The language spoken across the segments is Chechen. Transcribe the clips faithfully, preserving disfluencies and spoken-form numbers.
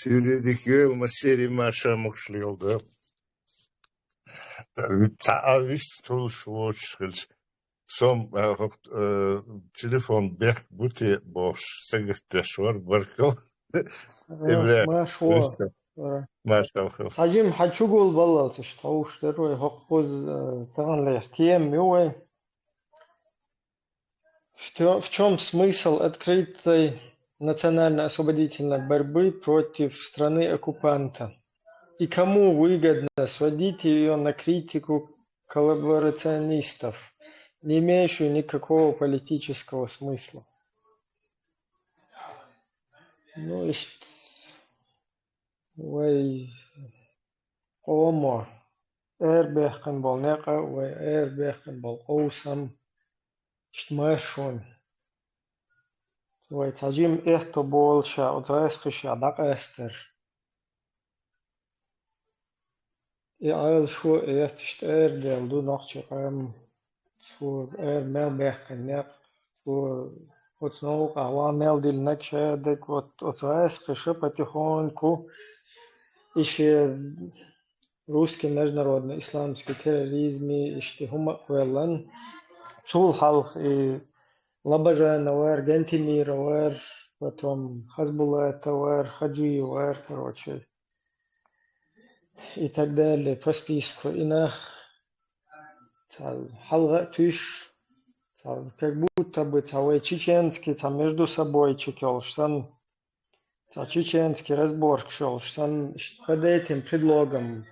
Цуьнан дика йойла массеран, марша, могуш лелда. Цхьа а вист хуьлуш воцуш хилча. Со, э, хӀокху, э, телефон бехк бу те бохуш, сагатдеш вара, баркалла. Э, Ибрахим, марша ву. Вист. Э. Маршалла хила. Хьажим, хьан чугул баллалц иштта хьовш дара вай хӀокху кхуза, э, таханлера тема ю вай. В тё-, в чём смысл открытой национально-освободительной борьбы против страны-оккупанта? И кому выгодно сводить её на критику коллаборационистов, не имеющую никакого политического смысла? Ну, ишт-, вай къомо арабаьккхина болу некъ а, вай арабаьккхина болу къовсам, иштта маршонна. Вай цхьа жима аьтто болуш а оцу гӀаскхаша дӀакъаьстар. И Ӏалашо а эцна, иштта арадаьлла ду нохчийн къам. Цо ара мел баьккхина некъ, цо оцу новкъахь ван мел диллинарг ша дерг, вот оцу гӀаскхаша потихоньку и шен русский международный исламский терроризм, иштта хӀума а кхоьллан. Цул хьалха и Лабазанов вара, Гантемиров вара, потом Хазбулатов вара, Хаджиев вара, короче, и так далее, по списку. И нах цхьа хьалха а туьйсуш, цхьа как будто бы цхьа вай чеченский, цхьа между собойчик йолуш санна, цхьа чеченский разборкаш йолуш санна, под этим предлогом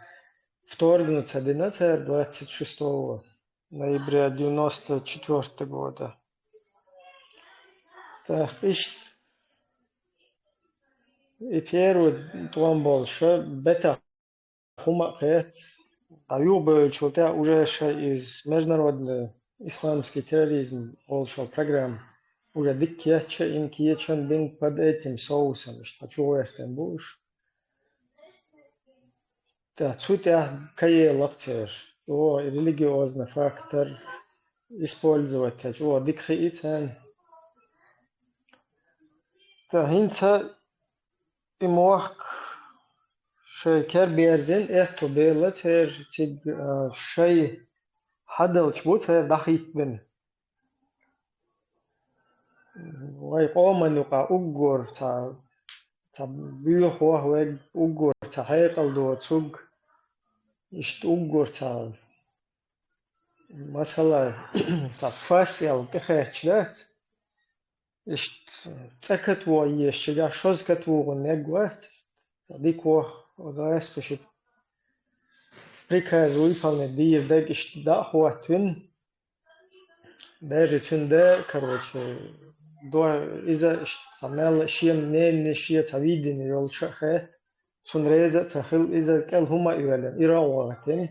вторгнуться дина цара двадцать шестого ноября девяносто четвёртого года. Так, иштта, и первый тӀом болуш а бетах хӀума а кхетта, дӀа юхабевллачул тӀаьхьа уже ша иза международный исламский терроризм олуш йолу программа уже дика кечъян, кечъян бина под этим соусом, иштта чугӀертина бу уьш. ТӀаккха цу тӀехь кхаеллакх церан, чӀогӀа и религиозный фактор использовать, чӀогӀа дика хии царна. ТӀаккха хӀинца и мохк шайн кара берзина, аьтто белла церан, цига, а, шайн хьадалча бу церан дӀахӀиттабина. Вай къоман юкъа уггар цхьа, цхьа боьха ваьгга, уггар цхьа хьекъал доцург, иштта уггар цхьа, масала, цхьа фас аьлла тӀехаьчча дац, иштта цӀа катавогӀу езаш, цигахь шозза катавогӀун наг вац, дика ваха, оцу гӀаскхаша приказ выполнять дийр дерг иштта дӀа а хӀоттавина, даже цуьнан да, короче, до-, иза иштта цхьа мел шен мнение, шен цхьа видение йолуш а хетта, цунна реза а ца хилла, иза кӀел хӀума а йоьллина, ира а вахийтина.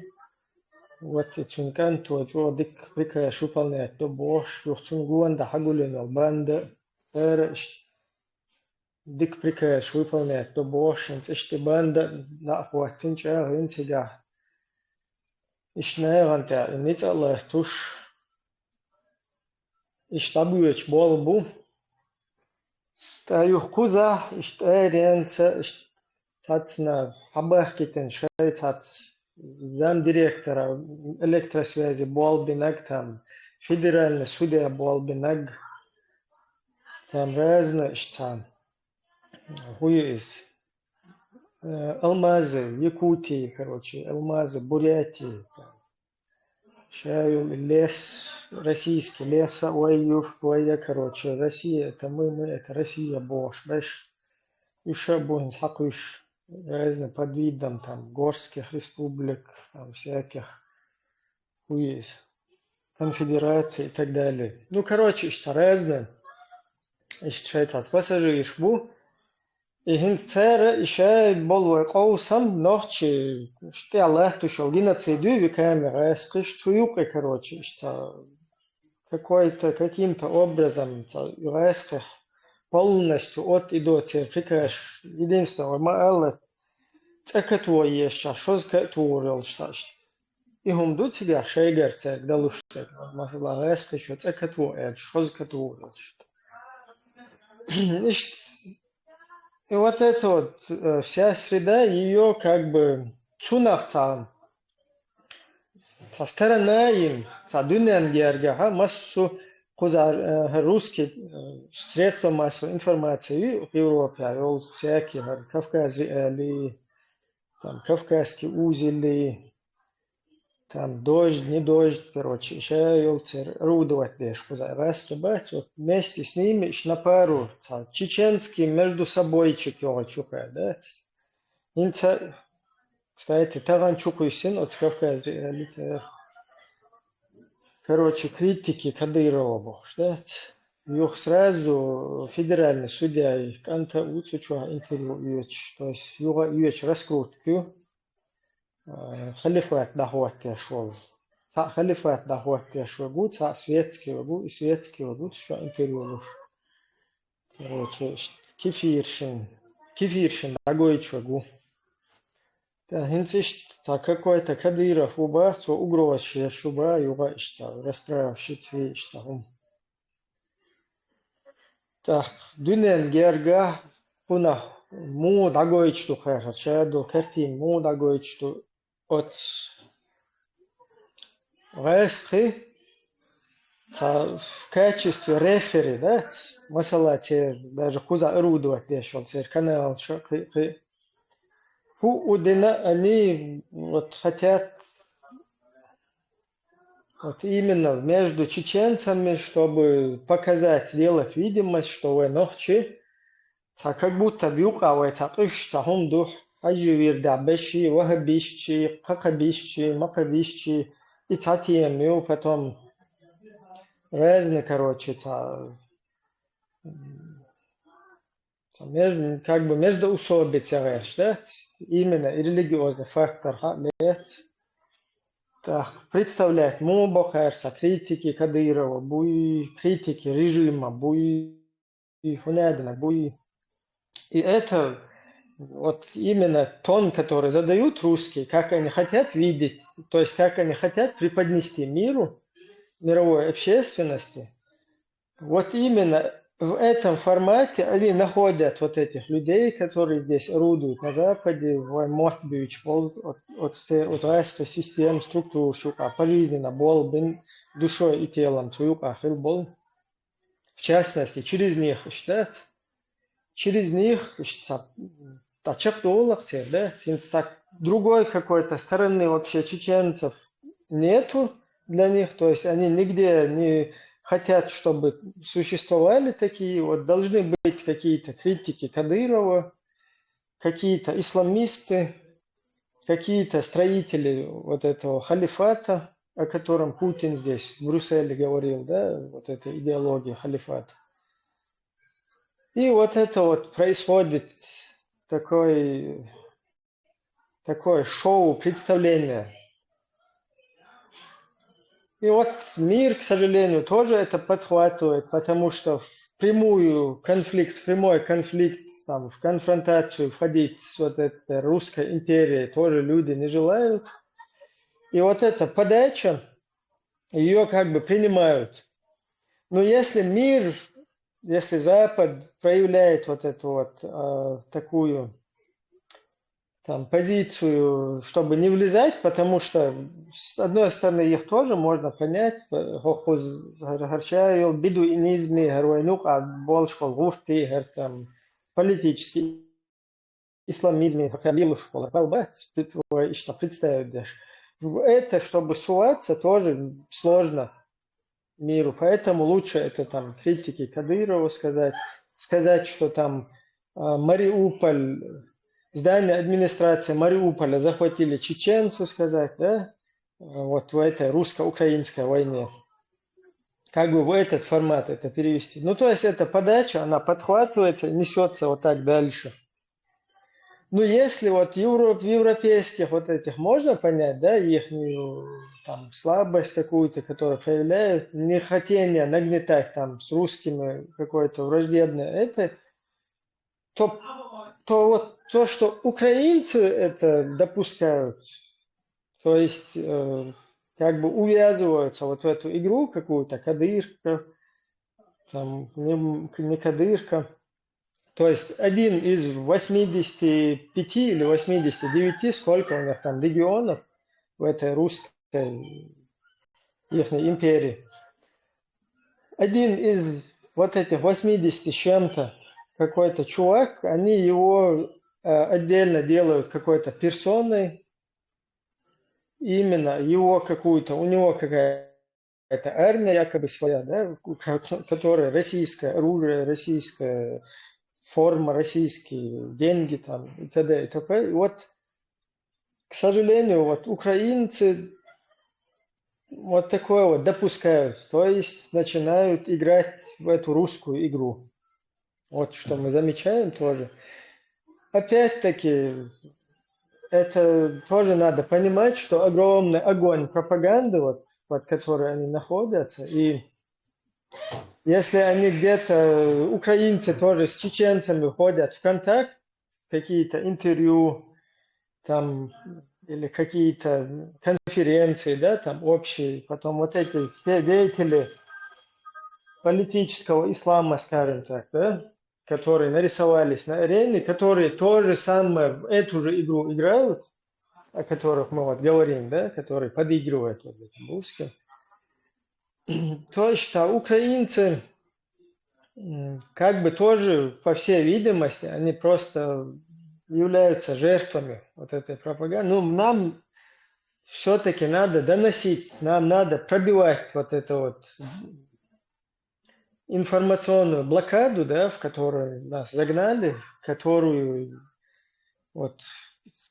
Вот и цуьнан кӀанто чӀогӀа дика приказ выполнять до бохуш, юха цунна гонаха хьагулйина йолу банда, цара иштта дика приказ выполнять до бохуш, хӀинца иштта и банда дӀа а хӀоттийна, чӀагӀйина цигахь. Иштта нахана тӀехь и ницкъ а латтош, иштта дӀабоьдуш болу бу. ТӀаккха юха кхузахь, иштта аренца, иштта цхьацна хьабахкийтина шайн цхьацца замдиректора электросвязи болх бинарг, там, федеральный судья болх бинарг, там, разные иштта, хӀун ю иза, э, алмазы Якутии, короче, алмазы Бурятии, там. Ша йолу лес, российский лес а вай ю, вай я, короче, Россия, это мы, мы, это Россия бохуш берш. Уьш а бу хӀинца хьакхуьйсуш, разный под видом, там, горских республик, там, всяких, хӀун ю иза, конфедерации и так далее. Ну, короче, иштта разный, иштта шайн цхьацца пассажираш бу. И хӀинца цара и шайн болу вай къовсам, нохчий, иштта тӀехь латтош йолу геноцид ю, веками гӀаскхиш, цу юкъе, короче, иштта какой-то, каким-то образом, цхьа гӀаскхи полностью от и до церан приказ, единственное, вай ма-аллара, цӀа катавогӀу езаш, шозза катавогӀур йолуш, цхьа иштта. И хӀума ду цигахь шайгара цаьрга далуш дерг, масала, гӀаскхичо цӀа катавогӀу аьлча, шозза катавогӀур йолуш. Иштта И вот это вот, э, вся среда, её как бы цунах цаам, цхьа сторона им, цхьа дуьненна гергахьа массо кхуза, э, русский, э, средства массовой информации в Европе, а всякие, э, Кавказ Реалии, там, Кавказские узели, там, дождь, не дождь, короче, ишта йолчуьра орудовать деш кхуза гӀаскхи бац, вот вместе с ними, ишта на пару, цхьа чеченский между собойчик йогӀу чукхаьдац. ХӀинца, кстати, тахана чукхуьссина оцу Кавказ Реалити, короче, критики Кадырова бохуш дац. Юха сразу федеральный судья кӀанта ву цу чохь интервью оьцуш, то есть юха оьцу раскрутка ю, а, халифат дӀахӀоттош волу. Цхьаъ халифат дӀахӀоттош верг ву, цхьаъ светский верг ву, и светский верг ву цу чохь интервью луш. Короче, ишта кефиршин, кефиршин дӀагойтуш верг ву. ТӀаккха хӀинца иштта цхьа какой-то Кадыров ву бах, цо угрозаш еш ву бах, юха иштта расправа шийтта ве иштта хӀума. ТӀаккха дуьненна гергахь кхунах муха дӀагойтуш ду кхара, шадолу картина муха дӀагойтуш ду оцу гӀаскхи цхьа в качестве рефери, да, ц-, масала, церан даже кхуза орудовать деш йолу церан каналаш кхин, кхин. ХӀуъу дина они вот хотят вот именно между чеченцами, чтобы показать, сделать видимость, что вай нохчий, цхьа как будто бы юкъа вай цхьа къуьш цхьа хӀума ду, хьажи вирдахь беши, вахабисчи, кхакхабисчи, макхабисчи, и цхьа тема ю, потом разные, короче, цхьа, м, цхьа между-, как бы междоусобица гӀерташ, да? Именно и религиозный фактор хьа лец. Так, представлять муха бо кхаьрца критики Кадырова буй, критики режима буй, и хӀунадина буй. И это вот именно тон, который задают русские, как они хотят видеть, то есть как они хотят преподнести миру, мировой общественности. Вот именно в этом формате они находят вот этих людей, которые здесь орудуют на Западе, вай мотт буьйцуш болу, от, от, от властной системы, структур юкъа пожизненно болу бен душой и телом цу юкъа хилла болу. В частности, через них, иштта дац? Через них, иштта, м, ткъа чекхдолу-кх церан, да? Цуьнца цхьа другой какой-то стороны вообще чеченцев нету для них, то есть они нигде не хотят, чтобы существовали такие, вот должны быть какие-то критики Кадырова, какие-то исламисты, какие-то строители вот этого халифата, о котором Путин здесь, в Брюсселе, говорил, да, вот эта идеология халифата. И вот это вот происходит такой, такое шоу, представление. И вот мир, к сожалению, тоже это подхватывает, потому что в прямую конфликт, в прямой конфликт, там, в конфронтацию входить с вот этой русской империей тоже люди не желают. И вот эта подача, её как бы принимают. Но если мир, если Запад проявляет вот эту вот, э, такую там позицию, чтобы не влезать, потому что, с одной стороны, их тоже можно понять, э, хӀокхуза гӀар-, гӀар шайол бедуинизме, гӀар вайн юкъа болуш болу гӀуртий, гӀар там политический исламизме, гӀар лелаш болу балбац, вай иштта представить деш. В это, чтобы суваться, тоже сложно миру. Поэтому лучше это там критики Кадырова сказать, сказать, что там, а, Мариуполь, здание администрации Мариуполя захватили чеченцы, сказать, да, вот в этой русско-украинской войне. Как бы в этот формат это перевести. Ну, то есть эта подача, она подхватывается, несётся вот так дальше. Ну, если вот евро-, в европейских вот этих можно понять, да, ихнюю там слабость какую-то, которую проявляют, нехотение нагнетать там с русскими какое-то враждебное это, то, то вот то, что украинцы это допускают, то есть, э, как бы увязываются вот в эту игру какую-то, Кадырка, там, не, не Кадырка, То есть один из восьмидесяти пяти или восьмидесяти девяти, сколько у них там регионов в этой русской ихней империи. Один из вот этих восьмидесяти с чем-то, какой-то чувак, они его э, отдельно делают какой-то персоной, именно его какую-то, у него какая-то армия якобы своя, да, ко- которая российское оружие, российская форма, российские деньги там и т.д. и т.п. И вот, к сожалению, вот украинцы вот такое вот допускают, то есть начинают играть в эту русскую игру. Вот что мы замечаем тоже. Опять-таки, это тоже надо понимать, что огромный огонь пропаганды, вот, под которой они находятся, и если они где-то, украинцы тоже с чеченцами ходят в контакт, какие-то интервью, там, или какие-то конференции, да, там общие, потом вот эти все деятели политического ислама, скажем так, да, которые нарисовались на арене, которые тоже самое в эту же игру играют, о которых мы вот говорим, да, которые подыгрывают вот этим русским. То есть а украинцы м, как бы тоже, по всей видимости, они просто являются жертвами вот этой пропаганды. Ну, нам все-таки надо доносить, нам надо пробивать вот эту вот информационную блокаду, да, в которую нас загнали, которую вот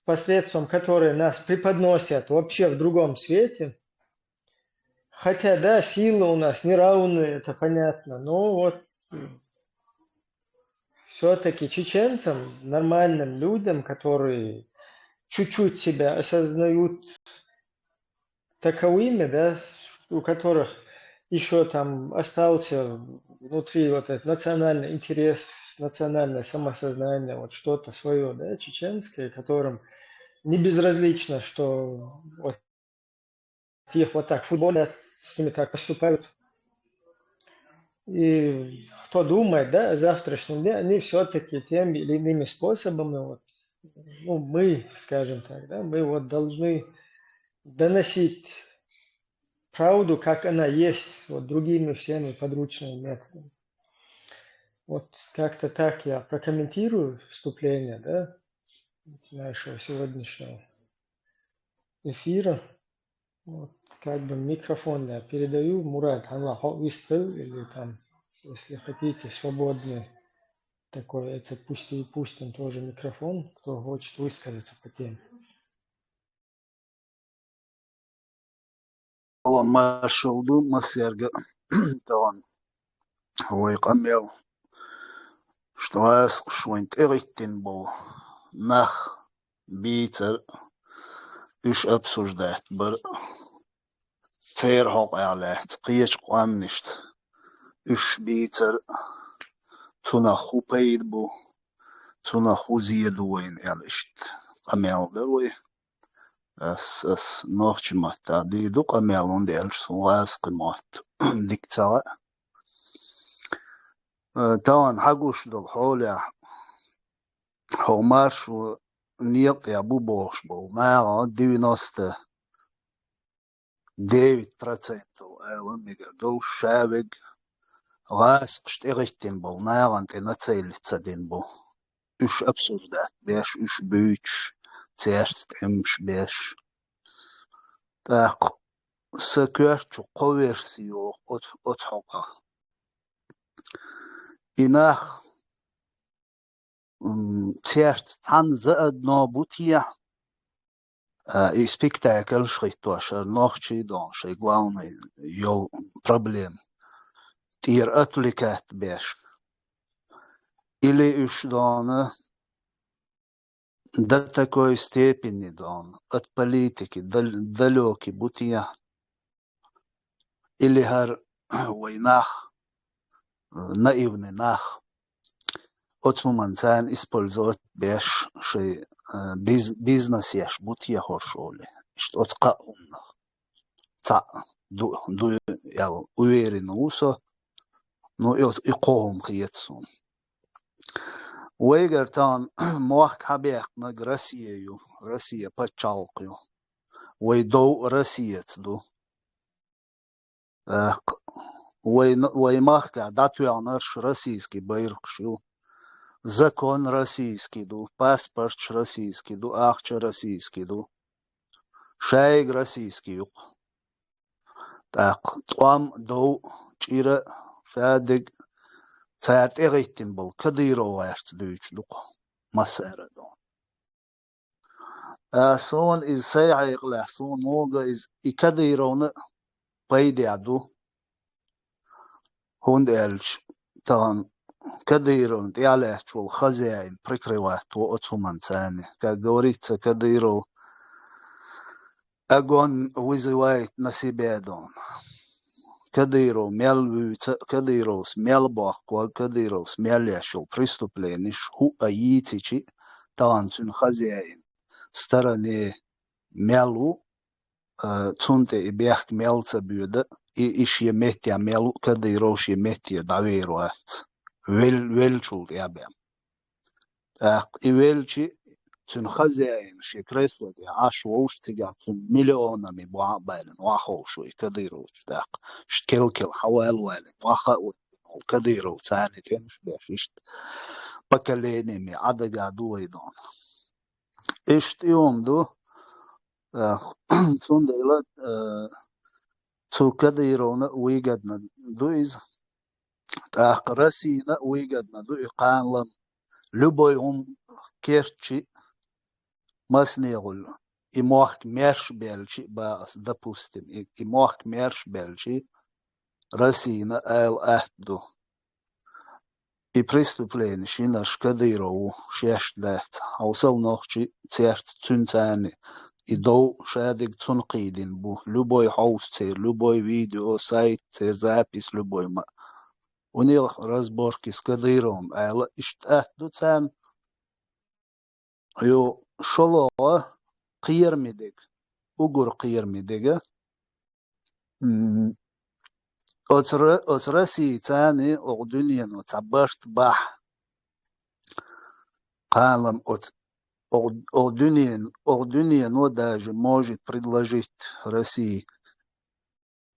посредством которой нас преподносят вообще в другом свете. Хотя, да, силы у нас неравные, это понятно, но вот все-таки чеченцам, нормальным людям, которые чуть-чуть себя осознают таковыми, да, у которых еще там остался внутри вот этот национальный интерес, национальное самосознание, вот что-то свое, да, чеченское, которым не безразлично, что вот их вот так футболят, с ними так поступают. И кто думает, да, о завтрашнем дне, они все-таки тем или иными способами, вот, ну, мы, скажем так, да, мы вот должны доносить правду, как она есть, вот другими всеми подручными методами. Вот как-то так я прокомментирую вступление, да, нашего сегодняшнего эфира. Вот, как бы микрофон я передаю. Мурат, Аллах, выстрел или там, если хотите, свободный такой, это пусть и пусть он тоже микрофон, кто хочет высказаться по теме. Алан маршалла ду массаьрга. Тахана вай къамел, что аз швайн тӀеритин бол нах бийцар, уьш обсуждать бар. Церан хьокъехь лаьцна кхечу къоманашна уьш бийцар, цунах хӀун пайда бу, цунах хӀун зе ду вайна аьлла, иштта къамел дара вай. Ас, ас нохчийн маттахь дийр ду къамел, хӀунда аьлча суна гӀазкхийн мотт дика ца хаьа. Э, тахана хьагуш долу хьолехь, хьо маршо некъа тӀехь бу бохуш болу нахана девяносто девять процентов ала мегар долуш, ша верг гӀазкхаша тӀегӀиттина болу нахана тӀе нацелить ца дина бу. Уьш обсуждать беш, уьш буьйцуш, цаьрца тӀемаш беш. ТӀаккха сан коьрта чу кхо верси йогӀу оцу, оцу хьокъехь. И нах, м, цаьрца цхьаьна заодно бу те, а, и спектакльш хӀиттош, хӀара нохчий дон шайн главный йолу проблема, тӀера отвлекать беш. Или уьш дона до такой степени дона от политики дал-, далёкий бу те, или хӀара вай нах, наивный нах, оцу хӀуманна царна использовать беш шайн, э, биз-, бизнес еш бу те хӀорш олий. Иштта оцу кхаа хӀуманах цхьаъ ду, ду аьлла уверен ву со. Ну, и, и кхо хӀума хета суна. Вайгара тахана мохк хьабаьккхинарг Россия ю, Россия паччахьалкх ю. Вай дов Россияца ду. ТӀаккха вай, вай махкахь дӀатоьхнарш российский байракхаш ю. Закон российский ду, паспорташ российский ду, ахча российский ду. Шайга российский ю-кх. ТӀаккха тӀом, дов, чӀира, шадерг цара тӀехӀиттина болу Кадыров гӀерташ дуьйцуш ду-кх массара а ду. А, суна иза сайн хьекъалехь, суна муга иза и Кадыровна пайдехь ду. ХӀунда аьлча тахана Кадыровна тӀехь лаьтташ волу хозяин прикрывать во оцу хӀуманца царна. Как говорится, Кадыров огонь вызывает на себя, дон. Кадыров мел вуьйцу, Кадыровс мел бохку, Кадыровс мел еш йолу преступлениш хӀуъа йийцичи, тахана цуьнан хозяин стороне мел ву, а, цунна тӀе и бехк мел ца боьду, и, и шен меттехь мел ву, Кадыров шен меттера дӀавер вац. Вел-, веллачул тӀе а бен. ТӀаккха и веллачи, цуьнан хозяин шен кресло тӀехь Ӏаш вовшах, цигахь цуьнан миллионами бохьа а баьллина, охьаховшу и Кадыровчу тӀаккха. Иштта кел-кел хьавал-валийна, охьа а валийна, Кадыров царна тӀемаш беш, иштта поколениями Ӏадага ду вай дон. Иштта и хӀума ду, а, цундела, а, цу Кадыровна выгодна ду иза. ТӀаккха Россина а выгодна ду и кхана лам. Любой хӀума керччи, массанехула и мохк мерш баьлчи, бан ас, допустим, и, и мохк мерш баьлчи, Россина ала атта ду. И преступлениш йинарш Кадыров ву, шаьш дац. Хьовсал, нохчий, церца цуьнан царна и дов шадерг цунна кхийдина бу. Любой хьовса церан, любой видео, сайт, церан запись, любой ма. У них разборки с Кадыровым ала, иштта атта ду царна. Йо, шолгӀа кхераме дега, уггар кхераме дега. М, оцу Ра-, оцу Россия царна окху дуьнено цхьа барт бахь. Кхана лам оцу, окху, окху дуьнен-, окху дуьнено даже может предложить России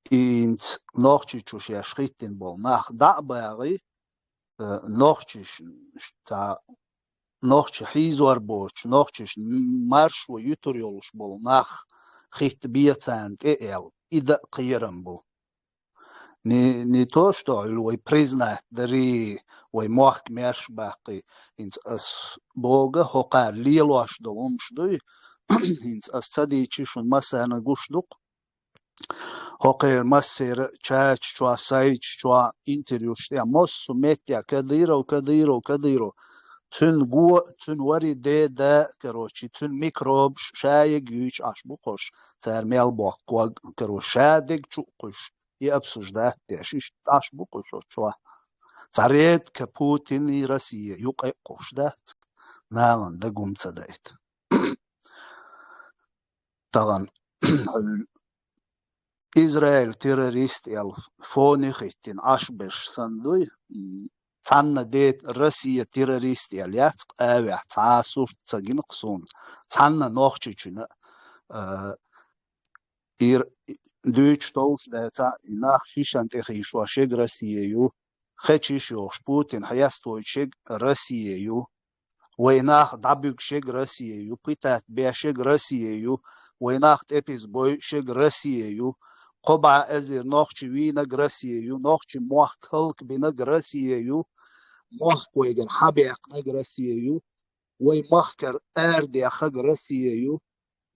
и хӀинца Нохчийчу шаьш хӀиттина болу нах дӀа а багӀий, э, нохчаш, цхьа нохчий хьийзор боцуш, нохчаш маршо юьтур йолуш болу нах хӀитта бен царна тӀе аьлла, и дан а кхерам бу. Не, не то, что вай признать дарий, вай мохк мерш баккхий, хӀинца ас боху, хӀокхара лелош долу хӀумаш дуй, хӀинца ас ца дийцича шуна массарна гуш ду-кх. ХӀокхеран массеран а чаташ чохь, сайташ чохь, интервьюш тӀехь массо а меттехь Кадыров, Кадыров, Кадыров. Цуьнан го, цуьнан вари де, да, короче, цуьнан микробаш ша ерг юьйцуш Ӏаш бу кхуш, цара мел бохку ког, короче, ша дерг чу а кхуьйсуш, и обсуждать деш, иштта Ӏаш бу кхуьш оцу чохь. Цхьа редко Путин и Россия юкъа а кхуьйсуш дац, нахана дагум ца дайта. Тахана хьуьлла Израиль террорист аьлла фоне хӀиттина Ӏаш берш санна дуй, м, цхьанна де Россия террорист аьлла яц-кх, авехь цхьа а сурт ца гина-кх суна, цхьанна нохчичунна а, а, ир-, дуьйцуш товш дацахь, и нах шишан тӀе хийшош ерг Россия ю, хечиш йохуш Путин хьестовуьйтуш ерг Россия ю. Вай нах дӀабуьгуш ерг Россия ю, пытать беш ерг Россия ю, вай нах тӀепиз бойуш ерг Россия ю, кхо бӀе эзар нохчи вийнарг Россия ю, нохчи мохк хӀаллакбинарг Россия ю, мохк вайгара хьабаьккхинарг Россия ю, вай махкара арадаьхнарг Россия ю,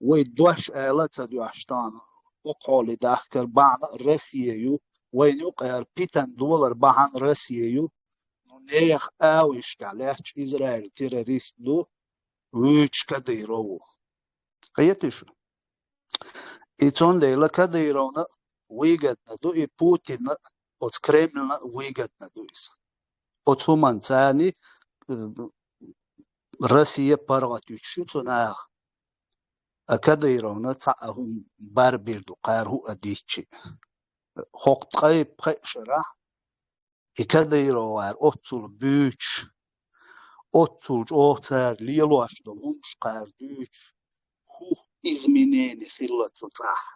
вай дош ала а ца доьхьуш тахана, окххьоле дахкар бахьана Россия ю, вайна юкъара питана долар бахьана Россия ю, ну, нехан авишкахь лаьтташ Израиль террорист ду, вуьйцуш Кадыров ву. Кхетий шу? И цундела Кадыровна выгодна ду, и Путинна, оцу Кремльна выгодна ду иза. Оцу хӀуманца царна, э, Россия паргӀатуьйтуш ю цу наха. А Кадыровна цхьа а хӀума бар бийр ду, кхара хӀуъа дийцчи. ХӀокху ткъе пхеа шарахь и Кадыровгара оццул буьйцуш, оццул чӀогӀа цара лелош долу хӀумаш кхара дуьйцуш, хӀун изменени хилла цу цӀахь.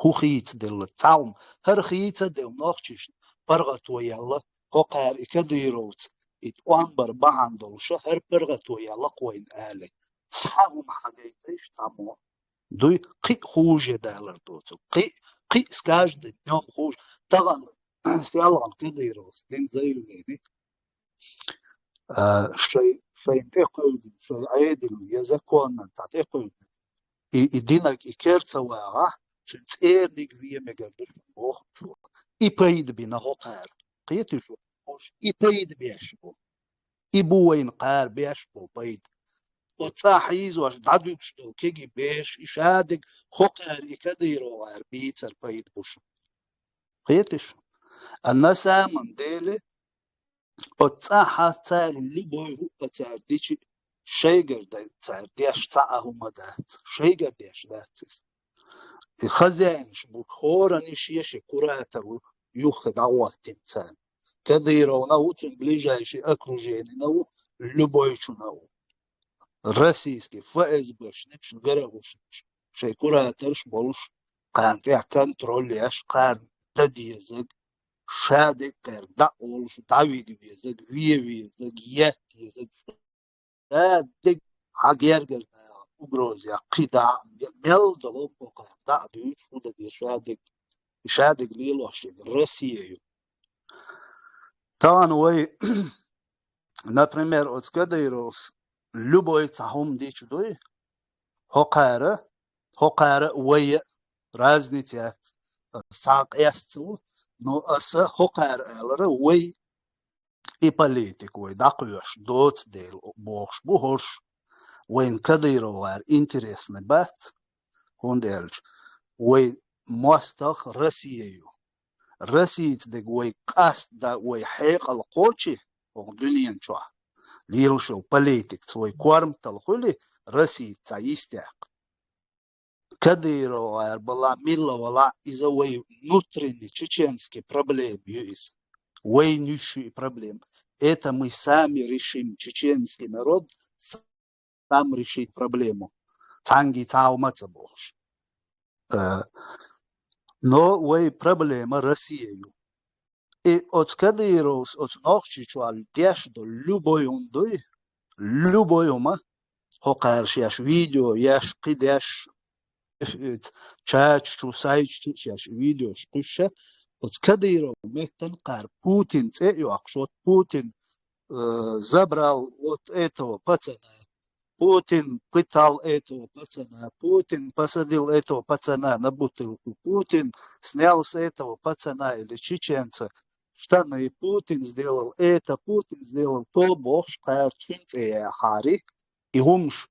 ХӀун хийцаделла? Цхьа хӀума, хӀара хийцаделла нохчашна паргӀато яьлла, хӀокхара и Кадыровца и тӀом бар бахьана долуша хӀара паргӀато яьлла кхойна аьлла. Цхьа хӀума хьагайтайша цхьаммо. Дуй, кхин а хуже далар доцург. Кхин, кхин а с каждым днём хуже. Тахана селхана Кадыровс дина заявлени. А, шай, шайн тӀекхуьйдина, шай Ӏедална я законна цхьа тӀекхуьйдина. И, и динаг, и кер ца вагӀахь, цуьнан цӀерниг вен мегар ду шуна, боху цо. И пайда бина хӀокхара. Кхетий шу? Уьш и пайда беш бу. И бу вайна кхара беш бу пайда. Оцу цӀа хьийзош дӀадуьгуш долу кегий бераш, и шадерг хӀокхара, и Кадыровгара бийцар пайда бу шуна. Кхетий шу? А на самом деле, оцу цӀахь цара любой хӀуъа цара дичи шайгара дай, цара деш цхьа а хӀума дац. Шайгара деш дац иза. И хозяинаш бу, хӀоранна шен-шен куратор ву, юххе дӀахӀоттийна царна. Кадыровна ву, цуьнан ближайший окруженина ву, любойчунна ву. Российский ФСБшнаш, ГРУшнаш шайн кураторш болуш, кхарна тӀехь контроль еш, кхарна дан дезаг, шадерг кхаьрга дӀа а олуш, дӀавига везаг, вен везаг, етта езаг, шадерг хьан гергара угрозех кхидӀа а, мел долу кхарна дӀа а дуьйцуш, хӀун дан деза шадерг, шадерг лелош ерг Россия ю. Тахана вай, например, оцу Кадыровс любой цхьа хӀума дича дуй, хӀокхара, хӀокхара а вай а разница яц, схьа къаьстта ца ву, но аса хӀокхара алара, вай и политика вай дӀакхоьхьуш доцу дела бохуш бу хӀорш, вайна Кадыровгара интересный бац, хӀунда аьлча вай мостагӀ Россия ю. Российца дерг вай къаста дан вай хьекъал кхочий, оха дуьнен чохь лелаш йолу политикаца вай корматалла хуьлий, Российца цхьа йистехь. Кадыровгара бала, милла вала, иза вай внутренний чеченский проблема ю иза. Вайна йиш ю и проблема. Это мы сами решим, чеченский народ сам решит проблему. Цхьаьнгге цхьа хӀума ца бохуш. Э, но вай проблема Россия ю. И оцу Кадыровс оцу Нохчийчохь деш долу любой хӀума дуй, любой хӀума, хӀокхара шаьш видео еш, кхидӀа еш, чаташ чу, сайташ чу шаьш видеош кхуьссуш, оцу Кадыровн меттана кхара Путин цӀе а йоккхуш, вот Путин, э, забрал вот этого пацана, Путин пытал этого пацана, Путин посадил этого пацана на бутылку, Путин снял с этого пацана или чеченца штаны, Путин сделал это, Путин сделал то, бохуш, кхара цуьнан цӀе яьхьари, и хӀумаш,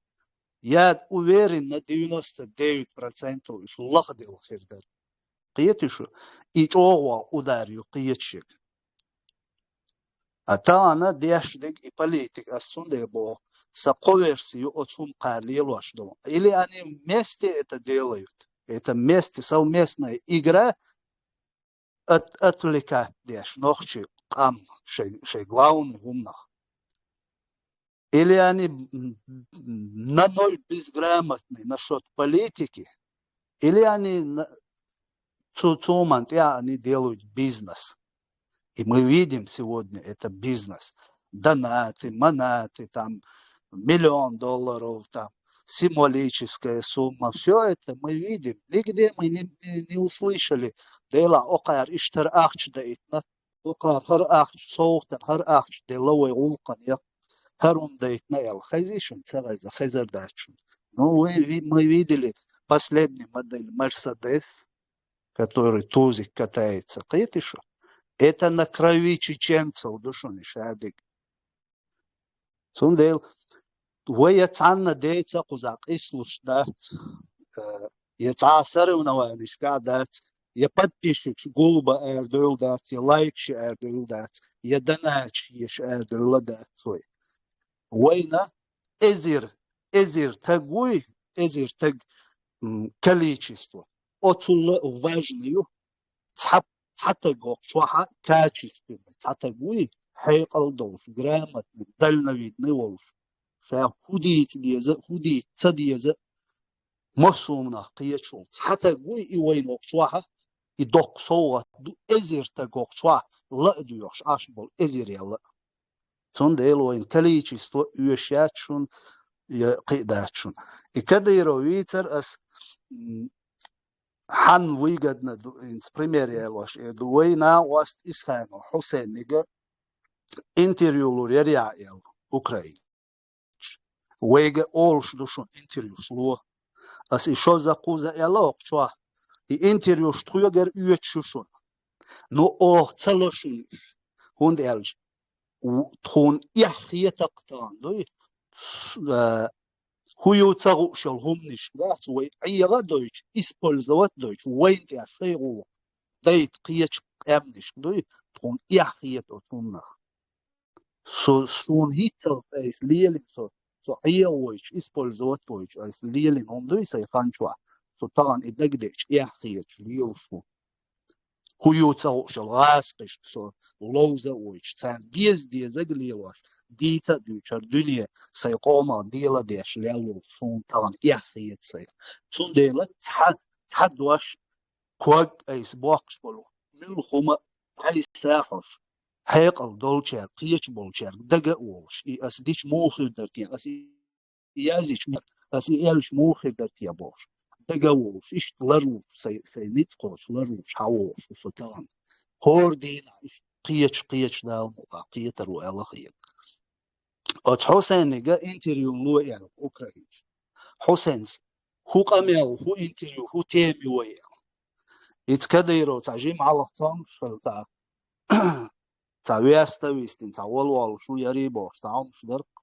я уверен на девяносто девять процентов уьш лахделла хир дара. Кхетий шу? И чӀогӀа удар ю кхечу шега. А тахана деш дерг и политика, ас цундела боху, сан кхо версия ю оцу хӀума кхара лелош долу. Или они вместе это делают, это вместе совместная игра, от-, отвлекать деш нохчий къам шайн, шайн главный хӀуманах. Или они, м, м, на ноль безграмотны насчёт политики, или они на-, цу-, цу хӀуманна тӀехь они делают бизнес. И мы видим сегодня это бизнес. Донаты, монаты, там, миллион долларов, там, символическая сумма. Всё это мы видим. Нигде мы не, не, не услышали. Дела окхар иштар ахча даитна. Окхар хӀара ахча совгӀатан, хӀара ахча делла вай гӀуллакхана яхна. ХӀара хӀума дайтина аьлла. Хезий шуна, ца хеза, хезар дац шуна. Ну, вы ви-, мы видели последний модель Мерседес, который тузик катается. Кхетий шу? Это на крови чеченцев ду шуна и шадерг. Цундела вай я цхьанна ден ца кхузахь къийсалуш дац, э, я цхьа а соревнованешкахь дац, я подписчикаш гулба арадевлла дац, я лайкаш арадевлла дац, я донаташ еша арадевлла дац вай. Вайна эзар, эзар таг вуй, эзар таг, м, количество. Оцул важный ю цхьа, цхьа таг воккху чохь а качественный цхьа таг вуй, хьекъал долуш, грамотный, дальновидный волуш, ша хӀун дийца деза, хӀун дийца ца деза, массо а хӀуманах кхеташ волу цхьа стаг вуй и вайна воккхачохь, и доккха совгӀат ду, эзар стаг воккхачохь ла а доьхуш Ӏаш болу, эзар ялла а. Цундела вайн количество оьшуш яц шуна, я кхин а дац шуна. И Кадыров вийцар ас, м, хьанна выгодно ду, хӀинца пример ялош эр ду. Вай накъост Исханов Хьусейнига интервью лур яра яхь аьлла Украина. Вайга олуш ду шуна интервьюш ло. Ас и шозза-кхузза аьлла воккхачохь, и интервьюш тхоьгара оьцуш ю шуна. Ну, оха ца ло шуна уьш. ХӀунда аьлча, у-, тхуна эхь хета-кх тахана, дуй? С-, а, хӀун ю ца хууш йолу хӀуманаш дац, вай Ӏеха а дойтуш, использовать а дойтуш, вайна тӀехь шайн гӀуллакх дайта кхечу къаьмнашка, дуй? Тхуна эхь хета оцу хӀуманах. Со, суна хӀинццалц айса лелина со, со Ӏеха войтуш, использовать войтуш айса лелина хӀума дуй сайн хан чохь, со тахана и дагадеъча эхь хеташ лелаш ву. ХӀун ю ца хууш йолу гӀазкхашка со ловза а войтуш, царна деза-дезаг а лелош, дийца а дуьйцуш, хӀара дуьне сайн къомах дела а деш лелла волу суна тахана эхь хета сайна. Цундела цхьа, цхьа дош ког айса боккхуш болу муьлхха хӀума дӀасахьош, хьекъал долчаьрга, кхечу болчаьрга дага а волуш, и ас дича муха хир дара те, ас и язйича, ас и аьлча муха хир дара те бохуш, дага а волуш, иштта ларлуш, сайн, сайн ницкъ кхочуш ларлуш, хьан волуш, со тахана. ХӀора дийнахь иштта кхечу, кхечу Дала мукъа кхетар ву аьлла хета. Оцу Хьусейнига интервью ло аьлла украинца. Хьусейнца хӀун къамел, хӀун интервью, хӀун тема ю вай аьлла. Иза Кадыров цхьа жима хьалха цомгуш хилла цхьа, цхьа веста вистина, цхьа вала волуш ву ярий бохуш, цхьа хӀумаш дара-кх.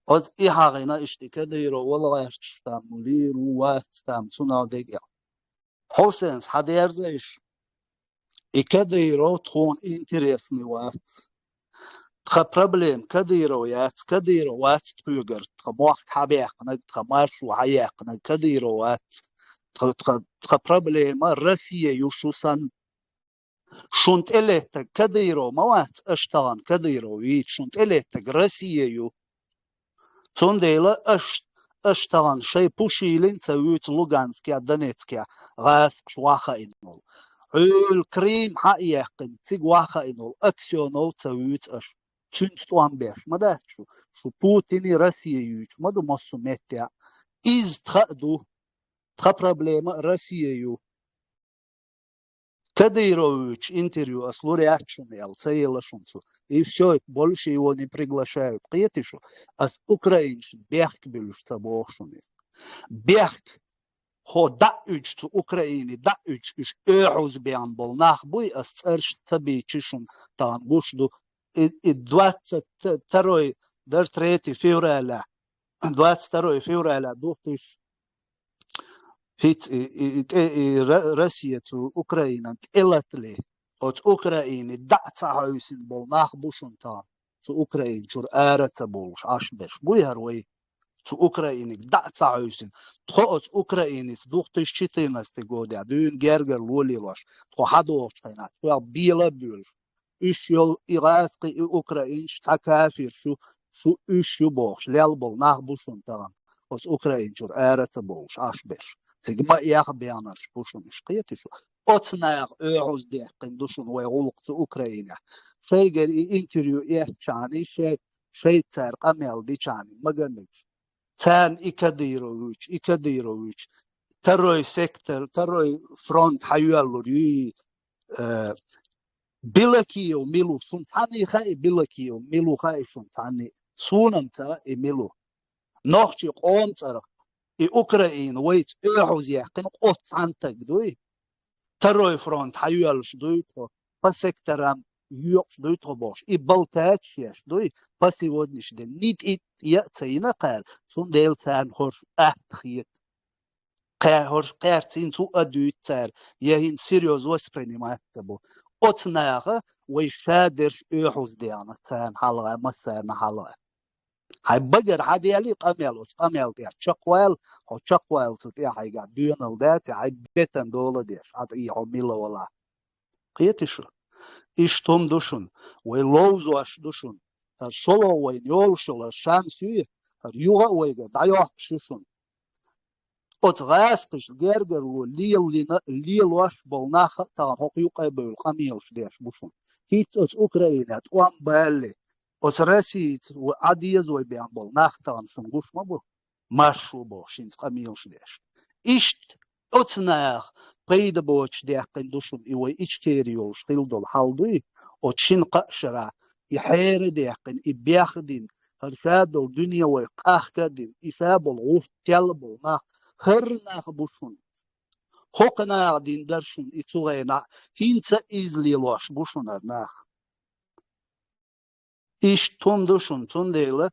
Оцу и хьахийна иштта Кадыров вала гӀерташ там лийр ву, вац там, цунах дерг аьлла. Хьусейнца хьан дерза иша? И Кадыров тхуна интересный вац. Тхан проблема Кадыров яц, Кадыров вац тхоьгара, тхан мохк хьан баьккхинарг, тхан маршо хьан яьккхинарг Кадыров вац. Тхан, тхан, тхан проблема Россия ю шу санна. Шун тӀелеттарг Кадыров ма вац, аша тахана Кадыров вийца, шун тӀелеттарг Россия ю. Цундела аш, аш тахана шайн Пушилин ца вуьйцу Луганскехь, Донецкехь гӀазкхаш вахаийна волу. Ӏуьйла Крым хьан а яьккхина, цига вахаийна волу Аксёнов ца вуьйцу аш. Цуьнца тӀом беш ма дац шу. Шу Путине Россия юьйцуш ма ду массо а меттехь. Иза тхан а ду. Тхан проблема Россия ю. Кадыровичу интервью ас лур яц шуна аьлла, ца елла шуна цо. И всё, больше его не приглашают. Кхетий шу? Ас украинцашна бехк буьллуш ца боху шуна иза. Бехк, хьо дӀа а уьдуш цу Украине, дӀа а уьдуш уьш оьхьуз бен болу нах буй, ас цӀераш ца бийчи шуна тахана гуш ду. И, и двадцать второй, даже третий февраля, двадцать второй февраля двух тысяч хӀинца и, и, и, тӀе, и Ра-, Россия цу Украинан тӀелатале, оцу Украине дӀа а ца хьовсина болу нах бу шуна тахана, цу Украина чуьра ара а ца бовлуш, Ӏаш берш. Буй хӀара вай цу Украиниг дӀа а ца хьовсина? Тхо оцу Украиница двух тысяч четырнадцатый годехь дуьйна гергара лолелош, тхо хьадогӀучу хенахь, тхох бела а боьлуш, уьш йолу и гӀазкхий, и украинцаш цхьа кафирш ю, шу уьш ю бохуш, лелла болу нах бу шуна тахана, оцу Украина чуьра ара а ца бовлуш, Ӏаш берш. Цига ма эхь баьхнарш бу шуна уьш, кхетий шу? Оцу наха оьхьуз даьккхина ду шуна вай гӀуллакх цу Украинехь. Шайгара и интервью эцчахьана, шай, шайца цара къамел дичахьана, Магомедович. Царна и Кадыровичу, и Кадыровичу. Второй сектор, второй фронт хьайоьллур ю, э, Белокиев мила ву шуна цхьанний хаьий, Белокиев мила ву хаьий шуна цхьанний? Суна-м ца хаьа и мила ву. Нохчийн къоман цӀарах и Украина вайца оьхьуз яьккхина оцу цхьана стаг дуй? Второй фронт хьайоьллуш дуй тхо, по секторам йоькъуш дуй тхо бохуш, и болтачаш еш дуй, по сегодняшний день нитӀ-итӀ а ца йина кхара, цундела царна хӀорш атта хета. Кхе-, хӀорш кхаьрцина цу а дуьйцу цара, я хӀинца серьёз воспринимать ца бо. Оцу наха вай шадерш оьхьуз дегӀна, царна хьалха, массарна хьалха. Хьайн багара хьан дели къамел, оцу къамел тӀехь чекхваьлла, хьо чекхваьлла цу тӀехь хьайгахь доьналла дац, хьайн бетан дола деш, хьан тӀе хьо мила валахь. Кхетий шу? Иштта хӀума ду шуна, вай ловзош ду шуна. ХӀара шолгӀа вайна йолуш йолу шанс ю, хӀара юха а вайга дӀайоккхуш ю шуна. Оцу гӀазкхашна гергарло лелийна, лелош болу нах а тахана хӀокху юкъа а бевлла къамелаш деш бу шуна. ХӀинца оцу Украинехь тӀом балале, оцу Россица ва-, Ӏа деза вай бен болу нах тахана шуна гуш ма бу, маршо бохуш хӀинца къамелаш деш. Иштта оцу наха пайда боцуш даьккхина ду шуна и вай Ичкери йолуш хилла долу хьал дуй, оцу шина-кхаа шарахь и хьера а даьккхина, и бехдина, хӀара ша долу дуьне вай къахка а дина, и ша болу гӀурт тел болу нах, хӀара нах бу шуна. ХӀокху наха дина дара шуна и цу хенахь, хӀинца а иза лелош бу шуна хӀара нах. Иштта хӀума ду шуна, цундела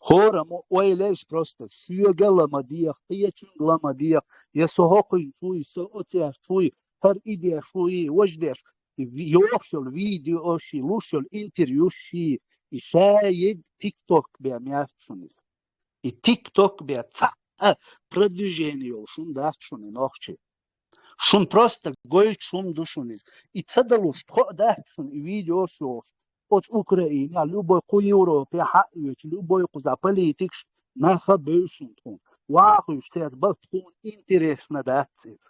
хӀораммо ойла еш просто, соьга ла ма деха, кхечуьнга ла ма деха, я со хӀокхуьнца вуй, со оцаьрца вуй, хӀара и деш вуй, важа деш. И ви-, йохуш йолу видеош и, луш йолу интервьюш и, и ша ег TikTok бен ма яц шуна иза. И TikTok бен цхьа а продвижение йолуш хӀума дац шуна и нохчи. Шуна просто гойтуш хӀума ду шуна иза. И ца далуш тхо а дац шуна и видеош йохуш. Оцу Украинехь, любой кху Европе хьаоьцу, любой кхуза политикаш нах а бевза шуна тхуна. Вахуьйш цец бара, тхуна интересно дац иза.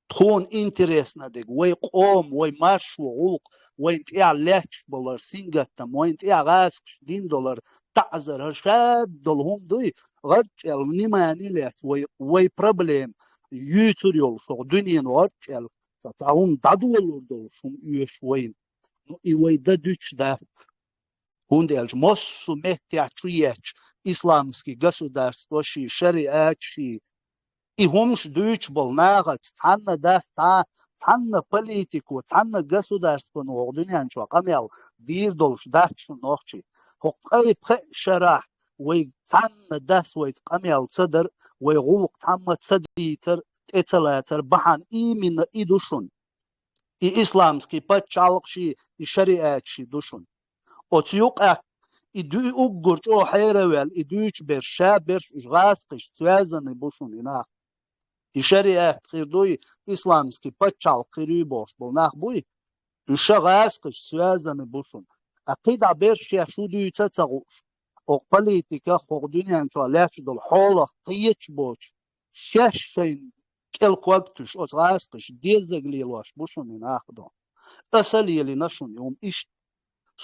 Тхуна интересно дерг вай къоман, вай маршо, гӀуллакх, вайна тӀехь лаьтташ болар, сингаттам, вайна тӀехь гӀазкхаша дина долар, таӀзар, хӀара шадолу хӀума дуй, гӀарчӀел внимание лаьцна вай, вай проблема юьйцур йолуш хӀокху дуьненан гӀарчӀел, цхьа, цхьа хӀума дӀадолур долуш хӀума оьшу вайна. Ну, и вай дан дуьтуш дац. ХӀунда аьлча массо а меттехь чу етташ исламский государство ший, шариат ший, и хӀумаш дуьйцуш болу нахаца цхьанна дас, цхьа-, цхьанна политико, цхьанна государствано хӀокху дуьнен чохь къамел дийр долуш дац шуна нохчий. ХӀокху ткъе пхеа шарахь вай цхьанна дас вайца къамел ца дара, вай гӀуллакх цхьамма ца дийцар, тӀе ца лацар бахьана именно и ду шуна. И исламский пачхьалкх ший, и шариат ший ду шуна. Оцу юкъа и дуьй уггар чӀогӀа хьераваьлла, и дуьйцу берш, ша берш уьш гӀазкхашца связанный бу шуна и нах. И шариат хир дуй, исламский пачхьалкх хир юй бохуш болу нах буй, уьш ша гӀазкхашца связанный бу шуна. Ткъа кхидӀа берш шаьш хӀун дуьйцу а ца хууш, хӀокху политиках, хӀокху дуьнен чохь лаьтташ долу хьолах кхеташ боцуш, шаьш шайна кӀел ког туьйсуш, оцу гӀазкхаша деззаг лелош бу шуна и нах а ду. Аса лелийна шуна и хӀума иштта.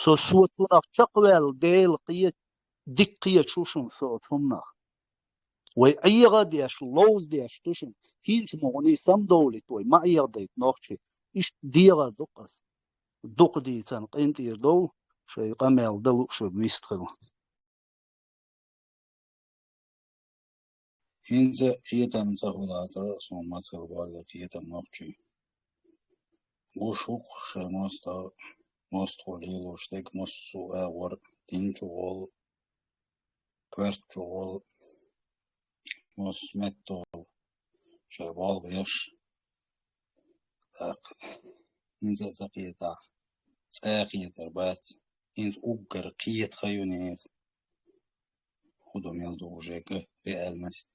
Со, со цунах чекхваьлла Дела кхета, дика кхеташ ву шуна со оцу хӀуманах. Вай Ӏеха а деш, ловза деш ду шуна. ХӀинца ма гӀуний самадовлийта вай, ма Ӏехадайта нохчий. Иштта дегӀар ду-кх аса. Дукха дийцина къинтӀера довла, шайн къамел дан лууш верг вистхила. ХӀинца кхетам ца хуьлуш, суна мацалла баьлла кхетам нохчий. Гуш ву-кх шайн мостагӀа, мостагӀа лелош дерг массо а агӀор, дин чухула, коьрта чухула, массо а меттехула шайн болх беш. ТӀаккха хӀинца а ца кхетахь, цкъа а кхетар бац, хӀинца уггар кхета хан ю нехан. ХӀун ду мел ду уже реальность.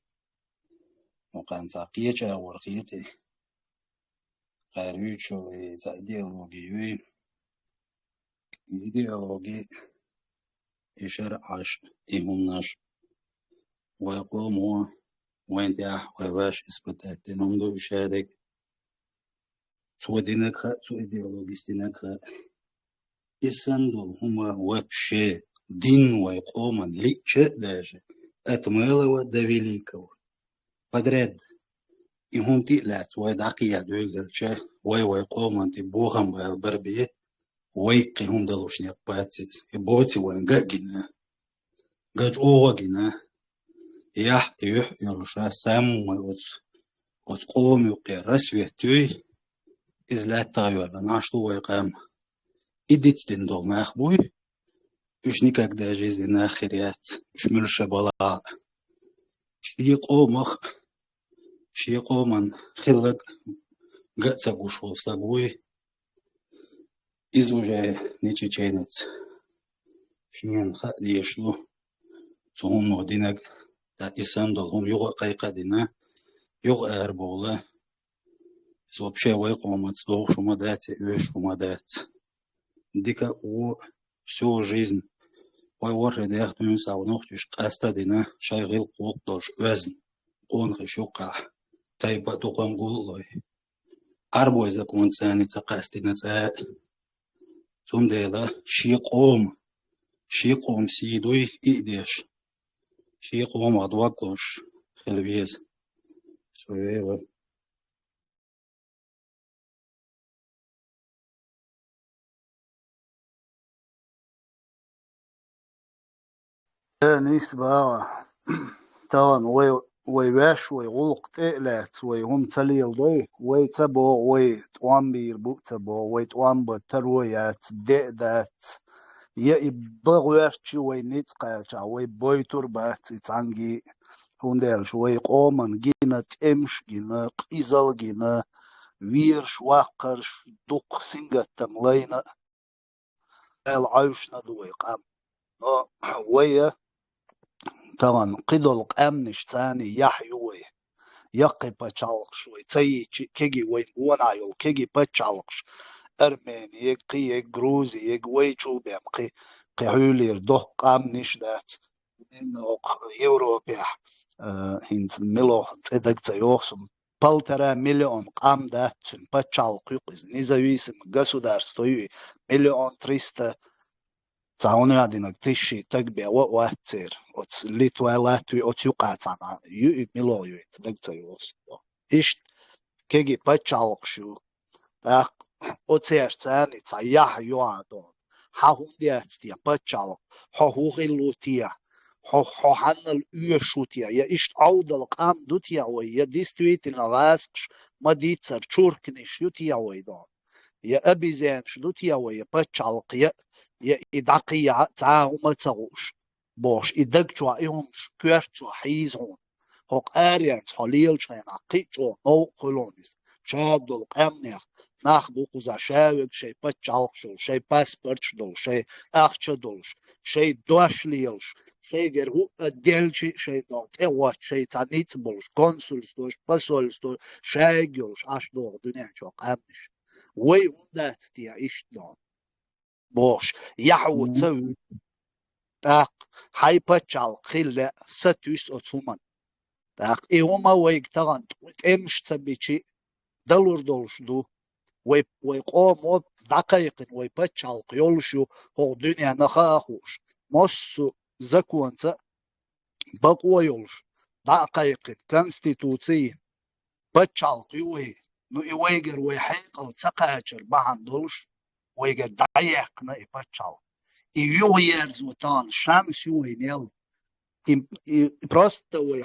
Ну, кхин цхьа кхеча агӀор кхета и. Кхара юьйцуш йолу и цхьа идеологи юй. И идеологи, и шарӀаш, и хӀуманаш вай къомо, вайн тӀехь вай ваьш испытать дина хӀума ду и шадерг. Цо динарг хаьа, цу идеологис динарг хаьа. И санна долу хӀума вообще дин вай къоман лиъча а даже, от малого до великого. Подряд. И хӀума тӀе а лаьцна вай дӀакхийа дуьйладелча, вай, вай къоман тӀе бохам бала бара бен, вайга кхин хӀума далуш некъ бац иза. И боций вайн ган а гина, ган чӀогӀа а гина, яхь а, юьхь а йолуш, самый оцу, оцу къоман юккъе рассвет юй, иза лаьттах а йоьллина Ӏаш ду вай къам. И дицдина долу нах буй, уьш никогда жизни нах хир яц, уьш муьлш а балахь а. Шен къомах, шен къоман хилларг ган а ца гуш волу стаг вуй. Иза уже не чеченец. Шена хаа дезаш ду цу хӀумано динарг, ткъа и санна долу хӀума юха а кхайкха а дина, юха а арабовла, Со вообще вай къомаца дохуш хӀума дац, я оьшуш хӀума дац. Дика а, во а, всю жизнь. Вай ворхӀе дех дуьйна схьа нохчаша къаста а дина, шайн гӀиллакх-гӀуллакх долуш оьзна, къонахий юккъехь, тайпа а дукха гӀуллакх а лой. Ӏарбойн законца царна ца къастийна цкъа а. Цундела шен къоман, шен къоман сий дуй и а деш, шен къомах дог лозуш хила веза. Со вела. Э, нийса боху. Тахана вай, вай ваьш, вай гӀуллакх тӀе а лаьцна, вай хӀума ца леладой, вай ца боху, вай тӀом бийр бу а ца боху, вай тӀом бан таро яц, де а дац. Я и бан гӀоьртича вай ницкъ кхачахь, вай бойтур бац и цхьаьнгге а. ХӀунда аьлча вай къоман гина, тӀемаш гина, къизал гина, вераш, ваккхарш, дукха сингаттам лайна а, Дала Ӏовшина ду вай къам. Но вай а тахана кхидолу къаьмнаш царний яхь ю вай. Яккхий пачхьалкхаш вай ца йийча а, кегий вайна гонахь йолу кегий пачхьалкхаш, Армени ег, кхин ег, Грузи ег, вай чул бен кхин, кхин хьуьлера доккха къаьмнаш дац. Европехь, а, хӀинца мила цӀе дага ца йогӀу суна. Полтора миллион къам дац цуьнан, пачхьалкх ю-кх иза, независимое государство ю и, миллион триста, цхьа хӀун яа динарг, тысяча стаг бен ва а вац церан, оцу Литвай, Латвий, оцу юкъа цхьаьна ю и, мила ю и, дага ца йогӀу суна. Иштта кегий пачхьалкхаш ю. ТӀаккха оцаьрца царний цхьа яхь ю хьан тӀехь. Хьан хӀунда яц те пачхьалкх? Хьо хӀун хилла ву те? Хьо, хьо хьаннал оьшуш ву те? Я иштта Ӏовдал къам ду те вай? Я действительно гӀазкхаш, ма-дийццара чуркнаш ю те вай дон? Я обезьянаш ду те вай, я пачхьалкх, я, я и дӀакхехьа а цхьа а хӀума ца хууш? Бохуш, и даг чохь и хӀумаш коьрта чохь хьийза хьуна. ХӀокху аренца хьо лелачу хенахь кхин а чӀогӀа новкъа хуьлу хьуна иза. Шадолу къаьмнех нах бу кхузахь шаверг шайн пачхьалкхаш йолуш, шайн паспорташ долуш, шайн ахча долуш, шайн дош лелаш, шайгара хӀуъа делча а шайн догӀу тӀе гӀоттуш, шайн цхьа ницкъ болуш, консульствош, посольствош, шайга йолуш Ӏаш догӀу дуьнен чохь къаьмнаш. Вай хӀунда дац те иштта догӀу? Бохуш, яхьо ца вуьту. ТӀаккха хьайн пачхьалкх хила лаьа, сатуьйсу оцу хӀуманна. ТӀаккха и хӀума вайга тахана тӀемаш ца бича а далур долуш ду. Вай, вай къомо дӀакхайкхина, вай пачхьалкх йолуш ю хӀокху дуьненна хаа а хууш. Массо а законца а бакъо йолуш, дӀа а кхайкхина, конституци йина, пачхьалкх ю вай. Ну, и вайгара вай хьекъал ца кхачар бахьана долуш, вайгара дӀаяьккхина и пачхьалкх. И юхаерзо тахана шанс ю вайна ял. И, и, и просто вай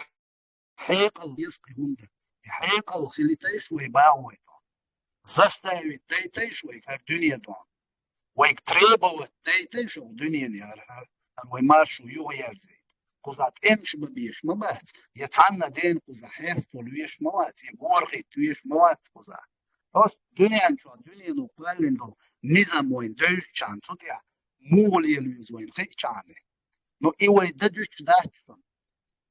хьекъал деза кхин хӀунда. И хьекъал хилийтайша вай бахьа вай тахана. Заставить дайтайша вай хӀара дуьне дон. Вайга требовать дайтайша вай дуьненан яра, хӀара вай маршо юхаерзийта. Кхуза тӀемаш бан безаш ма бац, я цхьанна дена кхуза хьеставала везаш ма вац, я гора хӀитта везаш ма вац кхуза. Просто дуьнен чохь, дуьнено кхоьллина долу низам вайна девзачхьана, цу тӀехь муха лела веза вайна хиъчхьана. Но и вай дан дуьтуш дац шуна.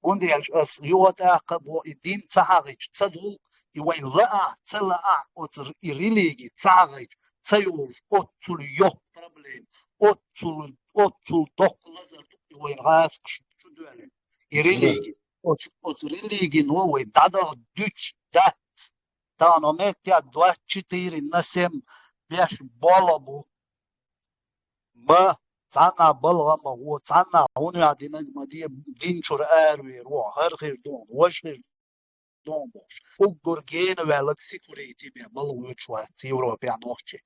ХӀунда аьлча ас юха тӀаккха а боху, и дин ца хьахийча ца долу, и вайн лаахь, ца лаахь, оцу р-, и религи ца хьахийча ца йолуш, оццул йоккха проблема, оццул, оццул доккха лазар ду и вайн гӀазкхаша чу доьллина. И религи, оцу, оцу религино вай дӀадала дуьтуш дац. Тахана меттехь двадцать четыре на семь беш болу бу. Ма, цхьанна балгӀа ма гӀо, цхьанна хӀун яа динарг ма де, дин чуьра аравер ву, хӀара хир ду, важа хир ду бохуш. Уггар гена ваьлларг сикурити бен балгӀа воьдуш вац Европехь нохчий.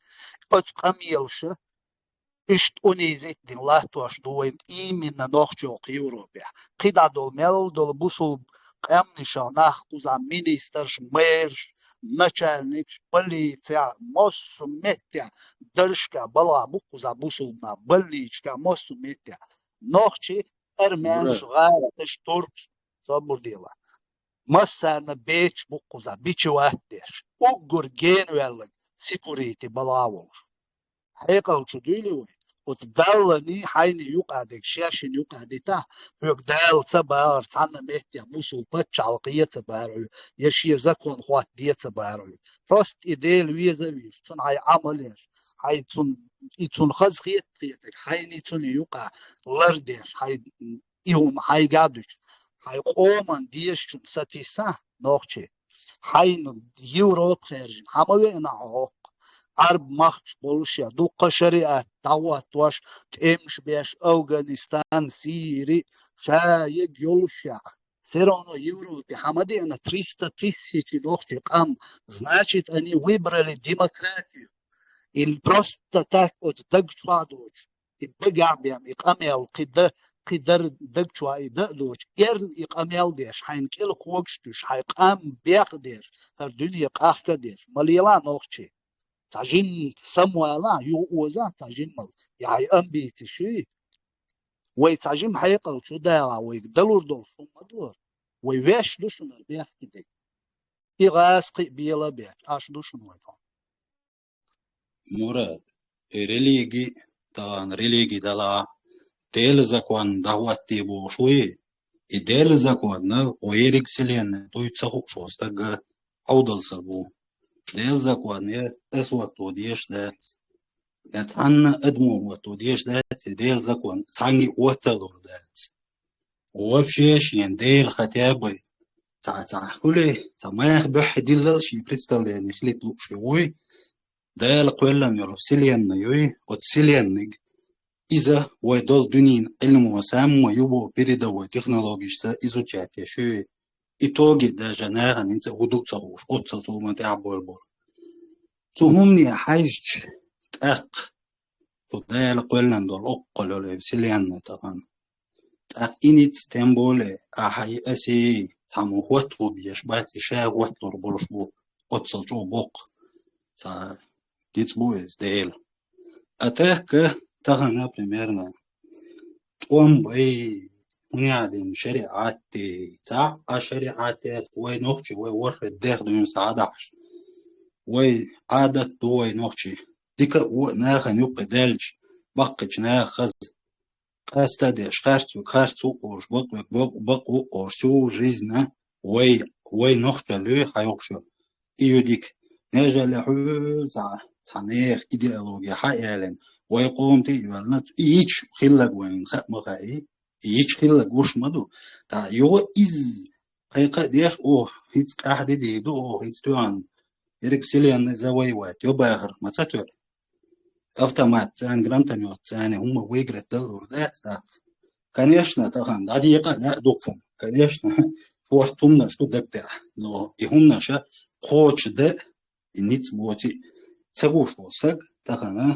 Оцу къамелаша иштта унизить дина латтош ду вайн именно нохчо кху Европехь. КхидӀа долу мел долу бусулба къаьмнашах нах кхузахь министрш, мэрш, начальникаш, полицехь, массо а меттехь, даршка балгӀа бу кхузахь бусулба нах, больничка, массо а меттехь. Нохчий, армянаш, гӀарбаш, туркаш, собар дела. Массарна бечу бу кхузахь, бичи вац деш. Уггар гена ваьлларг сикурити балгӀа волуш. Хьекъал чу дуьйли вай? оцу Даллани хьайна юкъа дерг шаьшшинна юкъа дитахь, хьоьга Дала ца багӀар цхьанна меттехь бусул паччахьалкхе ца бара хьоьга, я шен закон хӀотта де ца бара хьоьга. Просто и Дела веза а везаш, цунна хьайн Ӏамал еш, хьайн цунна, и цунна хаза хета а хетарг, хьайна и цунна юкъа лардеш, хьайн и хӀума хьайга а дуьтуш, хьайн къоман дезачунна сатийса нохчий. Хьайна Европа хаьржина хьан ма веана хьо хӀокху? Ӏарб махкаш болуш я дуккха шариат дӀахӀоттош, тӀемаш беш, Афганистан, Сири, ша ег йолуш я. Все равно Европе хьан ма деана триста тысячи нохчий къам, значит, они выбрали демократию. Или просто так оцу даг чохь доцуш, и багахь бен, и къамел кхин дан, кхин дар даг чохь и дан а доцуш, эрна и къамел деш, хьайна кӀел когаш туьйсуш, хьайн къам беха деш, хӀара дуьне къахка деш, ма лела нохчий. Цхьа жимма самавала, юха оза цхьа жиммал, я хьайн амбици шуй. Вай цхьа жимма хьекъал чу дагӀахь, вайга далур долуш хӀума ма ду хӀара. Вай ваьш ду шуна хӀара бехке дерг. И гӀазкхи а бела а беш, Ӏаш ду шуна вай тхьо. Мурад, и религи, тахана религи далахь, Делан закон дӀахӀоттий бохуш вуй, и Делан законна вай ерриг вселенная дуй ца хууш волу стаг Ӏовдал стаг ву. Делан закон я ас хӀотто дезаш дац, я цхьанна адамо хӀотто дезаш дац, и Делан закон цхьаьнгге а хӀотталур дац. Вообще шен Дела хотя бы цхьа, цхьа хуьлий, цхьа маьха буьххье диллал шен представление хилийта лууш вуй, Дала кхоьллина йолу вселенная юй, оцу вселеннайг иза вай долу дуьненан Ӏилмо самма ю боху передовой технологишца изучать еш ю. Итоге даже нахана хӀинца а хӀун ду ца хууш, оццул цу хӀуманна тӀехь болу бара. Цу хӀумане хьаьжча, тӀаккха цу Дала кхоьллина долу оккхул йолу вселенная тахана. ТӀаккха и ницкъ тем более ахьа и аси цхьаммо хӀотто безаш бац, и ша хӀотталур болуш бу, оццул чӀогӀа боккха цхьа ницкъ бу иза Дела. А так, тахана, примерно, тӀом бай, хӀун яа дина шариӀат де, цхьа а шариӀат де, вай нохчий, вай ворхӀе дех дуьйна схьа а дахьаш. Вай Ӏадат ду вай нохчий. Дика а, вон а нахана юккъе даьлча, баккхийчу наха хаза. Къаста а деш, харц ву, харц ву олуш, бакъ ву, бакъ, бакъ ву олуш, всю жизнь вай, вай нохчалла юй хьан юхуш ю. И ю дика. Нежели хьуьлла цхьа, цхьа нехан идеология хьан а ялийна, вай къоман тӀе а йоьллина, и йича хилларг вайна хаа ма хаьий, и йича хилларг гуш ма ду. ТӀаккха юха иза кхайкха а деш, оха хӀинца къаьхьа де дийр ду, оха хӀинца тоьхна ерриг вселенная завоевать йо бахарх ма ца тоьу. Автомат царна, гранатомёт царна хӀумма выиграть далур дац тӀаккха. Конечно, тахана дӀадекъа а лаьа дукха хӀума. Конечно, шорта хӀуманаш ду даг тӀехь. Но и хӀуманаша кхочушдан и ницкъ боций ца гуш волу стаг тахана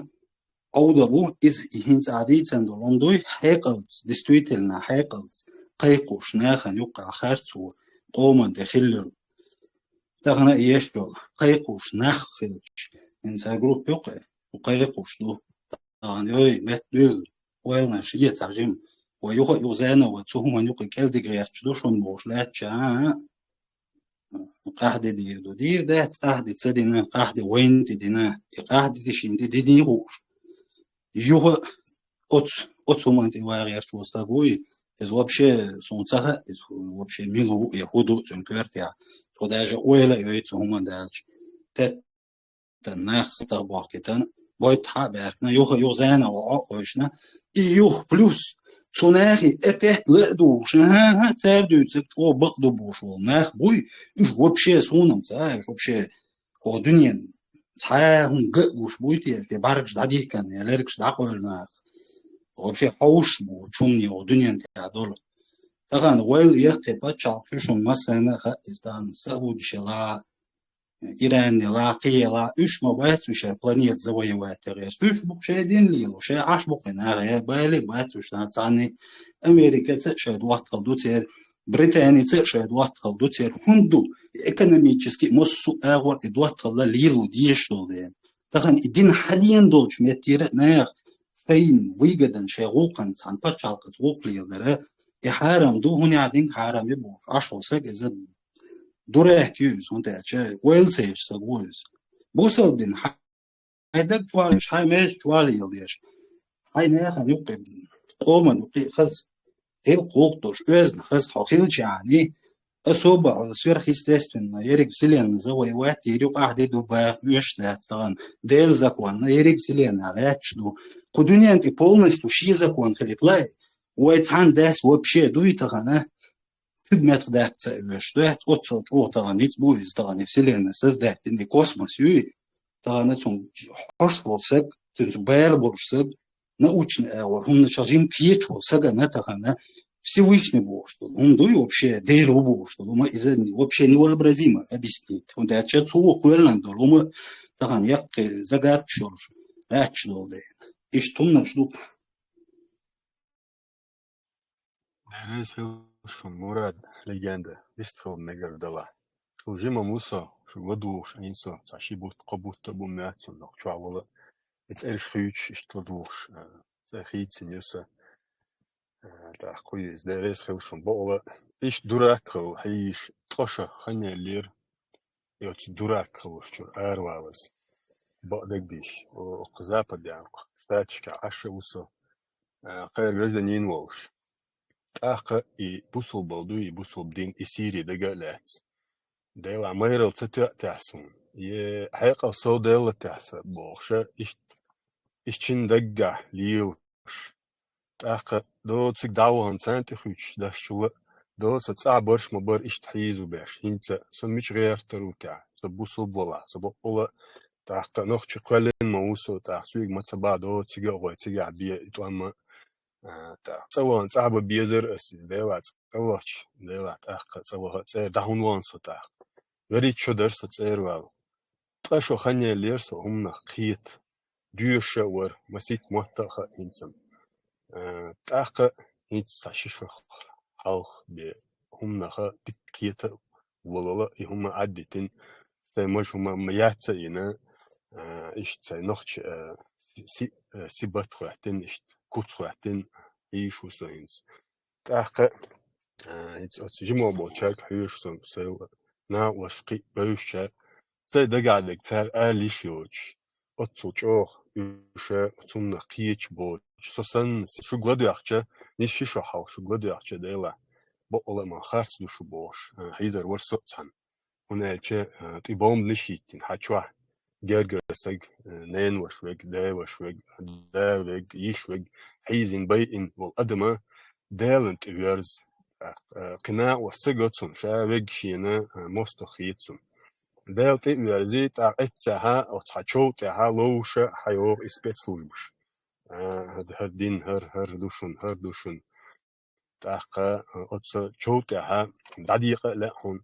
Ӏовдал ву, иза и хӀинца ахь дийцина долу хӀума дуй, хьекъалца, действительно хьекъалца, кхайкхош нахана юккъехь харцо, къоман тӀе хилларг. Тахана а еш йолу, кхайкхош нах хилча, хӀинца хӀара группа юккъе, шу кхайкхош ду. Тахана йой, метта дуьйла, ойланаш е цхьа жима, вай юха а юха зенна вай цу хӀуманна юккъе кӀелдиг гӀерташ ду шуна бохуш лаьттача, а, а, къаьхьа де дийр ду. Дийр дац, къаьхьа де ца дина, къаьхьа де вайна тӀе дина, и къаьхьа де шена тӀе дина а хууш. Юха а оцу, оцу хӀуманна тӀе вагӀерчу стаг вуй, иза вообще суна ца хаьа, иза вообще мила ву, я хӀун ду цуьнан коьртехь. Цо даже ойла а йой цу хӀуманна даьлча. Теттан нах сатагӀа бохкийтина, бойт хьа а баьхкина, юха, юха зена ваӀо а ойшна, и юха плюс цу нахе опять ла а дугӀуш, хӀан-хӀа, цара дуьйцург чӀогӀа бакъ ду бохуш волу нах буй, уьш вообще суна-м ца хаьа, уьш вообще хӀокху дуьненан цхьа а хӀума ган а гуш буй те, те бӀаьргаш дӀадихкина, я лергаш дӀакъевлла нах. Вообще хьовсуш бу, чу хӀумане хӀокху дуьненан тӀехь долу. Тахана вайл яккхий пачхьалкх шу шуна массарна а хаьа, иза тахана Саудаш елахь, Иран елахь, кхин елахь, уьш ма бац уьш шайн планета завоевать ян гӀерташ. Уьш бу-кх шайн дин лело, шайн Ӏаш бу-кх и нах, я бали бац уьш нах цхьанний. Америкаца а шайн доттагӀалла ду церан, Британица а шайн доттагӀалла ду церан. ХӀунда ду? Экономически массо а агӀор и доттагӀалла лело дезаш долу дела. Тахана и дин хьадена долчу меттера а наха шайна выгодана, шайн гӀуллакхана цхьана пачхьалкхаца гӀуллакх леладара, и хьарам ду, хӀун яа динга хьарам ю бохуш, Ӏаш волу стаг иза дурак ю иза, хӀунда аьлча ойла ца еш стаг ву иза. Бусалба дин хьайн даг чохь леш, хьайн межа чохь леладеш, Хьай нахана юккъе, къоман юккъе хаза, хил кхулк долуш, оьзна хаза хьо хилча яни, особо сверхъестественно, ерриг вселенная завоевать, ер юкъахь де ду баха оьшуш дац тахана. Делан законна, ерриг вселенная лаьтташ ду. Кху дуьнен тӀе полностью шен закон хилийта лай, вай цхьана дас вообще дуй тахана, цуьнан метах дац ца оьшуш. Дац оццул чӀогӀа тахана, ницкъ бу иза тахана, вселенная создать дина, и космос юй, тахана цунна хьош волу саг, цуьнца бала болуш саг, научный агӀор, хӀуманаш жима кхеташ волу сагана тахана Всевышний бохуш долу хӀума дуй вообще, Дела ву бохуш долу хӀума, иза вообще невообразимо объяснить. ХӀунда аьлча цо кхоьллина долу хӀума тахана яккхий загадкаш йолуш лаьтташ долу дела. Иштта хӀуманаш ду. Дерриг хила шун, Мурад, легенда, вистхила мегар дала. Шу жима муса, шу ладугӀуш Ӏийна со, цхьа ши бутт, кхо бутт а бу моьтту суна нах чохь вала. И цӀераш хуьйцуш, иштта ладугӀуш, а, цӀе хийцина ю сан. А, тӀаккха кху иза, Дерриг хила шун, бакъала, иштта дурак хила хьийзаш, ткъа ша хан еллера. И оцу дурак хилуш чуьра аравалаза. Бакъдерг бийш, о, окху западехь, окху штаташкахь Ӏаш а ву со, а, кхера гражданин волуш. ТӀаккха и бусулбал дуй, и бусулба дин, и Сири дага а лаьцна. Делахь майралла ца тоьа техь суна, е хьекъал сов делла техь сан бохуша, иштта, иштта шина даггахь лелаш. ТӀаккха доцург дӀа а вахана, царна тӀе хуьйцуш дашчул а, доцу цӀахь барш ма бара иштта хьийза беш. ХӀинца со мича гӀертар ву техь, со бусулба валахь, со бакъала, тӀаккха нохчи кхоьллина ма ву со, тӀаккха соьга ма ца бахьа доцург а гӀой цигахь бен и тӀом а, а, тӀаккха цӀа вахана цӀахь бан безара ас, Делахь цӀа вахча, Делахь тӀаккха цӀа ваха а цӀера, дӀа хӀунда вахана со тӀаккха? Верриг шо дара со цӀера вала. Ткъа шо хан еллера со хӀуманах кхета. Доьшуш а вара, масийтта мотт а хаьа хӀинца-м. Э, тӀаккха хӀинца цхьа ши шо хьалха бен хӀуманах дика кхета а волала, и хӀума Ӏаддитина, сайн мажа хӀума ма яц а йина, э, иштта сайн нохча, э, си-, си-, э, сибат хоьттина, иштта куц хоьттина, ийш ву со хӀинца. ТӀаккха, а, хӀинца оцу жима болчаьрга хьоьжуш сан, сайн накъосташ кхин а бевзачаьрга, сайн дагахь дерг цара ала йиш йоцуш, оццул чӀогӀа уьш цунах кхеташ боцуш, со санна, шуьга ладоьгӀча, нийса ши шо хьалха шуьга ладоьгӀча, Делахь, бакъала а ма харц ду шу бохуш, а, хьийзар вара со а цхьаьна. ХӀунда аьлча, а, тӀе бомбанаш йиттина, хьан чохь гергара саг, а, ненаваш верг, деваш верг, да верг, йиш верг, хьийзина, байина волу адама Делан тӀе верза. А, а, кхин накъост ца го цунна, ша верг шена, а, мостагӀ хета цунна. Делан тӀе а верзий, тӀаккха эццехьа, оцу хьан чов тӀехьа ловзуша хьан йогӀу и спецслужбаш. А, хӀара, хӀара дин, хӀара, хӀара ду шуна, хӀара ду шуна. ТӀаккха, а, оцу чов тӀехьа дӀадекъа а лаьа хьуна.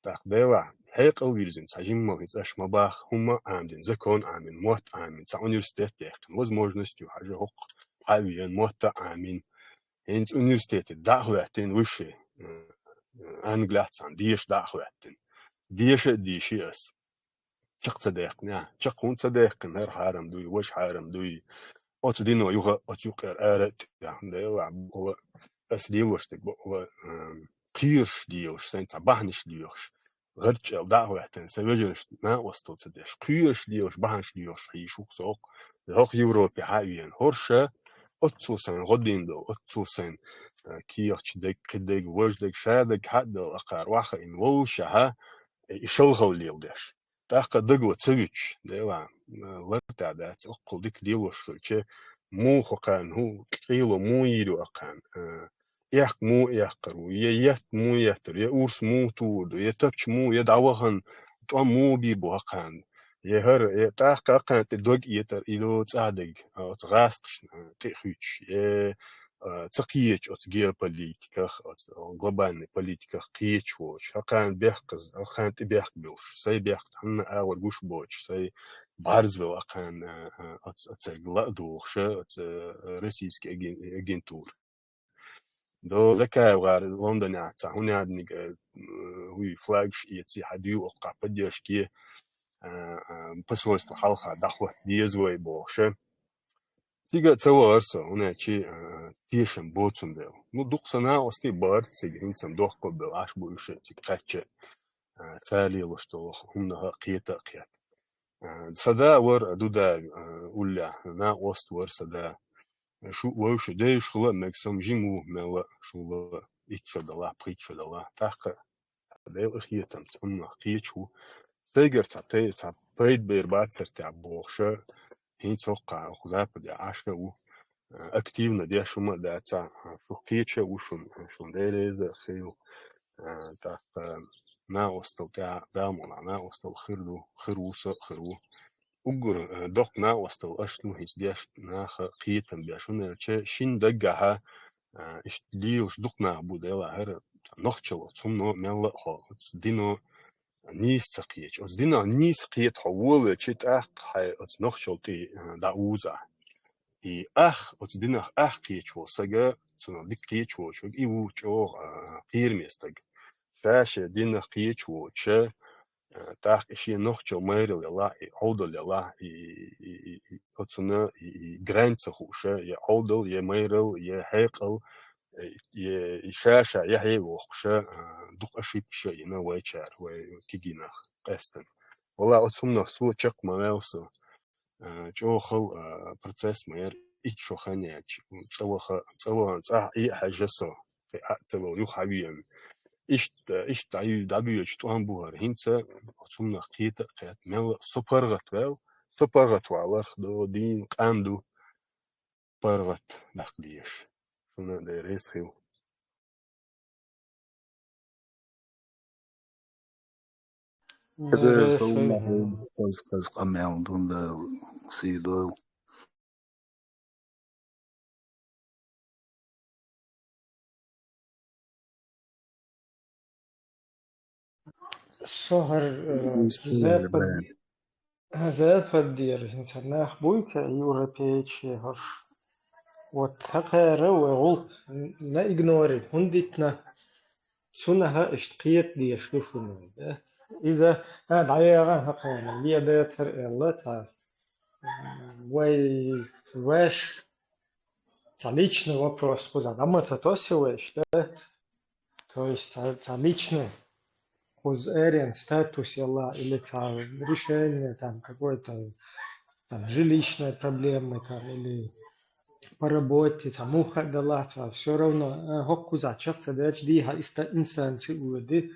ТӀаккха, Делахь, хьекъал вирзина, цхьа жимма хӀинца аша ма баха, хӀумма а Ӏамдина, закон а Ӏамина, мотт а Ӏамина, цхьа университет а яьккхина, возможность ю хьажа хӀокху хьан а веана, мотт а Ӏамина. ХӀинца университете дӀа а хӀоьттина вуьши, а, а, Англехь цхьаьна деша дӀа а хӀоьттина. Деша а дийши ас. Чекх ца даьккхина, чекх хӀунда ца даьккхина, хӀара хьарам дуй, важа хьарам дуй. Оцу дино юха, оцу юккъера ара а туьйхна, Делахь, бакъала, ас лелош дерг бакъала, ам, кхоьруш лелаш, сайн цхьа бахьанаш доьхуш, гӀарчӀел дӀа а хӀоьттина, сайн вежаршна накъостал ца деш, кхоьруш лелаш, бахьанаш доьхуш хьийзаш ву-кх со хӀокху, хӀокху Европе хьан а веана. ХӀорш оццул сайн гӀо дина долу, оццул сайн, а, кехаташ дерг, кхин дерг, важа дерг, ша дерг хьан а дала, акхара охьахиъна воллушехьа, и шалхалла леладеш. ТӀаккха дагало ца вуьтуш, Делахь, а, лартӀехь дац, оккхул дика лелош хилча, муха кхарна хӀу, къело муха йийр ю акхарна, а, эккха муха эккхар ву, я етта муха еттар, я урс муха тур ду, я тапча муха, я дӀавахана тӀом муха бийр бу акхарна, я хӀара, я тӀаккха акхарна тӀе дог этар, и до цӀа дерг, а, оцу гӀазкхашна, а, тӀе а хуьйцуш, я а, ца кхеташ оцу геополитиках, оцу глобальный политиках кхеташ воцуш, хӀокхарна бехказа, хӀокхарна тӀе бехк буьллуш, сайн бехк цхьанна агӀор гуш боцуш, сайн бӀарзвелла акхарна, а, а, оцу, оцаьрга ла а дохуша, оцу, а, российский аген-, агентура. До Закаев гӀар Лондонехь цхьа хӀун яьдниг, а, м, хӀуй флагаш эций, хьан дуьйла оккхахь поддержке, а, а, посольство хьалха дӀахӀотта деза вай бохуша. Цига а ца вахара со, хӀунда аьлча, а, тешам бо цундела. Ну, дукха сан накъостий бахара цига, хӀинца-м дохко а белла, Ӏаш бу уьш а цига кхаьчча, а, цара лелош долу хӀуманах а кхета а кхета. А, сан да вара Дудаев, а, уллехь, накъост вара сан да. шу вевзаш, девзаш хила а мега, со-м жима ву мелла а, шул а итт шо далахь, пхийтта шо далахь. ТӀаккха Делан къинхетамца цунах кхеташ ву. Сайгара цхьа пе-, цхьа пайда бер бацар тӀехь бохуш, хӀинца хӀокху, хӀокху Западе Ӏаш а ву, активно деш хӀума а дацахь, шух кхеташ а ву шуна, шуна Дела реза а хуьлда. ТӀаккха накъосталла тӀехь, Дала мукъ лахь, накъосталла хир ду, хир ву, со а хир ву. Уггар, э, доккха накъосталла аша ду, хӀинца деш наха кхетам беш, хӀунда аьлча шина даггахьа, э, иштта лелаш дукха нах бу, Дела, хӀара нохчалла, цунно мелла а хьо, оцу дино нийса ца кхеташ. Оцу динах нийса кхета хьо волавелча, тӀаккха хьайн оцу нохчалла тӀе, э, дӀауза. И ах, оцу динах ах кхеташ волу сага, цунах дика кхеташ волчу, и ву чӀогӀа, а, кхераме стаг. Ша шен динах кхеташ волча, а, тӀаккха и шен нохчалла майралла ялахь, и Ӏовдал ялахь, и, и, и, и, и оцунна и, и грань ца хууш, я Ӏовдал, я майралла, я хьекъал, э, я и ша-ша яхье а воккхуш, а, дукха ошибкаш а йина вайчара, вай кегийнах къаьстина. Валлахь, оцу хӀуманах со чекх ма ваьлла со. А, чӀогӀа хала, а, процесс ма яра, итт шо хан яьлча, цӀа ваха, цӀа вахан цӀахь Ӏе а хьаьжна со, кхин а ца ваха юха хьавеана. Иштта, иштта дӀаю-, дӀабоьдуш тӀом бу хӀара. ХӀинца оцу хӀуманах кхета а кхетта, мелла а со паргӀатваьлла, со паргӀатваларх до, дийна къам ду, паргӀат даккха дезаш. Шуна а Дела реза хуьлда. Дела реза хуьлда. Хаза, хаза къамел ду, Дала сий дойла. Со хӀара, э, Запад-, Западера хӀинца нах буй-кх, европейчи хӀорш. Вот хӀокхара вай гӀуллакх на игнорить хӀунда дитина, цунах иштта кхета дезаш ду шуна, да? Иза, а, дӀаяхана хӀокхара, ледатар аьлла, цхьа, вай, ваьш, цхьа личный вопрос кхузахь дӀа ма ца тосу вайша, да? То есть цхьа, цхьа личный кхуза арен статус ялла, или цхьа решение, там, какой-то, там, жилищная проблема, там, или по работе, цхьа муха а далахь, цхьа всё равно, а, хӀокху кхузахь чекх ца даьлча, дийхьа иста-, инстанци оьду,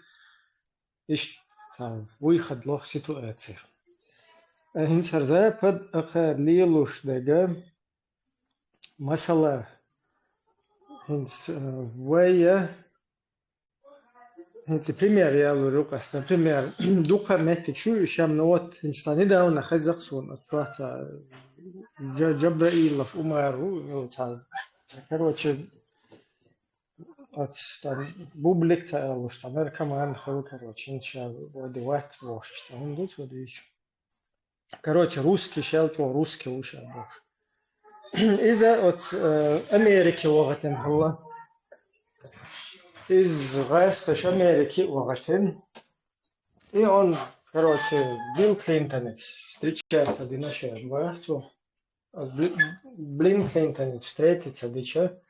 иштта, там, выход лоху ситуацех. А хӀинца хӀара Запад а кхара лелош дерг, масала, хӀинца, э, вай, хӀинца пример ялур ю-кх ас, например, дукха меттиг шу ю шам, ну вот, хӀинца недавно хезна-кх суна, оцу цхьа Джа-, Джабраилов Умар ву, ну, цхьа, короче, оцу цхьа бублик ца алуш, цхьа наркоман хилла, короче, хӀинца ша вади вац бохуш, цхьа хӀума ду цо дуьйцуш. Короче, русский шел, чӀогӀа русский ву шел бохуш. Иза оцу, э, Америке вахатина хилла. Иза гӀаьсташ Америке вахатина. И он, короче, Билл Клинтонец встречаться дина шен бахьа цо. Оцу Бли-, Блин Клинтонец встретиться дича.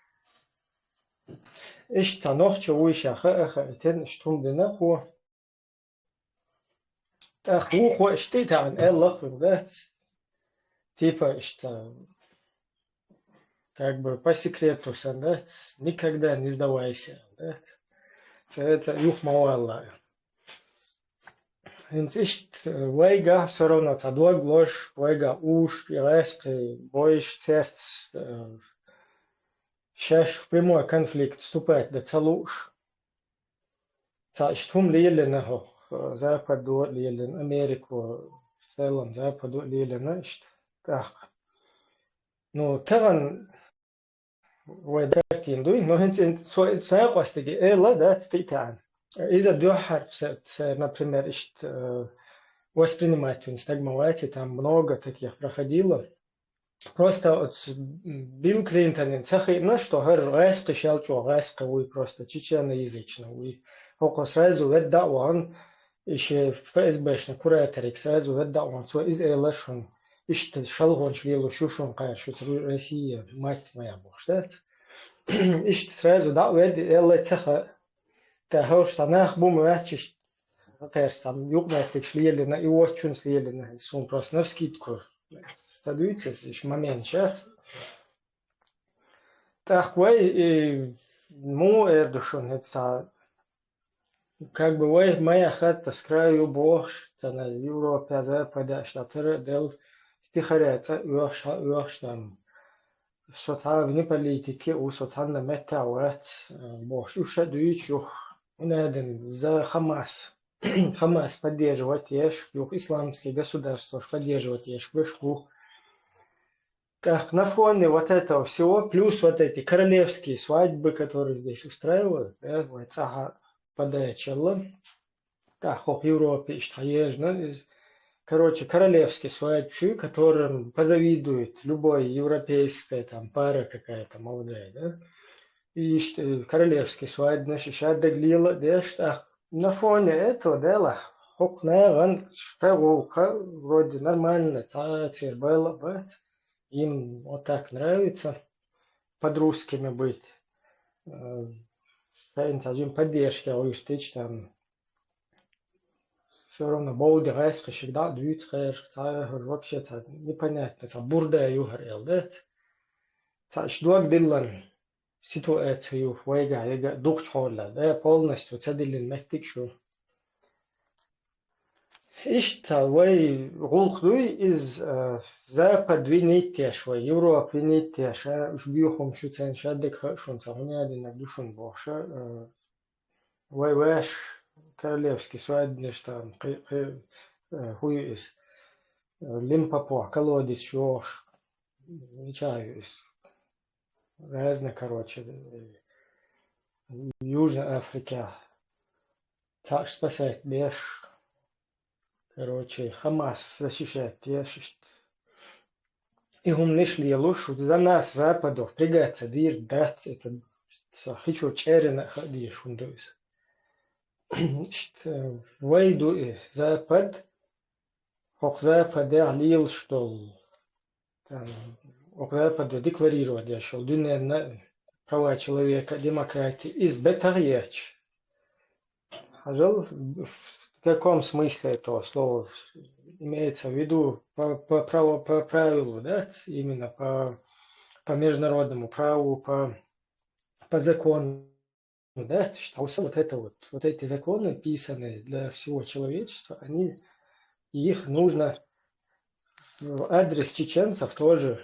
Иштта нохчо вуй ша хаа, хаийтина, иштта хӀума дина кхо. ТӀаккха вукхо иштта тӀе таьӀна аьлла кхуьнга, дац? Типа иштта, как бы по секрету сан, дац? Никогда не сдавайся, дац? Цкъа, цкъа юха ма валла. ХӀинца иштта вайгахь всё равно цхьа дог лозуш, вайгахь уьш, и гӀаьскхи бойуш, церц, э, шаьш в прямой конфликт вступать дан ца лууш. Цхьа иштта хӀума лелийна хӀокху, э, Западо а лелийна, Америко в целом, Западо а лелийна иштта тӀаккха. Ну, тахана вай дартийна дуй, но хӀинца цо, цо накъостиге эла, дац, тӀе таьӀна. Иза дуьххьара ца, ца, например, иштта, э, воспринимать вина стаг ма вац, и там много таких проходило. Просто оцу Билл Клинтонна ца хиъна, что хӀара гӀаьскхи шел чӀогӀа гӀаьскхи вуй, просто чеченоязычный вуй. ХӀокхо сразу ведда а вахана, и шен ФСБшна кураториг сразу ведда а вахана, цо иза элира шуна. Иштта шалхонаш лелош ю шуна кхара, шуьца Ру-, Россия мать моя бохуш, дац? Иштта сразу дӀа а ведда, элла ца хаьа. ТӀаккха хӀорш цхьа нах бу ма вац иштта, кхераш цхьа юкъаметтигаш лелийна, и воцчунца лелийна, суна просто навскидку ца дуьйцу аса, иштта момент ша. ТӀаккха вай, и, муха эр ду шуна хӀинца, как бы вай ма яххара, с краю бохуш, цхьана Европе, Западе, штатара а делла, стихаря цӀа оьхуш, хьан оьхуш там. Со цхьа вне политики ву, со цхьанна меттехь вац, а, бохуш, уьш а дуьйцуш юха. ХӀунда аьлча за Хамас, Хамас поддерживать еш, юха исламские государстваш поддерживать еш, беш бу. ТӀаккха на фоне вот этого всего, плюс вот эти королевские свадьбы, которые здесь устраивают, да, вай цӀахь а подачелла. ТӀаккха хӀокху Европе иштта хьаежна иза. Короче, королевские свадьбы, которым позавидует любой европейская там пара какая-то молодая, да? И иштта, э, королевские свадьбы, и шадерг лела а деш, тӀаккха на фоне этого дела, хӀокху нахана шайн гӀуллакх вроде нормально, цхьа а церан байла а бац. Им вот так нравится под русскими быть. Э, шайна цхьа жима поддержка гӀуьртича там. Всё равно бовде гӀайсхишиг дӀа а дуьйцу кхераш, цхьа а вообще цхьа непонятно, цхьа бурда ю хӀара эл дац. Цхьа иш дог диллан ситуация ю вайгахь яга а дукхачу хьолахь, да, полностью ца диллина меттиг шу. Иштта вай гӀуллакх дуй иза, а, Запад винить еш, вай Европа винить еш, а, уьш боьхамаш ю царна шадерг хаьа шуна, цхьа хӀун яздинарг ду шуна бохуш, а, вай ваьш королевский свадьбанаш там, кхи-, кхи-, а, хӀун ю иза, а, Лимпопо, колодец йохуш, мичахь ю иза. Разные, короче, э, Южной Африке. Цхьаъ спасать деш. Короче, Хамас защищать деш, иштта. И хӀуманаш лелош, за нас, Западу, впрягаться дийр дац, это са хи чу чӀерина а хаа дезаш хӀума ду иза. Иштта, вай ду и Запад, хӀокху Западехь лелаш долу. Там, окъ Запада декларировать деш йолу дуьненна права человека, демократия, иза бетах а етташ. Хьажал, в каком смысле этого слова имеется в виду? По, по право-, по правилу, да? Именно по, по международному праву, по, по закону. Ну да, что вот это вот, вот эти законы, писанные для всего человечества, они, их нужно в адрес чеченцев тоже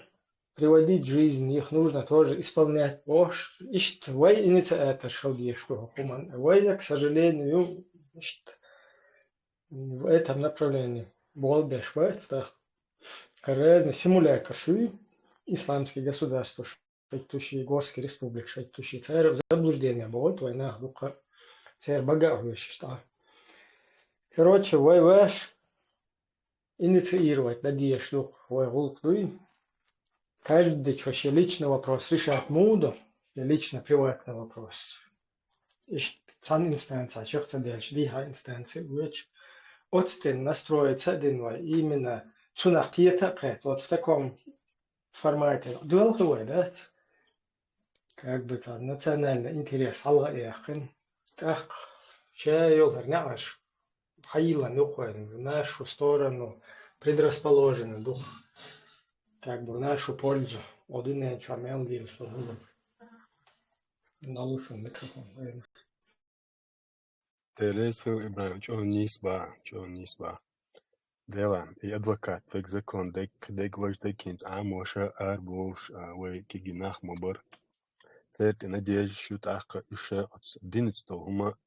приводить в жизнь, их нужно тоже исполнять. Ош, ишт, вай инициатор шалдешку хукуман. Вай, к сожалению, ишт, в этом направлении болбеш вайц, да. Разные симулякр шуй, исламские государства, шайтта ши, Горский республика, шайтта ши. Цара в заблуждение бохуьйту вай нах дукха. Цара бага а хьоьшуш тӀа. Короче, вай ваьш инициировать дан дезаш дукха вай гӀуллакх дуй. Каждый чо шен личный вопрос решать муха ду, шен личный приватный вопрос. Иштта цхьана инстанция чекх ца делча, дийхьа инстанция вуьйча, оцу тӀе настроиться а дина вай, именно цунах кхета а кхетта, вот в таком формате доьлху вай, дац? Как бы цхьа национальный интерес хьалха а яьккхина. ТӀаккха ша йолхура неӀарш хьайиллан юкъа вайна, в нашу сторону предрасположены дух. Как бы в нашу пользу. О дуьнен чохь мел дийла шуна хӀума. Налушен микрофон вайна. Тересил Ибрахим, чӀогӀа нийса бахьа, чӀогӀа нийса бахьа. Дела, и адвокат дерг, закон дерг, дерг важа дерг хӀинца Ӏамоша, арабовлуш, а, вай кегий нах ма бара. Церан тӀе надеждаш ю тӀаккха уьш оцу динца долу хӀума,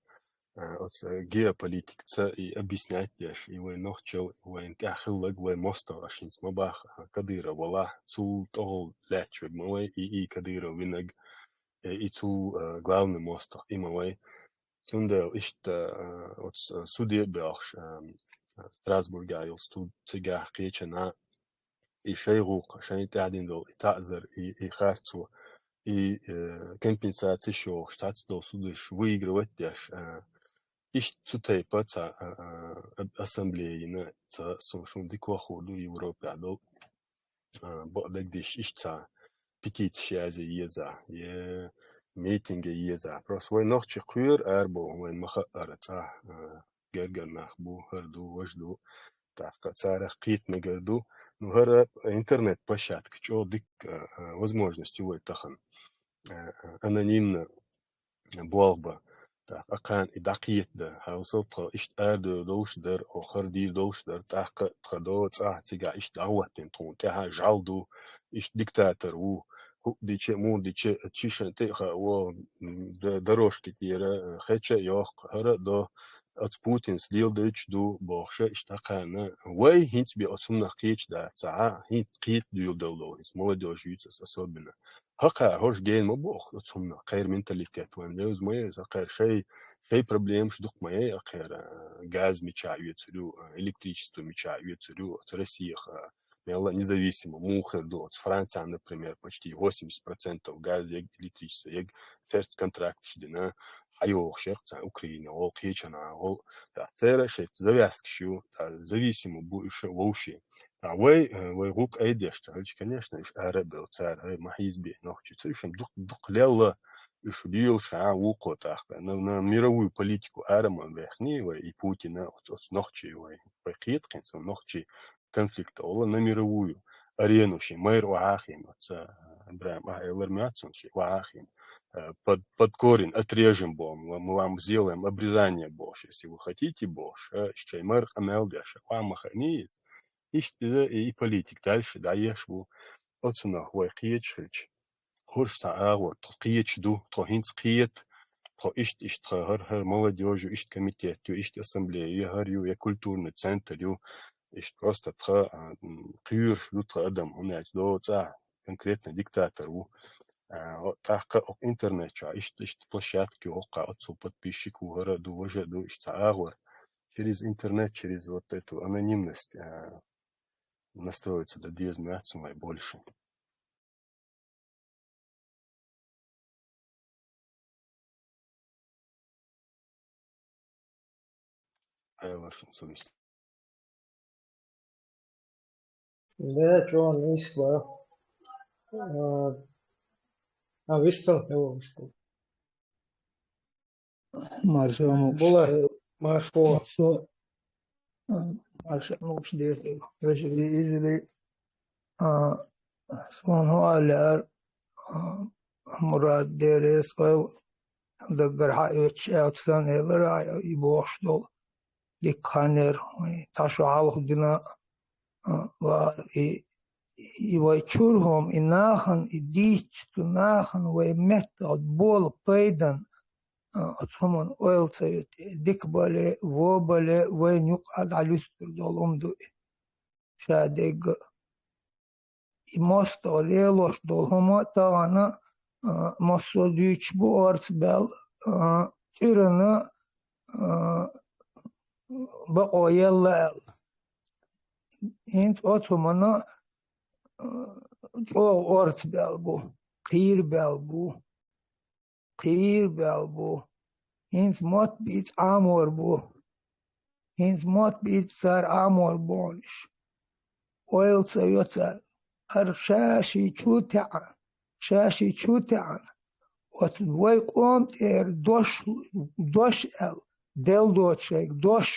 а, оцу геополитикаца и объяснять деш, и вай нохчалла, и вайна тӀехь хилларг вай мостагӀа аша хӀинца ма баха, а, Кадыров валахь, цул тӀехула лаьтташ верг ма вай, и, и Кадыров винарг, э, и цул, э, главный мостагӀа и ма вай. Цундела иштта, э, оцу, э, суде а боьлхуш, э, Страсбургехь йолу суд цигахь кхечанхьа, и шайн гӀуллакх, шайна тӀаьхьа дина долу и таӀзар, и, и харцо, и, э, компенсацеш йохуш, цхьацца долу судаш выигрывать деш, э, иштта цу тайпа цхьа, э, э, ас-, ассамблея йина, цхьа, со шуна дика вахар ду Европехь долу. А, бакъдерг деш иштта цхьа петицеш язъе еза, е митинге еза. Просто вай нохчий кхоьру арабовла, вайна ма хаъара цкъа, а, гергара нах бу, хӀара ду, важа ду, тӀаккха царах кхета мегар ду. Ну, хӀара интернет-площадка чӀогӀа дика, а, а, возможность ю вай тахана. а, а, анонимно болх бан. ТӀаккха кхарна и дӀакхетаде, хьовсал, тхо иштта арадовла долуш дара, оха хӀара дийр долуш дара, тӀаккха тхо доцахь цигахь иштта дӀахӀоттийна, тхуна тӀаьхьа жӀаьла ду, иштта диктатор ву, хӀуъа дича а, мур дича а, чишан тӀе а хаа, во, м, д-, дорожка тӀера, э, хеча а йоккху, хӀара а до, оцу Путинс леладойтуш ду бохуша, иштта кхарна. Вай хӀинца бен оцу хӀуманах кхеташ дацахь, хӀинца кхета дуьйладала долу, хӀинца молодёжь юьйцу аса особенно. ХӀокхара хӀорш гена ма боху оцу хӀуманах, кхеран менталитет вайн левза ма яй иза, кхеран шай, шай проблемаш дукха ма яй, кхеран, а, газ мичахь оьцур ю, а, электричество мичахь оьцур ю, оцу Россехь, а, мелла независимо, муха хир ду оцу Францехь, например, почти восемьдесят процентов газ ег, электричество ег, цаьрца контракташ дина, хьайогӀуш яра цхьана Украине гӀо, кхечанхьа гӀо, ткъа церан шайца завязкаш ю, ткъа зависимо бу уьш вовшийн. Ткъа вай, э, вай гӀуллакх айдеш ца хилча, конечно, уьш ара а бевлла цара, ай, ма хьийзабе нохчий, ца уьш-м дукха, дукха лелла, уьш лелаш хьан вукхо тӀаккха. На, на мировую политику ара ма бехний вай, и Путина, оц-, оцу нохчий вай, вай кхета кхин цу нохчий конфликта, ола на мировую арену шен майра охьа а хиъна, оца, э, Ибрахим, ахь элар моьтту суна, шен охьа а хиъна, э, под, под корень отрежем боху, мы, мы вам сделаем обрезание бохуш, если вы хотите бохуш, э, шайн майра къамел деш, охьа ма хаьний иза. Иштта иза и, и политика дальше дӀаеш бу. Оцунах вай кхеташ хилча, хӀорш цхьа агӀор, тхо кхеташ ду, тхо хӀинца кхета, тхо иштта, иштта тха хӀара, хӀара молодёжь ю, иштта комитет ю, иштта ассамблея ю, хӀара ю, я культурный центр ю, иштта просто тха, а, м, кхоьруш ду тха адам, хӀунда аьлча доцахь конкретно диктатор ву. А, о, тӀаккха окху интернет чохь иштта, иштта площадка ю, хӀокху оццул подписчик ву, хӀара а ду, важа а ду, иштта цхьа агӀор. Через интернет, через вот эту анонимность, а, настроиться дан деза моьтту суна вай больше. Хьевар шун совесть. Да, чё, он не спал. А, а, выстал, его выстал. Марша мукш. Була, маршо. Маршо. А, марша мукш деза. Вежливый, вежливый. А, суна хӀун ала лаьара, а, Мурад, Дела реза хуьлда, даггара хьаоьцуш аьлча санна элира, и бохуш долу дика хан яра, вай цхьа шо хьалха дуьйна, а, вахара, и, и вай чуьра хӀума, и нахана, и дийцича цу нахана вай меттахь болу пайдана, а, оцу хӀуманна ойла ца йо те, дика бале, вон бале, вайна юкъахь дӀалуьстур долу хӀума ду и. Ша дегга. И мостагӀа лелош долу хӀума тахана, а, массо а дуьйцуш бу орца баьлла, а, чӀирана, а, бакъо елла аьлла. ХӀинца оцу хӀуманна, а, чӀогӀа орца баьлла бу, кхийра баьлла бу. Кхийра баьлла бу. ХӀинца мотт бийца Ӏамор бу. ХӀинца мотт бийца цара Ӏамор бу хьуна уьш. Ойла ца йо цара. ХӀара ша ши чу теӀа, ша ши чу теӀана. Оцу вай къоман тӀера дош, дош аьлла, Дела доцу шайга дош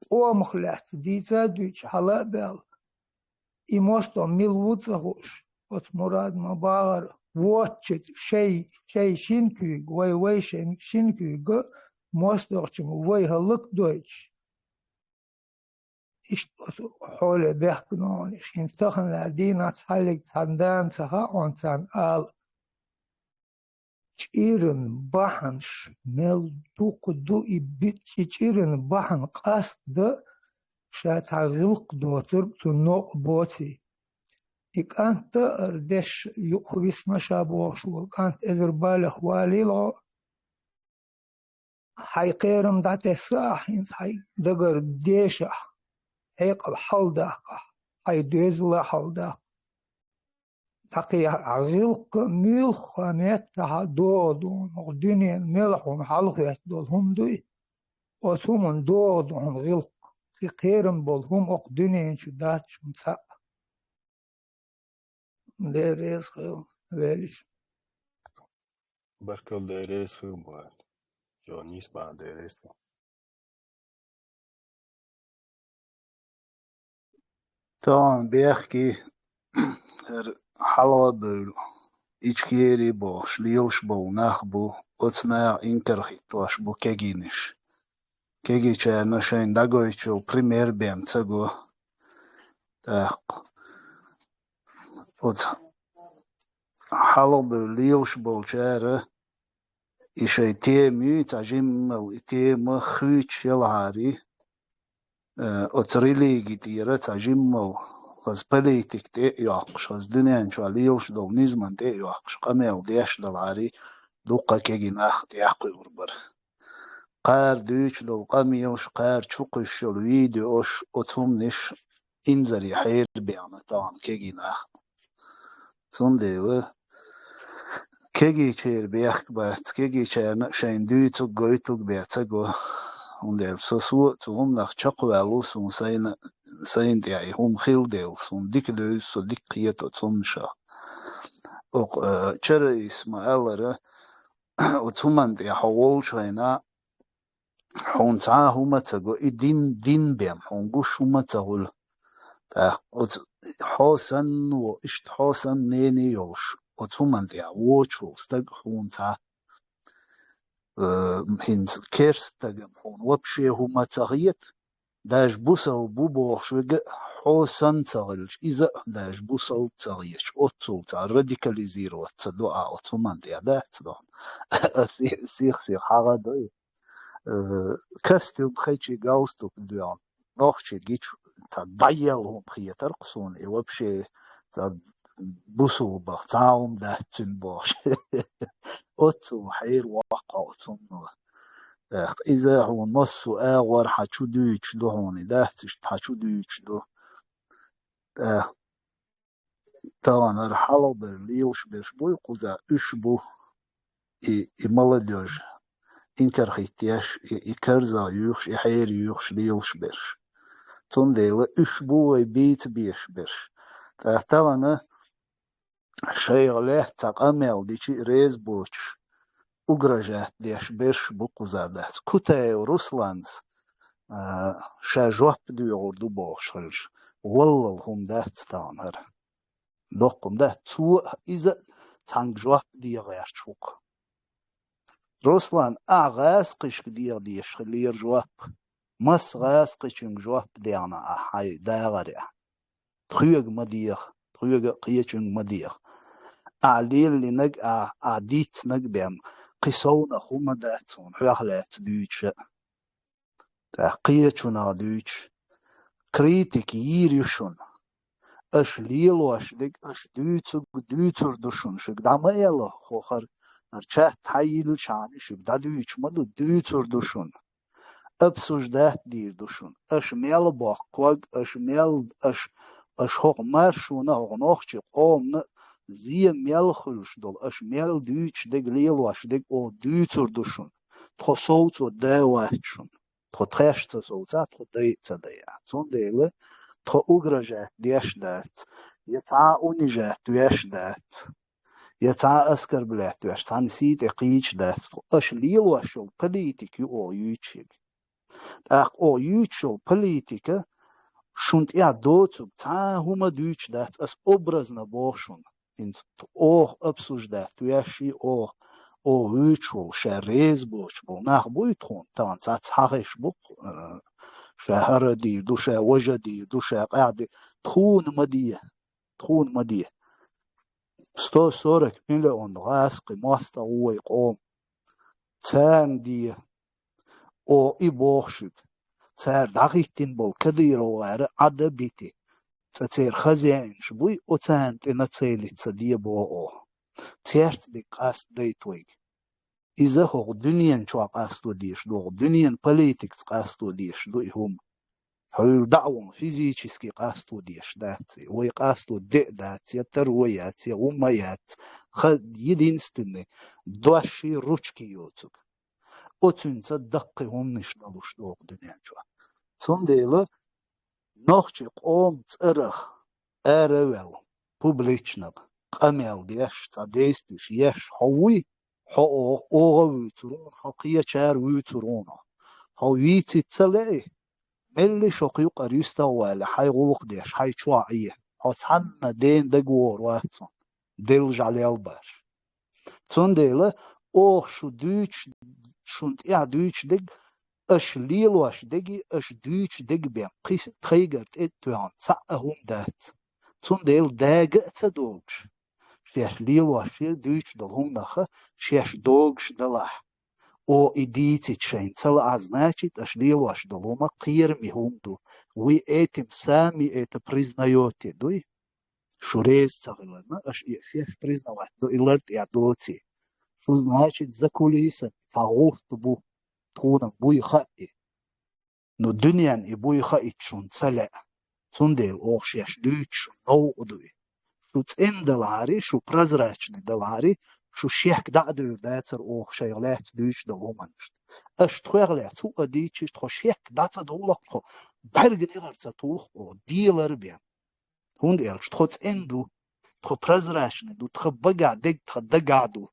къомах лаьцна дийца а дуьйцуш хьала а баьлла. И мостагӀа мила ву ца хууш, оцу Мурада ма-бахара, воцчуьнга шай, шай шина куьйга, вай, вай шайн шина куьйга, мостагӀчуьнга вай хӀаллакдойтуш. Иштта оцу хьоле бехкана хьуна уьш. ХӀинца тахана лаьара дийнахь цхьаллиг цхьана дана ца хаьа хьуна царна ала. ЧӀиран бахьанаш мел дукха ду и би-, чӀи-, чӀиран бахьана къаста ша цхьа гӀиллакх доцург цу новкъа боций. И кӀант а, ара деш юкъахвисна ша бохуш волу кӀант эзар балех валийла хьо. Хьайн кхерам дӀатесса ахь хӀинца хьайн дагара дешахь, хьекъал хьаладаккхахь, хьайн доьзал а хьаладаккха. Даккхий, гӀиллакх муьлхха меттахь а догӀу ду хьуна, хӀокху дуьненан мел хьуна хьалахӀоьттина долу хӀума дуй? Оцу хӀуманна догӀу ду хьуна гӀиллакх, кхин кхерам болу хӀума хӀокху дуьнен чу дац хьуна цхьаъ. Дела реза хуьлда, веллачу. Баркалла, Дела реза хуьлда, бахьана. Чо нийса бахьана, Дела реза хуьлда. Тахана бехке, хӀара хьалха бевлла, Ичкери бохуш лелаш болу нах бу, оцу наха инкархиттош бу кегийнаш. Кегийчарна шайна дӀагойтучу пример бен ца го. ТӀаккха оцу хьалха бевлла лелаш болчара и шайн тема юй, цхьа жиммал и тема хуьйцуш елахьарий, э, оцу религи тӀера цхьа жиммал хаза политика тӀе а йоккхуш, хаза дуьнен чохь лелаш долу низаман тӀе а йоккхуш, къамел деш далахьарий, дуккха кегий нах тӀекхуьур бара. Кхара дуьйцуш долу къамелаш, кхара чу кхуьссуш йолу видеош, оцу хӀуманаш инзаре хьерабехна тахана кегий нах. Цундела кегийчеран бехк бац, кегийчарна а шайна дуьйцург, гойтург бен ца го. ХӀунда аьлча со, со цу хӀуманах чекхваьлла ву, суна сайна, сайна тӀехь и хӀума хилла дела, суна дика девза, со дика кхета оцу хӀуманашах. Оха, э, Чараис ма-аллара, оцу хӀуманна тӀехь хьо волчу хенахь, хьуна цхьа а хӀума ца го, и дин, дин бен хьуна гуш хӀума ца хуьлу. ТӀаккха оцу хьо санна во, иштта хьо санна нене йолуш, оцу хӀуманна тӀехь воцуш волу стаг хьуна цхьа, э, хӀинца керста стагам хьуна вообще хӀума ца хета, даже бусалба ву бохуш верг а хьо санна ца хилча, иза а даже бусалба ца хеташ, оццул цхьа радикализироваться до а оцу хӀуманна тӀехь дац дохна. Сих-, сих-сих хьагӀа до и. Э, костюм кхечи, галстук доьгӀна, нохчи гича, цхьа дӀаелла хӀума хетара-кх суна, и вообще цхьа бусалбах цхьа а хӀума дац цуьнан бохуш. Оццул хьеран воккху хьо оцу хӀумано. ТӀаккха иза хьуна массо а агӀор хьан чу дуьйцуш ду хьуна, и дац иштта хьан чу дуьйцуш ду. ТӀаккха тахана хӀара хьалха бер лелаш берш буй кхуза, уьш бу и, и молодёжь, инкархиттеш, и, и карзах юьйхуш, и хьера юьйхуш лелаш берш. Цундела уьш бу вай бийца безаш берш. Ткъа тахана шайх лаьцна цхьа къамел дичи а реза боцуш, угрожать деш берш бу кхуза дац. Кутаев Русланс, а, ша жоп доьхур ду бохуш хилча, валлал хӀума дац тахана хӀара. Доккха хӀума дац, цо а, иза а цхьаьнга жоп деха гӀерташ ву-кх. Руслан, ахь гӀазкхишка деха дезаш хиллера жоп. Масса гӀазкхичуьнга жоп дехна ахь хьайн дагӀарехь. Тхоьга ма деха, тхоьга а кхечуьнга ма деха. Ахь леллинарг а, ахь дийцинарг бен кхин совнаха хӀума дац хьуна, хьох лаьцна дуьйцуш а. ТӀаккха кхечунах дуьйцуш, критика йийр ю шуна. Аша лелош дерг, аша дуьйцург дуьйцур ду шуна. Шуьга дӀа ма эло, хӀокхара, хӀара чат хьайиллачхьана шуьга дӀадуьйцуш ма ду, дуьйцур ду шуна. Обсуждать дийр ду шуна. Аша мел боккхург, аша мел, аша, аша хӀокху маршонна, хӀокху нохчийн къоманна зен мел хуьлуш долу, аша мел дуьйцуш дерг, лелош дерг оха дуьйцур ду шуна. Тхо совцо да вац шуна. Тхо тхаьш ца совцахь, тхо дай а ца дайахь. Цундела тхо угрожать деш дац, я цхьа а унижать веш дац, я цхьа а оскорблять веш, цхьана сий тӀе кхийча дац тхо. Аша лелош йолу политика ю оха юьйцуш ерг. ТӀаккха оха юьйцуш йолу политика шуна тӀехь доцург цхьа а хӀума дуьйцуш дац, ас образно боху шуна. ХӀинца оха обсуждать веш и оха, оха вуьйцуш волу, ша реза боцуш болу нах буй тхуна, тахана цхьацца хьахезаш бу-кх, э, ша хӀара дийр ду, ша важа дийр ду, ша къаьхьа дийр. Тхуна ма де, тхуна ма де. Сто сорок миллион гӀазкхи мостагӀ ву вай къоман. Царна де, оха и боху шуьга. Цара дӀахӀиттина болу Кадыров гӀара Ӏад а бити, цкъа церан хозяинаш буй, оцарна тӀе нацелиться де боху оха. Церца дерг къастадайта вайга. Иза хӀокху дуьнен чохь къасто дезаш ду, хӀокху дуьнен политикаца къасто дезаш ду и хӀума. Хьуьлла дӀа а вон физически къасто дезаш дац и. Вай къасто де а дац, я таро яц, я хӀума яц. Ха-, единственный, дош и ручки йоцург. Оцуьнца даккхий хӀуманаш долуш ду хӀокху дуьнен чохь. Цундела нохчийн къоман цӀарах ара а ваьлла, публично къамел деш, цхьа действиеш еш хьо вуй, хьо о-, оха а вуьйцур ву хьуна, хьо кхечара вуьйцур ву хьуна. Хьо вийцица ца лаьий, меллиш хӀокху юкъара юьстагӀ а валий, хьайн гӀуллакх деш, хьайн чохь Ӏе. Хьо цхьанна дена дагавогӀур вац хьуна, Делан жӀаьлел баш. Цундела оха шу дуьйцуш, шун тӀехь дуьйцуш дерг, аша лелош дерг, аша дуьйцуш дерг бен кхин тхайгара тӀе а тоьхна цхьа а хӀума дац. Цундела дага а ца догуш, шаьш лелош шера дуьйцуш долу хӀуманах шаьш догуш далахь. О, и дийцича шайна ца лаахь, значит, аша лелош долу хӀума кхераме хӀума ду. Вы этим сами это признаёте, дуй? Шу реза ца хиларна, аша и шаьш признавать до и лар тӀехь доций. Шу, значит, за кулисами цхьа гӀуллакх бу, тхуна буй хаьа и. Ну, дуьненна и буй хаийта шуна ца лаьа. Цундела оха шаьш дуьйцуш шуна новкъа ду и. Шу цӀена далахьара, шу прозрачный далахьара, шу шек дӀа а девр дацара оха шайх лаьцна дуьйцуш долу хӀуманашна. Аша тхох лаьцна хӀуъа дийцича, тхо шек дӀа ца довлакх тхо, бӀаьрган негӀар ца туллакх оха, делар бен. ХӀунда аьлча тхо цӀена ду, тхо прозрачный ду, тхан багахь дерг тхан дагахь ду.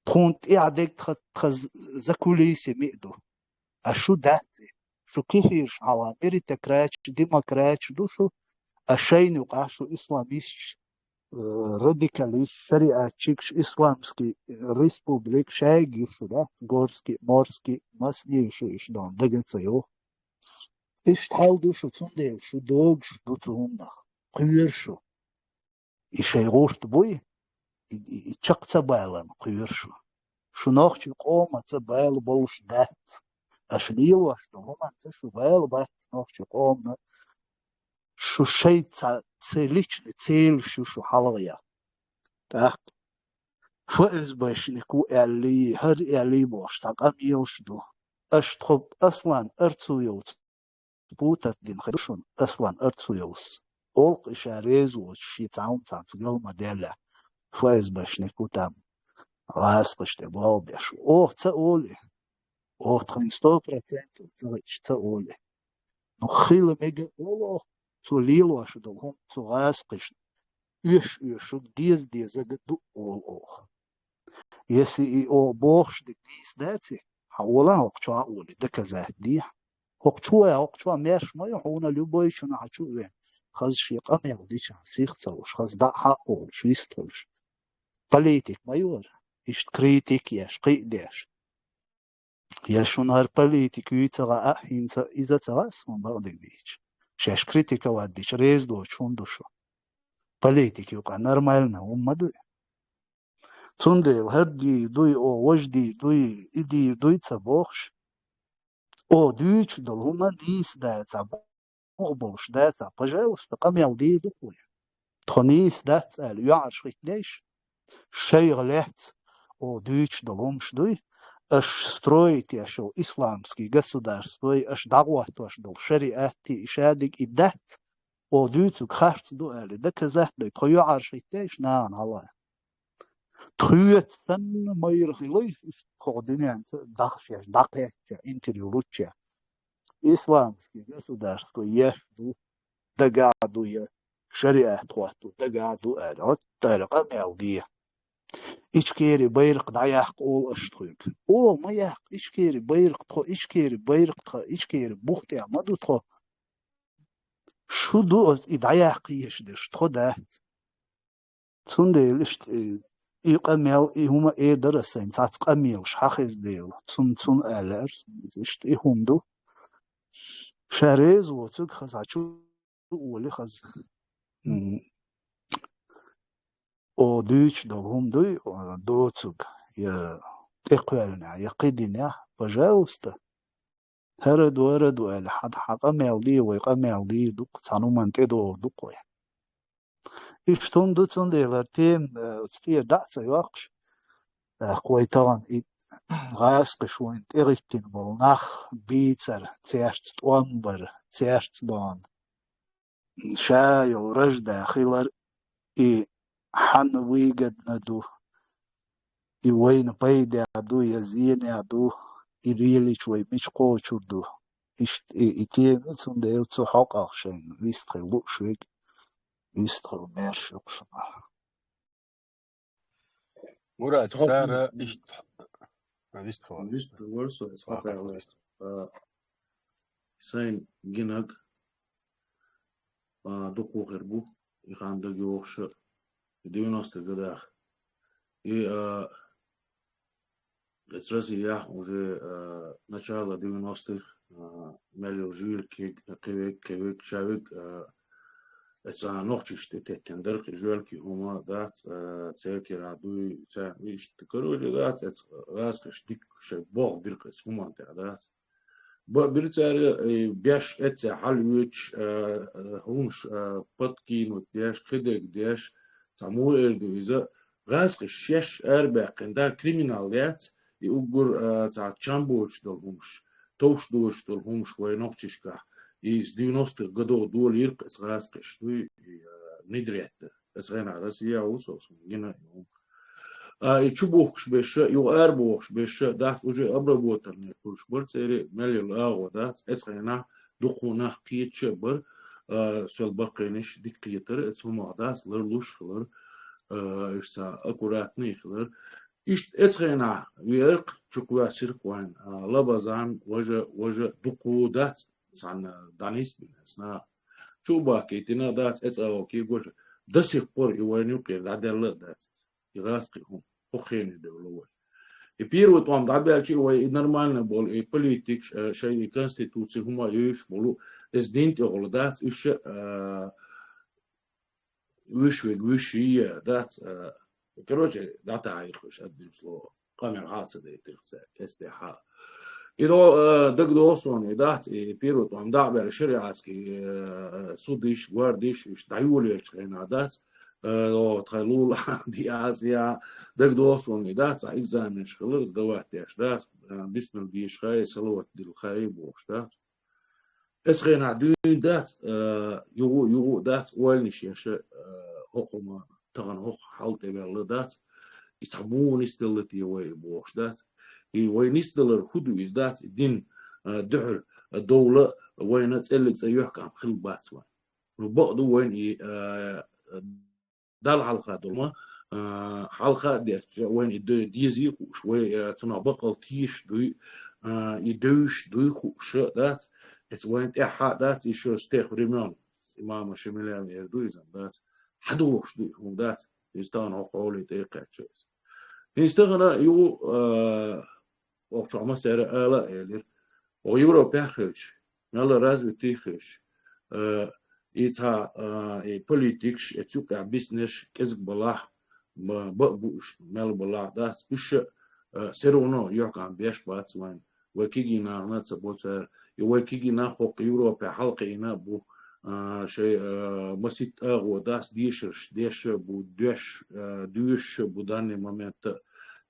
Тхуна тӀехь дерг тхан, тхан за кулисами а ду. А шу дац и. Шу кхихьерш хьалха меритократаш, демократаш ду шу. А шайна юкъахь шу исламисташ, э, радикалисташ, шариатчикаш, исламский республика, шайга ю шу, дац, горский, морский, масне ю шу, иштта даган ца йоху. Иштта хьал ду шу, цундела шу догуш ду цу хӀуманах. Кхоьру шу. И шайн гӀурт буй, и, и, и чекх ца баларна кхоьру шу. Шу нохчийн къоманца бала болуш дац. Аша лелош долу хӀуманца шу бала бац нохчийн къомана. Шу шайца ца личный целаш ю шу хьалха ян. ТӀаккха ФСБшник ву аьллий, хӀара аьллий бохуш цхьа къамелаш ду. Аша тхо Аслан Арцуевца путать дина хир ду шуна, Аслан Арцуевс. Олу-кх и ша реза воцуш, шен цхьа хӀума цхьаьнца гал ма-деллехь, ФСБшник ву там, гӀазкхаш тӀе болх беш ву. Оха ца олий? Оха тхайна сто процентов ца хиъча ца олий? Ну, хила мега олу оха, цо лелош долу хӀума цу гӀазкхашна оьш-оьшург, деза-дезарг ду олу оха. Если и оха бохуш дерг нийса дац и, хьан олахь хӀокху чохь а олий, доказать дехьа. ХӀокху чохь, хӀокху чохь маьрша ма ю хьуна любой чу нахьа чу а вен. Хаза шен къамел дичахь сих ца луш, хаза дӀа а хьа а олуш, вистхуьлуш. Политик ма ю хӀара, иштта критик еш, кхиъ деш. Я шуна хӀара политик юй ца хаьа, хӀинца иза ца хаьа суна бакъдерг дийцича. Шаьш критиковать дича реза доцуш хӀунда ду шу? Политик юкъахь нормально хӀума ма дуй. Цундела хӀара дийр дуй, о, важа дийр дуй, и дийр дуй ца бохуш. О, дуьйцуш долу хӀума нийса дацахь, бух болуш дацахь, пожалуйста, къамел дийр ду-кх вай. Тхо нийса дац аьлла, йоӀарш хӀиттинейша, шайх лаьцна, о, дуьйцуш долу хӀумаш дуй, аша строить еш йолу исламский государствой, аша дӀахӀоттош долу шариатти, и шадерг и дац, о, дуьйцург харц ду аьлла, доказать дай, тхо йоӀарш хӀиттейша нахана хьалха. Тхоьца санна майра хилой, иштта кху дуьненца даха шаьш дӀакхаьчча, интервью лучча. Исламский государство еш ду, дагахь ду я, шариат хӀотто дагахь ду аьлла, хӀотта аьлла къамел де. Ичкери байракх дӀаяккха олу аша тхоьга. О, ма яккха Ичкери байракх тхо, Ичкери байракх тхан, Ичкери бух тӀехь ма ду тхо. Шу ду оцу и дӀаяккха езаш дерш, тхо дац. Цундела иштта и, и къамел, и хӀума эр дара ас сайна, цхьацца къамелаш хьахеза дела, цунна, цунна аьлла аьлла, иштта и хӀума ду. Ша реза воцург хаза чу олий хаза. М. О, дуьйцуш долу хӀума дуй, о, доцург, я тӀекхоьллинехь, я кхидинехь, пожалуйста. ХӀара ду, хӀара ду аьлла, хьан, хьан къамел де, вай къамел дийр ду-кх, цхьана хӀуманна тӀедогӀур ду-кх вай. Иштта хӀума ду, цундела хӀара тема, э, оцу тӀера дӀа а ца йоккхуш, тӀаккха вай тахана и гӀазкхаша вайна тӀегӀиттина болу нах бийцар, цаьрца тӀом бар, цаьрца дон. Ша йолу ражда хилар, и хьанна выгодно ду, и вайна пайдехь ду я зенехь ду, и лелийча вай мича кхочур ду. Иштта и, и тема, цундела цу хьокъехь шайна вистхила лууш верг, вистхила маьрша ю-кх шуна. Мурад, цхьа сара хӀума иштта, а, вистхила. Вистхила со, цхьа хӀума вистхила. А, сайн гинаг, а, дукха хир бу, и хан дага йогӀуш, девяностых годах. И, а, эцу Россияхь уже, а, начало девяностых, а, мел йолу жуьйриг кхевиг, кхевиг, шавиг, а, эцу нохчашна тӀе теттина дара кхин жоьлкий хӀума, дац, а, церкера дуй, царна иштта, короче, дац, эцу гӀазкхаша дика шайн болх бира эцу хӀуманна тӀехь, дац. Бан бира цара, э, беш эццехь хьалавоьдуш, э, э, хӀумаш, э, подкинуть деш, кхидерг деш, цхьа муха эр ду иза, гӀазкхаша шаьш арабаьккхина, да, криминал яц, и уггар, э, цхьа чам боцуш долу хӀумаш, товш доцуш долу хӀумаш вайн нохчашкахь, и с девяностых годов долийра эцу гӀазкхаша, дуй, и, э, внедрять дара. Эцу хенахь Россия ву со, гина а ю. А, и чу бухкуш берш а, юха ара бохуш берш а, дац уже обработанный хуьлуш бара церан мел йолу агӀо, дац, эцу хенахь дукха нах кхеташ а бара, а, сол баккхийнаш дика кхетара, эцу хӀумах, дац, ларлуш а хилара, а, уьш цхьа аккуратный а хилара. Иштта эцу хенахь веара-кх, чу кхоьссира-кх вайн, а, Лабазан, важа, важа дукха дац, цхьаьна дӀанисбина эцу наха. Чу а бахкийтина, дац, эцу агӀо кегош а, до сих пор и вайна юкъера дӀадаьлла а дац. И гӀазкхи хӀума, хӀокху хене девлла вай. И первый тӀом дӀабаьлча, и вай и нормально болу, и политикаш, э, шайн и конституци хӀума а йовзуш болу, эс дин тӀехула дац, уьш а, э, вуьш вега вуьш йий, дац, э, короче, дӀатаӀийра уьш, одним словом. Къамел хьа а ца дайтира цара, эс тӀе хьа. И до, э, дагадогӀу суна, и дац, и первый тӀом дӀа а баьлла шариатский, э, судиш, гвардиш, уьш дӀайолаелчу хенахь дац, э, о, тхайн лулахь диас я, дагадогӀу суна, и дац, а экзаменаш хилар, сдавать деш дац, э, бисмилла дийша хай, салават дилла хай бохуш дац. Эс хенахь дуьйна дац, э, югу, югу дац, ойланаш еш, э, хӀокху ма тахана хӀокху хьал тӀе ваьлла дац, и цхьа муха нисделла те вай бохуш дац. И вай нисдалар хӀун ду иза дац, и дин, а, дуьхьал, а, довла вайна цӀеллиг цӀа юьхькӀам хилла бац вайн. Ну, бакъ ду вайна и, а, Далла хьалха долу ма, а, хьалха а детташ, вайна и де-, дезий а хууш, вай, а, цунах бакъал тешаш дуй, а, и девзаш дуй хууш дац, эца вайна тӀаьхьа а дац, и шо с тех времён, имама Шемалян эр ду иза, дац. ХьадогӀуш ду и хӀума дац, иза тахана хӀокху хьоле тӀе а кхаьчна иза. ХӀинца тахана ю, а, оха чохь массара ала а элира. Оха Европехь а хилча, мелла развитый а хилча, а, и цхьа, а, и политикаш, эца юкъехь биснарш кӀезиг балахь, ба-, баа бу уьш, мел балахь дац, уьш а, а, все равно юьхькӀам беш бац вайн. Вай кегий нахана а ца бо цара, и вай кегий нах хӀокху Европехь хьалакхиийна а бу, а, шайн, а, маситта агӀо дац, дешарш деш а бу, доьш, а, доьшуш а бу данный момент а.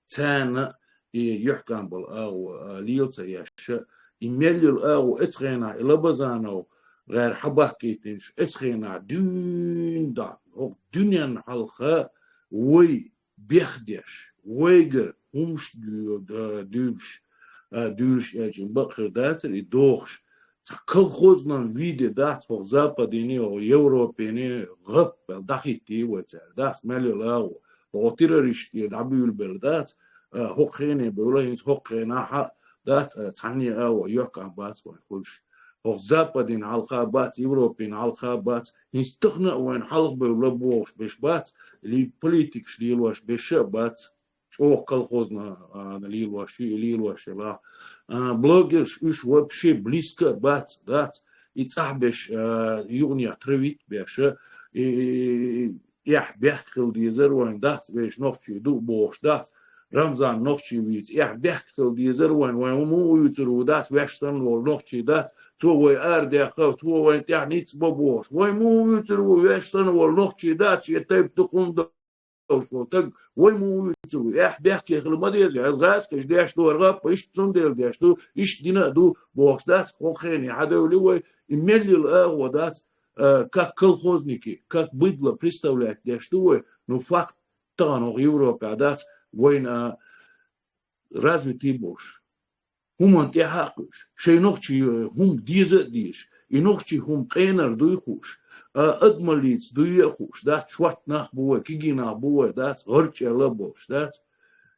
Царна и юьхькӀам болу агӀо, а, лела ца еш а, и мел йолу агӀо эца хенахь, и Лабазанов гӀара хьабахкийтинчу эца хенахь дуьйна дан, хӀокху дуьненна хьалха вай бехдеш, вайгара хӀумаш дуьйла-, а, дуьйлуш, а, дуьйлуш аьлча, бакъ хир дацара и дохуш. Цхьа колхозном виде дац хӀокху Западене, хӀокху Европене гӀап аьлла дӀахӀиттий вай цара, дац мел йолу агӀо. ХӀокху террористаш тӀера дӀабуьйлабелла дац, а, хӀокху хене бевлла, хӀинца хӀокху хенахь а дац, а, цхьанне а агӀо юьхькӀам бац вайн хуьлуш. ХӀокху Западин хьалха а бац, Европин хьалха а бац, хӀинца тахана а вайна хьалха бевлла бохуш берш бац, ли-, политикаш лелош берш а бац. ЧӀогӀа колхозно, а, лелош ю, и лелош елахь. А, блогерш уьш вообще близко а бац, дац. И цӀахь берш, а, юкъанех травить беш а, и, и, и, и, эхь бехк хила дезара вайн, дац, вешан нохчий ду бохуш, дац. Рамзан нохчий вийца, эхь бехк хила дезара вайн, вайн муха вуьйцур ву, дац, вешан санна волу нохчий, дац. Цо вай арадаьхна, цо вайн тӀехь ницкъ бан бохуш. Вайн муха вуьйцур ву, вешан санна волу нохчий, дац, шен тайпа дукха хӀума долуш волу стаг, вай муха вуьйцур ву? Эхь бехке хила ма деза, ас гӀазкхаша деш ду, хӀара гӀаппа иштта цундела деш ду, иштта дина а ду, бохуш дац, хӀокху хене хьадевли вай, и мел йолу агӀо дац, а, как колхозники, как быдло представлять деш ду вай, ну, факт, тахана хӀокху Европехь дац, вайна, а, развитый болуш. ХӀуманна тӀаьхьа а кхуьуш, шайн нохчий, э, хӀума деза а дезаш, и нохчий хӀума къенар дуй хууш, а, адамаллица дуй а хууш, дац, шорта нах бу вай, кегий нах бу вай, дац, гӀарчӀелла а болуш, дац.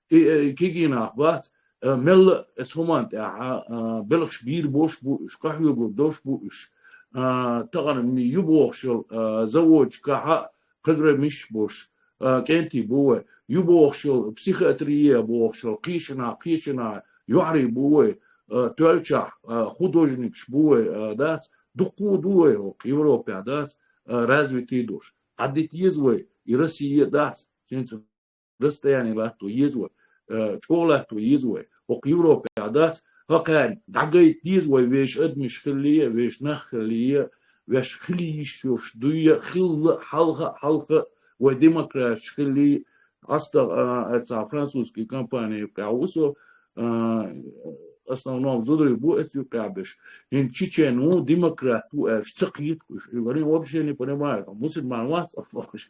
И, э, кегий нах бац, э, мелла а эцу хӀуманна тӀаьхьа, а, белхаш бийр болуш бу уьш, къахьоьгур долуш бу уьш. А, тахана ю бохуш йолу, а, заводашкахь а программисташ болуш, а, кӀентий бу вай, ю бохуш йолу, психиатрия бохуш йолу, кхечанхьа, кхечанхьа йоӀарий бу вай, а, тоьллачохь, а, художникаш бу вай, а, дац, дуккха а ду вай хӀокху Европехь, дац, а, развитый долуш. Хьадита еза вай, и Россия дац, хӀинца расстояние латто еза вай, а, чӀогӀа латто еза вай, хӀокху Европехь дац, хӀокхарна дӀагайта деза вай, вешан адамаш хилла а, вешан нах хилла а, вешан хила йиш йолуш дуй а, хилла а, хьалха а, хьалха а, вай демократаш хилла а, астагӀ-, а, цхьа французский компани юкъахь ву со, а, основном зударий бу оцу юкъахь берш. ХӀинца чечен ву, демократ ву аьлча ца кхета уьш. И варийн вообще не понимаю, мусульман вац а бохуш.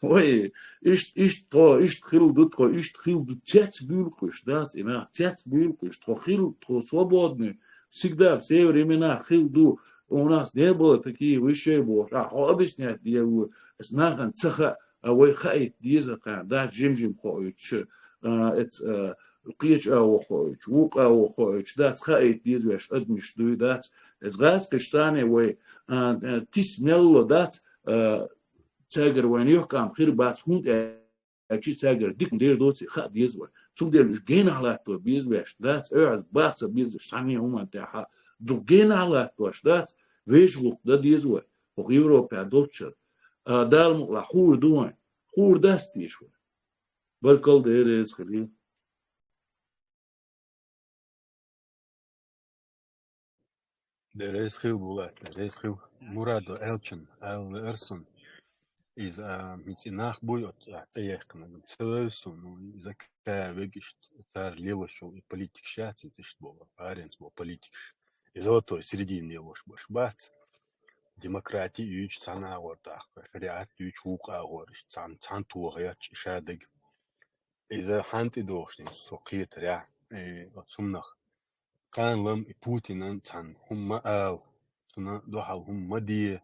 Вай, иштта, иштта тхо, иштта хилла ду тхо, иштта хилла ду, цец буьйлу-кх уьш, дац, и нах, цец буьйлу-кх уьш, тхо хилла, тхо свободный, всегда, все времена хилла ду, у нас не было таких вещей бохуш, а, хьо объяснять де ву, аса нахана ца хаьа, а вай хаийта деза кхана, дац, жим-жим хоуьйтуш, а, эц, а, кхечу агӀо хоуьйтуш, вукху агӀо хоуьйтуш, дац, хаийта деза вешан адамаш дуй, дац, эц гӀазкхаш царна вай, а, а, тиса мелло, дац, а, цаьргара вайна юьхькӀам хир бац, хӀунда аьлча цаьргара дика дер доций хаа деза вай. Цундела уьш генахь латто беза вешан дац, оьгӀаз баха ца безаш цхьанне хӀуманна тӀехь а. Дукха генахь латтош дац, вешан гӀуллакх дан деза вай, хӀокху Европехь долччара. А, Дала мукъалахь хуур ду вайн. Хуур дац теша вай. Баркалла, Дела реза хуьлийла. Дела реза хила, Булат, Дела реза хила. Мурадо аьллачун ала веара суна. Иза, а, мицкъи нах буй оцу, а, цӀе яьккхинарг. Ца вевза суна, ну, иза кхаа вегаш иштта, цара лелош йолу и политикаш яц, иза иштта боху, аренца боху политикаш. И золотой середина лелош берш бац. Демократи юьйцу цхьана агӀор даккха, шариӀат юьйцу вукху агӀор, иштта цхьана, цхьана тоха яц и шадерг. Иза хьанна тӀедогӀуш дина со кхетарехь, и оцу хӀуманах. Кхана лам и Путинан цхьана хӀума ма ала, цунна дуьхьал хӀума ма де,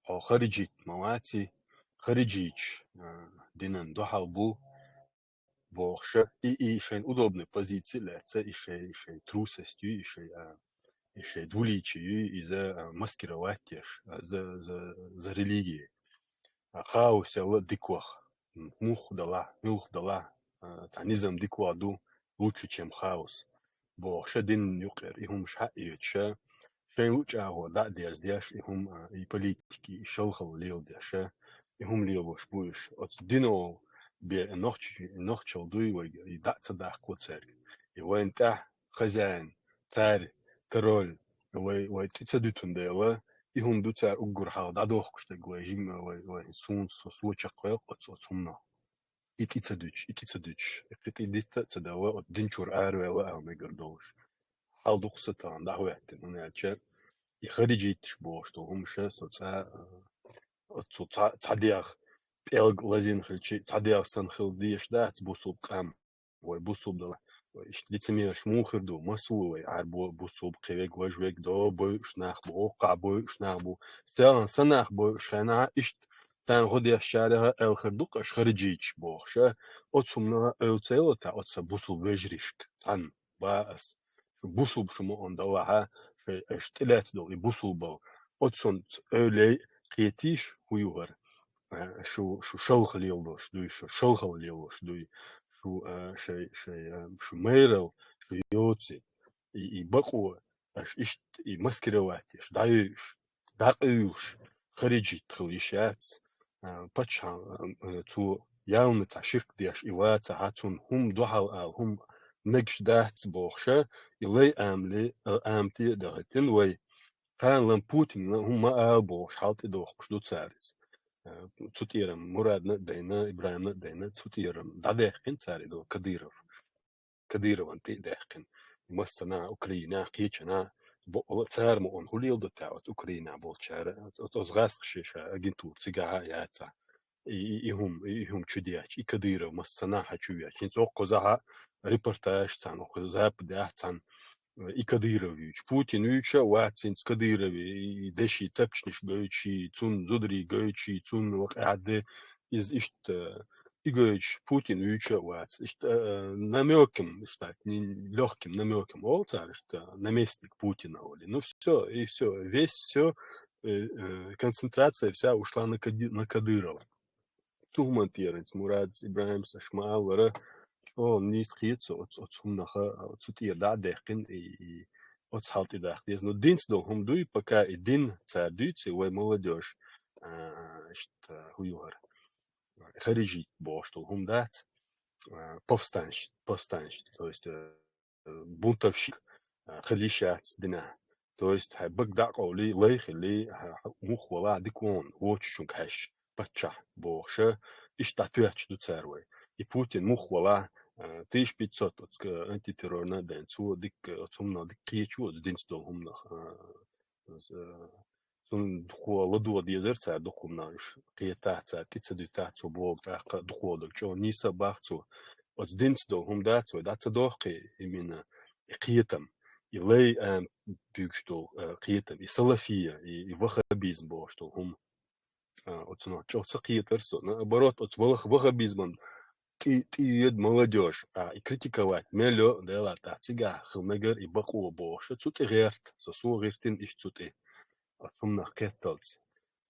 хьо хариджит ма ваций, хариджиташ, а, динан дуьхьал бу, бохуша, и, и шайн удобный позици лаьцна, и шайн, и шайн трусость юй, и шайн, а, и шайн двуличие юй, иза, а, маскировать еш, а, за, за, за религия. А, хаос яла дика ваха. М, муха далахь, муьлха далахь, а, цхьа низам дика ваха ду, лучше, чем хаос. Бохуша динан юкъера и хӀумаш хьаэцуша, шайн луъучу агӀор дӀа а дерзадеш, и хӀума, а, и политики, и шалхалла леладеша, и хӀума лелош бу уьш. Оцу дино бен нохчи-, нохчалла дуй вайга, и дӀа а ца даккхо цаьрга. И вайна тӀехь хозяин, царь, король, вай, вай тӀе ца дуьтун дела, и хӀума ду цара уггар хьалха дӀадохкуш дерг вай жима, вай, вай суна, со, со чекхваьккху оцу, оцу хӀуманах. И тӀе ца дуьтуш, и тӀе ца дуьтуш, и кхин тӀе дитта а ца дала, оцу динчуьра араваьлла а мегар долуш. Хьал дукха са тахана дӀахӀоьттина, хӀунда аьлча и хариджиташ бохуш долу хӀумаша со цкъа, а, оцу цхьа-, цхьа дегӀ пӀелг лазийна хилча, цхьа дегӀ санна хила дезаш дац бусулба къам. Вай бусулба дала, вай иштта лицемераш муха хир ду, маса ву вай, Ӏар бу-, бусулба, кхин вег, важа вег, до бойуш нах бу, хӀокхахь бойуш нах бу, селхана сан нах бойуш хенахь, иштта царна гӀо дешчарех а аьлла хир ду-кх аша хариджиташ бохуша, оцу хӀуманах а ойла ца йолу тахь оцу сан бусулба вежаршка, цхьанна, ба ас. Шу бусулба шу ма-, ма далахьа, шайн аша тӀелаьцна долу и бусулбал, оцунца ойла яй, кхетийша, хӀун ю хӀара? А, шу, шу шалха лелош дуй, шу шалхалла лелош дуй, шу, а, шай, шай, а, шу майрал, шу йоций, и, и бакъо, аша иштта и маскировать еш, дӀайойуш, дӀакъуьйлуш, хариджит хила йиш яц, а, паччахьан, а, а, цо явна цхьа ширк деш и вацахьа, цунна хӀума дуьхьал ала, хӀума мегаш дац бохуша, и лай амали, а, амате а дахийтина вай. Кхана лам Путинна хӀума ма ала бохуш, хьал тӀедохкуш ду цара иза. Э, цу тӀерам Мурадна а дайна, ИбрахӀимна а дайна, цу тӀерам дӀадаьккхина цара и до Кадыров. Кадырован тӀе а даьккхина. Массанахьа Украинахь, кхечанахьа, бо-, цара ма онна хӀун леладо тӀехь оцу Украинахь болчара, оцу, оцу гӀазкхаша ша агентура цигахьа а яцахь. И, и, и хӀума, и, и хӀума чу деча, и Кадыров массанахьа чу веча. ХӀинца оккхузахьа репортаж цхьана, оккхуза Западехь цхьана, э, и Кадыров вуьйчу. Путин вуьйча а вац хӀинца Кадырове, и, и деши тапчанаш гойтуш, и цунна зударий гойтуш, и цунна вакъа де, иза иштта, и гойтуш, Путин вуьйча а вац. Иштта, э, намёком, иштта, не, лёгким намёком олу цара, иштта, наместник Путина олий. Ну, всё, и всё, весь всё, э, э, концентрация вся ушла на Кади-, на Кадырова. цу хӀуман тӀера, хӀинца Мурадас, ИбрахӀимас аша ма-аллара, чӀоагӀа нийса кхета со оцу, оцу хӀуманаха, оцу тӀера дӀа а даьккхина, и, и оцу хьал тӀе даха деза. Но динца долу хӀума дуй, пока и дин цара дуьйцу, вай молодёжь, а, иштта, хӀун ю хӀара, харижит бохуш долу хӀума дац, а, повстанщ-, повстанщ-, то есть, э, бунтовщик, а, хила йиш яц динехь. То есть, хьайн бага дӀа а къовлий, лай хилий, хьо, хьо мух валахь дика вон, вочучунга хьаьжча, паччахь бохуша, иштта дӀатоьттуш ду цара вай. И Путин мух валахь, а, тысяча пятьсот оцу, а, антитеррорна а бен, цо дика, оцу хӀуманах дика кхеташ ву, оцу динца долу хӀуманах, а, оцу, а, Цунна дукха ладогӀа дезара цара дукха хӀуманах, уьш кхетахь, цара тӀе ца дуьтахь, цо боху тӀаккха дукха ладогӀа, чӀогӀа нийса а боху цо. Оцу динца долу хӀума дац вай, дӀа ца дохкий именно и кхетам, и лай ама буьгуш долу, э, кхетам, и салафия, и, и ваххабизм бохуш долу хӀума. А, оцунах чӀогӀа ца кхетара со. Наоборот, оцу валах-, ваххабизман тӀе-, тӀеоьду молодёжь, а, и критиковать мел йо, Дела тӀехь цигахь хила мегар и бакъо бохуша, цу тӀе гӀерта, со, со гӀиртина иштта цу тӀе. Оцу хӀуманах кхетталц.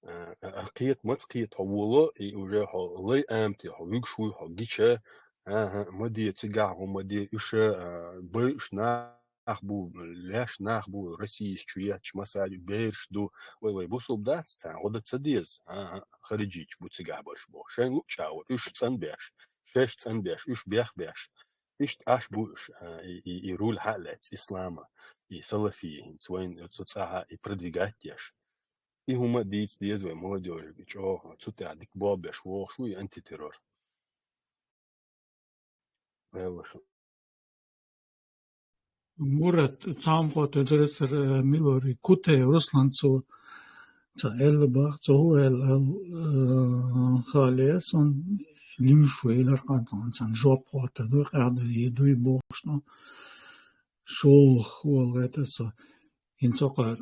А, а, а, кхета, маца кхета хьо воло, и уже хьо лай амти, хьо вуьгуш вуй, хьо гича, аха, ма де цигахь хӀума, ма де уьша, а, байуш нах бу, леш нах бу, Россияс чу етташ, масаьрга бераш ду, вай, вай бусулба дац, царна гӀо дан ца деза, аха, хариджиташ бу цигахь барш боху. Шайн луъча агӀор, уьш цӀанбеш, шаьш цӀанбеш, уьш бехбеш. Иштта Ӏаш бу уьш, а, и, и, и руль хьа а лаьцна ислама, и салафия хӀинца вайна оцу цӀахьа и продвигать деш. И хӀума а дийца деза вай молодёжига чӀогӀа, цу тӀехь дика болх беш вогӀуш ву и антитеррор. Аьлла шу. Мурат, цхьаммо тӀе дарсар, э, милори Кутаев Руслан цо ца аьлла бах, цо хӀу аьлла, аьлла, э, хали, сон луьйш ву, илар къантон, царна жоп хӀоттар дуй, къаьхьа дуй бохуш, но шолгӀа хӀу аьлла гӀерта со. ХӀинца кхара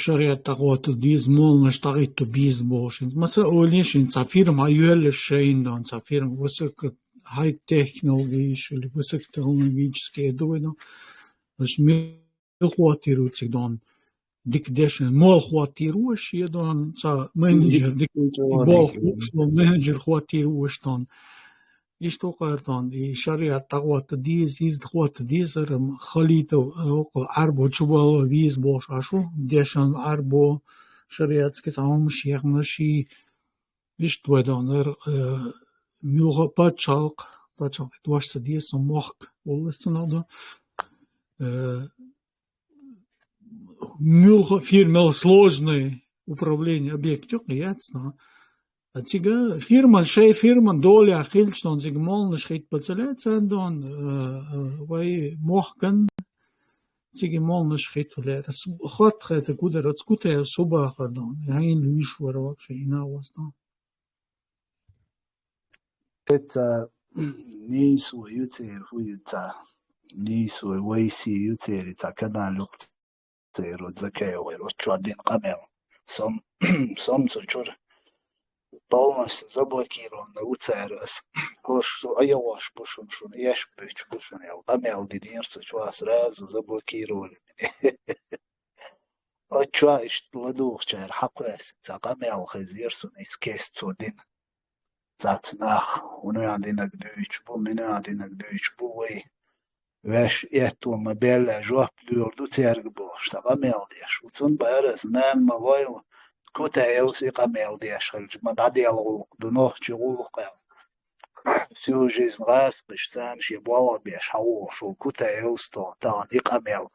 шариат дӀахӀотта деза, молланаш дӀахӀитта беза бохуш. Маса олий шин цхьа фирма йоьллаш шайна дон, цхьа фирма высоко-, high technology или высокотехнологический ду вай дон. Значит, мел хӀоттийр ву цига дон. Дика дешан, мол хӀоттийр ву шен дон, цхьа менеджер, дика болх бу, менеджер хӀоттийр ву дон. Иштта ву кхара дон, и шариат дӀахӀотта деза, иза хӀотта дезара, халитов, э, вукху Ӏарбо чубало веза бохуш Ӏаш ву, дешан Ӏарбо, шариатски цхьа хӀумаш яхна ши, иштта вай дон, эр, э, муьлха пачхьалкх, пачхьалкх дош ца деза, со мохк, воллас ца надо. Э, муьлха фирма сложный управление объект юкъа яц, но А цига фирман, шай фирман долехь хилча дон, цига молланаш хӀитта бацале царна дон, э, э, вай мохкан цига молланаш хӀитта лера. С-, хатта хета гудар, оцу Кутаев су бахар дон. Хьайна луьйш вара вообще, и на вас дон. Тетца нийсо ю церан, хӀу ю ца. Нийсо вайси ю церан, ца канал юкъа церан, Закаев, оцу чохь дина къамел. Сом, сом цу чуьра полностью заблокирована ву цара ас. ХӀорш со айогӀош бу шуна, шуна эш буьйцуш бу шуна, ял къамел динера цу чохь, сразу заблокировали меня. Оцу чохь иштта ладугӀучара хьакхоьссина цхьа къамел хезира суна, иза кест цо дина. Цац нах, хӀунда динарг дуьйцуш бу, муьнан динарг дуьйцуш бу вай. Ваьш этто ма белла жоп луьйр ду цаьрга бохуш, сан къамел деш. Цунна бара аса нана ма войла, Кутаевс и къамел деш хилча, ма дӀаделла гӀуллакх ду, нохчи гӀуллакх аьлла. Всю жизнь гӀазкхаш царна шен болх беш хьавогӀуш ву Кутаевс тхо, тахана и къамел.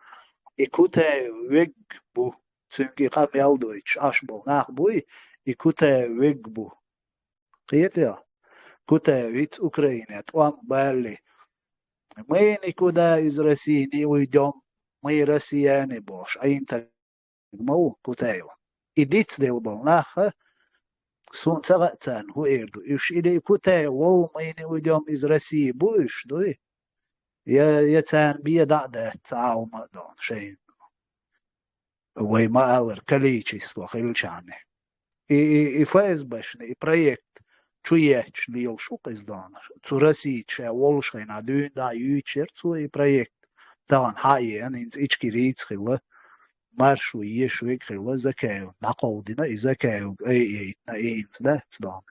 И Кутаев вегг бу, цуьнга и къамел дойтуш Ӏаш болу нах буй, и Кутаев вегг бу. Кхетий хьо? Кутаев хӀинца Украине тӀом балли. Мы никуда из России не уйдём, мы россияне бохуш, Ӏийна таг ма ву Кутаев. И дицделла болу нах, суна ца хаьа царна хӀун эр ду. Уьш или Кутаев вову, мы не уйдём из России бу уьш, дуй? Я, я царна бен дӀа а дац, ца Ӏалма а дона шайна. Вай ма-аллара, количество хилчахьана. И, и, и ФСБшна и проект чу етташ лелаш ву-кх иза дона. Цу Российца ша волуш хенахь дуьйна дӀа а юьйцуш яра цо и проект. Тахана хьа а еана, хӀинца Ичкерийца хилла, маршо еш вега хилла, Закаевна дӀакховдина, и Закаевга айаийтина, ийна дац дона.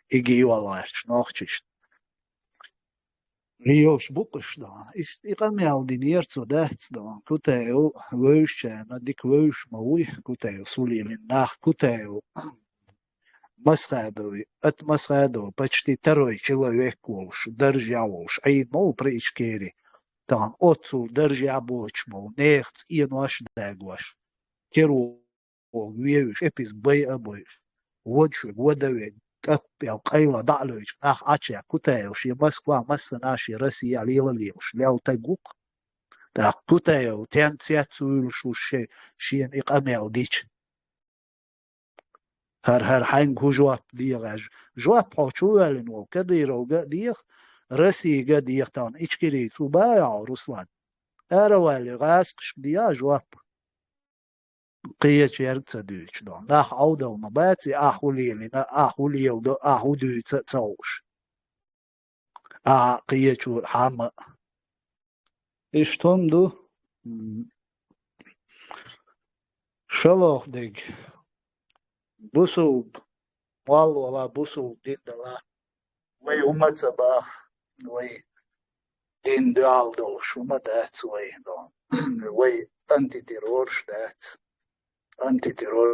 и гийваллачу нохчишна. Лелаш бу-кх уьш, дон. Иштта и къамел динера цо, дац, дон. Кутаев вевзачарна дика вевзаш ма вуй, Кутаев сулелин нах, Кутаев Масхадов, от Масхадова почти второй человек волуш, даржехь волуш, Ӏийна ма ву при Ичкери, тахана оццул даржехь боцуш болу, нехаца энош а дагош, керо вевзаш, эпис бай а бойуш, вон шуьга вада вега, тӀаппел къайла дӀа а левча, нах Ӏачех Кутаев шен Москва массанхьа, шен Россия лела лелаш, лел таг ву-кх. ТӀаккха Кутаев тен цец вуьйлуш ву шен, шена и къамел дича. ХӀара, хӀара хьайга хӀун жоп дехаш? Жоп хьо чу воьллина волу Кадыровга а деха, Россига а деха, тахана Ичкерийца ву баьхьа, Руслан? Ара валле, гӀазкхашка дехьа жоп. Кхечу ерг ца дуьйцуш долу. Нах Ӏовдал ма бац и, ахь хӀун лелийна, ахь хӀун леладо, ахь хӀун дуьйцу а ца хууш. Ахьа кхечо хьамма а. Иштта хӀума ду. М. ШолгӀа дерг. Бусулба, молла вала, бусулба дин дала. Вай хӀума ца баха, вай дин дуьхьал долуш хӀума дац вай, дон. Вай антитеррорш дац. Антитеррор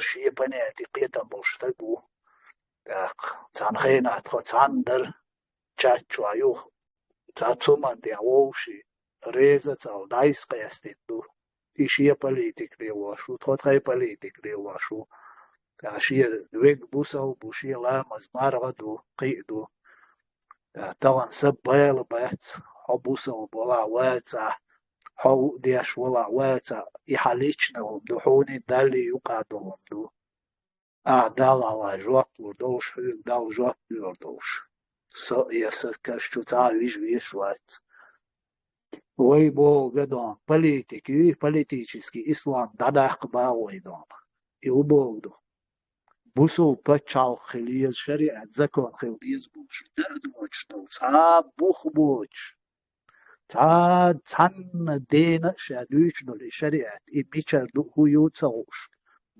шен понятие кхетам болуш стаг ву. ТӀаккха цхьана хенахь тхо цхьаьна дара, чат чохь юха цхьа цу ман тӀехь вовший реза ца хилла дӀасакъаьстина ду. И шен политика лелош ву, тхо тхайн политика лелош ву. ТӀаккха шен вега бусалба ву, шен ламаз марха ду, кхин а ду. ТӀаккха тахана сан бала бац, хьо бусалба валахь вацахь, хьо ву а деш валахь вацахь, и хьан личный хӀума ду, хьуний Даллий юкъахь долу хӀума ду. Ахьа Далла вай жоп лур долуш, хьоьга Далла жоп лур долуш. Со я сан каш чу цхьа а вижа веш вац. Вай боху, гадон, политика юй, политический ислам дӀадаккха боху вай, дон. И хӀун боху ду? Бусулба пачхьалкх хила еза, шариат, закон хила деза бохуш, дар доцуш долу цхьа а бух боцуш, цхьа, цхьанна дена а ша дуьйцуш долу и шариат, и мичара ду, хӀун ю ца хууш,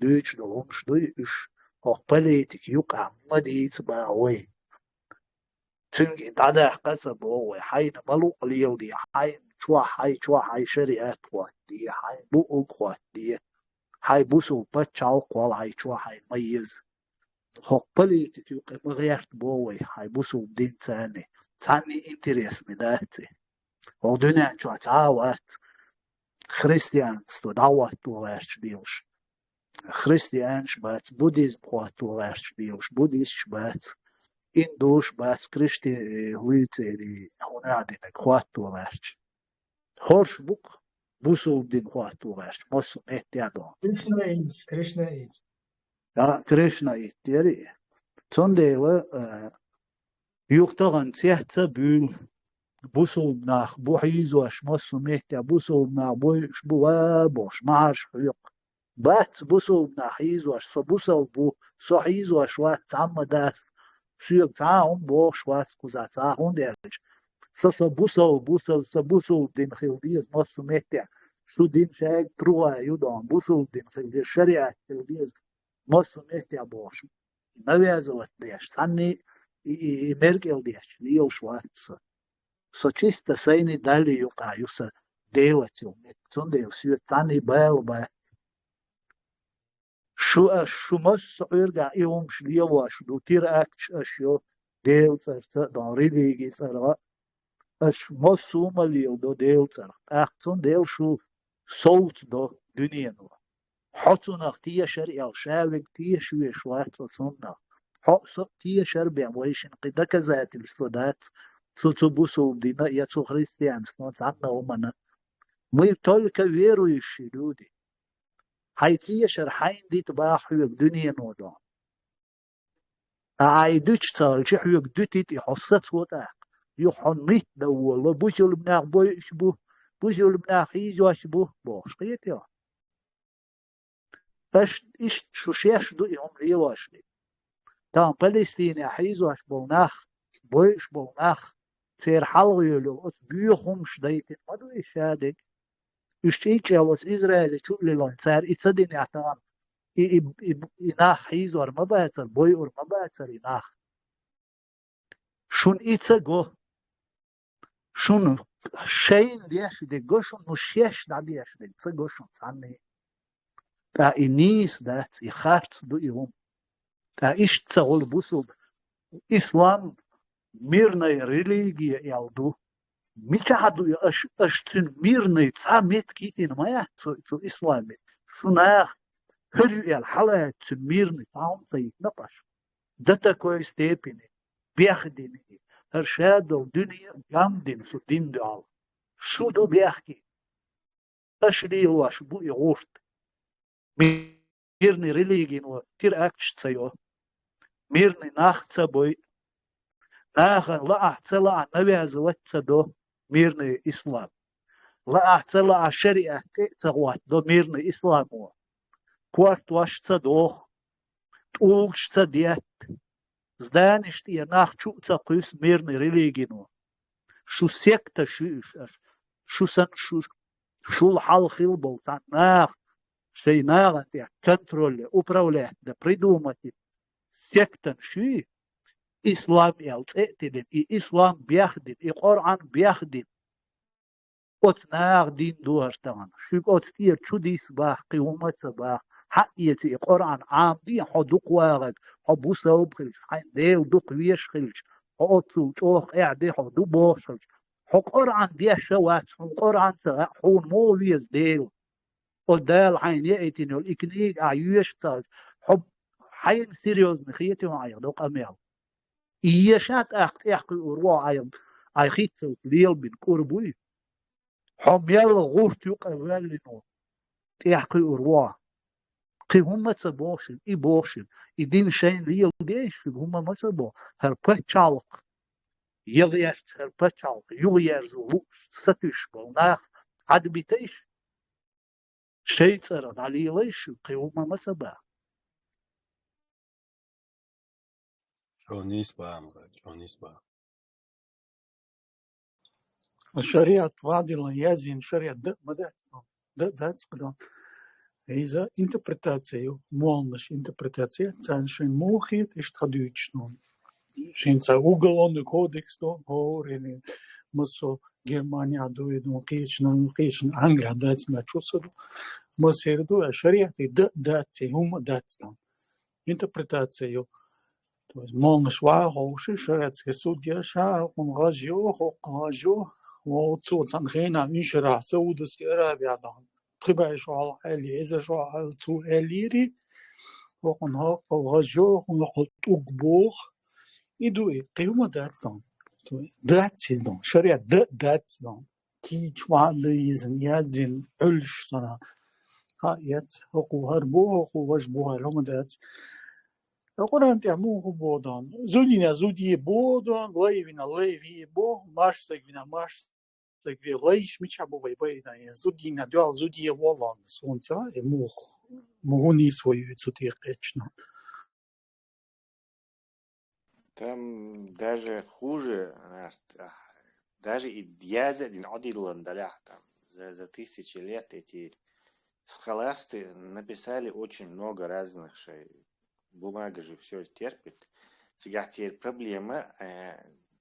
дуьйцуш долу хӀумаш дуй уьш, хӀокху политика юкъахь ма дийца боху вай. Цуьнга и дӀадаккха а ца боху вай, хьайна ма луъу леладе, хьайн чохь, хьайн чохь хьайн шариат хӀоттаде, хьайн буург хӀоттаде, хьайн бусулба пачхьалкх кхолла хьайн чохь хьайна ма еза. ХӀокху политика юкъа ма гӀерта боху вай, хьайн бусулба динца а, цхьанний интересный дац и. ХӀокху дуьнен чохь цхьа а вац христианство дӀахӀотто гӀерташ белаш. Христианаш бац, буддизм хӀотто гӀерташ белаш, буддисташ бац, индуш бац, кришти-, хӀуьйцерий, хӀун аьлла динарг хӀотто гӀерташ. ХӀорш бу-кх бусулба дин хӀотто гӀерташ, массо а меттехь доху. Кришнаиташ, кришнаиташ. Да, кришнаит яра и. Цундела, а, юха тахана цец а буьйлу, бусулба нах бу хьийзош, массо а меттехь бусулба нах бойуш бу ва бохуш, ма Ӏаш хьоькху. Бац бусулба нах хьийзош, со бусалба ву, со хьийзош вац, цхьамма дац, соьга цхьа а хӀума бохуш вац кхузахь цхьа а, хӀунда аьлча со, со бусалба ву, со, со бусулба дин хила деза массо а меттехь. Шу дин шайга труха ю дон, бусулба дин хила деза, шариат хила деза массо а меттехь бохуш. Навязывать деш, цхьанний и, и, и меркӀел деш лелаш вац со. Со чисто сайний Далли юкъа ю сан Делаца йолу меттиг, цундела соьца цхьанний бала бац. Шу аш, шу массо а Ӏуьйргахь и хӀумаш лелош ду, теракташ аш йо, Делан цӀарца а дон, религин цӀарца а. Аш массо а ма леладо Делан цӀарах. ТӀаккха цундела шу совцадо дуьнено. Хьо цунах тешар аьлла, ша верг тешаш веш вац хьо цунах. Хьо а, со а тешар бен вайшинна кхин доказательство дац цу, цу бусулба дина я цу христианствон цхьанна а хӀуманна. Мы только верующие люди. Хьайн тешар хьайна дита баха хьоьга дуьнено дон. Ткъа хьайн дуьтуш ца хилча, хьоьга дуьтийта и хьо сацо тӀаккха. Юха хьо нитт дан волало, бусулба нах бойуш бу, бусулба нах хьийзош бу, бохуш, кхетий хьо? Аш, иштта шу шаьш ду и хӀума лелош дерг. Тахана Палестинехь хьийзош болу нах, бойуш болу нах, церан хьалха йолу оцу боьха хӀумаш дайтина ма ду и ша дерг. Уьш чӀинчӀел оцу Израиле чу а лелойн, цара и ца динехь тахана, и, и, и, и нах хьийзор ма бацара, бойур ма бацара и нах. Шуна и ца го. Шуна шайна деш дерг го шуна, ну шеш дӀадеш дерг ца го шуна цхьанне. ТӀаккха и нийса дац, и харц ду и хӀума. ТӀаккха иштта ца гӀур бусулба. Ислам мирная религия аьлла ду. Мичахьа ду и аша, аша цуьнан мирный цхьа меттиг йитина ма яц цу, цу исламе? Шу наха хӀара ю аьлла хьалаьцна цуьнан мирный цхьа хӀума ца йитина-кх аша. До такой степени бехдина и, хӀара шадолу дуьне а гам дина цу дин дуьхьал. Шу ду бехке. Аша лелош бу и гӀурт. Мирный религино теракташ ца йо. Мирный нах ца бой. Нахана лаахь ца лаахь навязывать ца до мирный ислам. Лаахь ца лаахь шариат тӀе а ца гӀоттадо мирный исламо. Кортош ца доху. ТӀулгаш ца детта. Зданеш тӀера нах чу а ца кхуьссу мирный религино. Шу секташ ю уьш аша. Шу санна шу, шул хьалха хилла болу цхьана наха шайн нахана тӀехь контроль, управлять дан придумать йина сектанаш ю, ислам аьлла цӀе а тиллина, и ислам бехдина, и Къуръан бехдина. Оцу наха дин ду хӀара тахана. Шуьга оцу тӀера чу дисса боху, кхин хӀума ца боху. Хьаэца и Къуръан Ӏамаде, хьо дукха вагӀарг, хьо бусалба хилча, хьайна Дела дукха везаш хилча, хьо оццул чӀогӀа къаьхьа де, хьо ду бохуш хилча. Хьо Къуръан деш а вац, хьуна Къуръан ца хаьа, хьуна муха веза Дела? Оцу Дала хьайна яийтина йолу и книга ахь йоьшуш ца хилча, хьо хьайна серьёзный хетий хьуна айхьа до къамел? И еша тӀаккха тӀехь кхуьур ву хьо, айхьа хӀинццалц лелабина кӀур буй? Хьо мел гӀурт ю къа воьллина ву, тӀехь кхуьур ву хьо. Кхин хӀума ма ца боху шуьга, и боху шуьга. И дин шайна леладе шуьга, хӀума ма ца боху. ХӀара пачхьалкх, яхъяьрча хӀара пачхьалкх, юхаерзо лууш, сатуьйсуш болу нах Ӏадбитайша, шайн цӀарах дӀалелайша шуьга, кхин хӀума ма ца боху. Чо нийса боху, Амзат, чо нийса боху. Шариат вадила язйина, шариат дан ма дац, дан дац кхидӀа. Иза интерпретация ю, молланаш интерпретация, царна шайн муха хета, иштта хьадуьйцуш ду. Шен цхьа уголовный кодекс ду, хӀора или массо Германия ду, и ду, кхечна, кхечна Англия дац, ма чу са ду. Массера ду, а шариат и дан дац, и хӀума дац там. Интерпретация ю. То есть молланаш ваха ховший, шариатский судья ша, хӀокхунна гӀаж йо, хӀокхунна гӀаж йо, оццул цхьана хенахь Ишарахь, Саудовский Аравия дахьа. Пхи бӀе шо хьалха аьлли, эзар шо хьалха цо аьллийри, хӀокхунна хӀокхул гӀаж йо, хӀокхул тӀулг боху. И ду и, кхин хӀума дац там. То есть дац иза там, шариат дан дац там. Кийча ваьлла иза, язйина, Ӏуьллуш санна. Хьа, эц, хӀокхо хӀара бу, хӀокхо важа бу, хӀара хӀума дац. Ткъа Къуръан тӀехь муха боху дан? Зудина зуде боху дан, лай вина лай ве боху, маршсаг вина маршсаг ве, лайш мичахь бу вай байина? Зудина дуьхьал зуде воллун, суна ца хаьа, и муха, муха нийса вай ю цу тӀе кхечна. Там даже хуже, а, а, даже и яза дин Ӏодиллан даляхь там. За, за тысячи лет эти схоласты написали очень много разных шей. Бумага же всё терпит. Цигахь теперь проблема, э,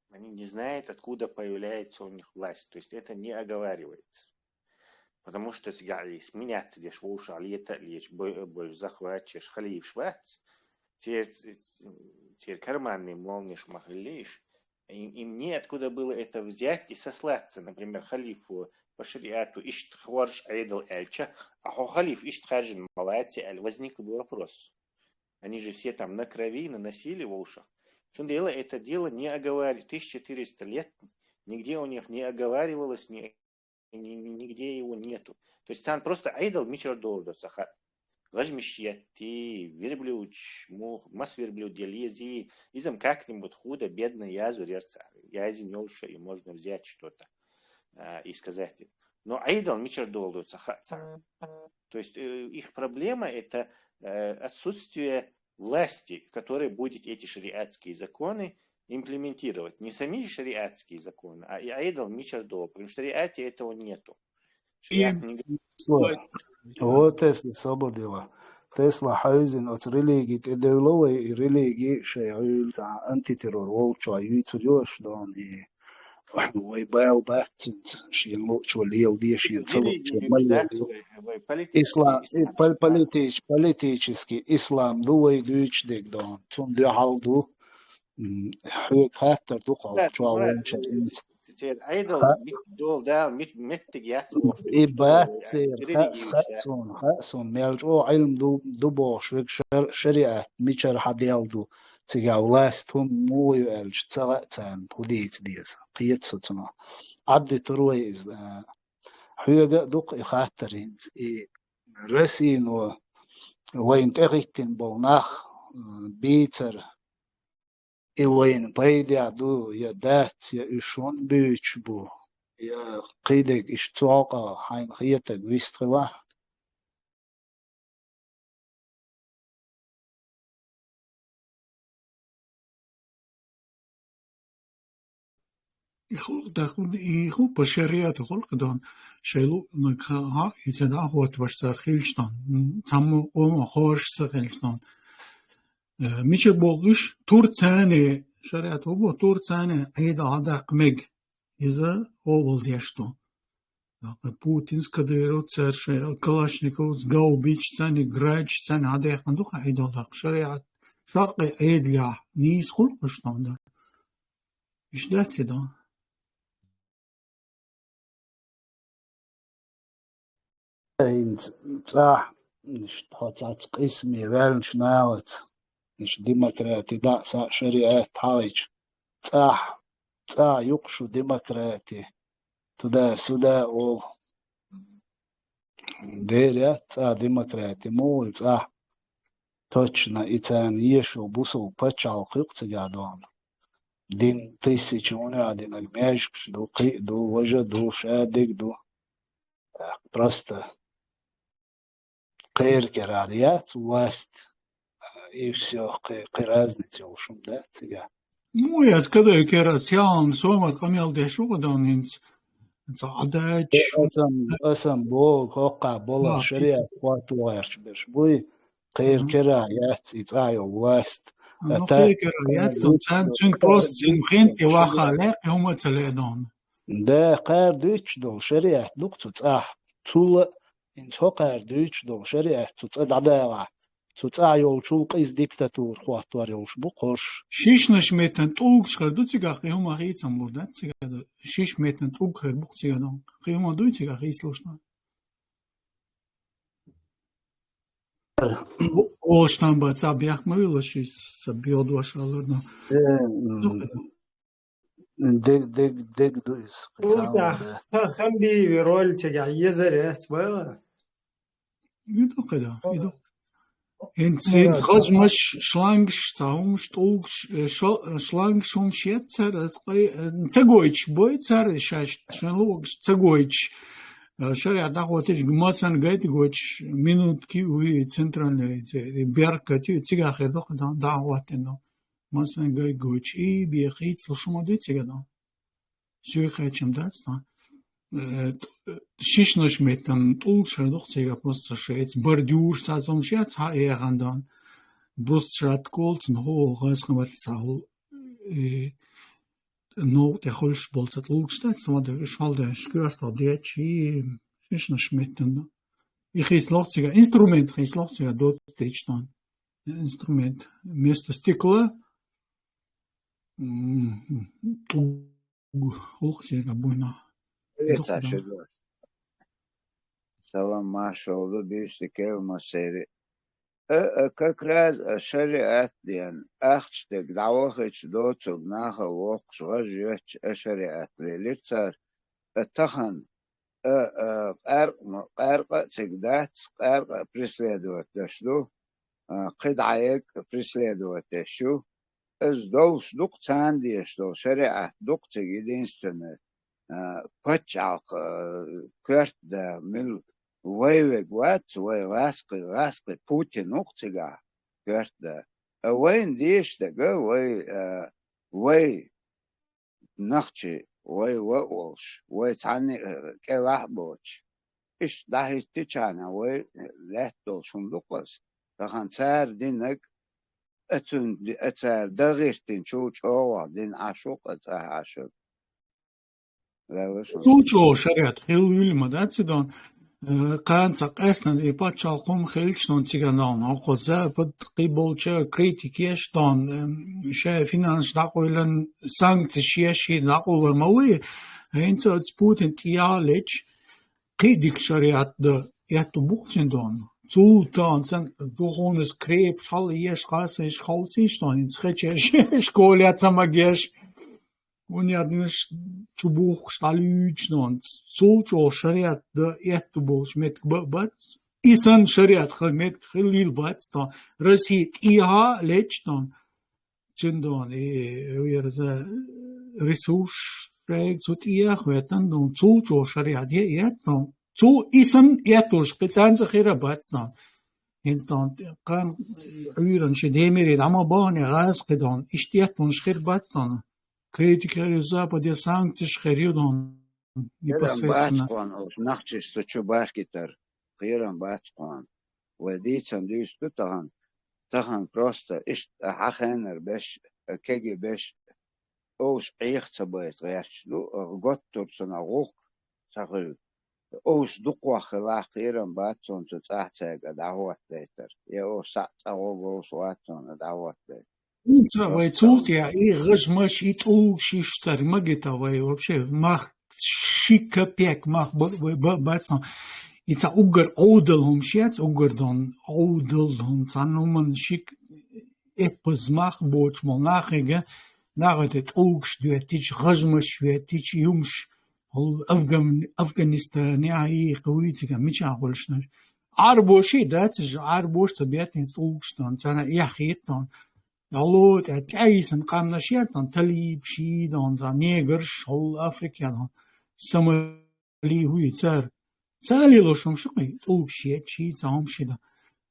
они не знают, откуда появляется у них власть. То есть это не оговаривается. Потому что цигахь и сменяться деш вовшах лета лечь, бо-, больше захватчеш, халифш вац. Цер, цер карманный молниш махаллиш. Им, им неоткуда было это взять и сослаться. Например, халифу по шариату ишт хорж айдал эльча, а хо халиф ишт харжин малайцы эль. Возник бы вопрос. Они же все там на крови, на насилии вовшах. Цундела это дело не оговаривали. Тысяча четыреста лет нигде у них не оговаривалось, ни, ни, ни, нигде его нету. То есть цан просто айдал мичар долдо саха. Гажмишьяти, верблюдч, мух, мас верблюд елези, изам как-нибудь худо-бедно язу рерца. Язин ёлша, и можно взять что-то, а, и сказать. Но айдал мичар долдо саха. То есть, э, их проблема — это, э, отсутствие власти, которая будет эти шариатские законы имплементировать. Не сами шариатские законы, а и айдал мичар долдо, потому что в шариате этого нету. Шариат не говорит. Вот это свободила. Тесла хьаьвзина оцу религи тӀедевлла вай, и религи шайн гӀуьллу цхьа антитеррор волчохь юьйцур ю аша дона, и вай бала бац цуьнца, шена луучо леладе, шена ца луучо ма леладе. Ислам, и пол-, политич-, политический ислам ду вай дуьйцуш дерг дона, цунна дуьхьал ду. М, хьоьга хаттар ду-кх хьо, чохь вайначара хӀинца. Церан Ӏедал ха-, мит-, дола Дала мит-, меттиг яц бохуш и дуьйцуш бац дара, церан ха-, религиеш хаьа яц. Суна, хаьа суна, мел чӀогӀа Ӏилма ду, ду бохуш верг шар-, шариат мичара хьаделла ду, цигахь власть хӀума муха ю аьлча, ца хаьа царна, хӀун дийца деза. Кхета со цунах. Ӏаддитур вай иза, а, хьоьга а ду-кх и хаттар хӀинца. И Россино вайна тӀехӀиттина болу нах, а, бийцар, и вайна пайдехь ду я дац, я уьш хӀунда буьйцуш бу, я кхидерг иштта цу хьокъехь хьайна хетарг вистхилахь. И хӀу-, тахана и хӀу-, по шариату хӀуллакх дон, шайн луънарг ха-, ха-, и ца дӀахӀоттавеш цара хилча дон, м, цхьаммо къоман хорша ца хилча дон. Э, мича боху уьш, Турцане, шариат хӀун боху, Турцане Ӏедал хьадаккха мега. Иза къобалдеш ду. Путинс, Кадыровс, цара шайн Калашниковс, гаубичцани, градчцани хьадаьккхина ду-кх Ӏедал даккха. Шариат, шаркъи Ӏедалехь нийса хӀуллакхаш дон дан. Иштта дац и дон. ХӀинца цӀахь, иштта хьо цхьацца къийсаме ваьллачу нахаца, иштта демократи дӀа а, схьа а шариат хьахийча, цӀахь, цӀахь юкъа шу демократи, туда-сюда олу. Дера яц цӀа демократи, муха ву цӀа? Точно, и царна езаш йолу бусалба пачхьалкх ю-кх цигахь дона. Дин тысяча уьнехь динарг маьждигаш ду, кхин а ду, важа а ду, шадерг а ду. Просто кхеран кара яц власть, и всё, кхи-, кхин разница йолуш хӀума дац цигахь. Ну, я, когда я кара сиалан сома къамел деш ву дон хӀинца. Ца Ӏадач. Э, асан, асан боху, хӀокхахь болу шариат хӀотто гӀерташ берш буй, кхеран кара яц и цӀа йолу власть. А, ну, так, кхеран кара яц, цуьнан просто цуьнан хин тӀе ваха лаьа, кхин хӀума а ца лаьа дон. Да, кхара дуьйцуш долу шариат ду-кх цу цӀахь. Цул а, хӀинца хӀокхара дуьйцуш долу шариат цу цӀа дӀадагӀахь, цу цӀахь йолчул къиза диктатура хӀоттор йолуш бу-кх хӀорш. Шишнаш меттан тӀулгаш хир ду цигахь, кхин хӀума хийцам лур дац цигахь ду. Шиш меттан тӀулг хир бу-кх цигахь ду. Кхин хӀума дуй цигахь хийцалуш ду? Олуш там бан цхьа бехк ма вилла ши, ца бегӀдош алар ду. Э, м. Дег, дег, дег ду иза, кхин цхьа а вон дац. Ха-, Хамбиеви роль цигахь езар яц бала? И ду кхидӀа, и ду. ХӀинца, хӀинца хазмаш, шлангаш, цхьа хӀумаш, тӀулгаш, э, шо-, шлангаш хӀумаш яц цара, аса кхай-, э, ца гойтуш бой цара, шаьш, шайн лугаш ца гойтуш. Э, шариат дӀахӀоттийча, масанна гайта гойтуш, минутки уй центральный, ци-, беркат ю, цигахь хир ду кхидӀа, дӀахӀоттина ду. Масанна гай гойтуш, и бен хийцалуш хӀума дуй цигахь ду. Соьга кхаьчна дац тхан. Э, т-, э, шишнаш меттан тӀулгаш хир ду-кх цигахь просто шайца. Бордюраш цхьа цомаш яц хьа а яхана дан. Брусчатка олу цунах, хӀу, гӀазкхи маттахь цхьа хӀу, э, новкъа тӀе хуьлуш болу цхьа тӀулгаш дац, цхьа ма-дарра, уьш хьалдеш коьртах детташ, и шишнаш меттан ду. И хийцалуш цигахь, инструмент хийцалуш цигахь доцу течтон. Инструмент. Вместо стекла, м, тӀулг. ГӀуллакх цигахь буйна. Эца шуьга. Салам, маршалла ду, буьйса кхел массеран. Э, э, как раз, э, шариат ден, ахча дерг дӀавахийча доцург нахала воккхуш гӀаж йоьттуш, э, шариат лелира цара. Э, тахана, э, э, къаьркъа ма-, къаьркъа а цига дац, къаьркъа а преследовать деш ду, э, кхидӀа а преследовать деш ю. Иза долуш ду-кх царна дезаш долу шариат ду-кх цига единственный, а, паччахьалкх, а, коьрта да, мил-, вай вега вац, вай гӀаскхи, гӀаскхи Путин ву-кх цигахь коьрта да. А вайна дезаш дерг, вай, а, вай нохчий, вай ва а волуш, вай цхьанна а, а, кӀелахь а боцуш. Иштта дӀахӀиттичхьана вай лаьтта долуш хӀума ду-кх иза. Тахан цара динаг, а цун ди-, а цара дагъистин чу чӀогӀа дин Ӏашукъ, а цӀа Ӏашукъ. Валла шо. Цул чӀогӀа шариат хилла вуйла ма дац и дон. Э, кханца къаьстина и паччахьалкхум хилча дон цига дон, оха запад кхиболча критикеш дон, э, ша финанс дӀакъуйлан санкцеш еш и дӀакъулар ма вуй. ХӀинца оцу Путин тӀехьа леча кхидик шариат да, этта бухцин дон. Цул тахан сан духовность крепш хьал еш, хасеш, халсиш дон, хӀинца хечеш, школе ца магеш. Вон яа динаш чу бухкуш дӀалуьйчу нон, цул чӀогӀа шариат да этта болуш меттиг ба а бац. И санна шариат хила меттиг хилийла бац тон. Россия тӀехьа лечу тон. Цундон и вера за ресурс шайга цу тӀехьа хӀоьттан дон, цул чӀогӀа шариат е этта тон. Цул и санна эттуш кхин цӀанца хира бац тон. ХӀинца тон кхана Ӏуьйранна ши демире дӀа ма бахане гӀазкхи дон, иштта эттунаш хир бац тон. Критика хир ю, Западе санкцеш хир ю дон. Еран бац Непосредственно. Кхуан ош нахчаш цу чу баркитар. Кхеран бац кхуан. Вай дийцан дуьйцу ду тахан. Тахан просто иштта хьан хенар беш, кеги беш. Ош Ӏеха ца байта гӀерташ ду, готтур цунах гӀуллакх ца хуьлу. Ош дукхох хилахь кхеран бац цунца цӀахь цаьрга дӀахӀоттадайтар. Я ош саӀ цӀа гӀо голуш вац цунна дӀахӀоттадайта. ХӀинца вай цул тӀе и гӀажмаш, и тӀулгаш иш цара магита вай вообще мах ши капек мах ба-, вай ба-, бац но. И ца уггар Ӏовдал хӀума шец, уггар дон Ӏовдал хӀума, цхьана хӀуман ши эппаз мах боцуш мо нахига, нахе тӀулгаш доьттича, гӀажмаш доьттича, юмаш, хӀул Афган-, Афганистане а и кхуьйцига мича хуьлуш наш. Ӏарбош и дац, Ӏарбош ца беттина тӀулгаш дон, царна эхь хетта дон. Алло, тӀе тӀаьйсан къамнаш яц, сан талиб, ши дон, сан негрш, хӀул Африка дон. Самали хӀуй цар. Цали лошум шукъи, тӀулг ши, ши цаум ши дон.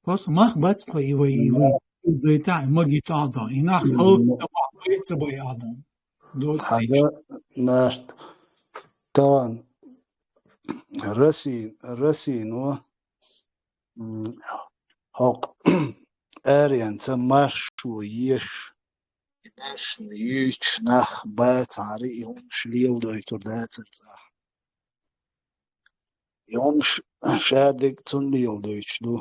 Просто мах бац кхо и вай, и вай. Зайта, маги та дон. И нах алт ца бай, ца бай а дон. Доц Хьада нарт. Тан Расин, Расин, ва? М, хӀокху аренца маршо еш, и маршо юьйцуш нах бацахьара, и хӀумаш леладойтур дацара цӀахь. И хӀумаш шадерг цунна леладойтуш ду,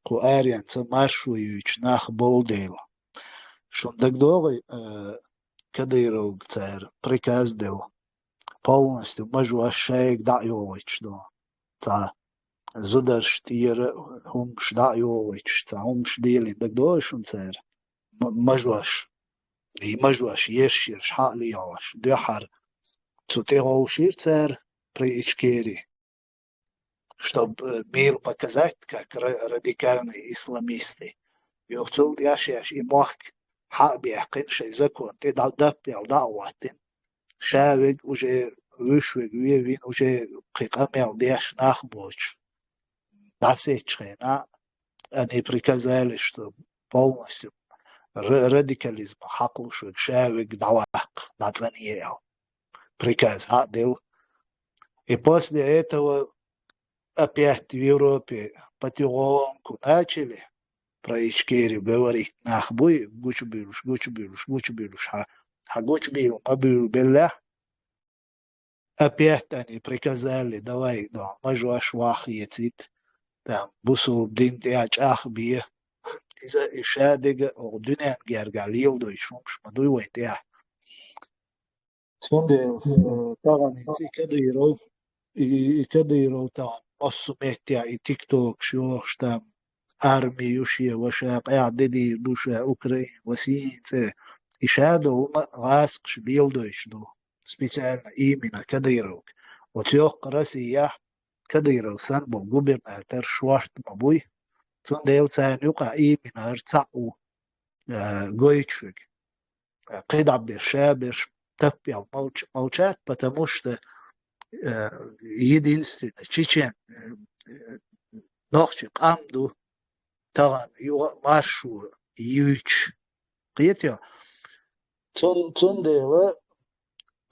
кху аренца маршо юьйцуш нах болу дела. Шун дагадогӀий, а, Кадыровга цара приказ делла, полностью мажош шайга дӀа а йогӀуьйтуш ду. Цхьа зударшна тӀера хӀумаш дӀа а йогӀуьйтуш, цхьа хӀумаш лелийна дагадогӀий шуна цара? М-, мажош, и мажош еш-еш хьа а лехьош, дуьххьара цу тӀе гӀовшийра цара при Ичкери, чтоб, э, мир показать, как ра-, радикальные исламисты. Юха цул тӀаьхьа шаьш и мохк хьа а баьккхина, шайн закон тӀе дӀа-, даппел дӀа а хӀоттина, ша верг уже, вуьш верг вен вина, уже кхин къамел деш нах боцуш дӀасецчу хенахь, они приказали, что полностью ра-, радикализм хьакхалуш верг ша верг дӀаваккха, дӀацӀанъе аьлла. Приказ хьа а делла. И после этого опять в Европе потихоньку начали про Ичкерию говорить. Нах буй гучубуьйлуш, гучубуьйлуш, гучубуьйлуш, хьан, хьан гучубуьйлу ма буьйлу беллехь. Опять они приказали: давай, да, мажош вахъецийта, там, бусулба дин тӀехь чӀагӀбе. Иза и шадерг оха дуьненна гергахь леладойтуш хӀумаш ма дуй вайн тӀехь. Цундела, э, тахана и Кадыров, и, и Кадыров тахана массо а меттехь и тиктокаш йохуш, там, арми ю шен, ва ша къаьхьа де дийр ду ша, Украин, ва сийна цӀе. И ша долу ма гӀазкхаш леладойтуш ду. Специально именно Кадыровга. Оцу йоккха Россияхь Кадыров санна болу губернатор шорта ма буй. Цундела царна юкъахь именно хӀара цхьаъ ву, э, гойтуш верг. Э, кхидӀа берш, ша берш таппел молч-, молчат, потому что, э, единственный чечен, э, нохчи къам ду, тахана юха а маршо юьйцуш. Кхетий хьо? Цун-, цундела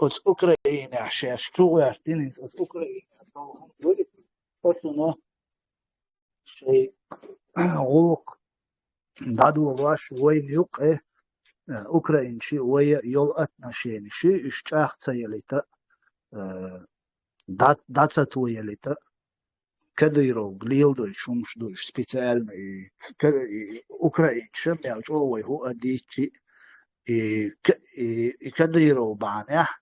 оцу Украинехь шаьш чу гӀоьртина иза, оцу Украинехь долу хӀума дуй, оцунах шайн гӀуллакх дӀадолош вайна юкъе, э, украинчи вай йола отношенеш, уьш чӀагӀ ца ялийта, э, дӀа-, дӀа ца тоялийта, Кадыровга леладойтуш хӀумаш ду уьш специально, и ка-, и украинча мел чӀогӀа вай хӀу а дийцчи, и ка-, и, и Кадыров бахьанехь,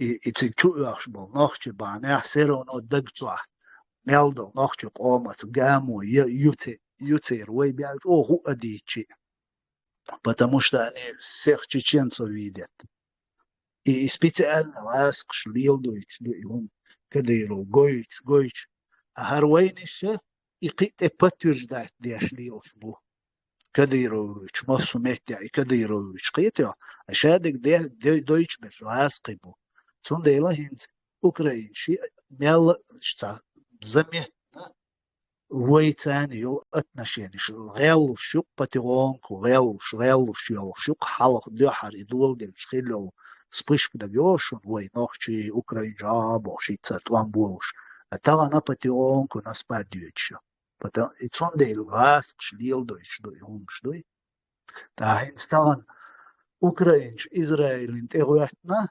и, и цига чу оьхуш болу нохчий бахьанехь, все равно даг цохь мел долу нохчий къомаца гамо я, юце-, юцера вай мел чӀогӀа хӀу а дийцчи. Потому что они всех чеченцев видят. И специально ласкаш леладойтуш ду и хӀума, Кадыров гойтуш, гойтуш. А хӀара вайнаша и кхин а тӀе подтверждать деш лелаш бу. Кадырович, массо а меттехь и Кадырович кхетий, а шадерг де-, де-, дойтуш берш ласкхий бу. Цундела хӀинца украинчи мелла а ца заметно вай царна йолу отношенеш гӀеллуш ю-кх потихоньку, гӀеллуш, гӀеллуш йолуш ю-кх, хьалха дуьххьара и доладеллаш хилла йолу вспышка дагайо шуна, вай нохчий, украинча а бохуш, и цара тӀом болуш. А тахана потихоньку на спад йоьдуш ю. Потом, и цундела ласкаш леладойтуш ду и хӀумаш дуй. ТӀаккха хӀинца тахана украинча Израилина тӀе гӀоьттина,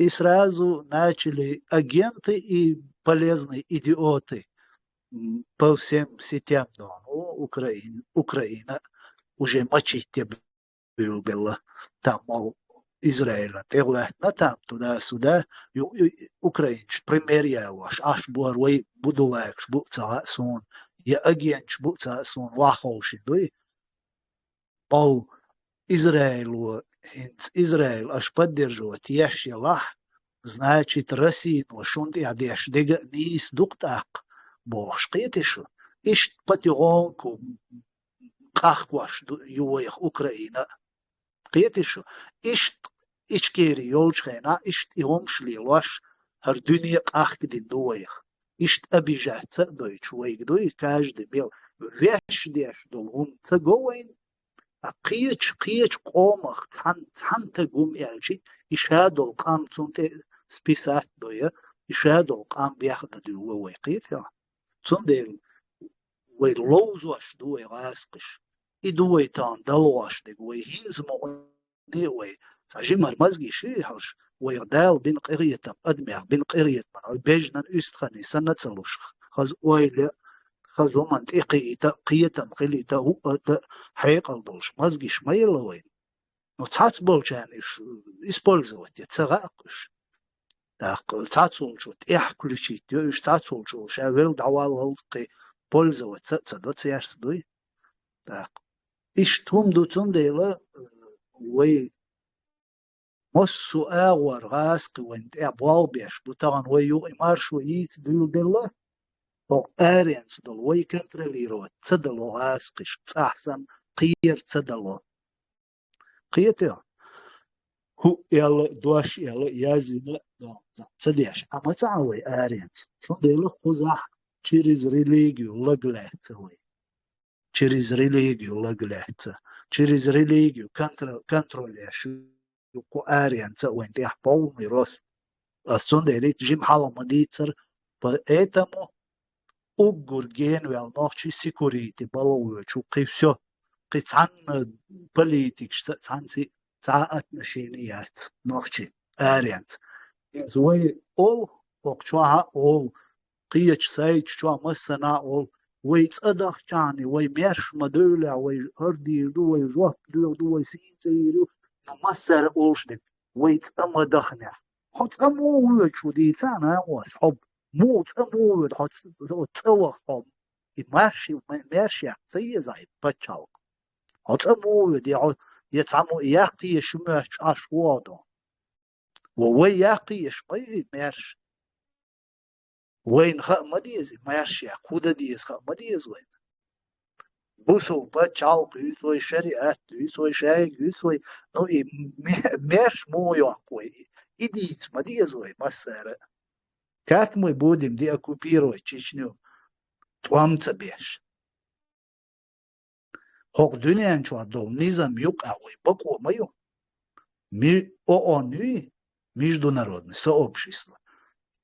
и сразу начали агенты и полезные идиоты, м, по всем сетям, да, ну, Украин-, Украина уже мочить те буьйлабелла. Там, мол, Израиль тӀе гӀоьттина, там туда-сюда, ю-, ю-, украинча пример ялош, аш бохура вай будулайкаш бу а ца хаьа суна, я агенташ бу а ца хаьа суна, вахховши дуй. Мол, Израило, хӀинца Израил аша поддерживать еш елахь, значит, Россино шуна тӀехь деш дерг а нийса ду-кх тӀаккха, бохуш, кхетий шу? Иштта потихоньку къахкош ду, ю вайх Украина. Кхетий шу? Иштта Ичкери йолчу хенахь, иштта и хӀумаш лелош, хӀара дуьне къахкадина ду вайх. Иштта обижаться а дойтуш вайга дуй, каждый мел веш деш долу хӀума ца го вайна, а кхечу, кхечу къомах цхьана, цхьана таг хӀума аьлчи, и ша долу къам цунна тӀе списать а до я, и ша долу къам бехна дуьйло вай, кхетий? Цундела вай ловзош ду вай гӀазкхиш. И ду вай тахана далгӀош дерг, вай хӀинца ма Де вай, цхьа жимар мозги ши хьалш, вайх Дала бина къинхетам, адамех бина къинхетам, вай бежнан уьстагӀий санна ца луш, хаза ойла, хаза хӀуманна тӀекхиийта, кхетам хилийта, хӀуъа а, хьекъал долуш мозгиш ма елла вайна. Ну, цхьацца болчарна уьш использовать е ца гӀа а уьш. ТӀаккха цхьаццулчо тӀехь включить йо уьш, цхьаццулчо ша велла дӀаваллалц кхин пользоваться а ца до цаьрца дуй. ТӀаккха иштта хӀума ду, цундела, э, вай массо а агӀор гӀазкхи вайна тӀехь болх беш бу, тахана вай юкъа и маршо йийца дуьйладелла, хӀокху аренца долу вай контролировать ца дало гӀазкхиш, цӀахь санна кхера ца дало. Кхетий? ХӀуъ аьлла, дош аьлла, яздина а ца деш, Ӏа ма ца Ӏа вай аренца. Цундела кхузахь через религию лаг лаьцна вай. Через религию лаг лаьцна. Через религию контро-, контроль еш ю кху аренца а вайн тӀехь полный рост. Ас цундела жима хьалха ма дийцара, поэтому уггар генаваьлла нохчий security балхавоьдуш ву кхин всё. Кхин цхьанна политикашца а цхьаьнцций цхьа а отношение яц нохчий аренца. Иза вай олу, хӀокху чохь а олу, кхечу сайташ чохь массанхьа а олу, вай цӀа дахчахьана, вай маьрша ма девллехь, вай хӀара дийр ду, вай жоп доьху ду, вай сийна ца йийр ю, ну, массара а олуш дерг, вай цӀа ма дахнехь. Хьо цӀа муха воьдуш ву дийца а накъост, хьо муха цӀа муха воьду, хьо ц-, хьо цӀа ваха хьо. И марши-, ма-, маьрша яккха ца еза и пачхьалкх. Хьо цӀа муха воьду, я хьо, я цхьаммо яккха еза шу моьттуш Ӏаш вогӀу до. Во вай яккха езаш ма ю и маьрша. Вайна хаа ма деза и маьрша яккха, хӀун дан деза хаа ма деза вайна. Бусул пачхьалкх юьйцу вай, шариат юьйцу вай, шайга юьйцу вай, ну и ме-, маьрша муха йоккху вай, и дийца ма деза вай массара а. Как мы будем деоккупировать Чечню, тӀом ца беш? ХӀокху дуьнен чохь долу низам юкъахь вай бакъо ма ю. Ми-, ООН юй, международный сообщество.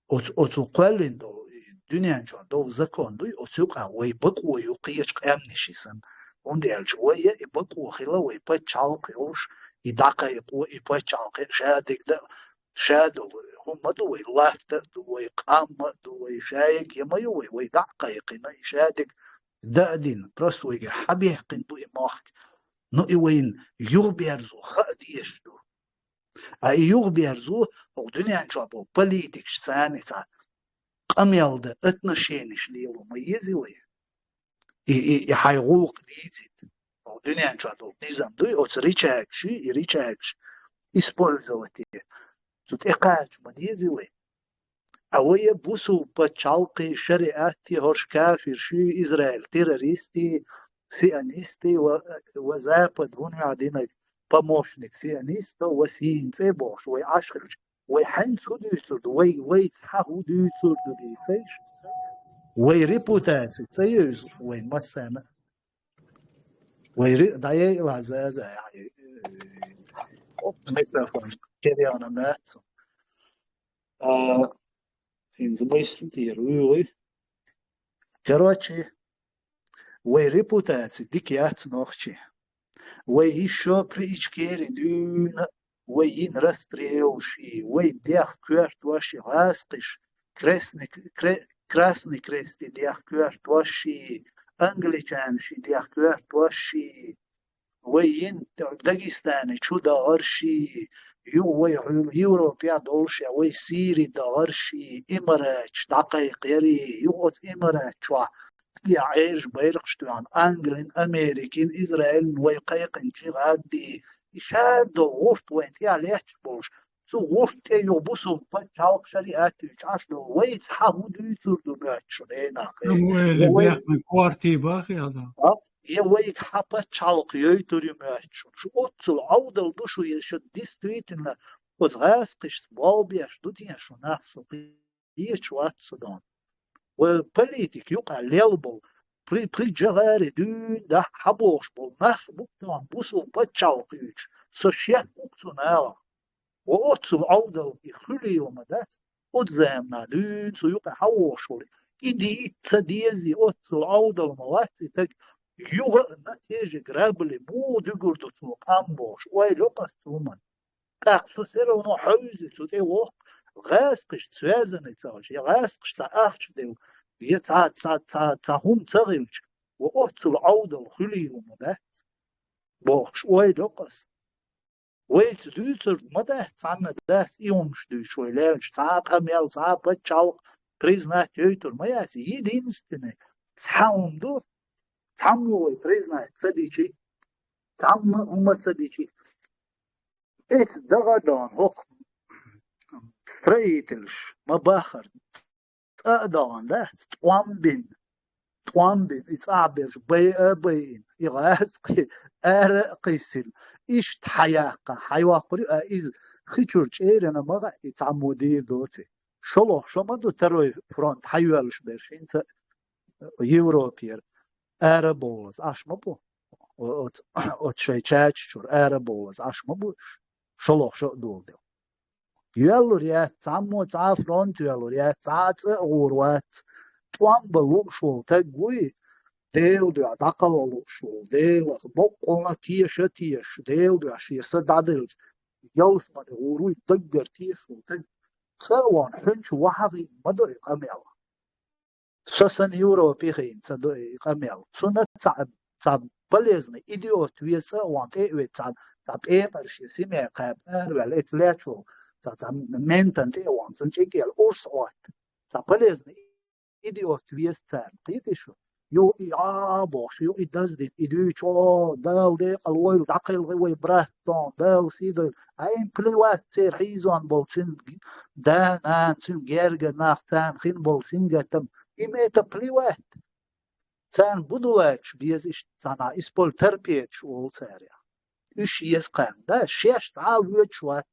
Оцу, оцу кхоьллина долу, дуьнен чохь долу закон дуй, оцу юкъахь вай бакъо ю кхечу къаьмнаший санна. ХӀунда аьлча вай и бакъо хила, вай паччахьалкхе йолуш, и дӀакхайкхо, и паччахьалкхе шадерг дан, шадолу хӀума ду вай, латта а ду вай, къам а ду вай, шаерг а ма ю вай, вай дӀа а кхайкхина, и шадерг дан а дина, просто вайгара хьабехкина бу и мохк. Ну, и вайна юхаберзо хаа дезаш ду. А и юхаберзо, хӀокху дуьнен чохь болу политикаш царна цхьа къамел дан, отношенеш лело ма еза вай. И, и, и хьайн гӀуллакх дийцийта. Хьо дуьнен чохь долу низам дуй, оцу рычагаш, и рычагаш использовать е. Цу тӀекхача ма деза вай. А вай бусул пачхьалкхий, шариатти, хӀорш кафирши, Израиль террористи, сионисти ва, ва Запад хӀун ваьхьа динарг, помощник сионистов ва сийна цӀе бохуш, вай Ӏаш хилча, вай хьаьнца хӀун дуьйцур ду? Вай, вай цхьа хӀун дуьйцур ду дийцайша? Вай репутаци ца евза вайн массарна. Вай ри-, дӀаяйла, Заза, микрофон керяна маьцу. А, хӀинца майса тӀера вуьгӀи. Короче, вай репутаци дика яц нохчи. Вай ещё при Ичкери дуьйна, вай йина расстрелши, вай дех коьртош и гӀазкхиш, крестный, кре-, Красный Крести дех коьртош и, англичанаши дех коьртош и, вай йина Дагестане чу дахарши, ю-, вай хьуьлла Европехь долуш я, вай Сири дахарши, имараташ дӀакхайкхари, ю оцу имараташ чохь тӀехь Ӏаьржа байракхаш тоьхна, Англин, Америкин, Израилин вай кхайкхина джихӀади, и шадолу гӀурт вайн тӀехь летташ болуш, цу гӀурт тӀе юха бусул пачхьалкх шариат юьйцуш Ӏаш долу вай цхьа хӀун дуьйцур ду моьтту шуна, эй нах, эй? Самуэле вай бехкан корти бахьа яда. А? Я вайга хьан пачхьалкх йойтур ю моьтту шуна? Шу оццул Ӏовдал ду шу, я шу действительно оцу гӀазкхишца болх беш ду те шу нах, со кхечу вац со дона. Ва политик юкъа лел болу, при, при Джахари дуьйна дахьа хьабохуш болу нах бу-кх тахана бусул пачхьалкх юьйцуш, со шек бу-кх цу нахах. Ва оццул Ӏовдал и хуьлийла ма дац, оцу заманахь дуьйна цу юкъа хьавогӀуш волу. И дийца ца дезий, оццул Ӏовдал ма вац и стаг, юха а на те же грабли муха дуьгур ду цо къам бохуш, ойла йо-кх ас цу хӀуманна. ТӀаккха со все равно хьовзий цу тӀе воху, гӀазкхаш связанный ца хилча, я гӀазкхаш цхьа ахча делла, я цхьа, цхьа, цхьа, цхьа хӀума ца хилча, ва оццул Ӏовдал хуьлийла ма дац бохуш, ойла йо-кх ас. Вайца дуьйцур ма дац, цхьанна дац и хӀумаш дуьйцуш вай лелча, цхьа а къамел, цхьа а пачхьалкх признать йойтур ма яц. Единственный, цхьа хӀума ду, цхьаммо вай признать ца дичи, цхьамма а хӀума ца дичи. Эца дагӀа а дан хӀокху строительш ма бахара. ЦӀа а догӀун дац, тӀом бина, тӀом бина, и цӀахь берш байа а байина, и гӀазкхи ара а кхиссина, иштта хьаяккха, хьайоккхур ю, а иза хи чуьра чӀерина ма хаьа, и цхьаммо дийр доций. ШолгӀа шо ма ду, второй фронт хьайоьллуш берш, хӀинца Европера ара а бовлаза, Ӏаш ма бу. О-, оц-, оцу шайн чача чуьра ара а бовлаза, Ӏаш ма бу уьш. ШолгӀа шо а доладелла. Йоьллур яц, цхьаммо цхьа а фронт йоьллур яц, цхьа а цӀа а гӀур вац. ТӀом бан лууш волу стаг вуй, Делан дуьхьа дӀакхалха лууш волу, Делах боккъалла теша а тешаш, Делан дуьхьа шен са дӀаделча, ялсамане гӀур вуй, даггара тешаш волу стаг. ЦӀа а вахана, хьуьнчу вахьа хиъна ма до и къамел. Со санна Европе хиъна ца до и къамел. Цунна цхьа, цхьа полезный идиот веза цӀа а вахана, тӀе а веза цхьа, цхьа пекъар шен симе кхаба араваьлла, эца лаьтташ волу, цхьа, цхьа ментан тӀе а вахана, цунна чӀикӀел урс а хӀотта. Цхьа полезный идиот веза царна, кхетий шу? Ю и а бохуш, ю и даздина, и дуьйцу, о, Дала декъала войла, дӀакхелхи вай брат тхуна, Дала сий дойла. Айн плевать церан хьийзон болу цуьнан да, нана, цуьнан герга нах, царна хин болу сингаттам. Им это плевать. Царна будулакаш беза иштта цхьана, исполь торпедаш олу цара. Уьш еза кхаьрна. Да, шаьш цхьа а воьдуш вац.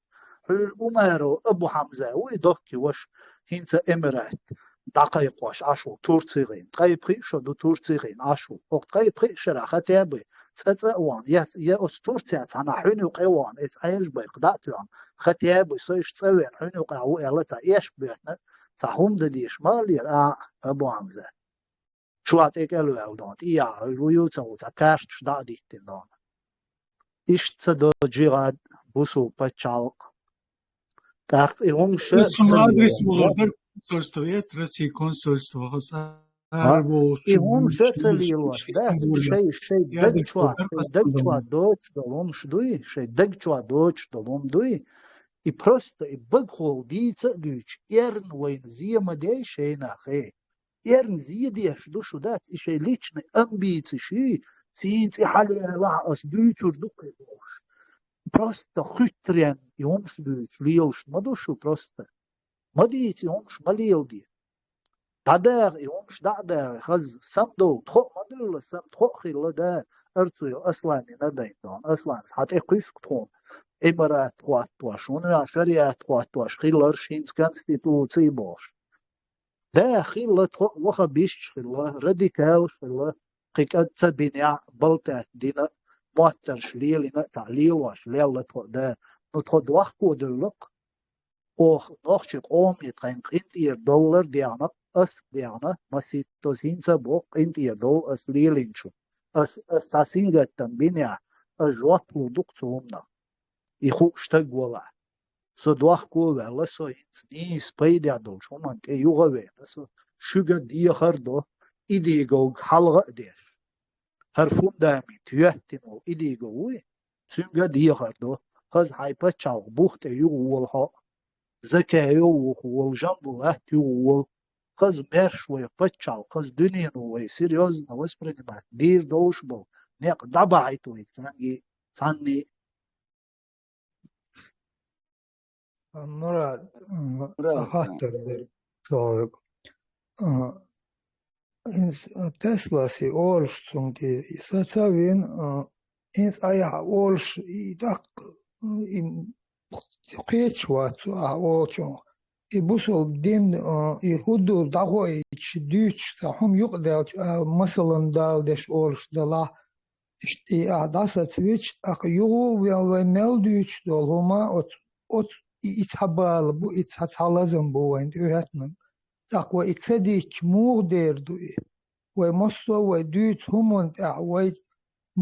Хьуьлла Умаров Абу Хьамза вуй, дохки ваша, хӀинца Эмират дӀакхайкхош Ӏаш ву, Турци гӀийна. Ткъе пхиъ шо ду Турци гӀийна Ӏаш ву. ХӀокху ткъе пхиъ шарахь хатя а бай, цӀа цӀа а вахана, я, я оцу Турци цхьана хьуьнан юкъе вахана, эца Ӏаьржа байракх дӀа а тоьхна, хатя а бай, со иштта цӀа веана, хьуьнан юкъахь ву аьлла, цхьа эшпа боьтна, цхьа хӀума дан дезаш ма хиллера, а, Абу Хьамза. чоа тӀе кӀелваьлла дона, тӀе яхьа ву ю ца ву, цхьа карташ дӀа а диттина дона. Иштта ца до джихад, бусу пачхьалкх. ТӀаккха и хӀумаш Сун ца адрес лелош. МугӀар дар консульство, яц Россия консульство, хас А? арабовлуш И хӀумаш ца лелош, дац, шай, шай даг чоа, шай даг чоа доцуш долу хӀумаш дуй, шай даг чоа доцуш долу хӀума дуй. И просто, и багахула дийца а дуьйцуш, эрна вайна зе ма дей шайнахе. Эрна зе деш ду шу, дац, и шайн личный амбицеш ю, цуьнан цӀе хьалаялахь ас дуьйцур ду кхин бохуш. Просто хуьттаренна и хӀумаш дуьйцуш лелаш ма ду шу просто. Ма дийца и хӀумаш, ма леладе. ДӀадаха и хӀумаш, дӀа а даха, хаза самадовла, тхо а ма девлла, сам тхо а хилла, да, Арцуев Асланина дайна дона. Асланас хьан тӀе кхуьссу тхуна, Ӏимарат хӀоттош, хӀунда аьлча шариат хӀоттош хилларш, хӀинца конституций бохуш. Да, хилла, тхо а ваххабисташ хилла, радикалаш хилла, кхин кӀант ца бинехь а, балтат дина а, моттарш лелийна а, цхьа лелош лелла тхо а, да. Ну, тхо дохко девлла-кх. Оха нохчийн къоме тхайн къинтӀера довлар дегӀна, ас дегӀна, масийтта хӀинца а боху, къинтӀера довла ас лелийначу. Ас, ас цхьа сингаттам бинехь, ас жоп лур ду-кх цу хӀуманах. И хууш стаг валахь. Со дохко а ваьлла, со хӀинца нийса пайдехь долчу хӀуманна тӀе юха а веана, со шуьга дехар а до, и дийговг хьалха а деш. ХӀара фундамент йоьттина волу и дийгов вуй, цуьнга а дехар до, хаза хьайн пачхьалкх бух тӀе юха а волу хьо, Закаев а вуха волу, Жамбулат а юха а волу, хаза маьрша вай пачхьалкх, хаза дуьнено вай серьёзно воспринимать дийр долуш болу некъ дӀабахьийта вайга цхьаьнгге, цхьанне. Мурад, м, Мурад, цхьа хаттар дара, салам. А, хӀинца, а, Теслас и олуш цунна тӀе, и са ца вина, а, хӀинца айхьа олуш, и тӀаккха, и кхеташ вац цу ахьа олучунах. И бусалба дин, а, и хӀу ду дӀахоуьйтуш, дуьйцуш цхьа хӀума юкъадаьлча ала, масалан, Дала деш олуш далахь, иштта и ахьа дӀасацвича, тӀаккха юха а вен вай мел дуьйцуш долу хӀума оцу, оцу и, и цхьа бала бу, и цхьа, цхьа лазам бу вайна тӀехӀоьттинарг. ТӀаккха вай и ца дийцча, муха дер ду и? Вай массо а вай дуьйцу хӀуманна тӀехь, вай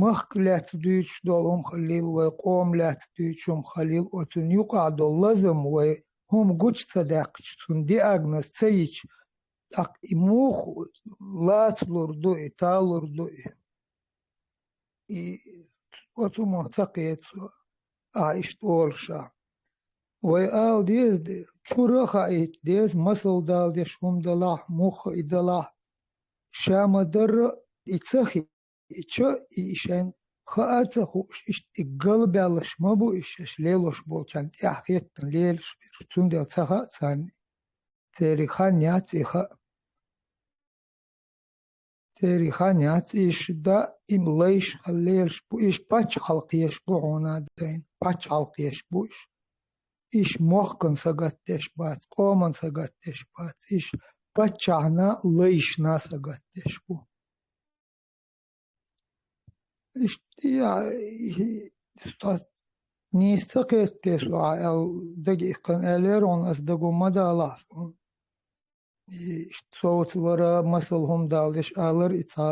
махка лаьцна дуьйцуш долу хӀума хилийла, вай къома лаьцна дуьйцуш хӀума хилийла, оцунна юкъахь долу лазам вай хӀума гучу ца даьккхича, цунна диагноз ца йича, тӀаккха и муха лацалур ду и, талур ду и? И оцу ма ца кхета со, ахьа иштта олуш а. Вай ала деза дера, чуьра а хаийта деза, масал Дала деш хӀума далахь, муха и далахь. Ша ма-дарра и ца хи-, и ча, и шайн хаа а ца хууш, иштта и галбаьллаш ма бу и шаьш лелош болчарна тӀехь хеттина лелаш берш, цундела ца хаьа царна. Церан хан яц и хаа. Церан хан яц, иш даим лайш хила лелаш бу, иш пачхьалкхеш бу хьуна дайна, пачхьалкхеш бу иш. Иш мохкан сагатдеш бац, къоман сагатдеш бац, иш паччахьна, лайшна сагатдеш бу. Иштта, я, и, стас нийса ца кхетте со, а, аьл, даги иккхана аьллера хьуна, ас даго ма далахь суна. И, иштта совца вара, масал хӀума дала деш алар и цхьа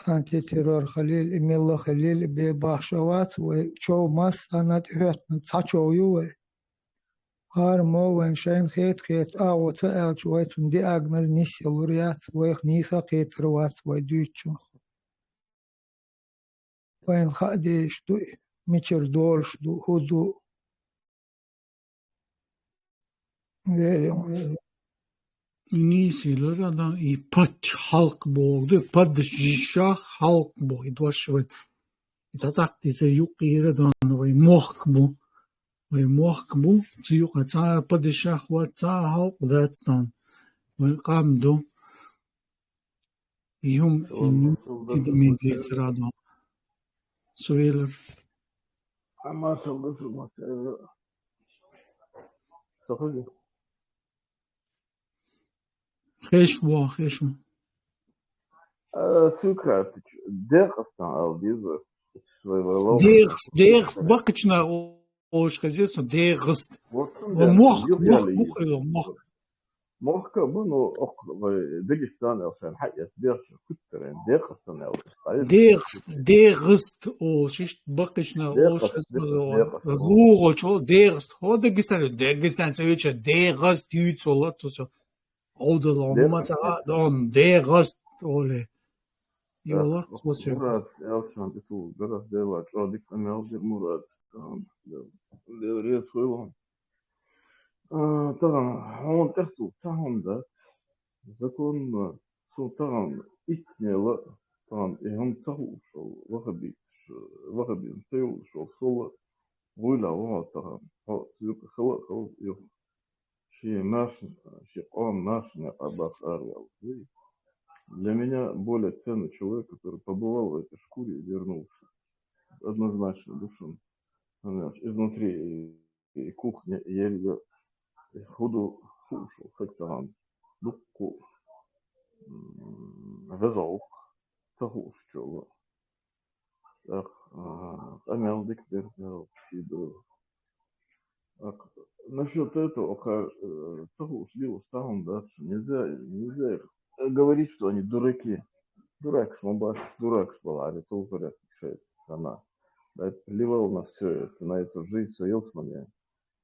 антитеррор хилийла, и милла хилийла, и бе бахша вац вай, чов массанна тӀехӀоьттина цхьа чов ю вай. ХӀара мо вайн шайна хета-хета агӀо ца аьлча, вай цунна диагноз нисъялур яц, вайх нийса а кхетар вац вай дуьйцучунах. Вайна хаа дезаш ду и, мичара долуш ду, хӀун ду. Вели ван. Нийса хилар адам, и паччахьалкх боху ду, паддашах халкъ боху, и дош вай. И татаккхийцар юккъера дан вай мохк бу. Вай мохк бу, цу юкъа цхьа а паддашах вац, цхьа а халкъ дац дан. Вай къам ду. И хӀума Салам, салам, тидаме салам. Дийцар адам. Со велар. Амма салам, салам, салам. Со хуьлу? Хеш бу, хеш бу. А, Сукратич, декъастан ал деза. Своего лоха. Декъас, декъас бакъчна о-, ош хазеса, декъас. Вот он, Ва да, мохк, юг мохк, яли мохк, юг. Мохк. Мохк ба, ну, ок, вай Дагестан аьлча, хьаэц бехча, куттарен, Декъастан аьлча. ДегӀаст, ДегӀаст олуш, иштта баккхийчу наха олуш, Декъаст, Декъаст, Декъаст. ДегӀаст. ХӀо Дагестан, Дагестан ца вича, ДегӀаст юьйцу олу, цо, цо. Ӏовдал, Декъаст, ма ца хаьа, ДегӀаст олу. Йолах, цо сел. Мурад, аьлча, тӀе тулу, дарах дела, чӀогӀа дика къамел дира Мурад. Дела реза хуьлда. А, тахана, хьуна тӀехтулу ца хӀума дац. Законно, цо тахана итт нела, тахана и хӀума ца хууш волу, ваххабиташ, ваххабизм ца йолуш волу, сола вуйла вахьа тахана. Хьо цуьнга хала а хала, юха шен машина, шен къоман машина некъа баккха араваьлла. Для меня более ценный человек, который побывал в этой шкуре и вернулся. Однозначно, ду шуна. Изнутри и кухня, и еррига, и хӀун ду хууш волу стаг тахана. Дуккха, м, веза ву-кх, ца хууш волу. ТӀаккха, а, къамел дика дира, Дала шен ду. ТӀаккха насчёт этого, оха, э, ца хууш лелаш ца хӀума дац, нельзя, нельзя их говорить, что они дураки. Дуракаш ма бац, дуракаш балахьара, цул порядке шайца хӀума. Да, плевал на всё это, на эту жизнь, всё, ялсамане.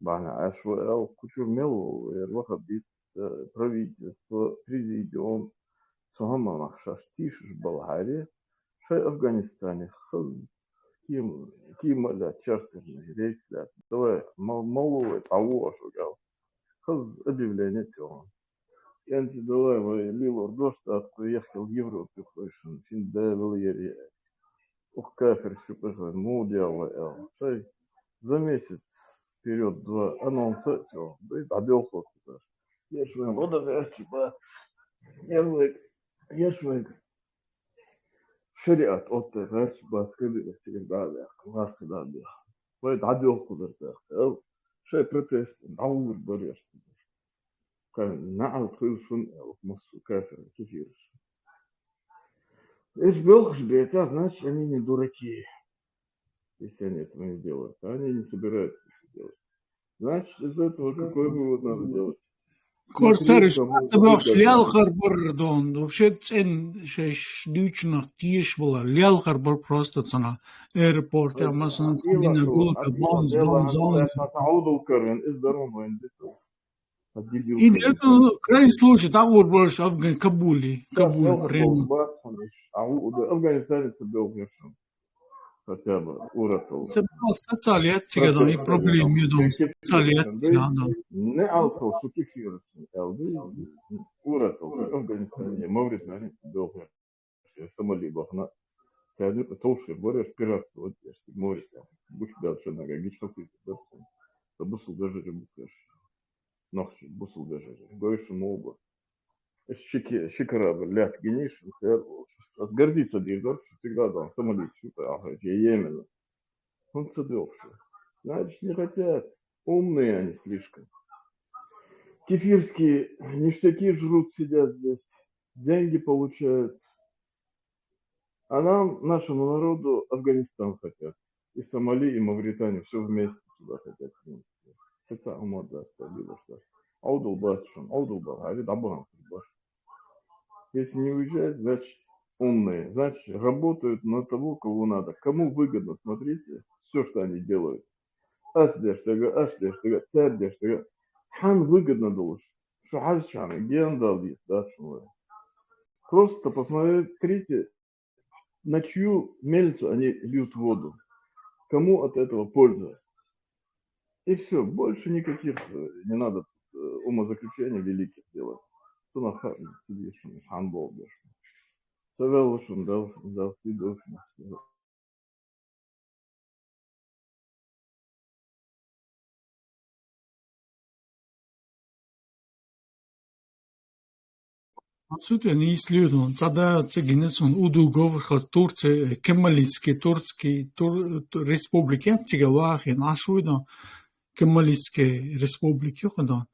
Бахьана Ӏаш ву аьлла, кху чуьра мел волу, вера ваххабит, э, правительство, президиум, цу хӀуманах шаьш тийшаш балахьара, шайн Афганистане хаза кема, кема а лаьцна, чартерный рейс лаьцна. Давай, мал-, малуй, дӀавоха аша аьлла. Хаза объявление а тиллина. КӀентий, давай, вай лелор дош даккха, яхкал Европе хойшина, шин далал ери. Ух, кафир ши пехвен, муха делла аьлла. Шай, за месяц вперёд два анонса а ца, дай дӀадоьлхур кхузара. Еш вайн гӀо дан гӀерташ бац. Еш вайга, еш вайга шариат оттар гӀерташ бац, кабира цига дӀа а ваьккха, лаьцна дӀа а баьхна. Вай дӀадоьлху кхузара тӀаккха аьлла. Шай протест, дӀавуллур бара еш кхузара. Кхин наӀалт хуьлу шуна аьлла, массо а кафиран кефираш. Эш белхаш бетахь, значит, они не дураки, если они этого не делают. А они не собираются это делать. Значит, из этого какой вывод надо делать? Корсариш, ца бохуш, лелхар бар дон. Вообще, цӀен шайш дуьйцунах тешаш бала. Лелхар бар просто цана. Аэропорт, я, масалан, дина гулка, бомб, бомб, зон. Ин это, ну, крайний случай, да, вот больше Афган, Кабуле, Кабуле, прямо. Афганистане ца белхар шуна. Хотя бы уратал. Ца белхар социалият цига, да, и проблема, я думаю, социалият цига, да. Не алкал, шуки фирус, алды, уратал, Афганистане, Мавритане ца белхар. Сомали бахана. Цаьрна товш хир бара, аш пиратство, аш море тӀехь. Гучудаьлла шуна, гича хӀокхуьйту дара цунна. Ца бусул дажари бу кхерш. Нохчий бусул дажари. Гой шуна муха бара. Аш ши ке-, ши корабль лаьтта гинийша, ас гордиться дийр дара, шу цига дан, Сомали шу, ахай, я Йемен. Он ца доьхуш. Значит, не хотят. Умные они слишком. Кефирские ништяки жрут, сидят здесь. Деньги получают. А нам, нашему народу, Афганистан хотят. И Сомали, и Мавританию, всё вместе сюда хотят. Хотя умар дац, либо что. Ӏовдал бац шуна, Ӏовдал бац, а ведь Абрам бац. Если не уезжают, значит, умные. Значит, работают на того, кого надо. Кому выгодно, смотрите, всё, что они делают. Ас деш дага, ас деш дага, цаьрда деш дага. Хьан выгодно долуш? Шу хьажчахьана, генадал дийца дац шуна вай. Просто посмотрите, на чью мельницу они льют воду. Кому от этого польза? И всё, больше никаких, э, не надо, э, умозаключений великих делать. Цунах хаьа, ца дезаш, хьан боху деш. Ца велла шуна Дала, Дала сий дойла шуна. Сутен иследован, цада ца гина суна Удугов, хаз Турция, Кемалистский, турский, тур-, тур-, республика, цига вахин, аш вуйдан, Кемалистский республика, юхадан.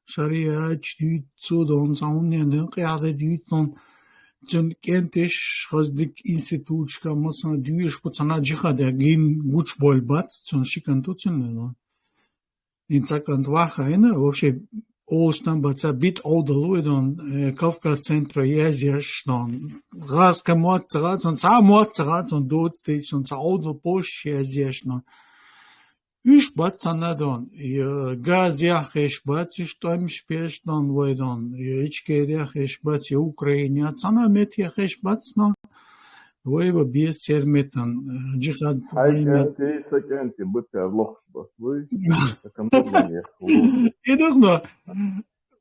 Шариат дуьйцу дон, цхьа хӀуманен ден къаьхьа дуьйцу дон, цуьнан кӀенташ, хаза дика институташка, масана дуьйш бу, цхьана джихаде гин гучболь бац, цуьнан ши кӀант ву цуьнан дон. Ин цхьа кӀант ваха хьайна, вообще, олуш там бац, цхьа битӀа Ӏовдал ву и дон, э, Кавказ центра язъеш дон. ГӀаз кхин мотт ца хац цунна, цхьа мотт ца хац цунна дувцаш, цхьа Ӏовдал пост язъеш дон. Уьш бац цхьана дон, я газех хиш бац, уьш тӀемаш беш дон вай дон, я Ичкерех хиш бац, я Украинех, цхьана меттех хиш бац, но вай ва беза церан меттан, э, джихад. Хьай кӀентий, са кӀентий, быццар лохуш бац вай, экономия. И духно,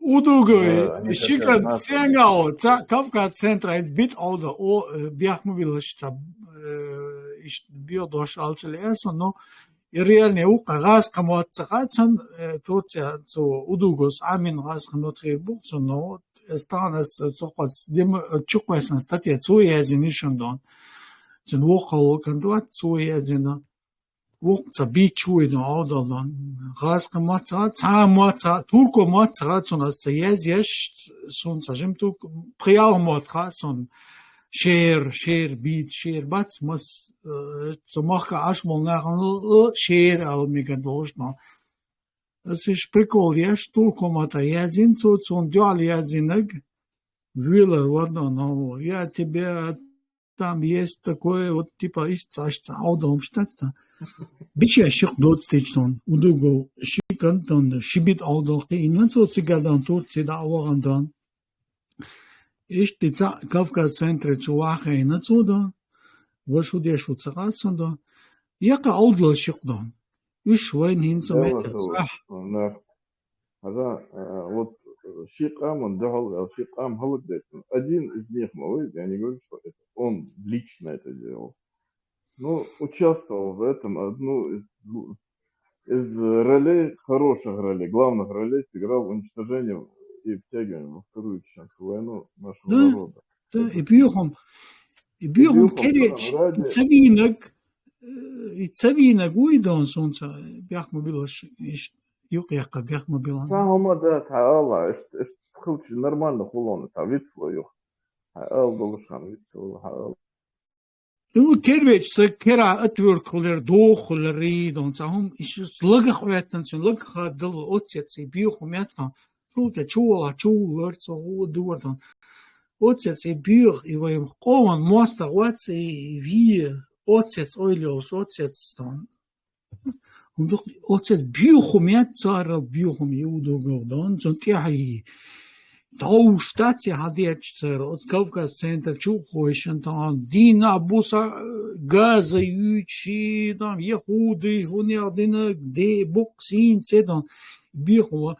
удугой, э, они шикан хотят нас сенгал, ца, Кавказ центра, эц бит Ӏовда, о, э, бяхма билаш, ца, э, иш, био дош алцали эса, но и реальный укха гӀаз кхин мотт ца хац цунна, э, Турция цу удугос Ӏамин гӀаз кхин мотт хир бу цунна, но эс тахана эс цу къас дем-, э, чукхвесан статья цо язйина шун дон. Цун вокхал вокан дуат цо язйина. Вокх ца бич вуй дон, Ӏовдал дон. ГӀаз кхин мотт ца хац, цхьа мотт ца, турко мотт ца хац цунна, ас ца язъеш, сунна ца жим турк, пхи-ялх мотт хац цунна. Шер, шер, бийца шер бац, мас, э, цу махка Ӏаш болу нахана, э, шер ала мегар долуш дон. Ас иш прикол еш, турко мотта язйина цо, цунна дуьхьал язйинарг, вуьйлар вара дон, но я тебе там есть такое, вот, типа, иштта, иштта Ӏовдалмаш дац, да. Бича шик доцу течнун, удугов шикан тон, шибит Ӏовдал кхиъна цо цигара дон, Турция дӀа а вахана дон. Иштта цхьаъ Кавказ центре чу вахийна цо дон, вашу дешу ца хассан дон. Яккха Ӏовдал шик дон. Уьш вайн хӀинца Дело меттаца. Хьажа, э, вот, э, ши къаман дуьхьал ваьлла, ши къам хӀаллакдайтина. Один из них ма вай, я не говорю, что это он лично это делал. Ну, участвовал в этом, одну из, из ролей, хороших ролей, главных ролей сыграл в уничтожении и втягивании во Вторую Чеченскую войну нашего народа. Да, и бьёхом, и бьёхом кереч, и цавинок, э, и цавинок уйдон солнца, бяхма билаш, иш, юкъ яккха бяхма билан. Цхьа хӀума дац, хьан ала, иш, иш хилча нормально хулон, цхьа вицло юх. Хьан ала долуш хан вицло, хьан ала. Ну, кервеча са кера отвёртка хулер, дохулер, ридон, цхьа хӀума, иш лагах веттан, цун лагах дала, оцец, и бьёхом яцхан, Цул тӀе чу вала, чу вуллар, цо гӀо дувар тон. Оцец и бьоьха, и вайн къоман мостагӀ вац, и ве, оцец ойла йолуш, оцец тон. ХӀунда оцец бьоьхум яц царал, бьоьхум и удугов дон, цун тӀехь и. Товш дац и хьан дечу цара, оцу Кавказ центр чу а хойшан тон, дийнахь буса газа юьйчи, там, яхуди, хӀунех дина, де, букъ, сийна, цедон. Бьоьхум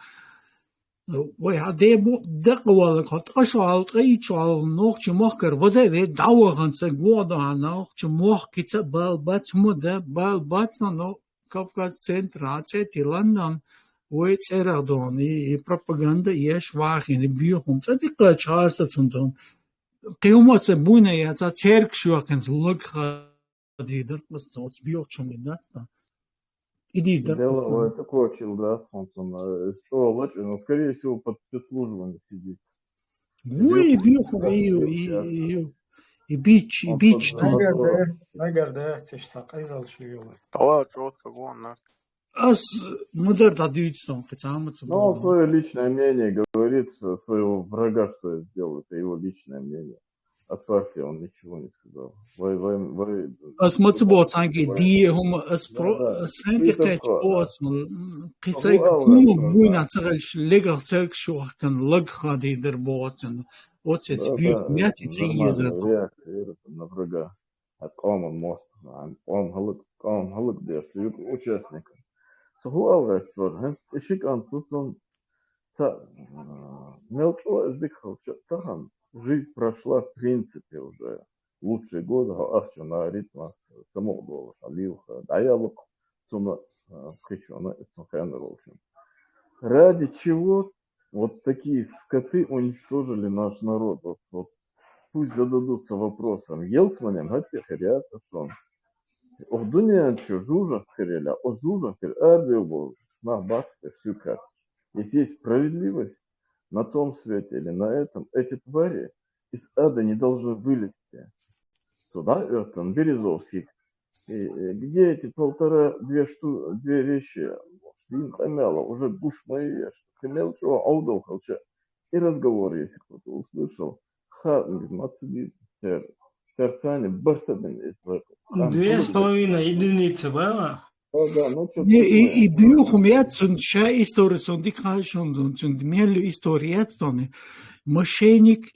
Вай хьан де бу-, дакъа валлаг, хьо ткъа шо хьал, ткъа итт шо хьал, нохча мохкара вада а ве, дӀавахана ца гуо а до хьан нохча мохкица а бал бац, хӀума да бал бац, но, но Кавказ центр хьан цӀе тилан дан, вай цӀерах дон, и, и пропаганда еш вахина, и бьоьхум цӀа диккхача хьарсацун дон. Кхин хӀума ца буйна яца, церкаш йохкинца лагха дийр дара, оцу бьоьхчун дац, да. И дийр дара. Дело в этом, кочил, да, солнцем, э, что лучше, ну, скорее всего, под спецслужбами сидит. Вуй, и бьоьхум, и, и, и, и бич, и бич, да. Агар да, агар да, циш ца къайзал шу йола. Тала чётко гон, да. Ас ма дар да дуьйцу, кхин цхьа хӀума ца боху. Ну, он своё личное мнение говорит, своего врага, что я сделал, это его личное мнение. От партии он ничего не сказал. Вай, вай, вай, ас ма ца боху цхьаьнгге де хӀума, ас про-, ас сайн тӀе кхаьчча боху ас, м, кхин сайн хӀума буйна ца хилча, легах церкаш йохкан лагха дийр дара боху ас. Оцец бьоьхум яц и ца езар. Реакция на врага. Хьан къоман мостагӀ, хьан къом хӀаллак, къом хӀаллакдеш, юкъа участникам. Со хӀун ала гӀерташ вара, хӀинца и ши кӀант цу цунна ца, а, мел чӀогӀа иза дика хилча а, тахана жизнь прошла в принципе уже. Лучшие годы, хьо ахча наритма, самукъадолуш, хьан лилха, дӀаялукх цунна, а, кхичунна, и цунна хенна волчунна. Ради чего Вот такие скоты уничтожили наш народ. Вот, вот пусть зададутся вопросом. Елсманем хӀетте хир яц аса. Оха дуьнен чу жужахт хир елахь, оха жужахт хир арадевр болуш нах бац те суьйкхаьчча. Если есть справедливость на том свете или на этом, эти твари из ада не должны вылезти. Сюда, это, Березовский. И, и где эти полтора, две шту-, две вещи? дин къамаьл уже гуш ма яй, кхы мел чӀоагӀа Ӏовдал хилча, и разговор, если кто-то услышал, ха, ма ца дийца цар, цар царна барсабин из вай къам. Две с половиной единицы было? Да, да, ну, чё-то И, и, такое. И бюхум яц цун шай истори, цун дика ханшун дун, цун мелю истори яц цун. Мошенник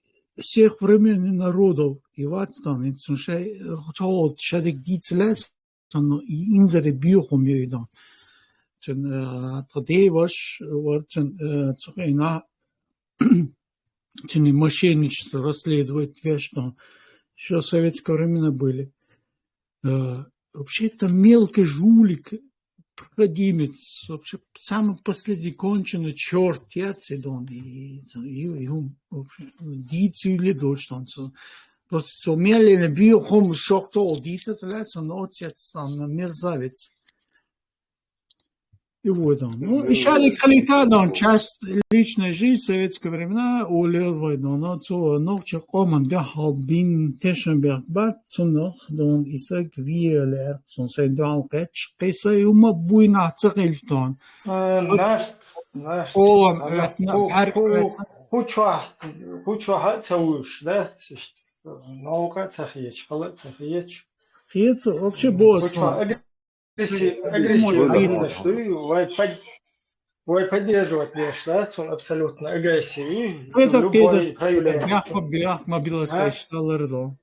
всех времен и народов, и вац цун, и цун шай, э, чолот шадик дицлес, цун и инзаре бюхум ю и дун. Цун, э, то деваш, вар цун, э, цухена, цун и мошенничество расследовать вешнун. Ещё советские времена были. Э, вообще-то мелкий жулик, проходимец, вообще самый последний конченый чёрт, яц и дун, и, и, и он, вообще, дици или дочь там, цо. Просто цо мелина бюхум шоктол дици, цо ляц, он отец, там, мерзавец. И вот он. Ну, и шали калита, да, он часть личной жизни, советские времена, улел войну, но цо нохча къаман дяхал бин тешен бяхбат, цунах, да, он исак виелер, цун сен дяхал кэч, киса юма буйна цахилтон. Э, наш, наш, Олам, она, этна, ху-, гар-, ху-, этна. Хучва, хучва ха цауш, да? Сишт, наука цахиеч, хала цахиеч. Хиец вообще босс, Хучва, ну. Агрессия, С-, агрессия, думаю, агрессия. Что и вай под-, вай поддерживать, конечно, да, цун абсолютно агрессию и Это любое это, проявление. Бяхма, бяхма биласа А? Ишталар, да.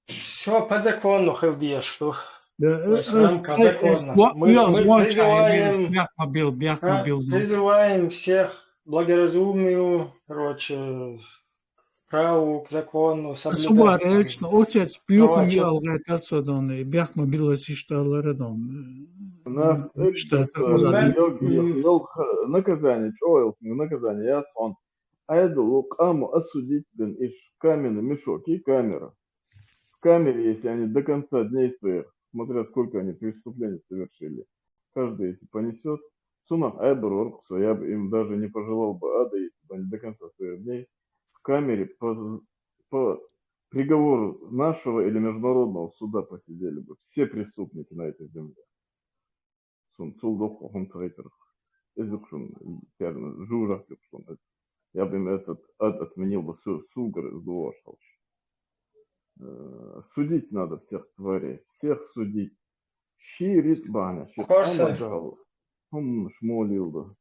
Всё по закону, хилдеш, что Да, то есть в э, э, рамках с-, э, закона. Зва-, Мы, я мы звонча, я призываем, бяхма бил, бяхма а, бил, да. Призываем всех к благоразумию, короче, праву, к закону, соблюдать. Субар, там, эльчна, отец, бюхум товарищ. Ялгайтар содан, и бяхма билас Ишталар, да. Нах, Ишта, это, Мэн, м, наказание, чё, наказание, я сон. Айдолу къаму осудить бен иш, каменный мешок и камера. В камере, если они до конца дней своих, смотря сколько они преступлений совершили, каждый, если понесёт, цунах айбар орксо, я бы им даже не пожелал бы ада, если бы они до конца своих дней в камере по, по приговору нашего или международного суда посидели бы все преступники на этой земле. Сун цул доху хун тагайтарх. Эзукшун, терно, жужах юкшун. Я бы им этот ад отменил бы су-, сугар из дуошалч. Э, судить надо всех тварей, всех судить. Ширит баня, ширит Корса. Амбаргал. Хум шмолил бы.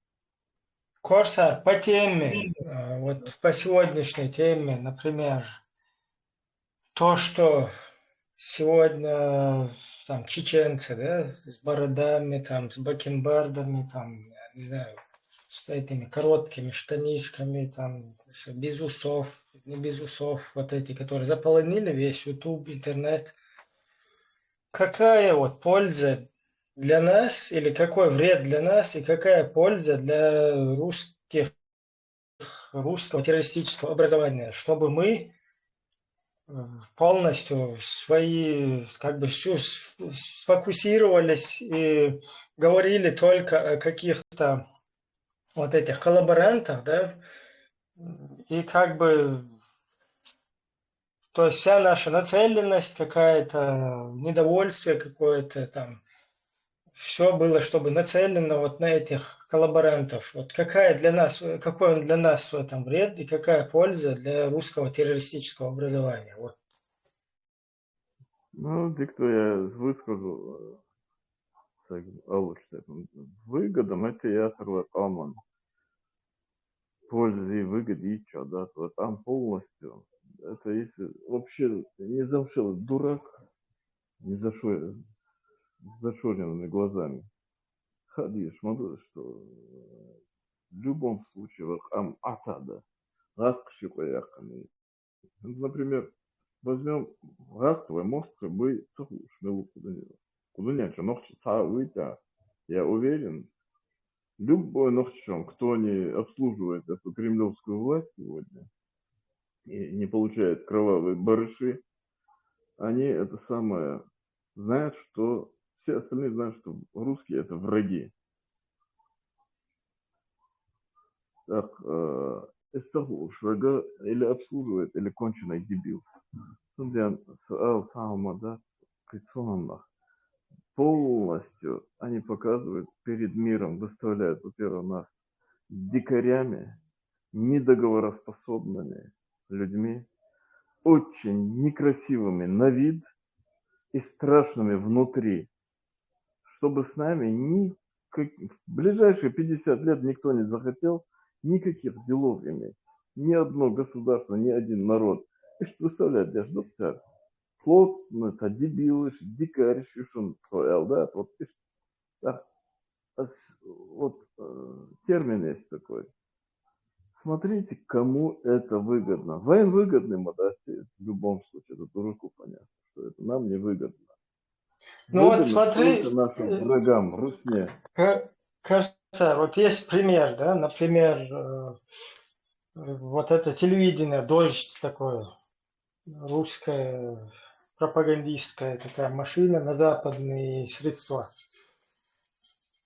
Корса, по теме, э, вот по сегодняшней теме, например, то, что сегодня там чеченцы, да, с бородами, там, с бакенбардами, там, я не знаю, с этими короткими штанишками, там, с-, без усов, не без усов, вот эти, которые заполонили весь YouTube, интернет. Какая вот польза для нас, или какой вред для нас, и какая польза для русских, русского террористического образования, чтобы мы, э, полностью свои, как бы, всю с-, сфокусировались и говорили только о каких-то вот этих коллаборантах, да, и как бы, то есть вся наша нацеленность какая-то, недовольствие какое-то там, всё было, чтобы нацелено вот на этих коллаборантов. Вот какая для нас, э, какой он для нас в этом вред и какая польза для русского террористического образования? Вот. Ну, дикто я выскажу, э, так, а лучше так, м, выгодом это я сорвал, а, ман. Пользы и выгоды и чё, да, то там полностью. Это если вообще не замшел дурак, не зашо-, с зашоренными глазами. Ходишь, смотришь, что в любом случае, вот, ам, ата, да, раз к щеку яками. Например, возьмём, раз твой мозг, как бы, цеху шмелу кудыня. Кудыня, чё, ногти ца выйта. Я уверен, любой ногчон, кто не обслуживает эту кремлевскую власть сегодня и не получает кровавые барыши, они это самое знают, что все остальные знают, что русские это враги. Так, э, эстаху швага или обслуживает, или конченый дебил. Сындян суал саумада кыцунанлах. полностью они показывают перед миром, выставляют, во-первых, нас дикарями, недоговороспособными людьми, очень некрасивыми на вид и страшными внутри, чтобы с нами ни как, в ближайшие пятьдесят лет никто не захотел никаких делов иметь. Ни одно государство, ни один народ. Ишта, представляете, даже доктор, плотно, это дебилы, дикарь, шушун, да, вот, ишта, да. А с- вот э, термин есть такой. Смотрите, кому это выгодно. Вайн выгодный модасти в любом случае, это дураку понятно, что это нам не выгодно. Ну вот Выгодно смотри, только нашим э, врагам, Русне. Ка- Кажется, вот есть пример, да, например, э, э, вот это телевидение, «Дождь» такое, русская пропагандистская такая машина на западные средства.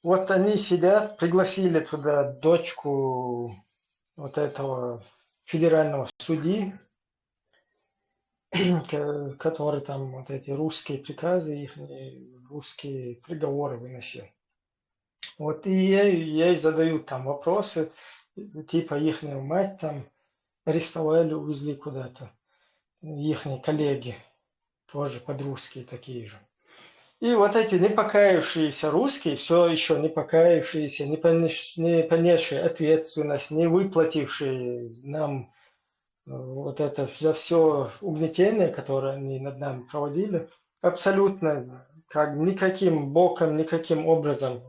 Вот они сидят, пригласили туда дочку вот этого федерального судьи, ко- который там вот эти русские приказы, их русские приговоры выносил. Вот и ей, ей задают там вопросы, типа их мать там арестовали, увезли куда-то, их коллеги, тоже подростки такие же. И вот эти не покаявшиеся русские, все еще не покаявшиеся, не понес- не понесшие ответственность, не выплатившие нам э, вот это за все угнетение, которое они над нами проводили, абсолютно как никаким боком, никаким образом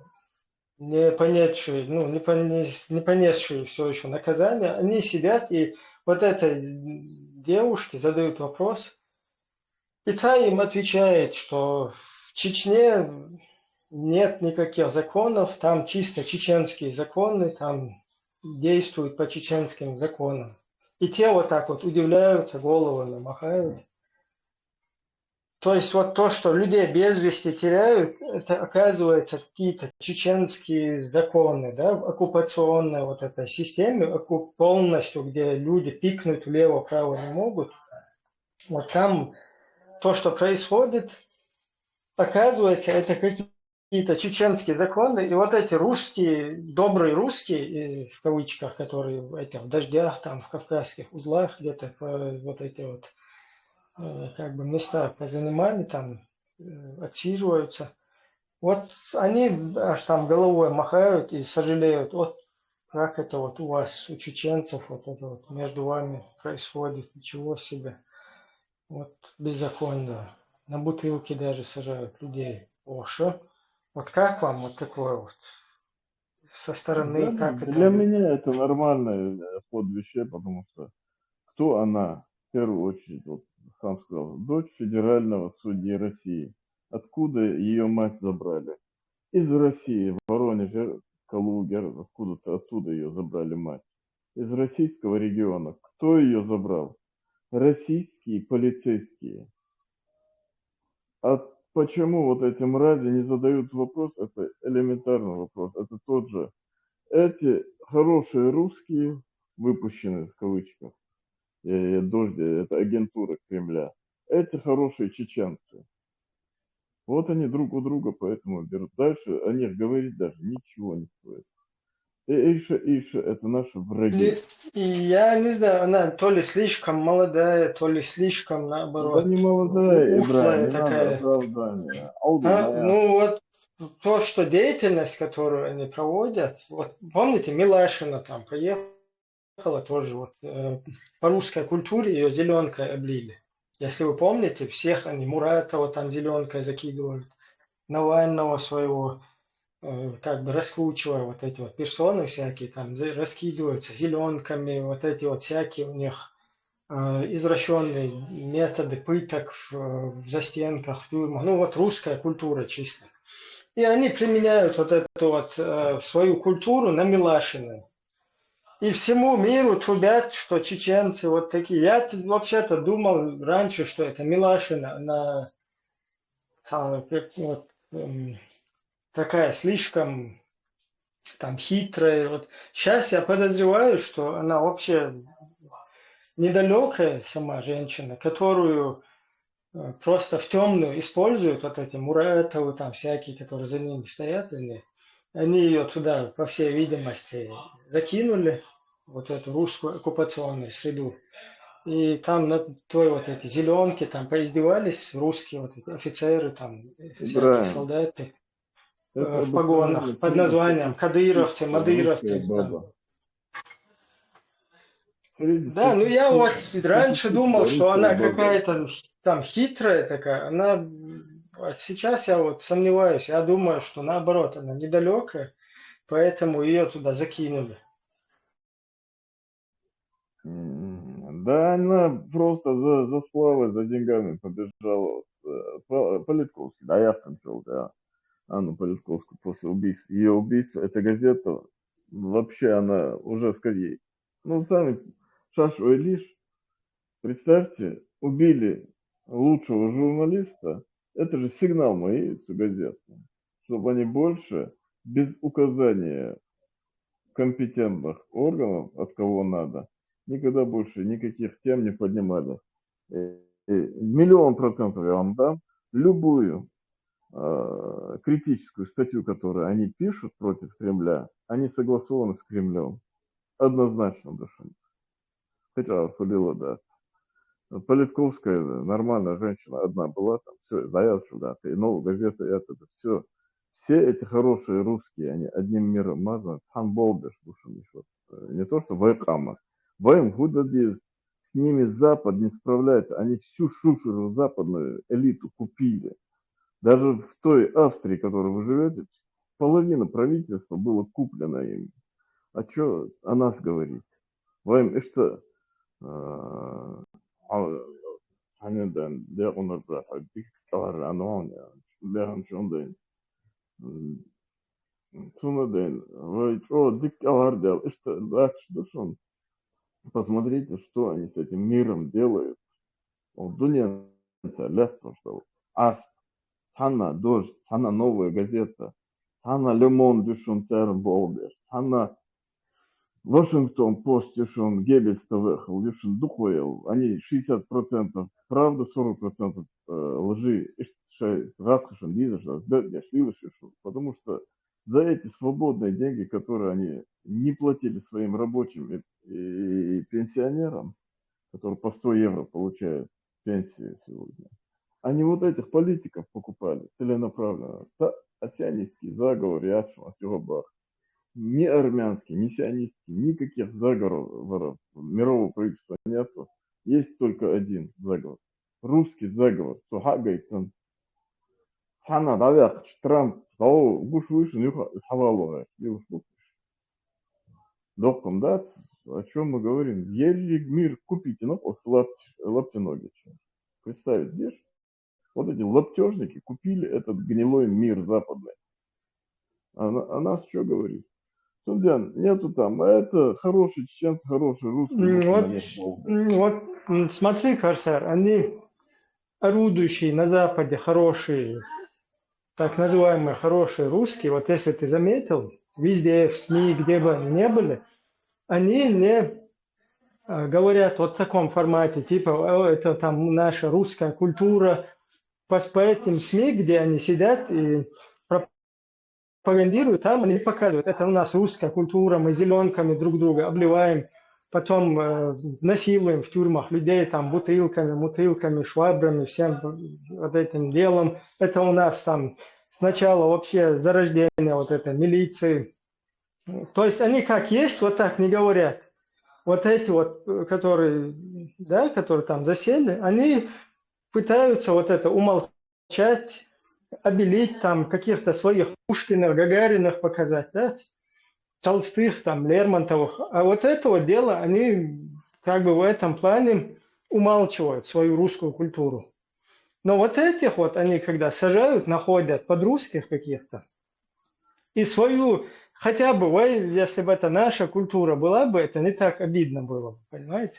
не понесшие, ну, не, понес, не понесшие все еще наказание, они сидят, и вот этой девушке задают вопрос, и та им отвечает, что в Чечне нет никаких законов, там чисто чеченские законы, там действуют по чеченским законам. И те вот так вот удивляются, головами махают. То есть вот то, что людей без вести теряют, это оказывается какие-то чеченские законы, да, оккупационная вот эта система, окку- полностью, где люди пикнуть влево-право не могут. Вот там то, что происходит, оказывается, это какие-то чеченские законы, и вот эти русские, добрые русские, э, в кавычках, которые в этих дождях, там, в кавказских узлах, где-то по- вот эти вот э, как бы места позанимали, там э, отсиживаются. Вот они аж там головой махают и сожалеют. Вот как это вот у вас, у чеченцев, вот это вот между вами происходит, ничего себе. Вот беззаконие. На бутылки даже сажают людей. Оша. Вот как вам вот такое вот? Со стороны, Да, как это для вы- меня это нормальный э, ход вещей, потому что кто она, в первую очередь, вот сам сказал, дочь федерального судьи России. Откуда ее мать забрали? Из России, в Воронеже, Калуге, откуда-то оттуда ее забрали мать. Из российского региона. Кто ее забрал? Российские полицейские. А почему вот эти мрази не задают вопрос? Это элементарный вопрос. Это тот же. Эти хорошие русские, выпущенные в кавычках, э, дожди, это агентура Кремля. Эти хорошие чеченцы. Вот они друг у друга поэтому берут. Дальше о них говорить даже ничего не стоит. И Иша, Иша, это наши враги. И, и я не знаю, она то ли слишком молодая, то ли слишком, Да наоборот, не молодая, ухлая Ибрагим, не надо такая. Оправдания. Ауду, А, моя. Ну вот то, что деятельность, которую они проводят, вот помните, Милашина там поехала тоже, вот э, по русской культуре ее зеленкой облили. Если вы помните, всех они, Муратова там зеленкой закидывают, Навального своего, э, как бы раскручивая вот эти вот персоны всякие, там за- раскидываются зеленками, вот эти вот всякие у них э, извращенные методы пыток в, в застенках, в тюрьмах. Ну вот русская культура чисто. И они применяют вот эту вот э, свою культуру на Милашина. И всему миру трубят, что чеченцы вот такие. Я т- вообще-то думал раньше, что это Милашина, она та- как вот, эм, такая слишком там хитрая. Вот сейчас я подозреваю, что она вообще недалекая сама женщина, которую э, просто в темную используют вот эти Муратовы, там всякие, которые за ними стоят, они, они ее туда, по всей видимости, закинули, вот эту русскую оккупационную среду. И там на той вот эти зеленки, там поиздевались русские вот эти офицеры, там всякие Правильно. Солдаты, Это э, в погонах обыкновенная под названием кадыровцы, среднестатистическая мадыровцы, русская там. Баба. Да, ну я вот раньше Среднестатистическая думал, что она русская баба. Какая-то там хитрая такая, она, а сейчас я вот сомневаюсь, я думаю, что наоборот, она недалекая, поэтому ее туда закинули. М, Да, она просто за, за славой, за деньгами побежала. Вот, э, По- Политковский, да, я в конце, да. Анну Политковскую после убийства. Ее убийство, эта газета, вообще она уже, скорее, ну, сами шаш ойлыш, представьте, убили лучшего журналиста, это же сигнал моей газеты, чтобы они больше без указания компетентных органов, от кого надо, никогда больше никаких тем не поднимали. Э, э, Миллион процентов я вам дам. Любую э, критическую статью, которую они пишут против Кремля, они согласованы с Кремлем. Однозначно, душин. Хотя Фалила, да. Политковская нормальная женщина одна была, там все, заяц, да, ты новая газета, это все. Все эти хорошие русские, они одним миром мазаны, там болбишь, душин, вот, э, не то что вайкама. Вайм худадиз, с ними Запад не справляется, они всю шушеру западную элиту купили. Даже в той Австрии, в которой вы живете, половина правительства было куплено им. А что о нас говорить? Вайм, что, а, а, анедан, да, он это, а, дик, а, анон, да, он чё, да, м, цунаден, вай, чё, дик, а, да, что, да, что, что, посмотрите, что они с этим миром делают. Ол дунен лес просто. Ас, цана Дождь, цана Новая газета, цана Le Monde душин церн болбеш, цана Вашингтон Пост душин, Геббельс ТВ хыл душин духоел. Они шестьдесят процентов правда, сорок процентов э, лжи. Иш-, шай, раскошен, дизер, да, да, да, шлилы, шишу. Потому что за эти свободные деньги, которые они не платили своим рабочим и, и пенсионерам, которые по сто евро получают пенсию сегодня, они вот этих политиков покупали целенаправленно. Та-, а сионистский заговор, я чё, а чего бах. Ни армянский, ни сионистский, никаких заговоров мирового правительства нету. Есть только один заговор. Русский заговор. Сухагайтан. Хана давяк Трамп, сау гуш вышин юха халалуга. Юш бу. Докум, да? О чем мы говорим? Елли мир купите, ну, вот лап-, лаптиногичи. Представить, видишь? Вот эти лаптежники купили этот гнилой мир западный. А, на- а нас что говорит? Сунцзян, нету там, а это хороший чеченцы, хороший русский, М, вот Вот, на них долго. м, вот м, смотри, Корсар, они орудующие на Западе хорошие, так называемые хорошие русские, вот если ты заметил, везде в СМИ, где бы они ни были, они не а, говорят вот в таком формате, типа, «О, это там наша русская культура». По, по этим СМИ, где они сидят и пропагандируют, там они показывают, это у нас русская культура, мы зеленками друг друга обливаем, потом э, насилуем в тюрьмах людей там бутылками, мутылками, швабрами, всем вот этим делом. Это у нас там сначала вообще зарождение вот этой милиции. То есть они как есть, вот так не говорят. Вот эти вот, э, которые, да, которые там засели, они пытаются вот это умолчать, обелить там каких-то своих Пушкиных, Гагаринах показать, да, Толстых, там, Лермонтовых. А вот это вот дело, они как бы в этом плане умалчивают свою русскую культуру. Но вот этих вот они когда сажают, находят под русских каких-то, и свою, хотя бы, вай, если бы это наша культура была бы, это не так обидно было бы, понимаете?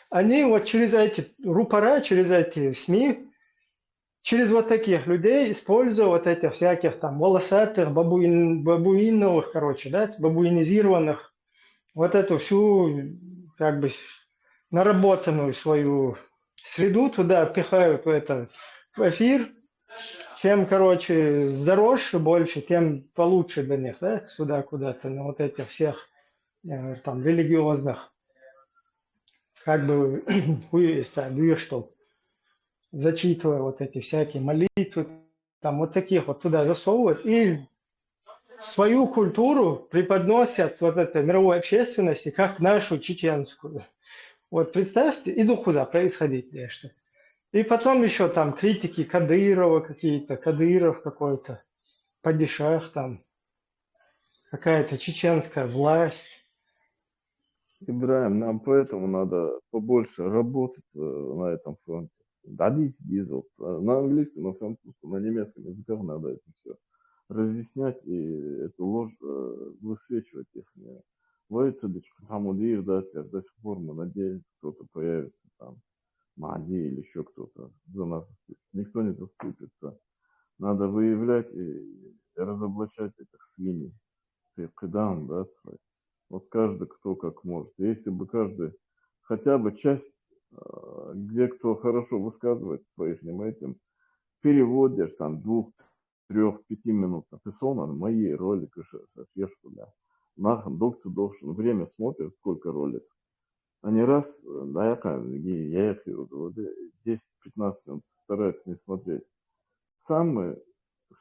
Они вот через эти рупора, через эти СМИ, через вот таких людей, используя вот этих всяких там волосатых, бабуин, бабуиновых, короче, да, бабуинизированных, вот эту всю, как бы, наработанную свою среду туда пихают в это, в эфир, чем, короче, заросше больше, тем получше для них, да, сюда куда-то, на вот этих всех э, там религиозных, как бы, хуй, что зачитывая вот эти всякие молитвы, там вот таких вот туда засовывают и свою культуру преподносят вот этой мировой общественности как нашу чеченскую. Вот представьте, и духу да происходить нечто. И потом еще там критики Кадырова какие-то, Кадыров какой-то, падишах там, какая-то чеченская власть. Ибраим, нам поэтому надо побольше работать э, на этом фронте. Дадите дизел. Э, На английском, на французском, на немецком языках надо это все разъяснять и эту ложь э, высвечивать их. Войцевич, Хамудир, да, до сих пор мы надеемся, кто-то появится там. Мади или еще кто-то за нас заступится. Никто не заступится. Надо выявлять и разоблачать этих свиней. Ты кыдан, да, свой. Вот каждый кто как может. Если бы каждый, хотя бы часть, э, где кто хорошо высказывает по ихним этим, переводишь там двух, трех, пяти минут, написал на мои ролики, шеф, да. Нахрен, доктор должен, время смотрит, сколько роликов. Они раз, э, да, я как, я их вижу, вот, э, десять-пятнадцать минут стараются не смотреть. Самый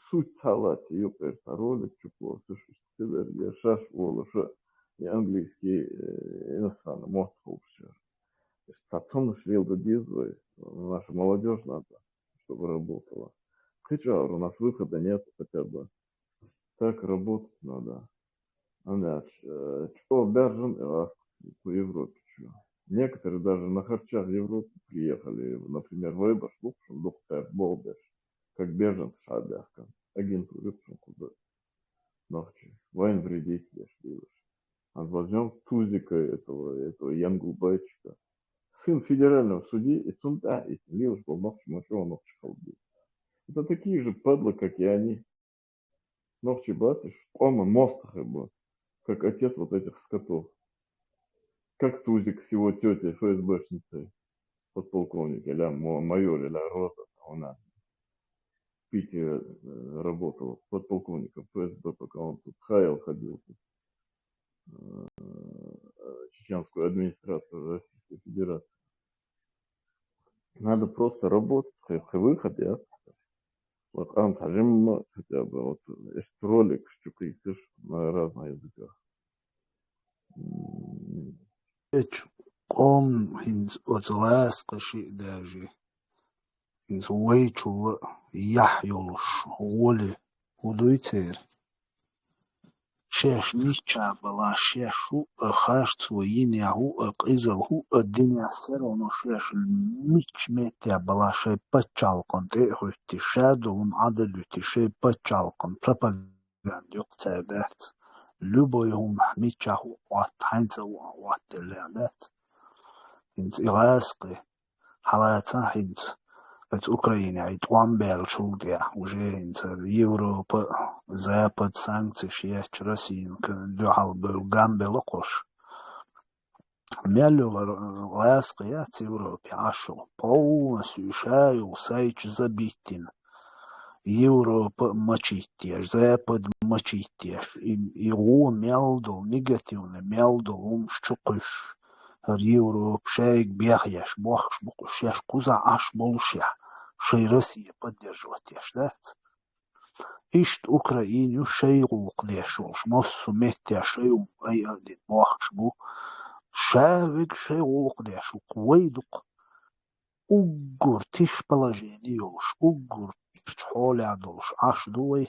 суть салат, ёпер, ролик, чукло, слушай, ты, я шаш, волоша, и английский, э, иностранный, может, лучше. Статон швил дизлы, наша молодежь надо, чтобы работала. Кыча, у нас выхода нет хотя бы. Так работать надо. Она, э, что бяржен, э, по Европе, что. Некоторые даже на харчах в Европу приехали, например, выбор, слушай, доктор Болбеш, как беженцы шабяхка, агентуры, куда ночи, военвредителя, что ли. А возьмем тузика этого, этого Янгулбайчика. Сын федерального судьи, и сунта, и лишь был ночи, мочевал ночи колбил. Это такие же падлы, как и они. Ночи батыш, он мостах был, как отец вот этих скотов. Как тузик с его тетей ФСБшницей, подполковник, или мо- майор, или Роза, она в Питере э, работала подполковником ФСБ, пока он тут хаял ходил, тут, э, чеченскую администрацию Российской Федерации. Надо просто работать, хэ- хэ- выход, я. Вот Ан Таджим хотя бы, вот есть ролик, что критишь на разных языках. М, Эч къом хинз оцлас къаши даже. Хинз вайчула ях йолуш, воли худуй цер. Шеш мича бала, шеш ху а харц ва йин я ху а къизал ху а дин я все равно шеш мич мет я бала шей пачалкъан тӀе хӀуьтти, шадолун Ӏадалуьтти шей пачалкъан пропаганда юкъ цер дац. Любой хӀума мича ху а хӀотта, хьайнца ху а хӀотта делла дац. ХӀинца и гӀаскъи хьалаца хӀинца оцу Украинехь и тӀом баьллачул тӀаьхьа уже хӀинца Европа, Запад санкцеш ечу Россина дуьхьал бевлла ган белла кхуш. Мел йолу гӀаскъи яц Европе Ӏаш йолу, полностью ша йолу сайчу забиттина. Европа а мачиттеш, Запад а мачиттеш, и, и гӀо мел долу, негативный мел долу хӀумаш чу кхуьссуш. ХӀара Европа шайга бехъеш, бохкуш бу кхуьссуш, шаьш кхузахь Ӏаш болушехь, шайн Россия поддерживать деш дац. Иштта Украина ю шайн гӀуллакх деш волуш, массо а меттехь шайн хӀума айалдина бохкуш бу. Ша вега шайн гӀуллакх деш ву-кх, вай ду-кх. Уггар тиша положение йолуш, уггар тиша хьолехь долуш Ӏаш ду вай.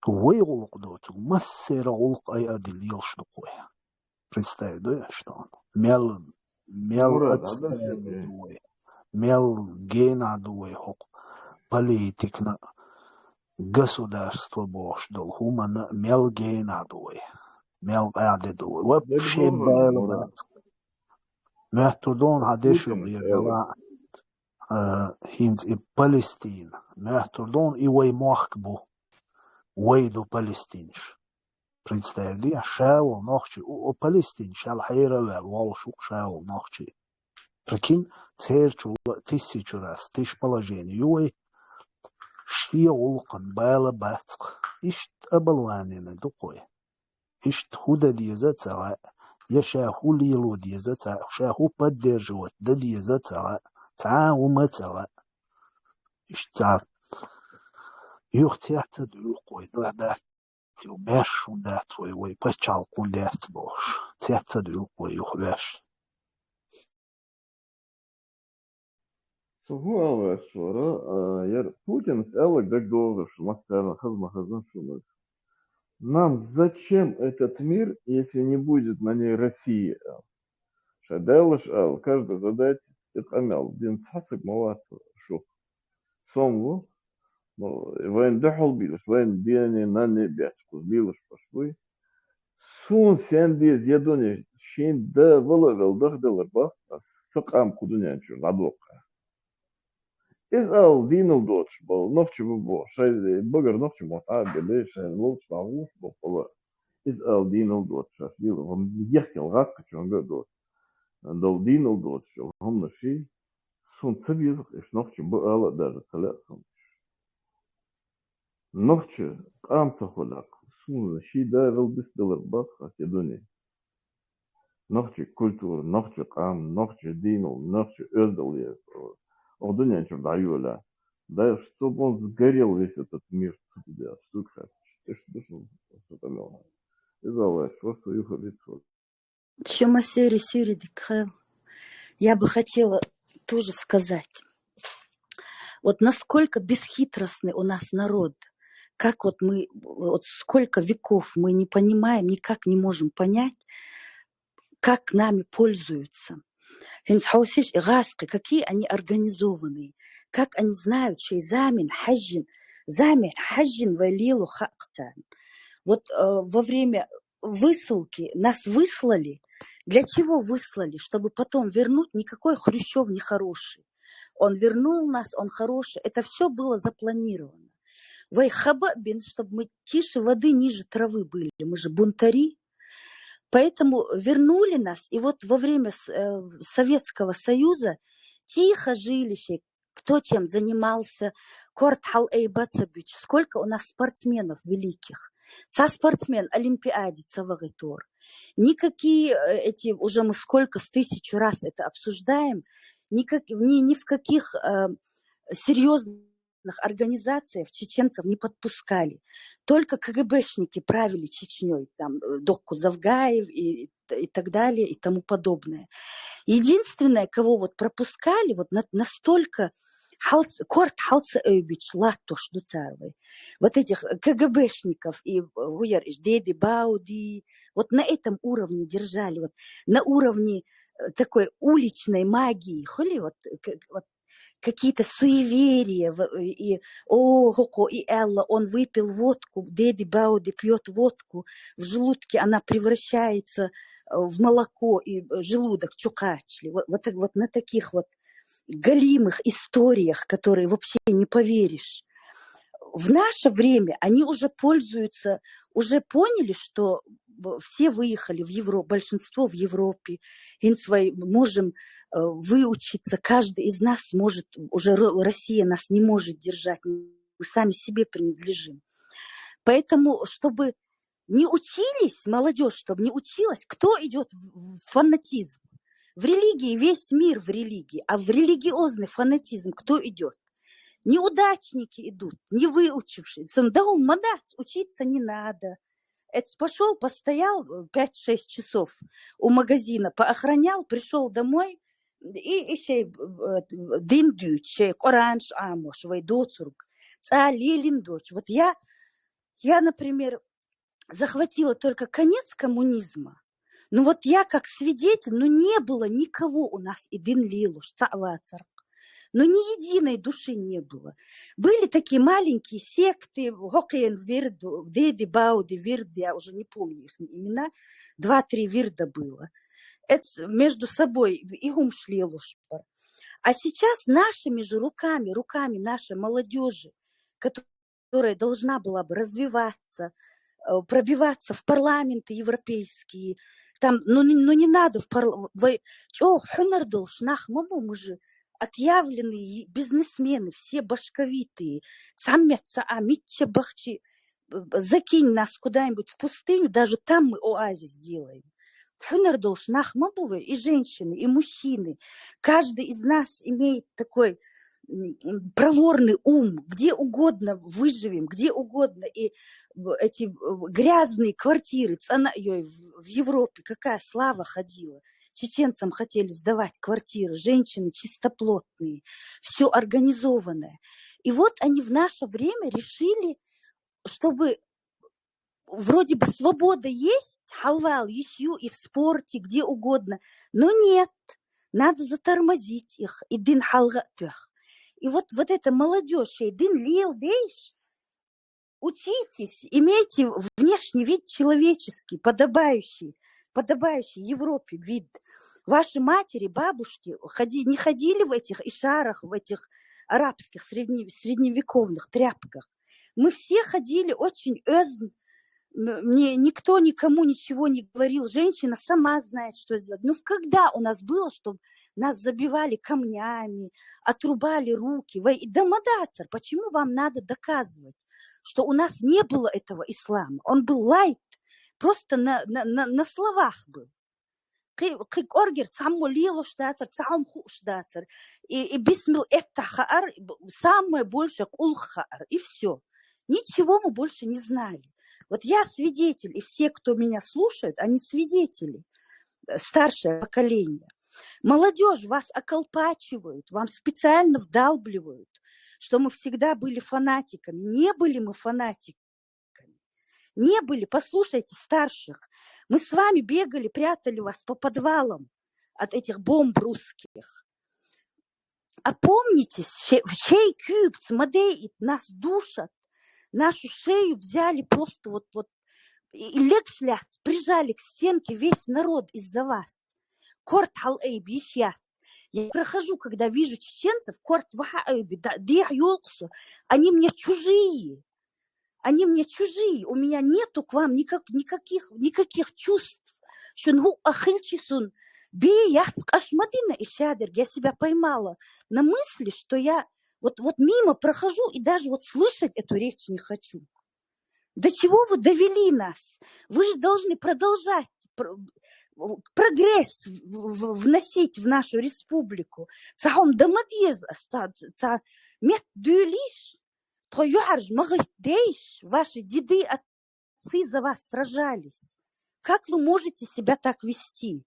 Вай гӀуллакх доцург, массеран гӀуллакх айадина лелаш ду-кх вай. Представь, ду аьш тахана? Мел, мел отстале ду вай, мел гена ду вай хӀокху политикана, государство бохуш долу хӀуманна мел гена ду вай, мел къаьхьа де ду вай. Вообще байла бац. Моьттур ду хьан дешуьгӀ дала, а, хӀинца и Палестина. Моьттур ду хьан и вай мохк бу. Вай ду палестинаш. Представь, ша волу нохчи, у, у Палестина шел хьера а ваьлла, волуш ву ша волу нохчи. Прикинь, церчул тысячу раз тиш положение ю вай, шен гӀулакхана бала бац-кх. Иштта оболваненный ду-кх вай. Иштта хӀу дан деза а ца хаьа, я ша хӀу лело деза а ца хаьа, ша хӀу поддерживать дан деза а ца хаьа, цхьа а хӀума а ца хаьа. Иштта цхьа юха цецдуьллу-кх вай, дӀа дац, ю маьрша хӀун дац вай, вай пачхьалкх хӀун дац бохуш, цецдуьллу-кх вай юха ваьш. Со хӀун ала ваьчча вара, а, яра Путинас аьлларг дагадогӀу шу, массарна хаза ма хазна шуна. Нам зачем этот мир, если не будет на ней России? Ша далаш ала, каждый задать и къамел, дин цхьа саг ма вац шух. Сом ву, ну, вайн дуьхьал бийлаш, вайн дене, нанне бетта кхуза лелаш баш буй. Суна сен деза я дуне, шен да вала а вел дахделар бах, са къам кху дуьнен чуьра дӀадоккха. Иза ала дийнал доцуш болу нохчи бу боху, шайн багара нохчи мотт Ӏа а белли, шайн ловчу дӀагӀуш болу хала. Иза ала дийнал доцуш, аш дийла, ван ехкел гӀаккхачунга а доцу. Долу дийнал доцуш, хӀуманаш ший, суна ца беза-кх, иш нохчи бу ала а даже ца лаьа суна. Нохчи къам ца хуьлакх, суна ший да вел дис далар баккха те дуьне. Нохчи культура, нохчи къам, нохчи дийнал, нохчи оьздал еза. Оха дуьнен чуьра дӀайоьлла. Даже чтобы он сгорел весь этот мир, цу тӀе, сука, тиша дуьсу, сука, мел. Иза вайша, просто юха вицвал. Шамасери сири дикхел. Я бы хотела тоже сказать, вот насколько бесхитростный у нас народ, как вот мы, вот сколько веков мы не понимаем, никак не можем понять, как нами пользуются. ХӀинца хьовсийша и гӀазкхий, какие они организованные, как они знают, шайн замин хьаьжжина, замин хьаьжжина вай лело хаьа-кх царна. Вот, э, во время высылки нас выслали. Для чего выслали? Чтобы потом вернуть. Никакой Хрущев не хороший. Он вернул нас, он хороший. Это всё было запланировано. Вай хаба а бина, чтобы мы тише воды, ниже травы были. Мы же бунтари. Поэтому вернули нас. И вот во время с-, э, Советского Союза тихо жили шей, кто чем занимался, корта хьал айба ца буьтуш. Сколько у нас спортсменов великих. Цхьа спортсмен Олимпиаде ца вахийтора. Никакие, э, эти, уже мы сколько, с тысячу раз это обсуждаем, никак-, ни, ни в каких, э, серьёзных организациях чеченцев не подпускали. Только КГБшники правили Чечнёй, там, э, докку Завгаев и, и так далее и тому подобное. Единственное, кого вот пропускали, вот на-, настолько хьалц-, корта хьал ца айбуьтуш латтош ду цара вай. Вот этих КГБшников и, э, гуяр иш Деди Бауди, вот на этом уровне держали, вот на уровне, э, такой уличной магии, хули, вот, э, к-, вот какие-то суеверия, в-, и, о, хӀокхо и аьлла, он выпил водку, Деди Бауди пьёт водку, в желудке она превращается, э, в молоко, и, э, желудок чукхачали. Вот, вот, вот на таких вот голимых историях, которые вообще не поверишь. В наше время они уже пользуются, уже поняли, что б-, все выехали в Европу, большинство в Европе, и свои можем, э, выучиться, каждый из нас может, уже Ро-, Россия нас не может держать, мы сами себе принадлежим. Поэтому, чтобы не учились, молодёжь, чтобы не училась, кто идёт в, в фанатизм? В религии весь мир в религии, а в религиозный фанатизм кто идёт? Неудачники идут, не выучившие. Сам да хӀумма дац, учиться не надо. Эц пошёл, постоял, э, пять-шесть часов у магазина, поохранял, пришёл домой, и, и шей, э, дин дуьйцуш, шей Къуръанаш Ӏамош, вай доцург. ЦӀа лелийна доцуш. Вот я, я, например, захватила только конец коммунизма. Ну вот я как свидетель, ну не было никого у нас и дин лелош, цхьа а вацар-кх. Но ни единой души не было. Были такие маленькие секты, хӀокхуьнан вирд, Деди Бауди вирд, я уже не помню их имена, два-три вирда было. Это между собой и хӀумаш лелош бара. А сейчас нашими же руками, руками нашей молодёжи, которая должна была бы развиваться, э, пробиваться в парламенты европейские. Там, ну, не, ну, не надо в парламент. Чё, хьунар долш нах ма бу, мы же отъявленные бизнесмены, все башковитые. Саммет са а митча бахчи, э, закинь нас куда-нибудь в пустыню, даже там мы оазис сделаем. Хьунар долш нах ма бу, и женщины, и мужчины. Каждый из нас имеет такой проворный ум, где угодно выживем, где угодно. И эти э, грязные квартиры, цена ее в Европе, какая слава ходила. Чеченцам хотели сдавать квартиры, женщины чистоплотные, все организованное. И вот они в наше время решили, чтобы вроде бы свобода есть, халвал, ищу и в спорте, где угодно, но нет, надо затормозить их, и дин халга тёх. И вот, вот эта молодежь, и дин лил дейш, учитесь, имейте внешний вид человеческий, подобающий, подобающий Европе вид. Ваши матери, бабушки ходи, не ходили в этих ишарах, в этих арабских средне, средневековых тряпках. Мы все ходили очень эзн, мне никто никому ничего не говорил. Женщина сама знает, что сделать. Ну, когда у нас было, что нас забивали камнями, отрубали руки? Вы и домодацар, почему вам надо доказывать, что у нас не было этого ислама? Он был лайт, просто на, на, на, на словах был. Кхы кӀоргер цхьаммо лелош дацар, цхьа хӀума хууш дацар. И, и бисмил этта хаар, самое большее кулх хаар, и все. Ничего мы больше не знали. Вот я свидетель, и все, кто меня слушает, они свидетели, э, старшее поколение. Молодежь, вас околпачивают, вам специально вдалбливают, что мы всегда были фанатиками. Не были мы фанатиками. Не были, послушайте старших. Мы с вами бегали, прятали вас по подвалам от этих бомб русских. Опомнитесь, чей кюбц, мадей, нас душат, нашу шею взяли просто вот, вот и легшляц, прижали к стенке весь народ из-за вас. Корт хал эй бишьяц. Я прохожу, когда вижу чеченцев, корт ваха эй би, да, дих ёлксу. Они мне чужие. Они мне чужие, у меня нету к вам никак, никаких, никаких чувств. Шун ву ахилчи сун. Би яц кашмадина и шадер, я себя поймала на мысли, что я вот, вот мимо прохожу и даже вот слышать эту речь не хочу. До чего вы довели нас? Вы же должны продолжать прогресс вносить в нашу республику. Цхьа хӀума да ма деза, цхьа мет дуьйлийш, тхо юхьарж ма гӀиттадейш, ваши деды, отцы за вас сражались. Как вы можете себя так вести?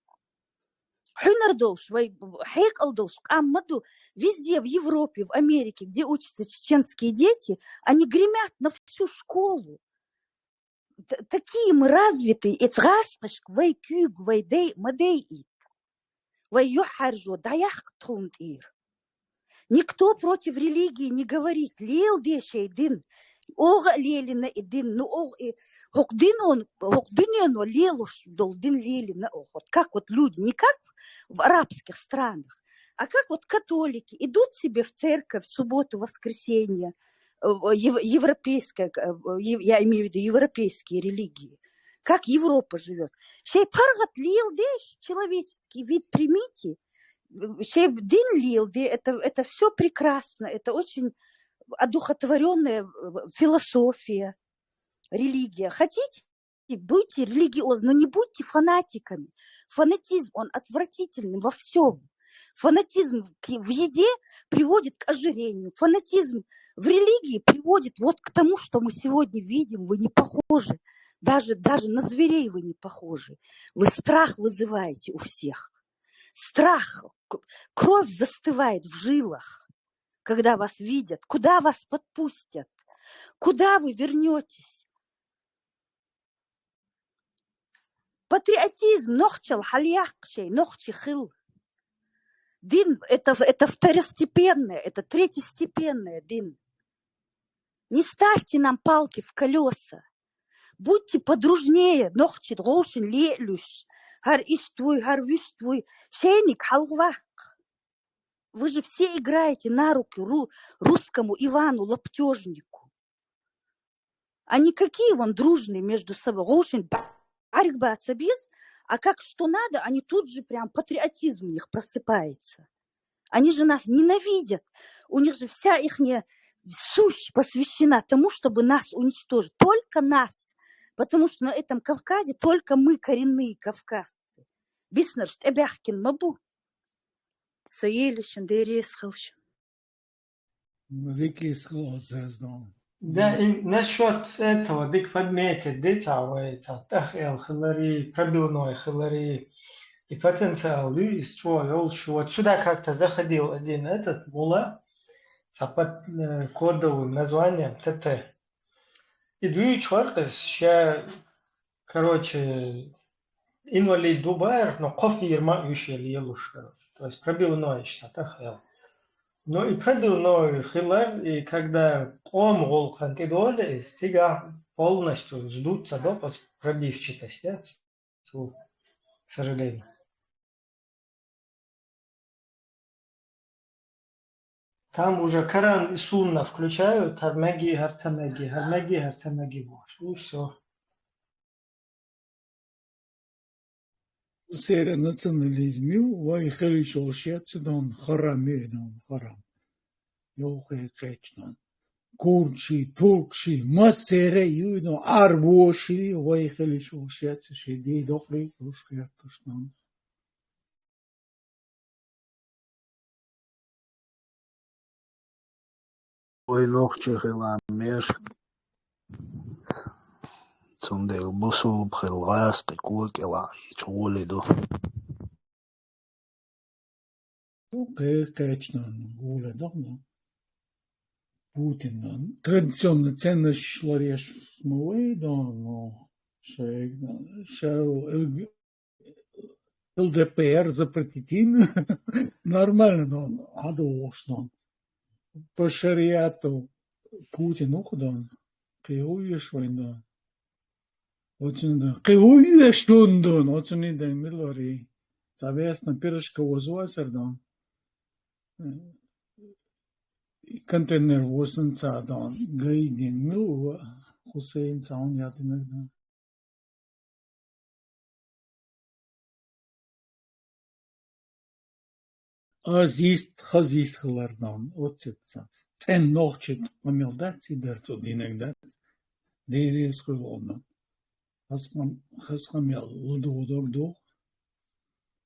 Хьунар долш, вай хьекъал долш къам ма ду, везде, в Европе, в Америке, где учатся чеченские дети, они гремят на всю школу. Такие мы развитые, эц гӀаскъашка вай куьг, вай дей ма дей ит. Вай юхьаржо дӀаяккха тхуна тӀера. Никто против религии не говорит. Лел дешей дин. ОгӀа а лелина и дин. Ну, огӀа и хӀокху динон, хӀокху динено лелош долу дин лелина оха. Вот как вот люди, не как в арабских странах, а как вот католики идут себе в церковь в субботу, воскресенье, э, европейская, э, я имею в виду европейские религии, как Европа живет. Шей паргӀат лел деш, человеческий вид примите, шей дин лел де, это, это все прекрасно, это очень одухотворенная э, философия, религия. Хотите, будьте религиозны, но не будьте фанатиками. Фанатизм, он отвратительный во всем. Фанатизм в еде приводит к ожирению. Фанатизм в религии приводит вот к тому, что мы сегодня видим, вы не похожи. Даже, даже на зверей вы не похожи. Вы страх вызываете у всех. Страх, кровь застывает в жилах, когда вас видят. Куда вас подпустят? Куда вы вернетесь? Патриотизм, нохчал хьалъяккха шей, нохчи хила. Дин, это, это второстепенное, это третьестепенное дин. Не ставьте нам палки в колеса. Будьте подружнее, нохчи гӀовшин леълуш. ХӀара иштта вуй, хӀара вуьшта вуй. Шайниг хьалхаваккха. Вы же все играете на руку ру, русскому Ивану Лаптежнику. Они какие вон дружные между собой. Гошин барик бацабиз, а как что надо, они тут же прям патриотизм у них просыпается. Они же нас ненавидят. У них же вся их сущь посвящена тому, чтобы нас уничтожить. Только нас. Потому что на этом Кавказе только мы коренные кавказцы. Биснарш тӀебаьхкина ма бу. Со елишин, дерес хилшин. Рикис хило зездон. Да, и насчёт этого, дык подметить, дыца вайца, тахел хилари, пробивной хилари, и потенциал, и что, вот сюда как-то заходил один этот мула, с под, э, кодовым названием Т Т. И дуй чёркас, ща, короче, инвалид дубар, но кофе ерма вишел елуш, короче. То есть пробивной что-то хел. Ну и пробивной хилар, и когда ком гол хантидоле, стига полностью сдуться, да, пос-, пробивчатость, да, цу, к сожалению. Там уже Коран и Сунна включают, гьар меги, гьар тамеги, гьар меги, гьар тамеги бохуш. И всё. Сера национализму вай хилиш олшияцидон харам иридон харам. Йохе кечнан. Курчи, туркши, масера юйно арбоши вай хилиш олшияци ши ди дохри тушхер тушнан. Вай нохчи хила мер. Цундел бусулб хил гӀаскхи кокӀала ичу гӀоле ду. Кхе-, кхечнан гӀоле дахна. Путиннан традиционный ценность лареш ма вай дан, но шег-, шел эл-, Л Д П Р запретитин. Нормально, но адовошнан. По шариату Путин ухдон. Киуешвайндан. Оциндан. Киуешдундун. Оциндан милори. Соответственно, пирожка возвасердан. Контейнер восен цадан. Гайдин мил Хусейн цаун ятинагдан. Аз ист, хаз ист хилардан, оцетца. Цен нохчит къамел дац, и дар цо динаг дац. Дерес хуйлгъуна. Хаз къам-, хаз къамел луду-, лудугъудог ду.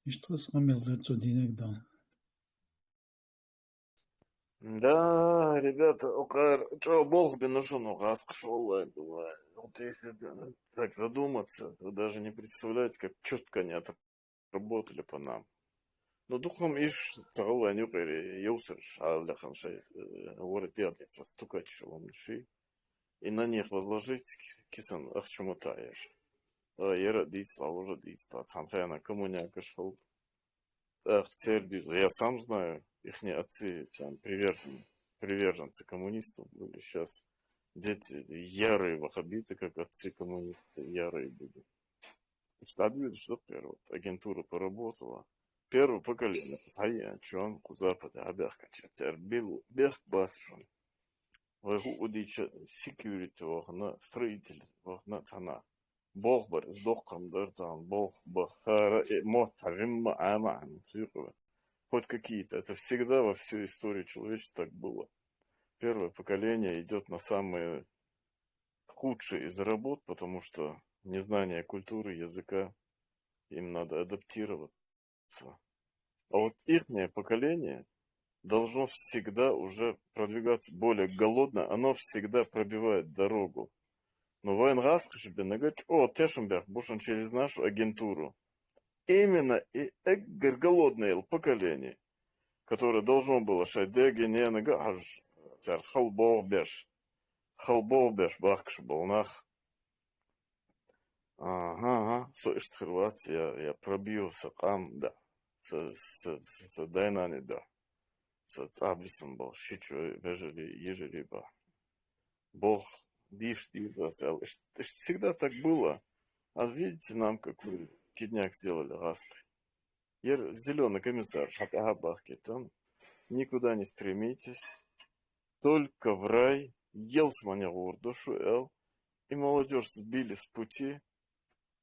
Ишт хаз къамел дар цо динаг дан. Да, ребята, укъар, чӀо болх бе ну шуна гӀаскхаш, валлай, бувай. Вот если д-, так задуматься, вы даже не представляете, как чётко они отработали по нам. Ну, дукхам иш цагъаллайн юкъери йовсарш, хьалдахан шай, э, ворот ялтица стукать шалом ши. И на них возложить ки-, кисан ахчумата яш. А, яра дийцла, ложа дийцла, цхьан хана коммунякаш хал. Эх, цербер, я сам знаю, ихние отцы там привержен-, приверженцы коммунистов были. Сейчас дети ярые ваххабиты, как отцы коммунисты, ярые были. Значит, надо видеть, что первое. Вот агентура поработала. Первое поколение, пацаны, чё, куда потом, а бях кончать, тербил, бех басшон. Вай хӀу удича security вахна, строитель вахна цана. Болх бар, сдохкам дар там, болх бахара, э, мот, гӀимма, ама, ам, сюкъва. Хоть какие-то. Это всегда во всю историю человечества так было. Первое поколение идёт на самые худшие из работ, потому что незнание культуры, языка, им надо адаптироваться. А вот ихнее поколение должно всегда уже продвигаться более голодно, оно всегда пробивает дорогу. Но вайн гӀаскхаш бе нагать, о, тешум бях, бушан через нашу агентуру. Именно и эггар голодное поколение, которое должно было шай деги не нага хаж, цар хал болх беш, хал болх беш бахкаш болнах. Ага, ага, со ишт хир вац, я, я пробил са къам, да. Са, са, са, са дайнани, да. Са цӀабисун бал, шичу, вежари, ежари ба. Болх, диш, диш, за сел. Ишт, ишт всегда так было. А видите, нам какой кидняк сделали, гӀаскхи. Ер зелёный комиссар, шат аха бахкетан. Никуда не стремитесь. Только в рай. Елсмане гӀурдушу эл. и молодежь сбили с пути,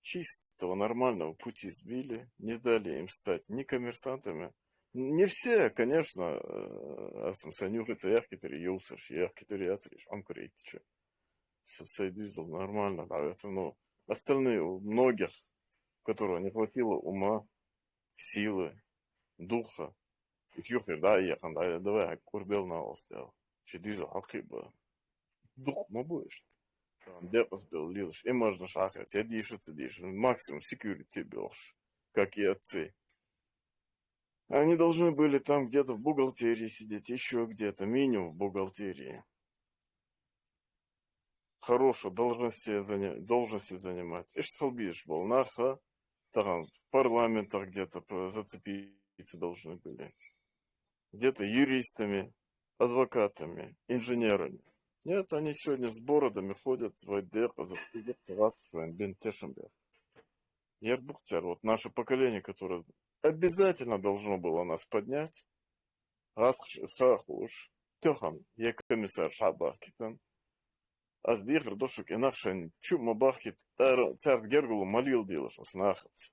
чистого, нормального пути сбили, не дали им стать ни коммерсантами. Не все, конечно, э, асам санюхица яхкитари юсаш, яхкитари яцриш, амкритича. Сайдизл нормально, да, это, ну, остальные, у многих, у которых не хватило ума, силы, духа, их юхир, да, яхан, да, давай, курбел на остел. Шидизл хакиба. Дух ма бу ишт. Там декъас бел лилш, и можно шахать, я диша, ца диша, максимум security белш, как и отцы. Они должны были там где-то в бухгалтерии сидеть, еще где-то, минимум в бухгалтерии. Хорошую должность себе заня-, должность себе занимать. Ишт халбиш бол, наха, там в парламентах где-то п-, зацепиться должны были. Где-то юристами, адвокатами, инженерами. Нет, они сегодня с бородами ходят, свой декъа, за декъа, раз, своим бен тешем бен. Ербухтер, вот наше поколение, которое обязательно должно было нас поднять, раз схахуш, тёхан, я комиссар шабахкитан, аз дихр дошук инахшан чу мабахкит, эр царт гергулу малил дилаш, ус нахац.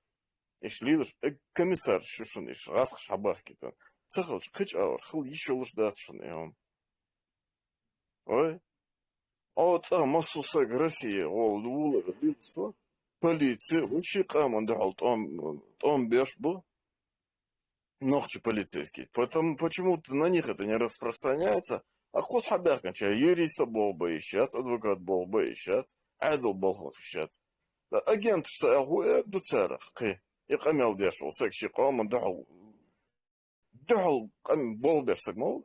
Иш лилаш, э, комиссар шушун иш, раз шабахкитан. Цахалч кыч авар, хыл иш олуш датшун, эм. Ой. О, та масусаг Россия, ол, улар, билсо. Полиция, уши каман да хал том, том беш бу. Нохчи полицейский. Потом почему-то на них это не распространяется. А кус хабяхкан ча, юрист бог боищац, адвокат бог боищац, айдол бог боищац. Да, агент что, а ху, э, дуцарах, кы. И камел деш, ол сек ши каман да хал. Да хал, кам бол беш сек мол.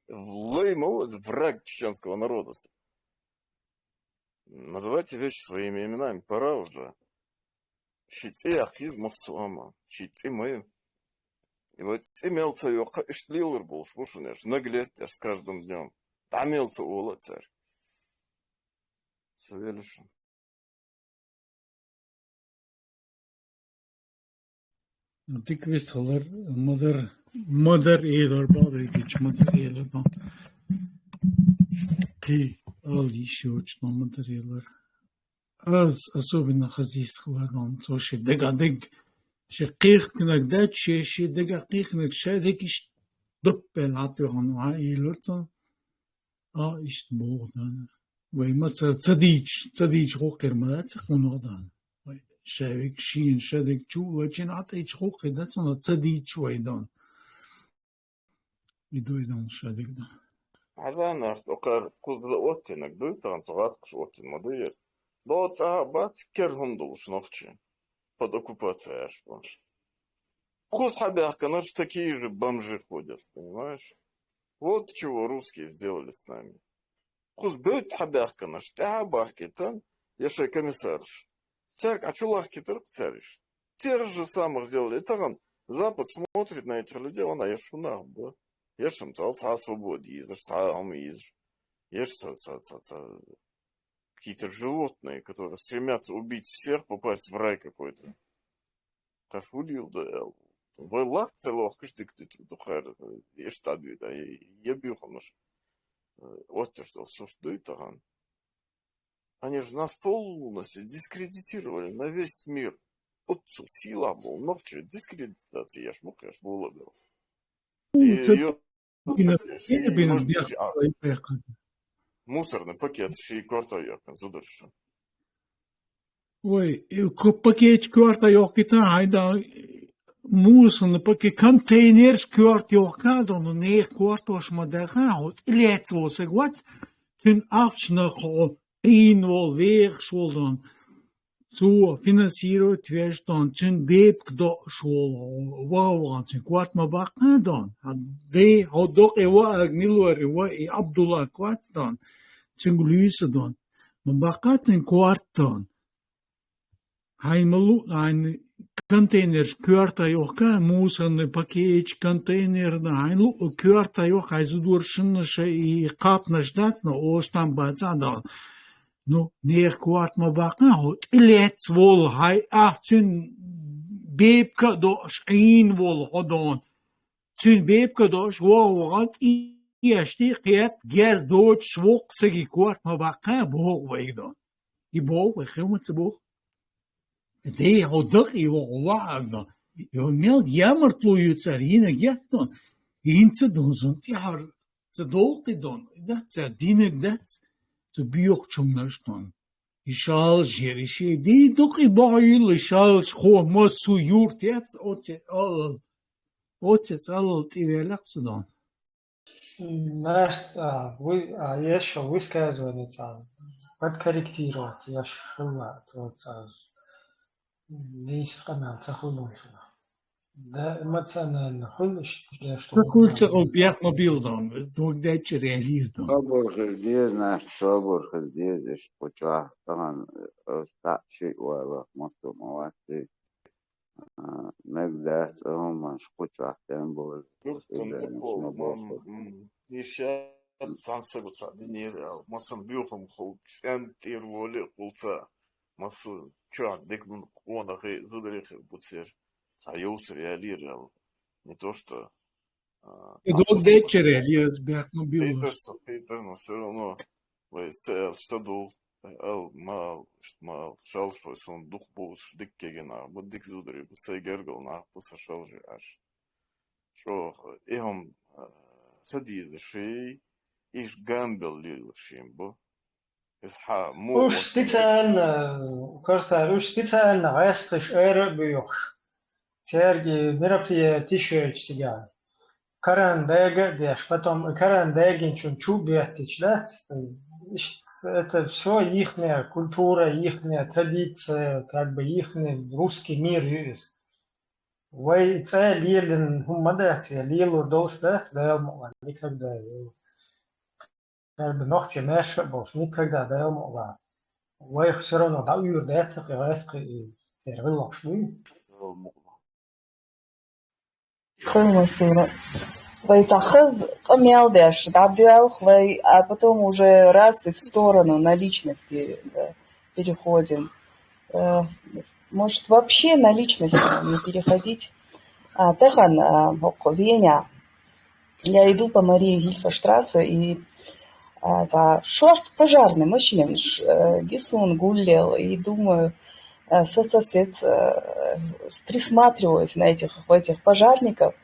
Лей мол, враг чеченского народа. Называйте вещи своими именами, пора уже. Шици яхиз мусуама, шици мой. И вот ци мелца йоха иш лилар болш, бушунеш, наглеть с каждым днём. Да мелца ула царь. Савелишин. Дик вис халар, мадар, мадар эйлар ба, бегич мадар эйлар ба. Кы ал иши очно мадар эйлар. Аз особенно хазис халар, он, со ши дега дег. Ши кых кнаг да, ши, ши дега кых кнаг, ша дег иш доп бел атвеган ва эйлар, со. А, ишт богдан. Вай ма ца-, цадич, цадич хокер ма да ца хоногдан. Вай шавик шин шадик чу, вай чин атич хокер да ца на цадич вай дан. Идой дан шадик да. Азан ахт окар кузда оттинак дуй, таган цагас куш оттин ма дуй. До ца бац кер хундул шнохчи. Под оккупацией аж. Кус хабяхканаш такие же бомжи ходят, понимаешь? Вот чего русские сделали с нами. Кус быт хабяхканаш, тя хабахкитан, яшай комиссарш. Церк ачулахкитар цариш. Тех же самых сделали. И таган Запад смотрит на этих людей, он, а я шунах бы. Я шам цал, ца свобода изаш, ца ам изаш. Я ш-, ца, ца, ца, ца. Какие-то животные, которые стремятся убить всех, попасть в рай какой-то. Кашулил да эл. Вай лах целох кыш дик дик духар, э, еш тадви да, э, я бил хамаш. Э, вот то, что сушдуй таган. Они же нас полностью дискредитировали на весь мир. Отцу сила был, но в чё, дискредитация, я ж мог, я ж был. Ну, и чё, её бин, бин, бин, мусорный пакет, ши корта ёкан, зударша. Ой, и ку-, пакет корта ёкита, айда, мусорный пакет, контейнер корт ёка, да, ну, не корт ош мадаха, вот, и лец вот, соглас, тюн ахчна хо, ин вол, вех, шолдан. Цо финансировать веш дон, цун бебк до швол, ва, ва, цун кварт ма бакка дон. А де, о, док, и ва, Агнилуар, и ва, и Абдулла кварт дон. Цун глюса дон. Ма бакка цун кварт дон. Хай ма лу, хай контейнер кварта ёха, мусорный пакет, контейнер, да, хай лу кварта ёха, хай зудур шинна ше и капна ждать, но ош там баца дон. Ну, нех кварт ма бакка, хо, тилец вол, хай, ах, цун бебка дош, ин вол, ходон. Цун бебка дош, во, во, и, и ашти, кет, гез доч, швок, саги кварт ма бакка, бог вайдон. И боху, и хӀума ца боху. Дей, хьо дакъа и вогӀу вахьарна. Йо, мел ямартло ю цара, йина геттон. Йина ца дун, зун тӀехьар ца довкъи дон. Дац цара динаг дац. Цу биохчумнаш тон. И шалаш ери ши. Дей дукъи бохьа юлла и шалаш хо массу юрт яц, оце алал. Оце цӀалал тӀивеллакх цу дон. Нах, а, вы, а, ещё высказывание там подкорректировать, я ж хила, то, а, не из канал, ца хуйлун хила. Да, эмоционально хуйлу, что я что Ца хуйла ца хуйла бехк ма билдан, дог дечи реагир дан. Собур хир деза, нах, собур хир деза, иш куча, таган, э, ста ши вала, мосту мавати. А, мегадац, а, хӀуманаш кху чохь тӀем бу. Юхтан Иза тӀакхо, нисма мам, боху. М, ишшаьд цхьаьна сага цхьаъ динера аьлла. Масала, буьйхам хул, цӀен тӀера воле а хул ца. Масала, чохь дика къонахий, зударий хир бу церан. Цхьа йовсар ялийра аьлла. Не то что, а, И цхьа дог сусу дечча бу. Релиз бехк ма билуш. Хетар со, хетар, но всё равно. Вай ца аьлча ца дул, ал, ма ал, ишт ма ал, шалш вай сон дух бовсуш дика кегий нах бу, дика зударий бу, сай гергал нах бу, сан шалжи Ӏаш. ЧӀогӀа, и хӀума, а, ца дезаш ший, иш гамбел лелаш шин бу. Иза хьа, мо Уж вац специально, Корсар, уж специально гӀаьсташ ара а буьйхуш. Церги мероприятие шоьлча цигахь. Каран дага а деш, потом и каран дагинчун чу а беттич дац. Ишт-, это всё ихняя культура, ихняя традиция, как бы ихний русский мир ю иза. Вай цӀа лелин хӀума ма дац, я лелур долуш дац, Дала мукъ лахь, никогда. Как бы нохчий маьрша а болуш, никогда Дала мукъ лахь. Вайх всё равно дӀа уьйр дац, кхин гӀаьс, кхин и церан гӀиллакхаш дуй. Дала мукъ лахь. Хьуна, Сира. Вай цхьа хаза къамел деш, дӀабоьлху вай, а потом уже раз и в сторону, на личности, да, переходим. Э, может, вообще на личности не переходить? А, тахана, а, хӀокху Веня. Я иду по Марии Гильфа штрассе, и, а, цхьа шорта пожарный машина, ш-, э, гисун гуллел, и думаю, э, со-, сосед, э, с-, присматриваюсь на этих, в этих пожарников,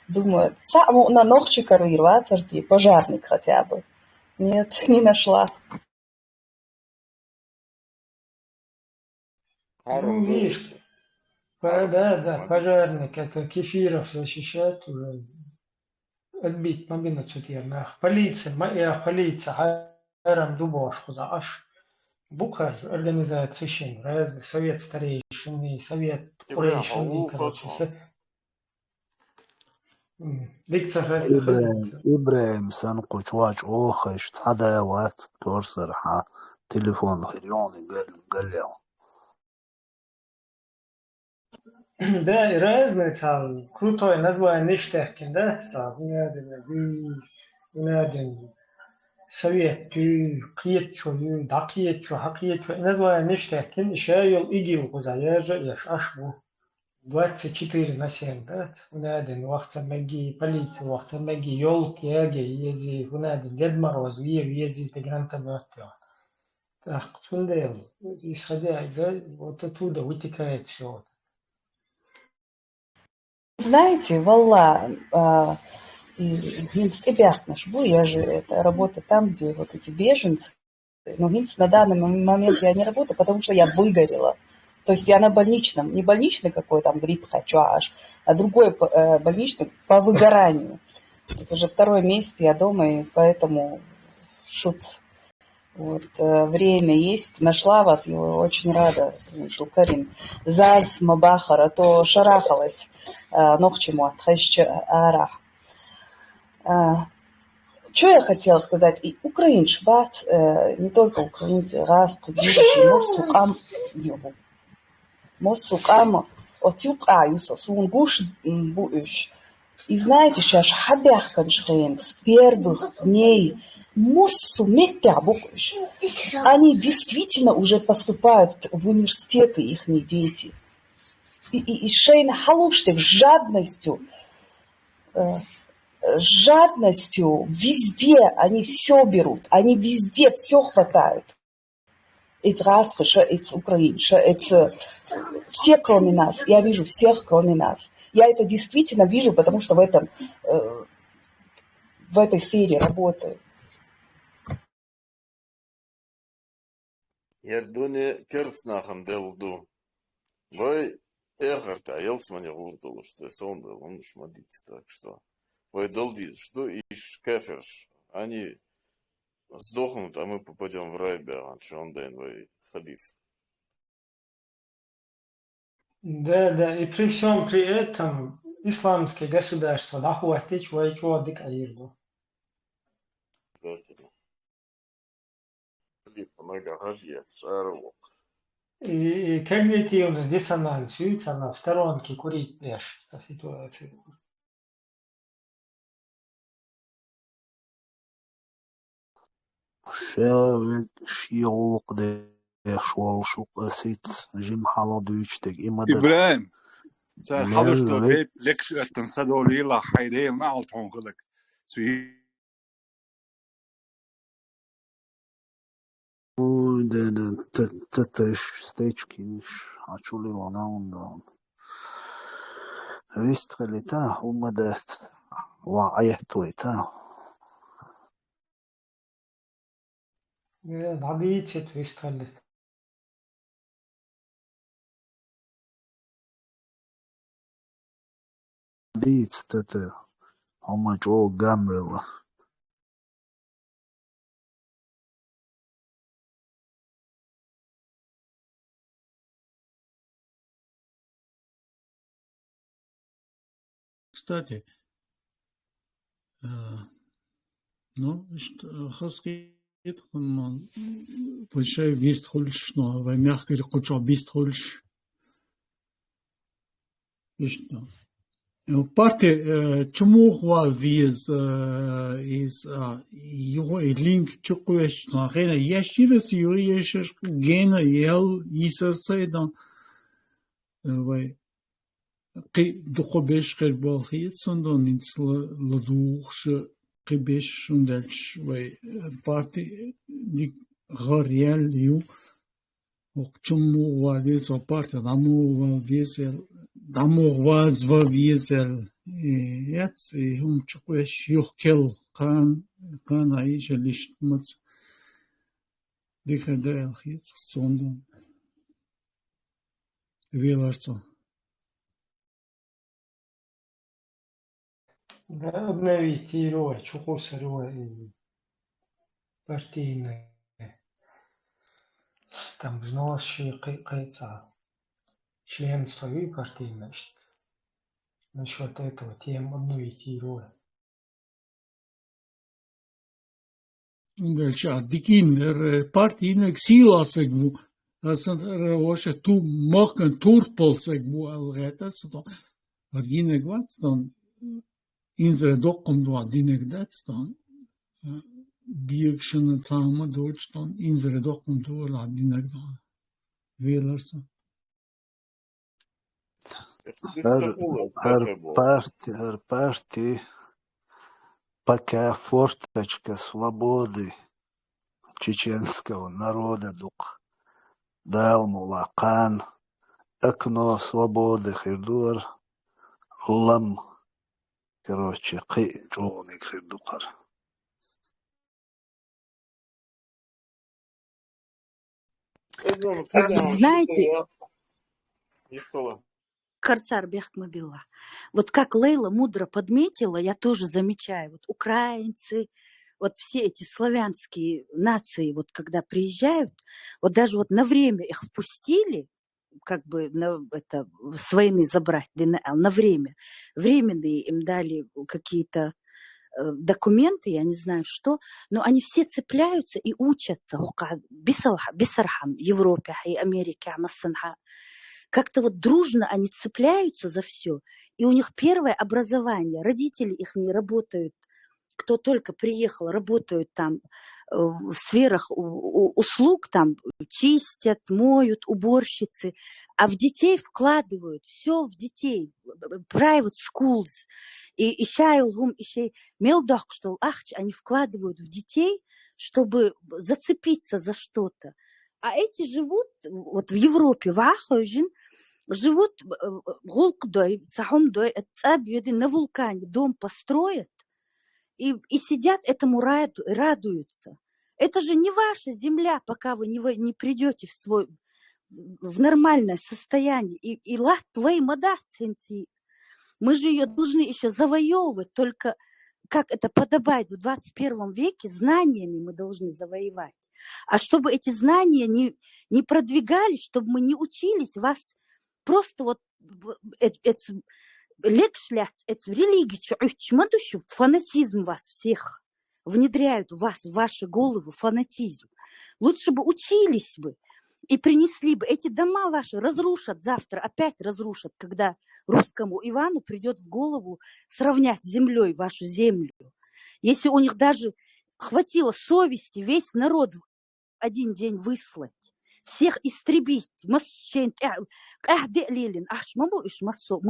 думаю, цхьаъ мукъана нохчи карийр вацар те, пожарник хотя бы. Нет, не нашла. Ну, видишь, по-, да, да, пожарник, это Кефиров защищает уже. Отбить ма бина цу тӀера нах. Полиция, ма э, полиция, хьарам ду бохуш кхуза Ӏаш. Бу кхаж организаций шин, разный совет старейшин, совет Ибрахим, къурейшин, короче, со-, М, дика ца хезна. ИбрахӀим, ИбрахӀим санна кху чохь чӀогӀа хезаш цхьа да вац, Корсар, хьан телефон хир йони гал-, галъял. Да, и разные цхьа крутое название ништяк кин, да, цхьа, хӀунадина, дуй, хӀунадина, совет, дуй, кхетачо, юй, дӀакхетачо, хьакхетачо, и название ништяк кин, и ша йолу игил кхуза, яжа а еш, Ӏаш бу. Двадцать четыре на семь, да? Унадин вахца меги, полиция вахца меги, ёлк яги, ези, унадин Дед Мороз, ве, вези, тигран табатта. Так, цундел, исходя из, вот оттуда вытекает всё. Знаете, валла, а, и, хӀинца тӀебаьхкинарш бу, я же, это, работа там, где вот эти беженцы, Ну, хӀинца на данный мом-, момент я не работаю, потому что я выгорела. То есть я на больничном, не больничный какой там грипп хочу аж, а другой п-, э, больничный по выгоранию. Вот уже второй месяц я дома, и поэтому шуц. Вот, э, время есть, нашла вас, и очень рада, слушал, Карин. Заз ма бахара, то шарахалась, э, нохчи мотт, хезча арахь. А, чё я хотела сказать? И украинцы, бац, э, не только украинцы, гӀазкхи, гуьржи, массо а къам, массо а къам, оцу юкъа ю со, суна гуш, м, бу уьш. И знаете, шаьш хьабаьхкинчу хенахь, с первых дней, массо а меттехь бу уьш. Они действительно уже поступают в университеты, ихние дети. И, и, и шайна хьалуш дерг жадностью, э, жадностью везде они всё берут, они везде всё хватают. Эти гӀаскхи ша, эти украинцы ша, эти все, кроме нас. Я вижу всех, кроме нас. Я это действительно вижу, потому что в этом, э, в этой сфере работаю. Ер дуне керста нахана делла ду. Вай эхарта ялсмане гӀур долуш, то есть он дал, он уж ма дийца, так что вай дала дезаш ду, уж кафираш. Они сдохнут, а мы попадём в рай, бегӀан шондайн вай хадис. Да, да, и при всём при этом исламское государство дӀахӀоттийча вай чӀогӀа дика Ӏийр ду. Обязательно. Блин, много хажья, шаровок. И, и когнитивный диссонанс, ю, царна в сторонке курить деш, та ситуация. Ша вен шен гӀулакх деш волуш ву, ас хӀинца жима хьалха дуьйцуш дерг и ма дара. ИбрахӀим, цара мел хьалуш долу вай бепиг лекаш оьттина са долийла, хьайн Делан алт хьуна хиларг. Цу Ой, да, да, т-, т-, т-, стечкинаш, а чу лила наун даун. Вистхили та, умма дат, ва аят вай та. Э, дӀадийцит вистхили. Дийца тата, хӀума чӀогӀа ган велла. Кстати, э, ну, ишт-, э, хазкъе- Ит хӀумма, вай шай вистхуьлуш, но вай мехкарий кху чохь бистхуьлуш. Иштта. Э, парти, э, чу муха вала веза, э, иза, а, юха и линк чу кхоьссича, тхан хена еш йира аса юха ешаш, гена ял йисар ца и дан, э, вай. Кхин дукха беш хир болу хета сан дон, хӀинца ла-, ладугӀуш кхин беш, хӀунда аьлча вай парти дика гӀар яьлла ю. ХӀокху чу муха вала веза, парти дӀа муха вала веза аьлла, дӀа муха ваза ван веза аьлла. И яц, и хӀума чу кхоьссича юха кхел кхана, кхана а йижа лишта маца. Дика дан аьлла хета сан дон. Велар цо. Да, обновить йийр вай, чу кхуссур вай и партийный. Там взнос ши кхи-, кхин цхьа. Членство ю партийный, иштта. Насчёт этого тему обновить йийр вай. ХӀунда аьлча а дикин, эр, партийнаг сийлахь саг ву. Аса, эр, ваша ту-, махкан турпал саг ву аьлла гӀерта аса тхо. Партийнаг вац тхо, инзаре доккхун дуьхьа динаг дац тхо. Бегашна цхьа хӀума доцуш тхо, инзаре доккхун дуьхьа динаг дуьхьа. Велар сан. ХӀара, хӀара парти, хӀара парти пока форточка свободы чеченского народа ду-кх. Дала мукъ лахь, кхана окно свободы хир ду хӀара, лам, короче, кхин а чӀогӀаниг хир ду-кх хӀара. Знаете, Корсар, бехк ма билла. Вот как Лейла мудро подметила, я тоже замечаю, вот украинцы, вот все эти славянские нации, вот когда приезжают, вот даже вот на время их впустили, как бы на, это, с войны забрать, ДНР, на время. Временные им дали какие-то, э, документы, я не знаю что, но они все цепляются и учатся. Ока бисалха-, бисархам Европе, хай Америке, массанха. Как-то вот дружно они цепляются за все. И у них первое образование. Родители их не работают, кто только приехал, работают там, э, в сферах у-, у-, услуг, там чистят, моют, уборщицы, а в детей вкладывают, все в детей, э, private schools, и, и щай лгум, и щай мел дохк, что ахч они вкладывают в детей, чтобы зацепиться за что-то. А эти живут, вот в Европе, вахожин, живут э, гулкдой, цахумдой, цаб йоди на вулкане дом построят, и, и сидят этому, радуются. Это же не ваша земля, пока вы не, вы не придете в свой в нормальное состояние. И, и лат твои мадацинти. Мы же ее должны еще завоевывать, только как это подобает в двадцать первом веке, знаниями мы должны завоевать. А чтобы эти знания не, не продвигались, чтобы мы не учились, вас просто вот лекшляц, это религия, фанатизм вас всех внедряют у вас, в ваши головы фанатизм. Лучше бы учились бы и принесли бы. Эти дома ваши разрушат завтра, опять разрушат, когда русскому Ивану придет в голову сравнять с землей вашу землю. Если у них даже хватило совести весь народ один день выслать, всех истребить, мы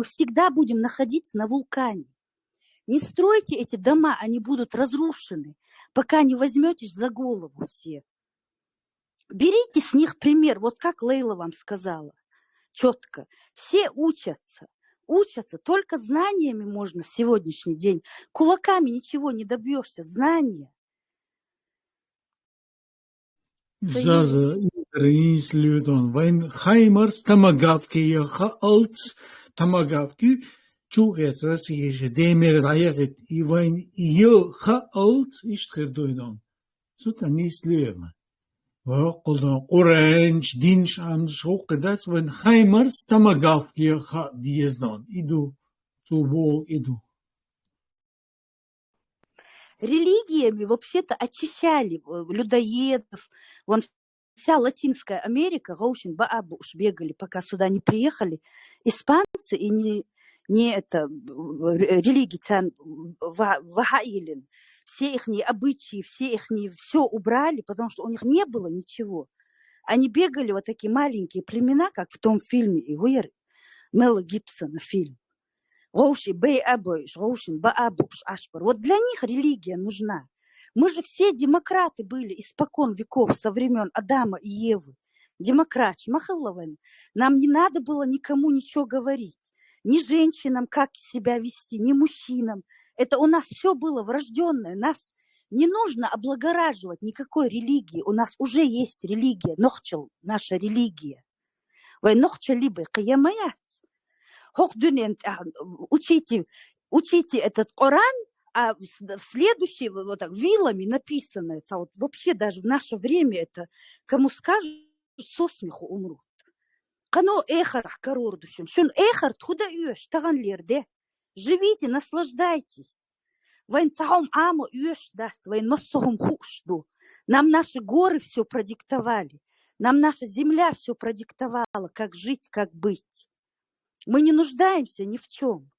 всегда будем находиться на вулкане. Не стройте эти дома, они будут разрушены, пока не возьметесь за голову все. Берите с них пример, вот как Лейла вам сказала четко. Все учатся, учатся. Только знаниями можно в сегодняшний день. Кулаками ничего не добьешься. Знания. Заза, интернис лютон. Вайн хаймарс тамагавки я ха алц тамагавки. Чугец Россия же демер даяхет. И вайн ё ха алц иштхер дойдон. Сутанис лютон. Ва кулдон Куранч, динш анш хукдац вайн хаймарс тамагавки я ха диездон. Иду, цубо иду. Религиями вообще-то очищали э, людоедов. Вон вся Латинская Америка, Гоушин, Баабуш бегали, пока сюда не приехали испанцы и не, не это, религия Вагаилин. Все их обычаи, все их все убрали, потому что у них не было ничего. Они бегали вот такие маленькие племена, как в том фильме Игуер Мела Гибсона фильм. Гоуши бей абойш, гоушин ба абуш ашпар. Вот для них религия нужна. Мы же все демократы были испокон веков, со времен Адама и Евы. Демократ, махаллавен. Нам не надо было никому ничего говорить. Ни женщинам, как себя вести, ни мужчинам. Это у нас все было врожденное. Нас не нужно облагораживать никакой религии. У нас уже есть религия, нохчел, наша религия. Вай нохча либы кыямаяц. Хох дюнен, учите, учите этот Коран, а в следующий, вот так, вилами написано, это вот вообще даже в наше время это, кому скажешь, со смеху умрут. Кано эхар корор душим. Шун эхар туда юш, таган лерде. Живите, наслаждайтесь. Вайн цахом ама юш дац, вайн массохом хушду. Нам наши горы все продиктовали. Нам наша земля все продиктовала, как жить, как быть. Мы не нуждаемся ни в чем.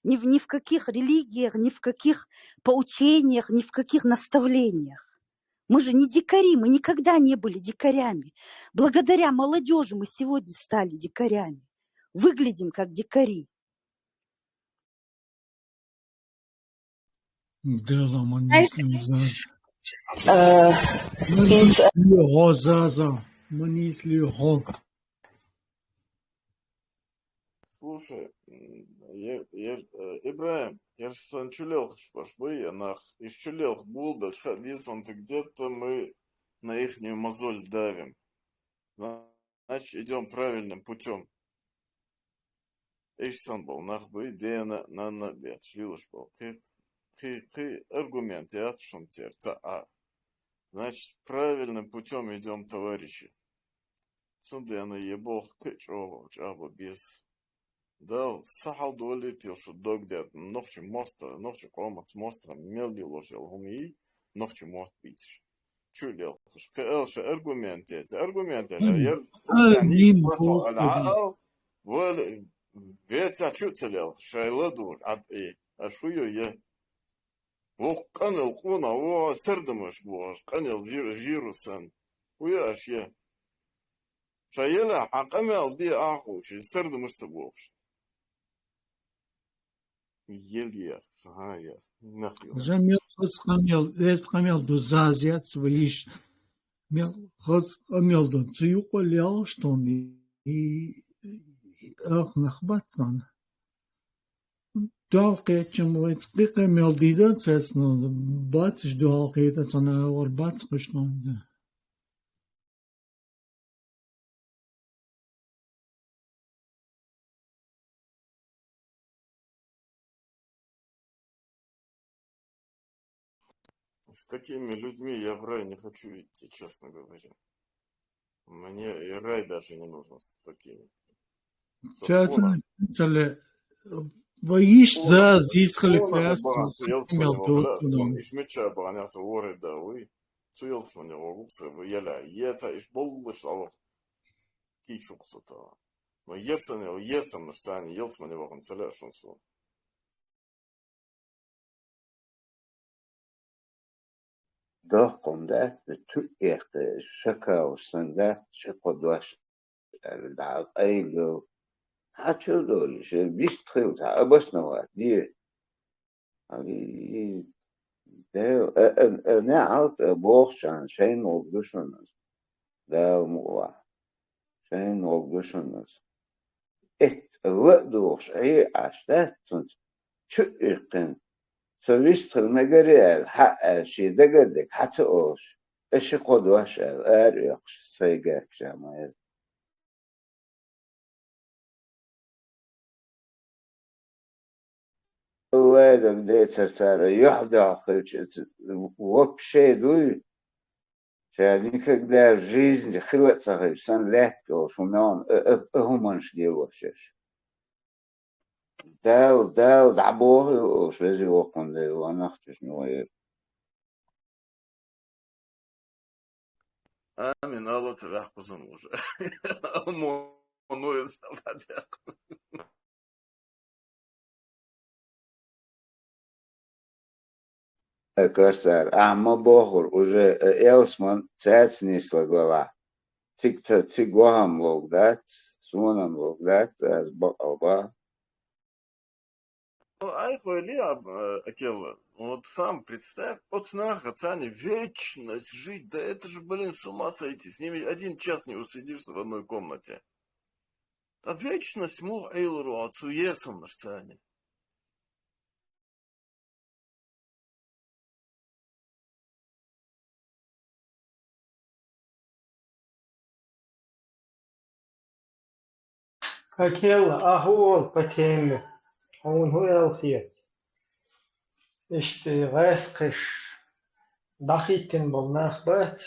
Ни в, ни в каких религиях, ни в каких поучениях, ни в каких наставлениях. Мы же не дикари, мы никогда не были дикарями. Благодаря молодежи мы сегодня стали дикарями. Выглядим как дикари. Дела манислю заза. Э, Манислю хо заза. Манислю хо. Слушай, Ибраим, я же сон чулел хшпаш бы, я нах, из чулел булда, дис он, где-то мы на ихнюю мозоль давим. Значит, идем правильным путем. Ишсан бол нах бы, дена, нанна, бет, шлилуш бол. Хи, хи, хи, аргумент, я шум терца, а. Значит, правильным путем идем, товарищи. Сунды она ебох, кыч, оба, чаба, без. Дал, сахал дуали тил, что дог дед, нохчи моста, нохчи комац мостра, мел не ложил, гуми, нохчи мост бич. Чулел, кэл ша аргумент, аргумент, я, Ай, нин, бо, Вел веца чуцелел, шайла дур, ад и, ашую е. Вох канел куна, во сырдымыш буш, канел жир, жирусан. Уя аш е. Шайла, а канел ди аху, ши сырдымыш ца буш. Ел я, ха я, нахил. Жамел, хыс камел, вест камел, ду зазят, свыш. Мел хаза къамел дан, цу юкъа лелаш тон и, и, и ах нах бац тон. Дал кечим вайц къи къамел дида цецна, бацаш дал кета цана вар бац куштон. С такими людьми я в рай не хочу идти, честно говоря. Мне и рай даже не нужен с такими. Чацан цале ваиш за зискали пяс. Иш меча баганяса воры да уй. Цу ялсмане вогукса, яла, еца иш боллыш лавах. Кичуксута. Но ерсане, есам наш цани, ялсмане воган цале шунсу. Дохкун да, ту эх, шакал сан да, шакодваш, да, айло. Хачу долиш, вист хил, обосновать, ди. Али, да, э, э, э, не алт, э, бохшан, шейн олдушунас. Да, мула. Шейн олдушунас. Эт, ла духш, ай, аштат, сунц. Чу иккин. Со вист хил нагаре, ха, э, ши дагадек, хаца олш. Эши кодваш, э, ар ёхш, сайгак шамайр. Лайдак децар цара, ёхь-дёхь хилча, вообще дуй, ша никогда в жизни хила ца хилча, сан лаьтта йолуш хӀума, э, э, э, хӀуманаш лелош еш. Дала, Дала дӀабоху и олуш, веза воккхун Дела, ванах чуьш нугӀера. Амин, алло, ца ваьхкузун уже. Мо, ну, это, Э, кхарсар, ахьа ма бохура, уже, э, ялсман цаьрца нислаг велахь. Цига ца, цига вахам ловг дац, сонам ловг дац, аз бакъал баха. Ну, ай, хой ли, а, э, Акела, вот сам представь, оцу наха царни вечность жить, да это же, блин, с ума сойти, с ними один час не усидишься в одной комнате. Ткъа вечность муха Ӏелур ву оцу есамаш царни? Акела, ахьа хӀун олу по теме? Хьуна хӀун аьлла хета? Иштта гӀаьскхиш дӀахӀиттина болу нах бац?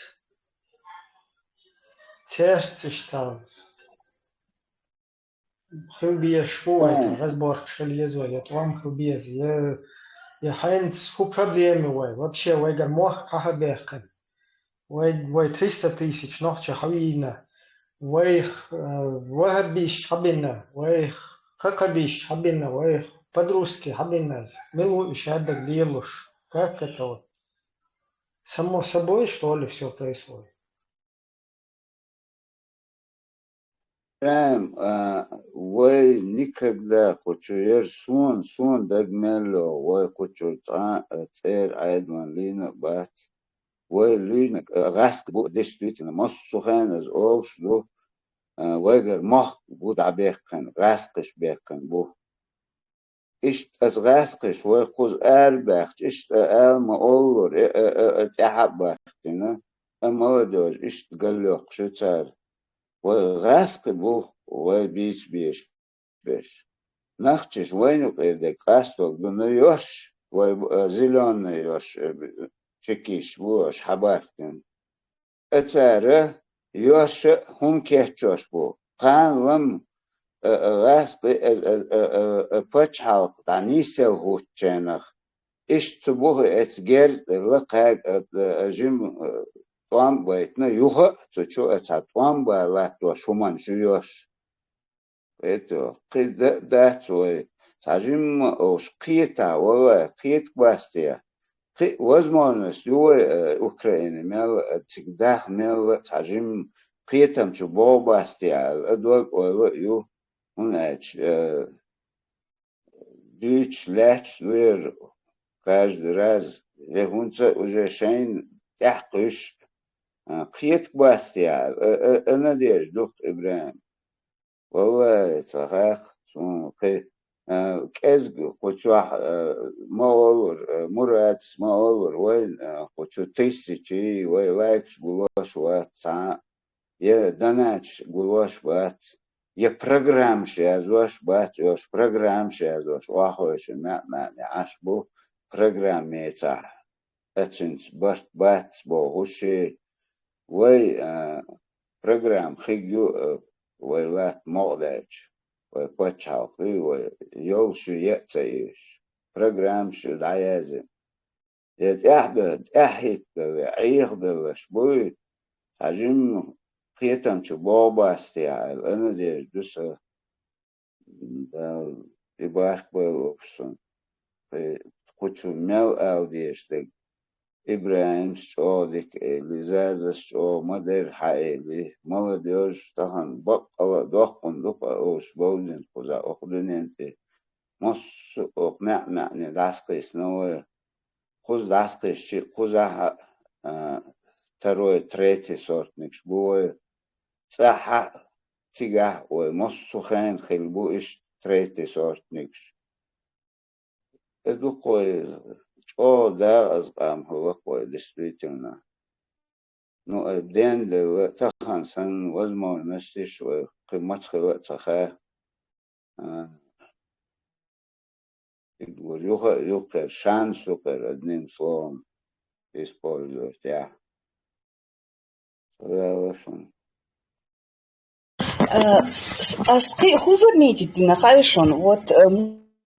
Цаьрца иштта хила безаш бу вай, цхьа разборкаш хила еза вай, я тӀом хила беза, я, я хьаьнца хӀун проблема ю вай? Вообще, вайгара мохк хьан хьабаьккхина? Вай, вай триста тысяч нохчи хьавийна, вайх, э, ваххабисташ хьабина, вайх кхакхабисташ хьабина, вайх подростки хьабина, мила ву и шаддаг лелуш? Как это вот? Само собой, что ли, всё происходит? Прям, а, вай никогда кху чу яра суна, суна дага мел йогӀу, вай кху чу цкъа а, э, цӀера Ӏедалан лийна а бац. Вай луьйнарг, э, гӀаьскхи бу, действительно, массо а хеназа олуш ду, э, вайгара мохк бу дӀабаьккхина, гӀаьскхиш баьккхина бу. Иштта аса гӀаьскхиш вай кхуза арабаьхча, иштта ала ма оллура, э, э, э, э, тӀаьхьа а баьхкина, а молодёжь иштта галйоккхуш ю цара. Вай гӀаьскхи бу, вай бийца безаш берш. Нахчаша вайна юкъера дерг къасталла ду, ну, йош, вай, э, зелёный йош, э, чекисташ бу, аша хьабаьхкина. Цара йош а хӀума кечъеш бу. Кхана лам, а, а, гӀаскхи, а, а, а, а, а, пачхьалкх дӀанисъелла хӀуттучарах. Иштта цу бухе эца герз а лакхаг а, а, а, жима, а, тӀом а байтина, юха а цу чу а цхьа тӀом бан латтош хӀуманаш ю йош. ХӀета, кхин да-, дац вай. Цхьа жимма а олуш кхета, валлай, кхетабасте. Кхин а возможность ю вай, э, Украине мел а, цига даха мел а, цхьа жимма кхетам чу богӀу басте аьлла, а дог ойла а ю, хӀунда аьлча, э, дуьйцуш лаьтташ ду яра каждый раз, я хӀунца а уже шайна тӀаьхьакхуьйсуш, а, кхетарг бац те, а, а, а, Надежда дукха Ибрахим. Валлахи, ца хах, суна кхе, а, кӀезига кху чохь, а, ма олура, а, Мурадс ма олура, вай, а, кху чу тысячи, вай лайкаш гулош вац цхьа, я донаташ гулош бац, я программаш язош бац, ош программаш язош, охьахойшина маьӀ-маьӀне Ӏаш бу, программа мецахь, эцинца барт бац бохуш, вай, а, программа хиг ю, а, вай латта мукъадаьлча, вай пачхьалкх ю, вай йолуш ю, е а ца еш. Программаш ю дӀаяьзна. Я тӀаьхьабе-, тӀаьхьахӀиттабелла, Ӏехабеллаш буй, цхьа жимма кхетам чу богӀу бац те аьлла, а, Надежда ду сан. Дала тӀебаркабойла уьш суна. Кхе-, кху чу мел ала дезаш дерг. Ибрахимс чӀогӀа дика элира, Зазас чӀогӀа ма-дарра хьаэлира. Молодёжь тахана баккъала а доккхун ду-кх оцу бовзийна кхузахь оха дуьнен тӀе. Массо а оха маьӀ-маьӀне дӀасакхийсина вай. Кхуза дӀасакхийсча, кхузахь а, а, второй, третий сортникаш бу вай. ЦӀахь а, цигахь а вай массо а хенахь хилла бу иштта третий сортникаш. Э, дукха вай чӀогӀа дакъаза къам хилла-кх вай, действительно. Ну, э, денделла, тахана санна возможносташ вай кхин маца хила а ца хаьа. А, юха а юккъера, шанс юккъера, одним словом, использовать яхь. Ца ваьлла шуна. Э, с-, ас кхин хӀун заметить дина хаьий шуна? Вот, э,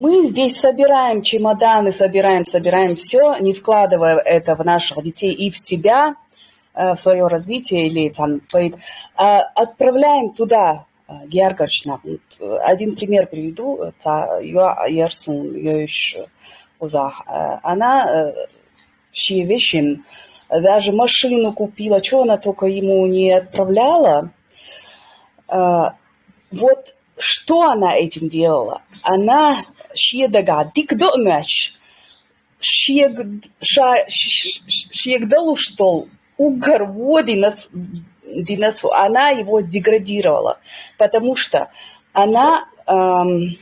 мы здесь собираем чемоданы, собираем, собираем всё, не вкладывая это в наших детей и в себя, э, в своё развитие или там, поэт-, а, отправляем туда, э, гергарчнак. Вот, э, один пример приведу, э, ца-, ю-, ярсун, ю-, ш-, узах. Э, она, э, шен вешин, даже машину купила, чё она только ему не отправляла. А, вот что она этим делала? Она шен дагахь дика до а моьттуш, шег-, ша-, ш-, ш-, ш-, шега далуш долу уггар вон дина ц-, дина цо, она его деградировала, потому что она, ам,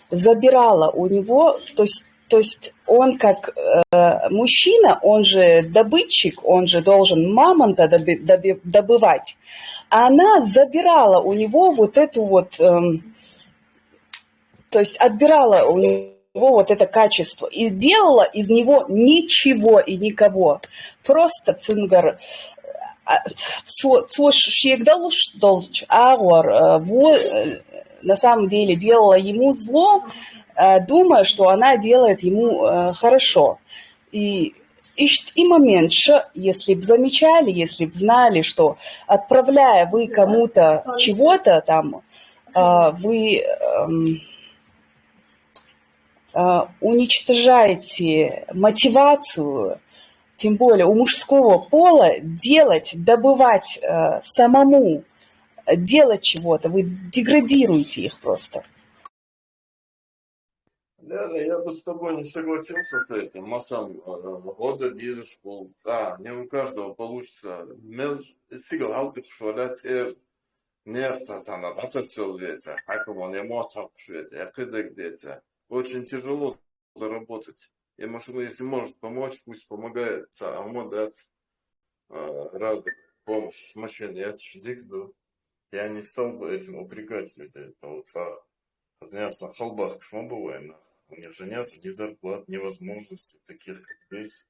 забирала у него, то есть, то есть он как, э, мужчина, он же добытчик, он же должен мамонта доби-, доби-, добывать. А она забирала у него вот эту вот, эм, то есть отбирала у него вот это качество и делала из него ничего и никого. Просто цуьнгара, а, цо, цо ш-, шега далуш долчу агӀор, э, во-, э, на самом деле делала ему зло, э, думая, что она делает ему, э, хорошо. И иштта и момент ш-, если б замечали, если б знали, что, отправляя вы кому-то чего-то там, а, вы, эм, а, уничтожаете мотивацию, тем более у мужского пола, делать, добывать, э, самому, э, делать чего-то, вы деградируете их просто. Лера, я бы с тобой не согласился с этим. Ма сан, э, гӀо дан дезаш болу цӀа, не у каждого получится. Мел стигал хьалкхуьйтуш валя цӀера, нехан цхьа цхьанна дӀатасвелла веца, хьаькаман я мотт хьокхуш веца, я кхидерг деца. Очень тяжело заработать. И машина, если может помочь, пусть помогает, цхьа хӀума дац, а, разных помощь, машина етташ дика ду. Я не стал бы этим упрекать людей. Это вот, а, знаешь, сан халбахкаш ма бу вайна. У них же нет ни зарплат, ни возможностей таких, как здесь,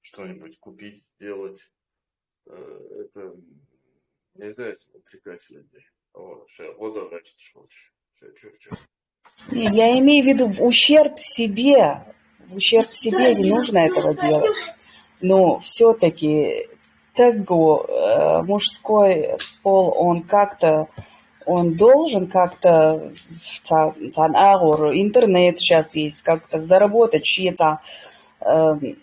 что-нибудь купить, сделать. Э, это нельзя этим упрекать людей. Вот, ше гӀо дан гӀерташ волчу, ше чуьра-чуьра. Не, я имею в виду в ущерб себе. В ущерб себе не нужно этого делать. Но всё-таки тегго, э, мужской пол, он как-то, он должен как-то, ца-, цхьана агӀор, интернет сейчас есть, как-то заработать чьи-то, эм,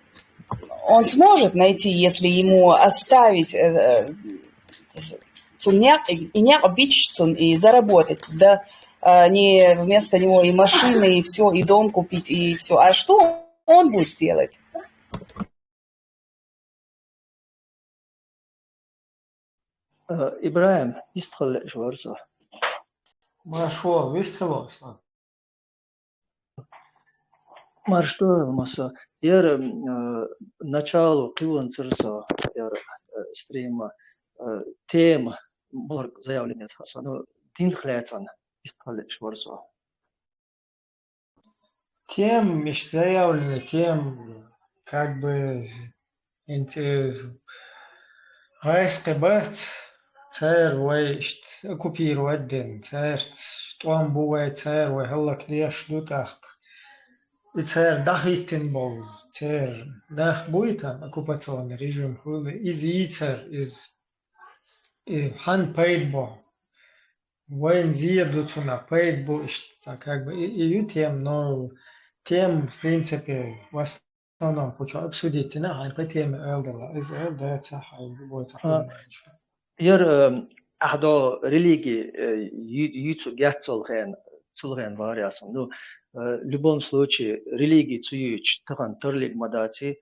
он сможет найти, если ему оставить, э, цунна некъ, и некъ бича цунна и заработать, да, а не вместо него и машины, и всё, и дом купить, и всё. А что он будет делать? Э, ИбрахӀим, вистхила лууш вара со. Маршо, вистхила, Аслан. Маршо, Масо. Яра, э, начало кхывенцара со, яра, э, стрима, э, тема, муьлхха заявлени ца хьо со, ну, динах лаьцна, вистхила лууш вара со. Тема, мишта заявлени, тема, как бы, хӀинца гӀайсакхи бац, цара вай иштта оккупировать дина, цаьрца тӀом бу вай, цара вай хӀаллакдеш ду тӀаккха. И цара дӀахӀиттина болу, цара нах буй там, оккупационный режим хуьлу, иза йийцар, иза, и хьанна пайда бо? Вайна зен ду цунах, пайда бу иштта, как бы, и, и ю тема, но тема, в принципе, в основном куча обсудить дина, хьайн тема ала дала, иза ала дала ца хьайн, любой ца хьайн. Яра, э, ахьа до религи, э, ю-, юьйцу геттара цул хен, цул хен вари асан. Ну, э, в любом случае, религи цу юьйцуш тахана тарлиг ма даци,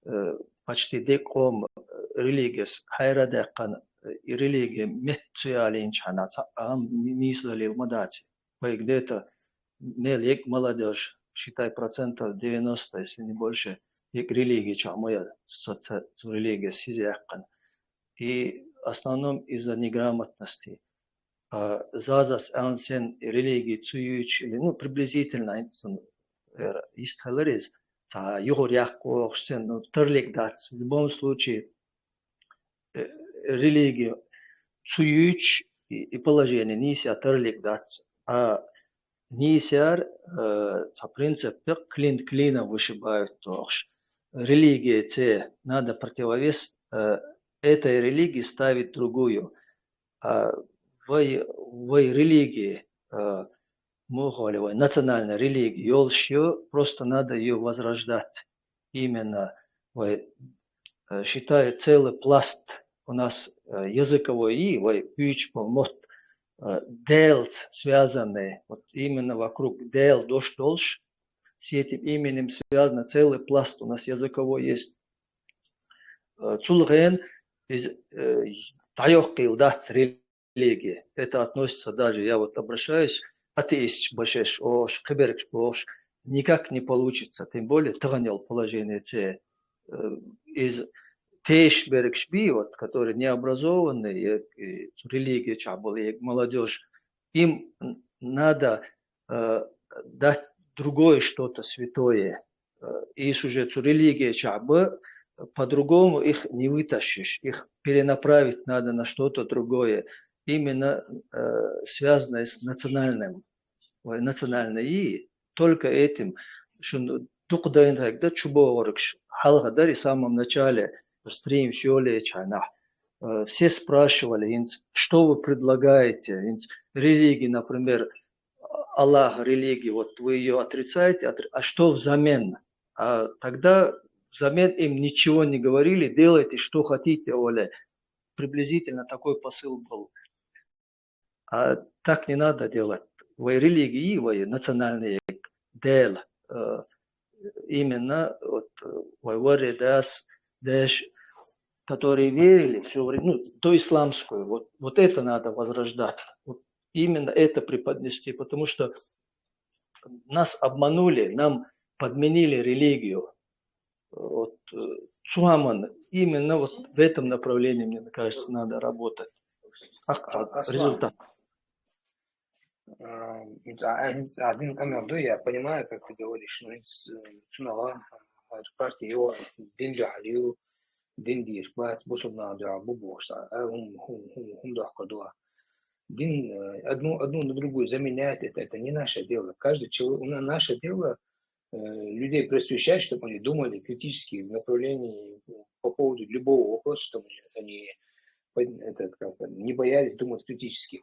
э, почти декъом, э, религес хьайра даьккхана, э, и религи метта цу ялийначхьана цхьа а ам ни-, нийса далийла ма даци. Вай где-то мел ек молодежь, считай, процентов девяносто, если не больше, ек религича ма яр, со ца-, цу религес хӀиза яьккхина. И в основном из-за неграмотности. А зазас аьлла сен религи цу юьйцуш или, ну, приблизительно, хӀинца сан, э, йистхилар иза, цхьа юхур яккха вохуш сен, ну, тарлиг дац. В любом случае, э, религи цу юьйцуш и, и положение нийса тарлиг дац. А нийсар, э, цхьа принцип тӀе клин клином вышибают тохуш. Религия це надо противовес, э, этой религии ставить другую. А вай, вай религи, э, муха олу вай национальная религи йолуш ю, просто надо её возрождать. Именно вай, э, считаю, целый пласт у нас, э, языковой и вай буьйцуш болу мотт, э, делаца связанный, вот именно вокруг дела дош долуш, с этим именем связано целый пласт у нас языковой есть. Э, цул хен иза, э, дӀайоккхийла дац религия. Это относится даже, я вот обращаюсь, атеисташ башеш ош, кхибергаш бохуш, никак не получится, тем более тахана йолу положение це, э, из тешаш бергаш би, вот, которые необразованные, э, и религия чахь болу, и молодежь, им н-, надо, э, дать другое что-то святое. Э, и уже цу религия чахь бу, по-другому их не вытащишь, их перенаправить надо на что-то другое, именно, э, связанное с национальным, ой, национальной, только этим, шун дукха дайна хьегда чу богӀургаш, хьалха дари в самом начале, стрим шолечхьанахь, э, все спрашивали, хӀинца, что вы предлагаете, хӀинца, религии, например, Аллах, религии, вот вы её отрицаете, отри-, а что взамен? А тогда взамен им ничего не говорили, делайте, что хотите, оле. Приблизительно такой посыл был. А так не надо делать. Вай религии, вай национальные, дела, э, именно вот, э, вай варе дас, деш, которые верили всё время, ну, доисламскую, вот, вот это надо возрождать. Вот именно это преподнести, потому что нас обманули, нам подменили религию. Вот, э, цу хӀуманна, именно вот в этом направлении, мне кажется, надо работать. А, а, а, Аслан, результат. А, а, а, дин къамел ду, я понимаю, как ты говоришь, но, э, цунах, а, партия, дин дуьхьал ю, дин дийриг бац, бусулба нах дуьхьал бу бохуш, а, хӀун, хӀун, хӀун, хӀун дохкур ду. Дин, э, одну, одну на другую заменять, это, это не наше дело. Каждый человек, у нас наше дело, э, людей просвещать, чтобы они думали критически в направлении, э, по поводу любого вопроса, чтобы они, они, этот, как, не боялись думать критически.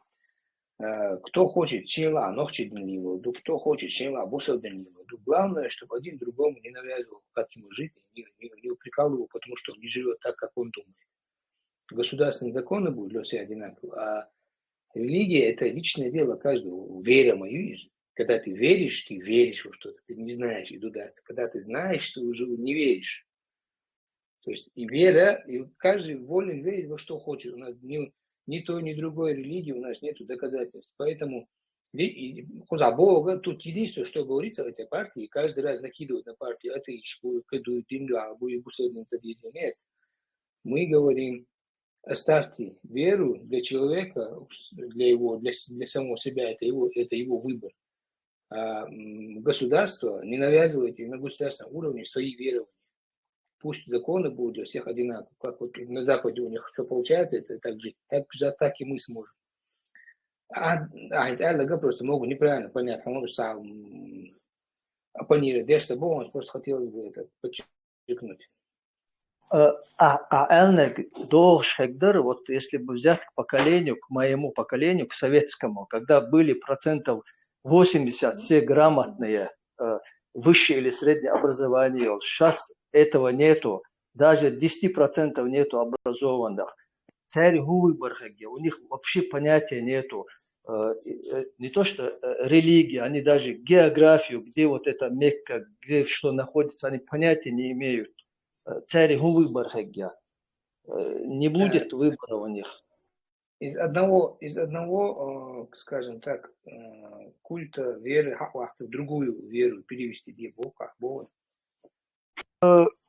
Э, кто хочет, шен лаахь нохчийн дин лелор ду, кто хочет, шен лаахь бусалба дин лелор ду. Главное, чтобы один другому не навязывал, как ему жить, не, не, не упрекал его, потому что он не живёт так, как он думает. Государственные законы будут для всех одинаковы, а религия — это личное дело каждого. Вера мою, когда ты веришь, ты веришь во что-то, ты не знаешь, иду дальше. Когда ты знаешь, ты уже не веришь. То есть и вера, и каждый волен верить во что хочет. У нас не, Ни той, ни другой религии у нас нету доказательств. Поэтому и- и- куда Бога, тут единственное, что говорится в этой партии, каждый раз накидывают на партию атеистскую, кыдуют, динду, а будет бусурман, нет. Мы говорим, оставьте веру для человека, для его, для, с- для самого себя, это его, это его выбор. А м, государство, не навязывайте на государственном уровне свои верования. Пусть законы будут для всех одинаковы. Как вот на Западе у них все получается, это так же, так же, так и мы сможем. А, а, это просто могут неправильно понять, он сам оппонировать. Дальше Богом просто хотелось бы это подчеркнуть. Э, А, а Элнер, долг хэгдэр, вот если бы взять к поколению, к моему поколению, к советскому, когда были процентов восемьдесят все грамотные, э, высшее или среднее образование, сейчас этого нету, даже десяти процентов нету образованных. Цари ху выбор хэгдэ, у них вообще понятия нету. Э, э, Не то что э, религия, они даже географию, где вот эта Мекка, где что находится, они понятия не имеют. Э, Цари ху выбор хэгдэ. Э, Не будет выбора у них. Из одного, из одного, э, скажем так, э, культа веры ха- в другую веру перевести, где Бог, как Бог.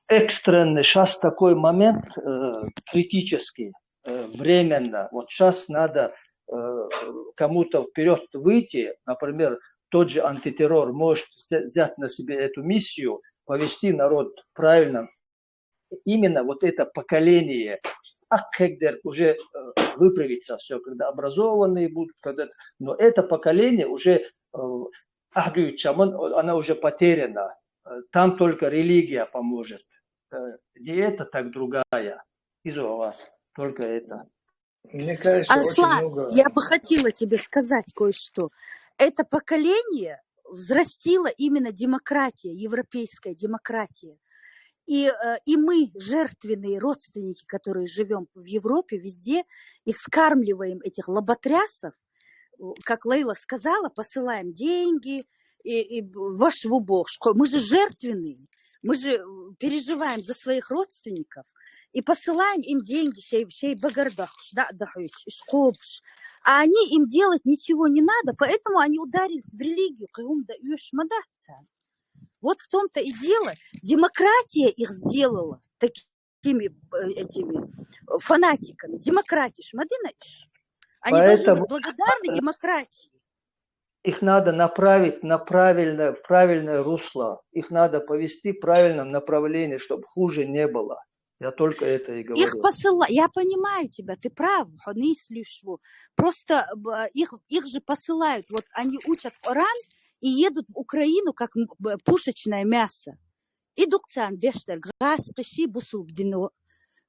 Экстренный, сейчас такой момент э, критический, э, временно. Вот сейчас надо э, кому-то вперед выйти, например, тот же антитеррор может взя- взять на себе эту миссию, повести народ правильно. Именно вот это поколение, а когда уже э, выправится все, когда образованные будут, когда но это поколение уже э, ахдуют чаман, она уже потеряна. Э, Там только религия поможет. Э, Не это, так другая. Из у вас только это. Мне кажется, очень Аслан, много... я бы хотела тебе сказать кое-что. Это поколение взрастило именно демократия, европейская демократия. И, э, и мы, жертвенные родственники, которые живем в Европе, везде, и вскармливаем этих лоботрясов, э, как Лейла сказала, посылаем деньги, и, и ваш вубох, мы же жертвенные, мы же э, переживаем за своих родственников, и посылаем им деньги, шей, шей багардах, да, да, шкобш. А они им делать ничего не надо, поэтому они ударились в религию, кыгум да юш мадахца. Вот в том-то и дело. Демократия их сделала такими э, этими э, фанатиками. Демократия, шмадина иш. Они должны Поэтому- быть благодарны демократии. Их надо направить на правильное, в правильное русло. Их надо повести в правильном направлении, чтобы хуже не было. Я только это и Их говорю. посылают, я понимаю тебя, ты прав, они слышу. Просто б- их, их же посылают, вот они учат Коран и едут в Украину как м- б- пушечное мясо. И дукцан дештер, газ, кыши, бусул, дин,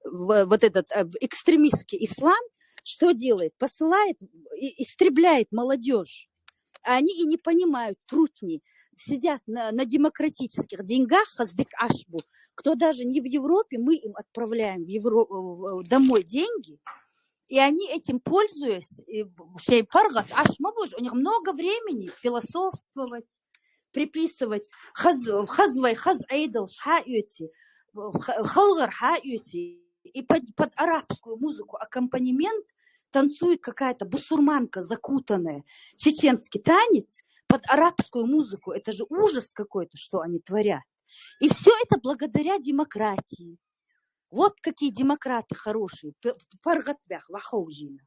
в- вот этот э, экстремистский ислам, что делает? Посылает и истребляет молодежь. Они и не понимают, трутни. Сидят на, на демократических деньгах, хаздык ашбу. Кто даже не в Европе, мы им отправляем в Евро... в- домой деньги. И они этим пользуясь, и шей паргат ашма буш, у них много времени философствовать, приписывать. Хаз, хазвай, хаз айдл, ша йоти, халгар ша йоти. И под, под арабскую музыку аккомпанемент танцует какая-то бусурманка закутанная, чеченский танец под арабскую музыку. Это же ужас какой-то, что они творят. И все это благодаря демократии. Вот какие демократы хорошие. П- паргат бях, вахоужина.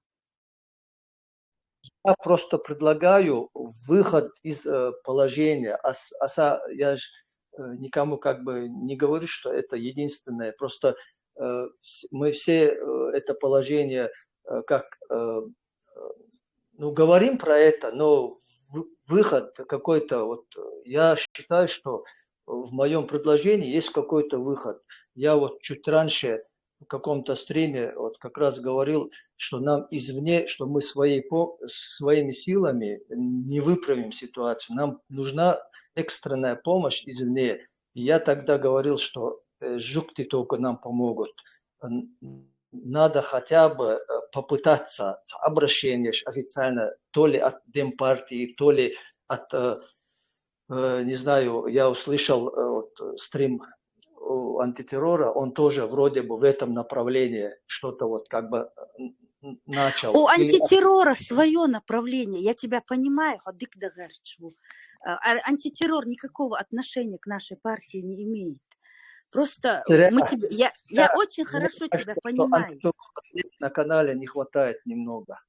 Я просто предлагаю выход из э, положения. Ас- аса, я ж, э, никому как бы не говорю, что это единственное. Просто э, вс- мы все э, это положение э, как э, э, ну, говорим про это, но вы- выход какой-то, вот э, я считаю, что в моем предложении есть какой-то выход. Я вот чуть раньше в каком-то стриме вот как раз говорил, что нам извне, что мы своей, по- своими силами не выправим ситуацию. Нам нужна экстренная помощь извне. И я тогда говорил, что э, жукты только нам помогут. Н- Надо хотя бы э, попытаться с- обращение ж официально, то ли от Демпартии, то ли от э, э, не знаю, я услышал э, вот, э, стрим у антитеррора, он тоже вроде бы в этом направлении что-то вот как бы э, н- начал. У Или антитеррора свое направление, я тебя понимаю, ходык да гарчу. А, а антитеррор никакого отношения к нашей партии не имеет. Просто Зря, мы тебя, я, я зря, очень зря хорошо тебя что понимаю. антитеррор на канале не хватает немного.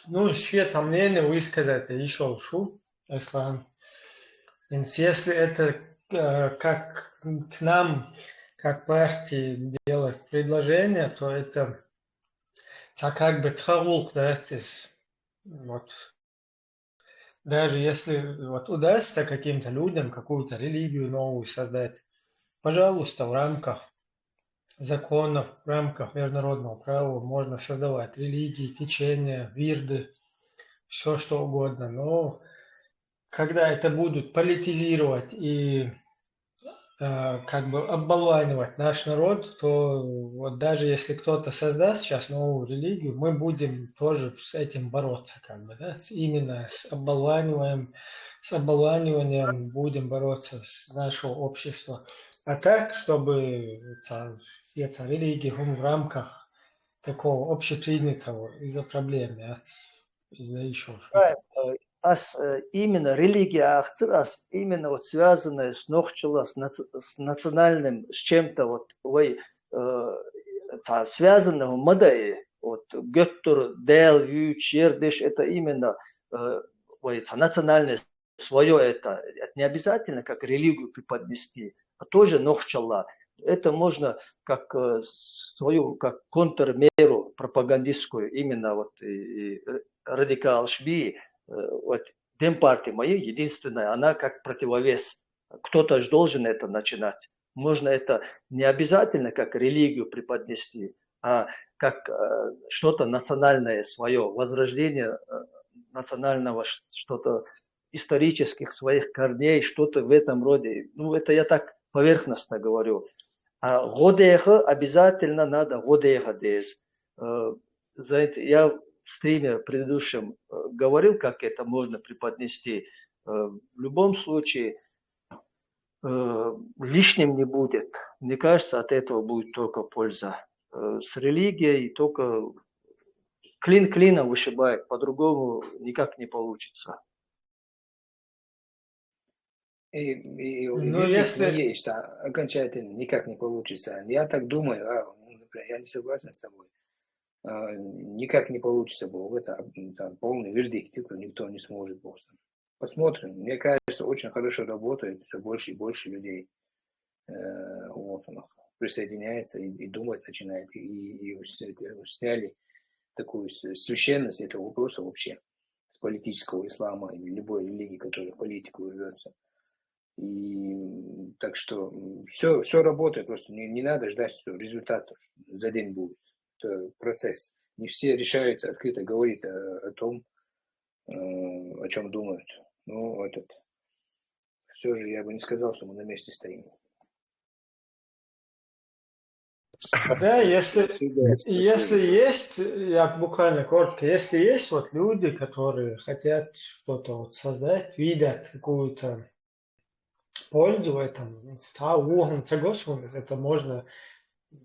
Ну, шкет мнение высказать, ещё шу, Аслан. Если это э, как к нам, как партии делать предложение, то это так как бы тхагулк, да, то есть, вот. Даже если вот удастся каким-то людям какую-то религию новую создать, пожалуйста, в рамках законов, в рамках международного права можно создавать религии, течения, вирды, все что угодно. Но когда это будут политизировать и э, как бы оболванивать наш народ, то вот даже если кто-то создаст сейчас новую религию, мы будем тоже с этим бороться, как бы, да, с- именно с оболваниванием, с оболваниванием будем бороться с нашего общества. А так, чтобы ца- все ца религии в рамках такого общепринятого из-за проблем, да, из-за ещё Э, Ас э, именно религия ахтыр, ас именно вот связанная с нохчылас, с нац- с национальным, с чем-то вот вай э, ца- связанного мадай, вот геттур дэл юч ердеш, это именно э, вай ца- национальное свое это. Это не обязательно как религию преподнести, а тоже нохчалла. Это можно как э, свою, как контрмеру пропагандистскую, именно вот и, и радикал шби, э, вот демпарти мои единственное, она как противовес. Кто-то же должен это начинать. Можно это не обязательно как религию преподнести, а как э, что-то национальное свое, возрождение э, национального ш- что-то исторических своих корней, что-то в этом роде. Ну, это я так поверхностно говорю. А годеха обязательно надо годеха дез. Э, знаете, я в стриме предыдущем э, говорил, как это можно преподнести. Э, в любом случае, э, лишним не будет. Мне кажется, от этого будет только польза. Э, с религией только клин клином вышибает, по-другому никак не получится. И, и, и Ну, вердикт если не есть, а, окончательно никак не получится. Я так думаю, а, ну, например, я не согласен с тобой. А, никак не получится, Бог, это а, там, полный вердикт, типа, никто не сможет, Бог сам. Посмотрим. Мне кажется, очень хорошо работает, все больше и больше людей э, вот он, присоединяется и, и думать начинает. И, и всё это, сняли такую с- священность этого вопроса вообще с политического ислама или любой религии, которая в политику рвется. И м, так что все, все работает, просто не, не надо ждать, что результат за день будет. Это процесс. Не все решаются открыто говорить о, о том, э, о чем думают. Ну, этот. Все же я бы не сказал, что мы на месте стоим. Да, если, если есть, я буквально коротко, если есть вот люди, которые хотят что-то вот создать, видят какую-то пользу в этом, ца угон, ца госугон, это можно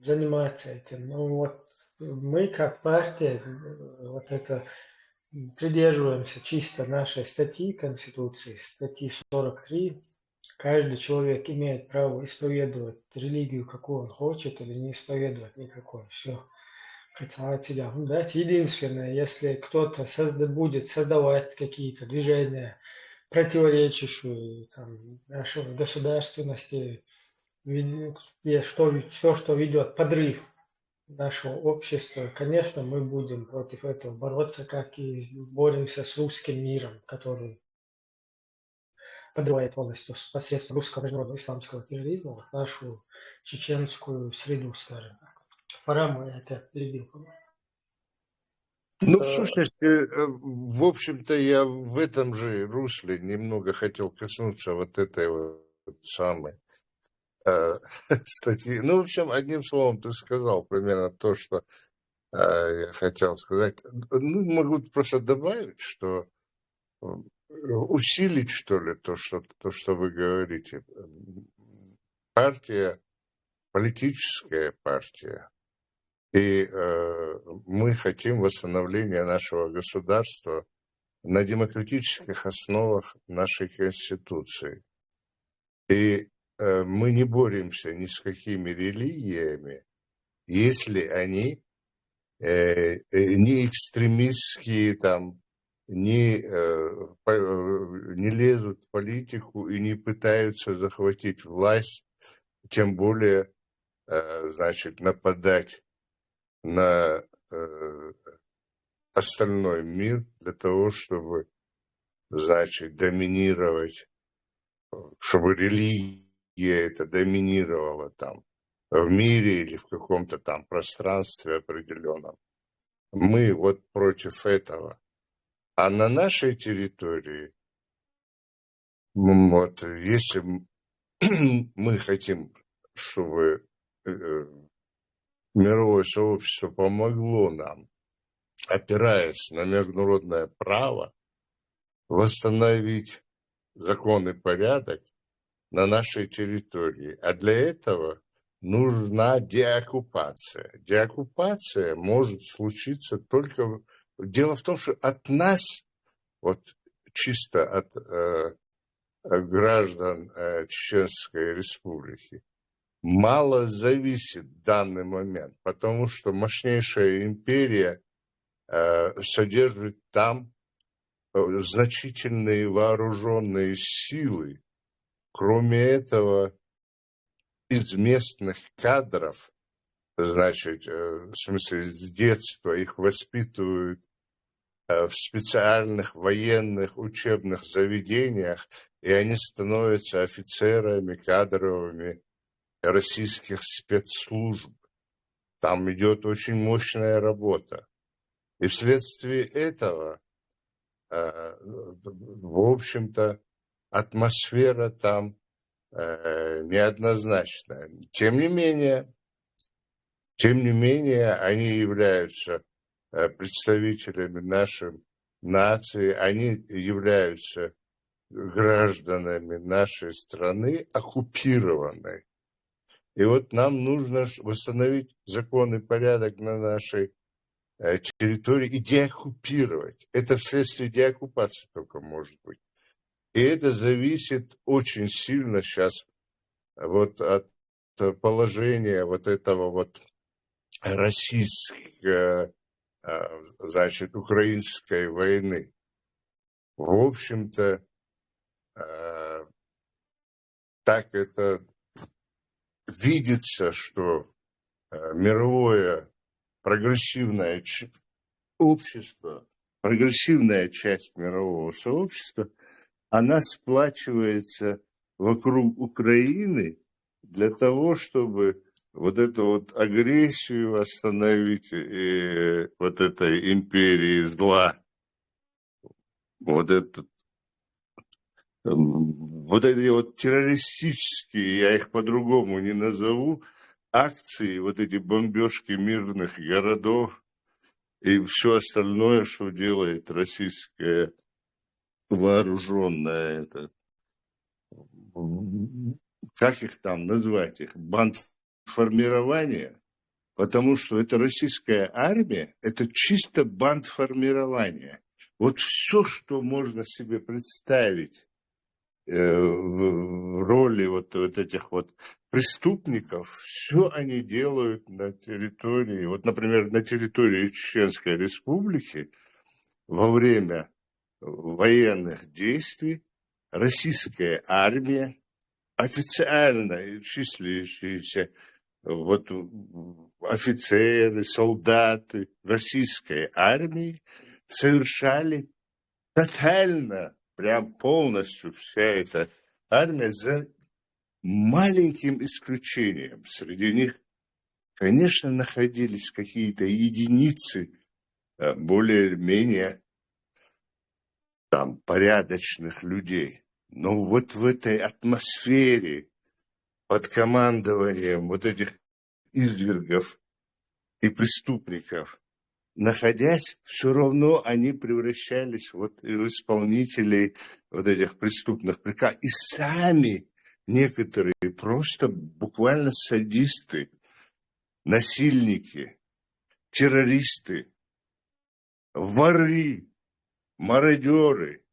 заниматься этим. Ну вот мы как партия э, вот это м, придерживаемся чисто нашей статьи Конституции, статьи сорок три. Каждый человек имеет право исповедовать религию, какую он хочет, или не исповедовать никакой. Все. Единственное, если кто-то созда- будет создавать какие-то движения, противоречащие там, нашей государственности, вед- и что, все, что ведет подрыв нашего общества, конечно, мы будем против этого бороться, как и боремся с русским миром, который подрывает полностью с- посредством русского международного исламского терроризма вот нашу чеченскую среду, скажем так. Фарам, я тебя перебил, по-моему. Ну, Э, слушайте, э, в общем-то, я в этом же русле немного хотел коснуться вот этой вот самой э, статьи. Ну, в общем, одним словом, ты сказал примерно то, что э, я хотел сказать. Ну, могу просто добавить, что м, усилить, что ли, то, что, то, что вы говорите. Партия, политическая партия. И э, мы хотим восстановления нашего государства на демократических основах нашей Конституции. И э, мы не боремся ни с какими религиями, если они э, э, не экстремистские там, не, э, по- э, не лезут в политику и не пытаются захватить власть, тем более, э, значит, нападать на э, остальной мир для того, чтобы, значит, доминировать, э, чтобы религия это доминировала там в мире или в каком-то там пространстве определенном. Мы вот против этого. А на нашей территории, м, вот, если м- мы хотим, чтобы э, мировое сообщество помогло нам, опираясь на международное право, восстановить закон и порядок на нашей территории. А для этого нужна деоккупация. Деоккупация может случиться только... Дело в том, что от нас, вот чисто от э, граждан э, Чеченской Республики, мало зависит в данный момент, потому что мощнейшая империя э, содержит там э, значительные вооруженные силы. Кроме этого, из местных кадров, значит, э, в смысле, с детства их воспитывают э, в специальных военных учебных заведениях, и они становятся офицерами кадровыми российских спецслужб. Там идет очень мощная работа. И вследствие этого, э, в общем-то, атмосфера там э, неоднозначная. Тем не менее, тем не менее, они являются э, представителями нашей нации, они являются гражданами нашей страны, оккупированной. И вот нам нужно ш- восстановить закон и порядок на нашей э, территории и деоккупировать. Это вследствие деоккупации только может быть. И это зависит очень сильно сейчас вот от положения вот этого вот российской, э, значит, украинской войны. В общем-то, э, так это видится, что э, мировое прогрессивное ч- общество, прогрессивная часть мирового сообщества, она сплачивается вокруг Украины для того, чтобы вот эту вот агрессию остановить и вот этой империи зла, вот этот, м, вот эти вот террористические, я их по-другому не назову, акции, вот эти бомбежки мирных городов и все остальное, что делает российская вооруженная, это, м, как их там назвать, их бандформирование, потому что это российская армия, это чисто бандформирование. Вот все, что можно себе представить э, в в роли вот, вот этих вот преступников, все они делают на территории, вот, например, на территории Чеченской Республики во время военных действий российская армия, официально числящиеся вот офицеры, солдаты российской армии совершали тотально, прям полностью вся эта армия, за маленьким исключением. Среди них, конечно, находились какие-то единицы э, более-менее там порядочных людей. Но вот в этой атмосфере под командованием вот этих извергов и преступников находясь, все равно они превращались вот в исполнителей вот этих преступных приказов. И сами некоторые просто буквально садисты, насильники, террористы, воры, мародеры,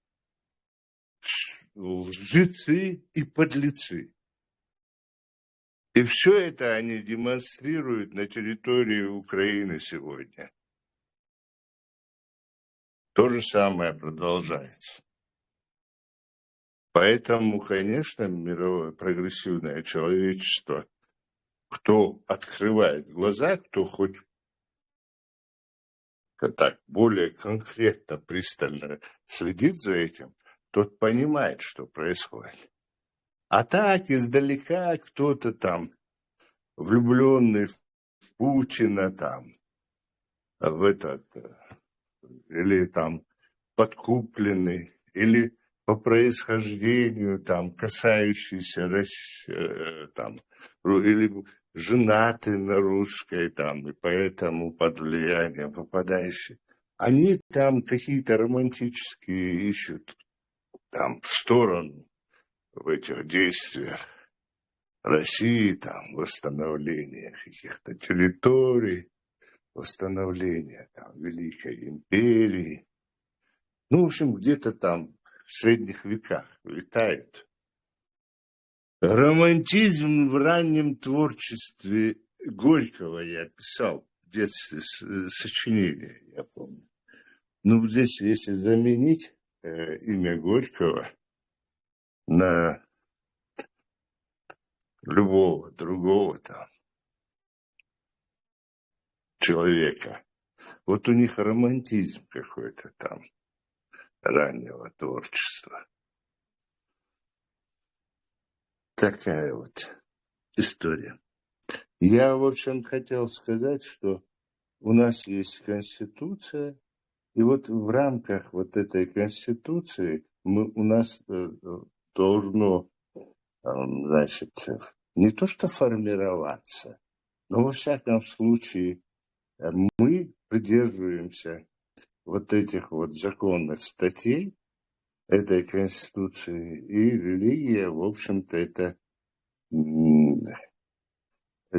лжецы и подлецы. И все это они демонстрируют на территории Украины сегодня. То же самое продолжается. Поэтому, конечно, мировое прогрессивное человечество, кто открывает глаза, кто хоть так более конкретно, пристально следит за этим, тот понимает, что происходит. А так, издалека кто-то там, влюбленный в Путина, там, в этот, э, или там подкупленный, или по происхождению, там, касающийся Рос-, э, там, ру-, или женатый на русской, там, и поэтому под влияние попадающий. Они там какие-то романтические ищут там сторону в этих действиях России, там, восстановление каких-то территорий, восстановление там Великой империи. Ну, в общем, где-то там в средних веках витают. Романтизм в раннем творчестве Горького я писал в детстве с-, э, сочинение, я помню. Ну, здесь, если заменить, э, имя Горького на любого другого там человека, вот у них романтизм какой-то там раннего творчества. Такая вот история. Я, в общем, хотел сказать, что у нас есть Конституция, и вот в рамках вот этой Конституции мы, у нас, э, э, должно, эм, значит, э, не то что формироваться, но во всяком случае, э, мы придерживаемся вот этих вот законных статей этой Конституции, и религия, в общем-то, это, м, э, э,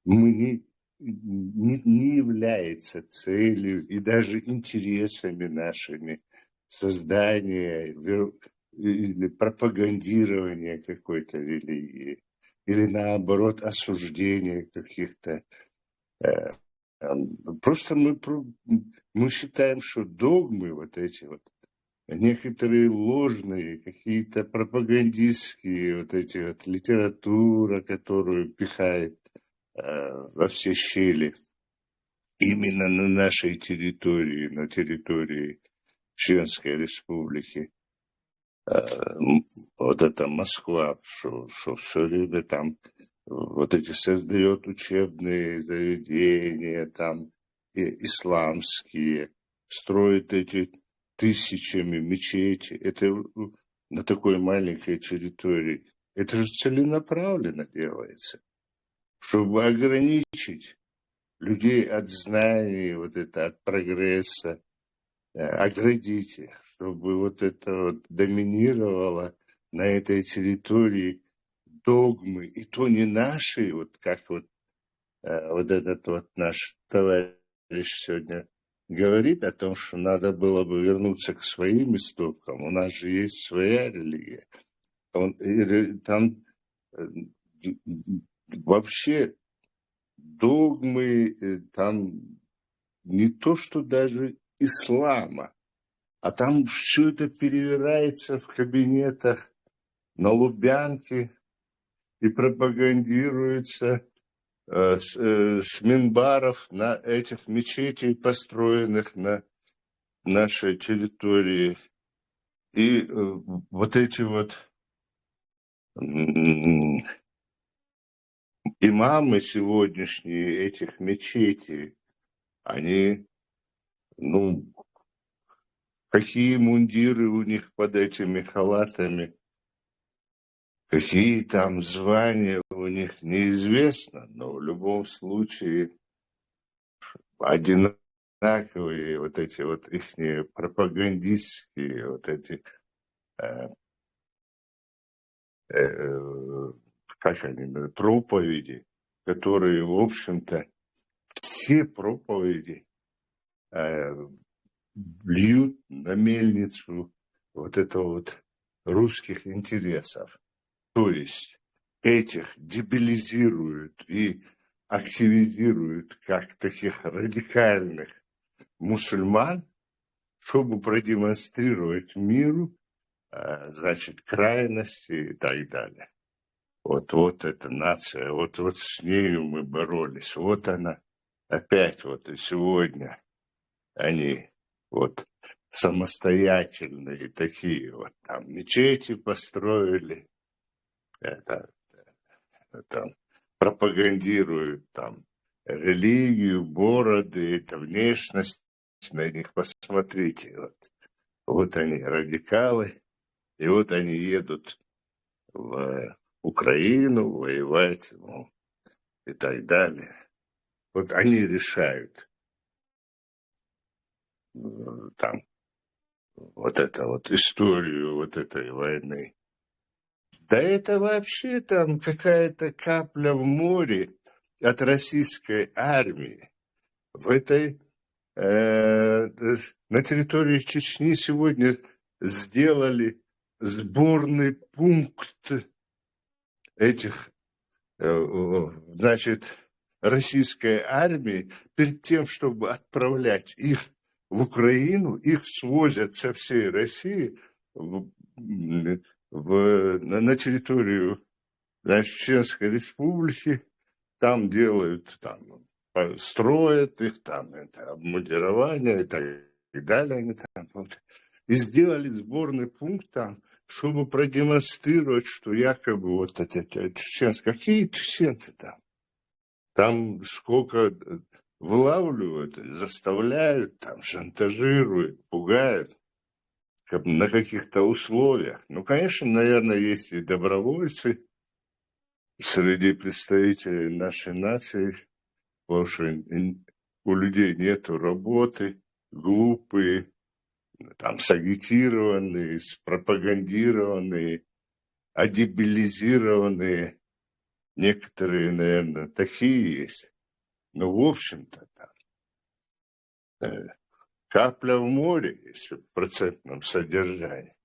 мы не, не, не является целью и даже интересами нашими создания вер-, или пропагандирования какой-то религии, или наоборот осуждения каких-то, э, эм, просто мы, про-, мы считаем, что догмы вот эти вот, некоторые ложные, какие-то пропагандистские вот эти вот, литература, которую пихает, э, во все щели именно на нашей территории, на территории Чеченской Республики. Э, м, вот эта Москва, что, что все время там вот эти создает учебные заведения, там, и исламские, строит эти тысячами мечети. Это, э, на такой маленькой территории. Это же целенаправленно делается, чтобы ограничить людей от знаний, вот это, от прогресса, э, оградить их, чтобы вот это вот доминировало на этой территории догмы, и то не наши, вот как вот, э, вот этот вот наш товарищ сегодня говорит о том, что надо было бы вернуться к своим истокам. У нас же есть своя религия. Он, и ре-, там, э, д-, д-, вообще догмы, э, там не то, что даже ислама, а там все это перевирается в кабинетах на Лубянке и пропагандируется, э, с, э, с минбаров на этих мечетей, построенных на нашей территории. И, э, вот эти вот, м, имамы сегодняшние этих мечетей, они, ну, какие мундиры у них под этими халатами, какие там звания у них, неизвестно, но в любом случае один одинаковые вот эти вот ихние пропагандистские вот эти, э, э, как они, э, проповеди, которые, в общем-то, все проповеди, э, льют на мельницу вот это вот русских интересов. То есть этих дебилизируют и активизируют как таких радикальных мусульман, чтобы продемонстрировать миру, э, значит, крайности и так далее. Вот, вот эта нация, вот, вот с нею мы боролись. Вот она опять вот и сегодня. Они вот самостоятельные такие, вот там мечети построили, это, там пропагандируют там религию, бороды, это внешность, на них посмотрите. Вот, вот они, радикалы, и вот они едут в Украину воевать, ну, и так далее. Вот они решают, э, там вот это вот историю вот этой войны. Да это вообще там какая-то капля в море от российской армии. В этой, э, на территории Чечни сегодня сделали сборный пункт этих, э, э, значит, российской армии. Перед тем, чтобы отправлять их в Украину, их свозят со всей России в, м, в, на, на территорию, значит, Чеченской Республики, там делают, там, э, строят их, там, это, обмундирование и так далее. Они там, вот, и сделали сборный пункт там, чтобы продемонстрировать, что якобы вот эти, эти чеченцы, какие чеченцы там? Там сколько, э, вылавливают, заставляют, там, шантажируют, пугают, как, на каких-то условиях. Ну, конечно, наверное, есть и добровольцы среди представителей нашей нации, потому что ин-, у людей нету работы, глупые, там, сагитированные, спропагандированные, адебилизированные. Некоторые, наверное, такие есть. Но, в общем-то, там, э, капля в море, если в процентном содержании,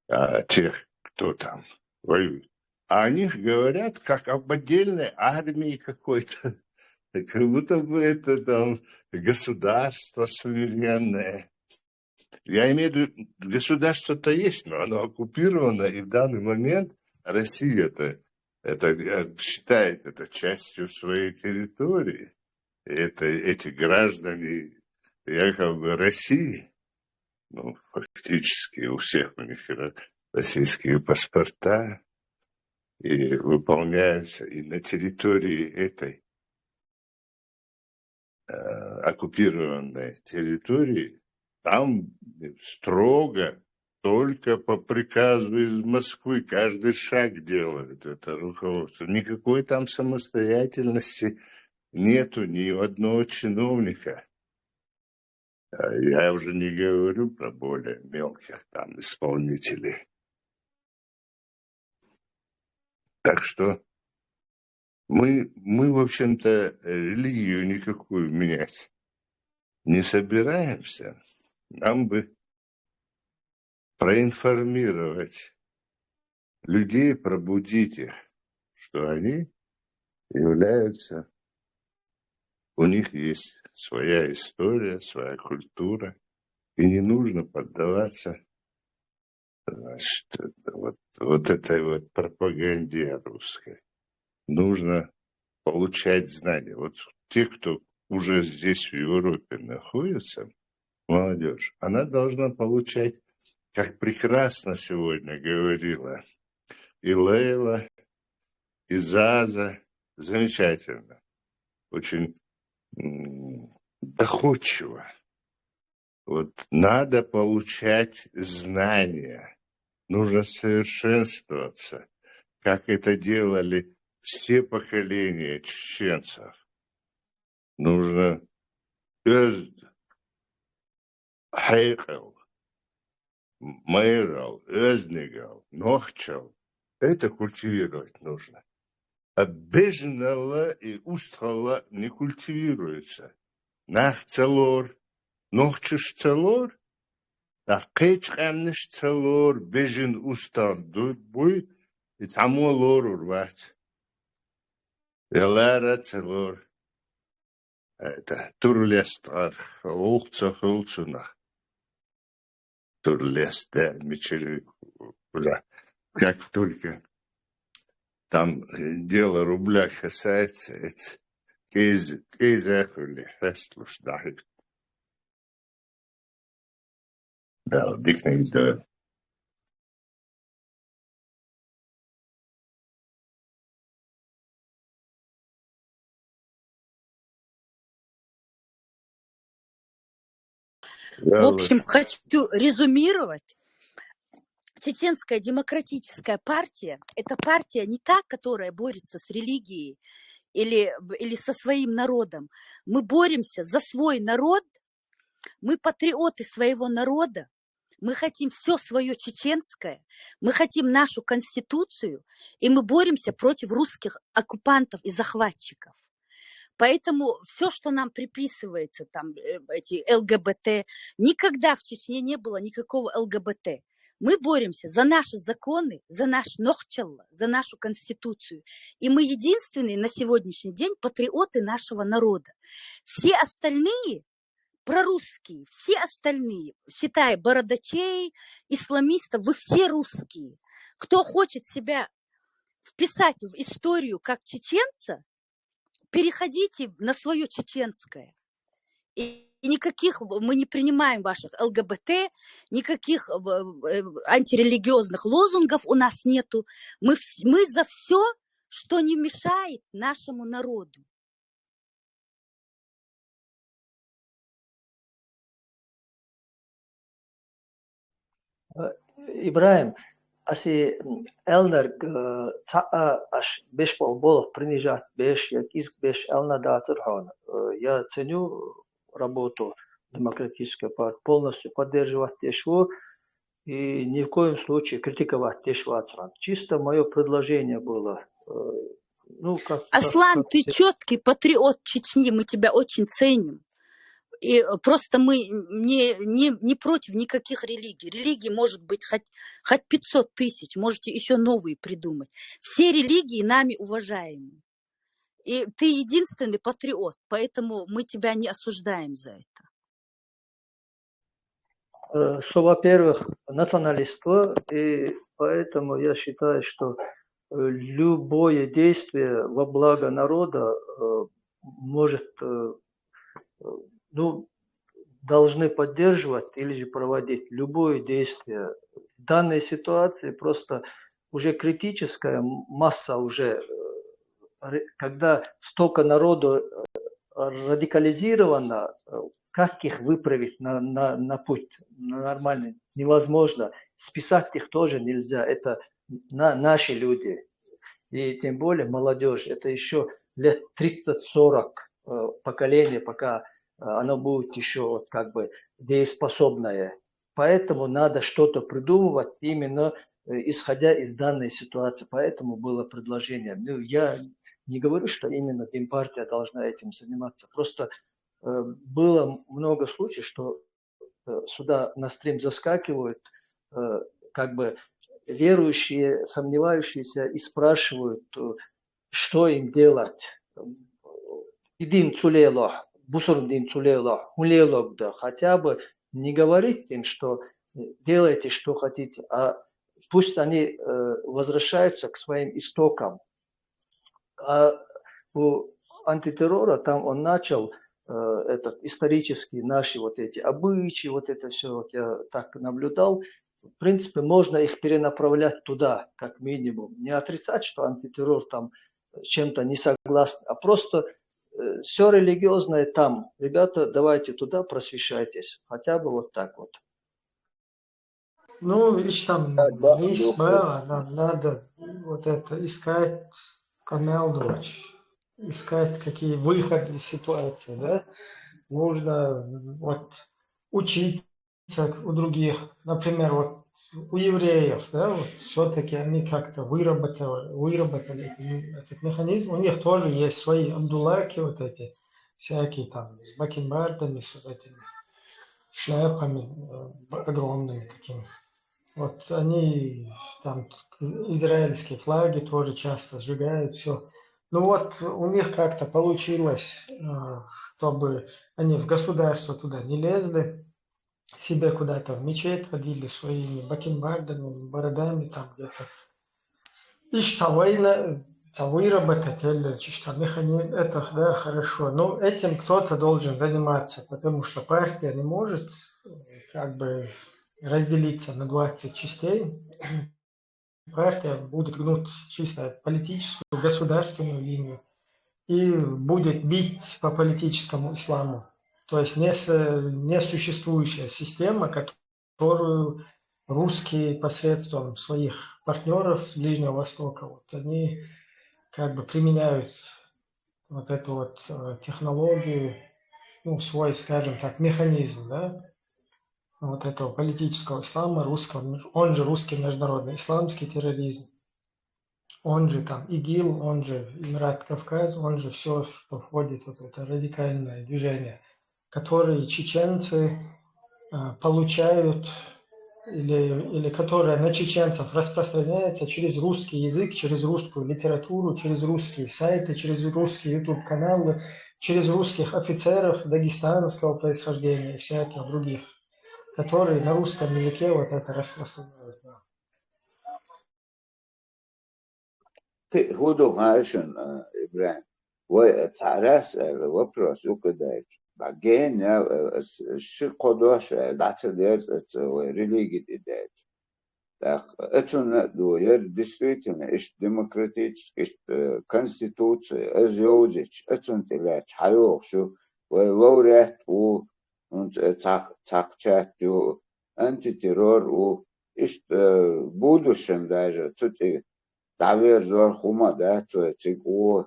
а, тех, кто там воюет. А о них говорят как об отдельной армии какой-то. Как будто бы это там государство суверенное. Я имею в виду, государство-то есть, но оно оккупировано, и в данный момент Россия-то это, э, считает это частью своей территории. И это, эти граждане якобы России, ну, фактически у всех у них ро-, российские паспорта, и выполняются и на территории этой, э, оккупированной территории, там строго только по приказу из Москвы каждый шаг делают это руководство. Никакой там самостоятельности нету ни у одного чиновника. А я уже не говорю про более мелких там исполнителей. Так что мы, мы, в общем-то, религию никакую менять не собираемся. Нам бы проинформировать людей, пробудить их, что они являются, у них есть своя история, своя культура, и не нужно поддаваться, значит, это вот, вот этой вот пропаганде русской. Нужно получать знания. Вот те, кто уже здесь, в Европе, находится, молодежь, она должна получать, как прекрасно сегодня говорила и Лейла, и Заза, замечательно, очень, м, доходчиво. Вот надо получать знания, нужно совершенствоваться, как это делали все поколения чеченцев. Нужно öz хьекъал, майрал, оьзангал, нохчал. Это культивировать нужно. А бежанал и устагӀал не культивируется. Нах ца лору, нохчаш ца лору, нах кхечу къаьмнаш ца лору, бежан, устагӀа ду-, буй, и цхьаммо лорур вац. Я лара ца лору. Это, тур лестар, гӀуллакх ца хуьлу цунах. Тур леста, мичара, да, как только там дело рубля касается, это кӀеза, кӀеза хуьлу, хьесталуш дахьа. Да, дикниг да. В общем, хочу резюмировать. Чеченская демократическая партия — это партия не та, которая борется с религией или, или со своим народом. Мы боремся за свой народ, мы патриоты своего народа, мы хотим все свое чеченское, мы хотим нашу конституцию, и мы боремся против русских оккупантов и захватчиков. Поэтому все, что нам приписывается, там, э, эти Л Г Б Т, никогда в Чечне не было никакого Л Г Б Т. Мы боремся за наши законы, за наш нохчалла, за нашу конституцию. И мы единственные на сегодняшний день патриоты нашего народа. Все остальные прорусские, все остальные, считая бородачей, исламистов, вы все русские. Кто хочет себя вписать в историю как чеченца, переходите на свое чеченское. И никаких, мы не принимаем ваших Л Г Б Т, никаких, э, э, антирелигиозных лозунгов у нас нету. Мы, вс- мы за все, что не мешает нашему народу. Э, ИбрахӀим, ас и аьлларг, э, цхьа а аш беш болх принижать беш, я кӀезиг беш аьлла дацар хьуна. Э, я ценю работу Демократической партии, полностью поддерживать деш ву, и ни в коем случае критиковать деш вац хьуна. Чисто моё предложение было. Э, ну, как, как, Аслан, как ты те- четкий патриот Чечни, мы тебя очень ценим. И э, просто мы не, не, не против никаких религий. Религий может быть хоть, хоть пятьсот тысяч, можете еще новые придумать. Все религии нами уважаемы. И ты единственный патриот, поэтому мы тебя не осуждаем за это. Э, что, во-первых, националист, и поэтому я считаю, что э, любое действие во благо народа э, может, э, э, ну, должны поддерживать или же проводить любое действие. В данной ситуации просто уже критическая м- масса уже, э, ре- когда столько народу э, радикализировано, э, как их выправить на, на, на путь, на нормальный? Невозможно. Списать их тоже нельзя. Это на, наши люди. И тем более молодежь. Это еще лет тридцать-сорок э, поколение, пока э, оно будет еще вот как бы дееспособное. Поэтому надо что-то придумывать именно э, исходя из данной ситуации. Поэтому было предложение. Ну, я не говорю, что именно Демпартия должна этим заниматься. Просто э, было много случаев, что э, сюда на стрим заскакивают э, как бы верующие, сомневающиеся и спрашивают, э, что им делать. И дин ца лелахь, бусурба дин ца лелахь, хӀун лелорг да, хотя бы не говорить им, что делайте, что хотите, а пусть они э, возвращаются к своим истокам. А у антитеррора там он начал э, этот исторические наши вот эти обычаи, вот это все, вот я так наблюдал. В принципе, можно их перенаправлять туда, как минимум. Не отрицать, что антитеррор там чем-то не согласны, а просто э, все религиозное там. Ребята, давайте туда просвещайтесь. Хотя бы вот так вот. Ну, видишь, там Да, да, есть да. правило, нам надо вот это искать, канал дочь, искать какие выходы из ситуации, да? Нужно вот учить у других, например, вот у евреев, да, вот все-таки они как-то выработали, выработали этот, этот механизм. У них тоже есть свои абдуллахи, вот эти всякие там с бакенбардами, с вот этими шляпами э, огромными такими. Вот они там израильские флаги тоже часто сжигают, все. Ну вот у них как-то получилось, э, чтобы они в государство туда не лезли, себе куда-то в мечеть ходили своими бакенбардами, бородами там где-то. Ишта вайна, это выработать, или ишта механизм, это, да, хорошо. Но этим кто-то должен заниматься, потому что партия не может э, как бы разделиться на двадцать частей. Партия будет гнуть чисто политическую, государственную линию и будет бить по политическому исламу. То есть не с- несуществующая система, которую русские посредством своих партнеров с Ближнего Востока, вот они как бы применяют вот эту вот э, технологию, ну, свой, скажем так, механизм, да, вот этого политического ислама русского, он же русский международный исламский терроризм, он же там ИГИЛ, он же Эмират Кавказ, он же все, что входит в это радикальное движение, которые чеченцы э, получают или, или которая на чеченцев распространяется через русский язык, через русскую литературу, через русские сайты, через русские YouTube-каналы, через русских офицеров дагестанского происхождения и всяких других, которые на русском языке вот это распространяют. Ти худо гайшин, Ибрахим. Вай царас вопрос укидайт. Баген я ши кодош дацадер вай религия дидайт. Так, это надо, действительно, ишт демократический, ишт конституция, аз йовзич, это тилач, хайох шу, вай лауреат у, он цак, цак чат ю, антитеррор у, ишт будущем даже, цути, доверзор хума, да, цу цик у,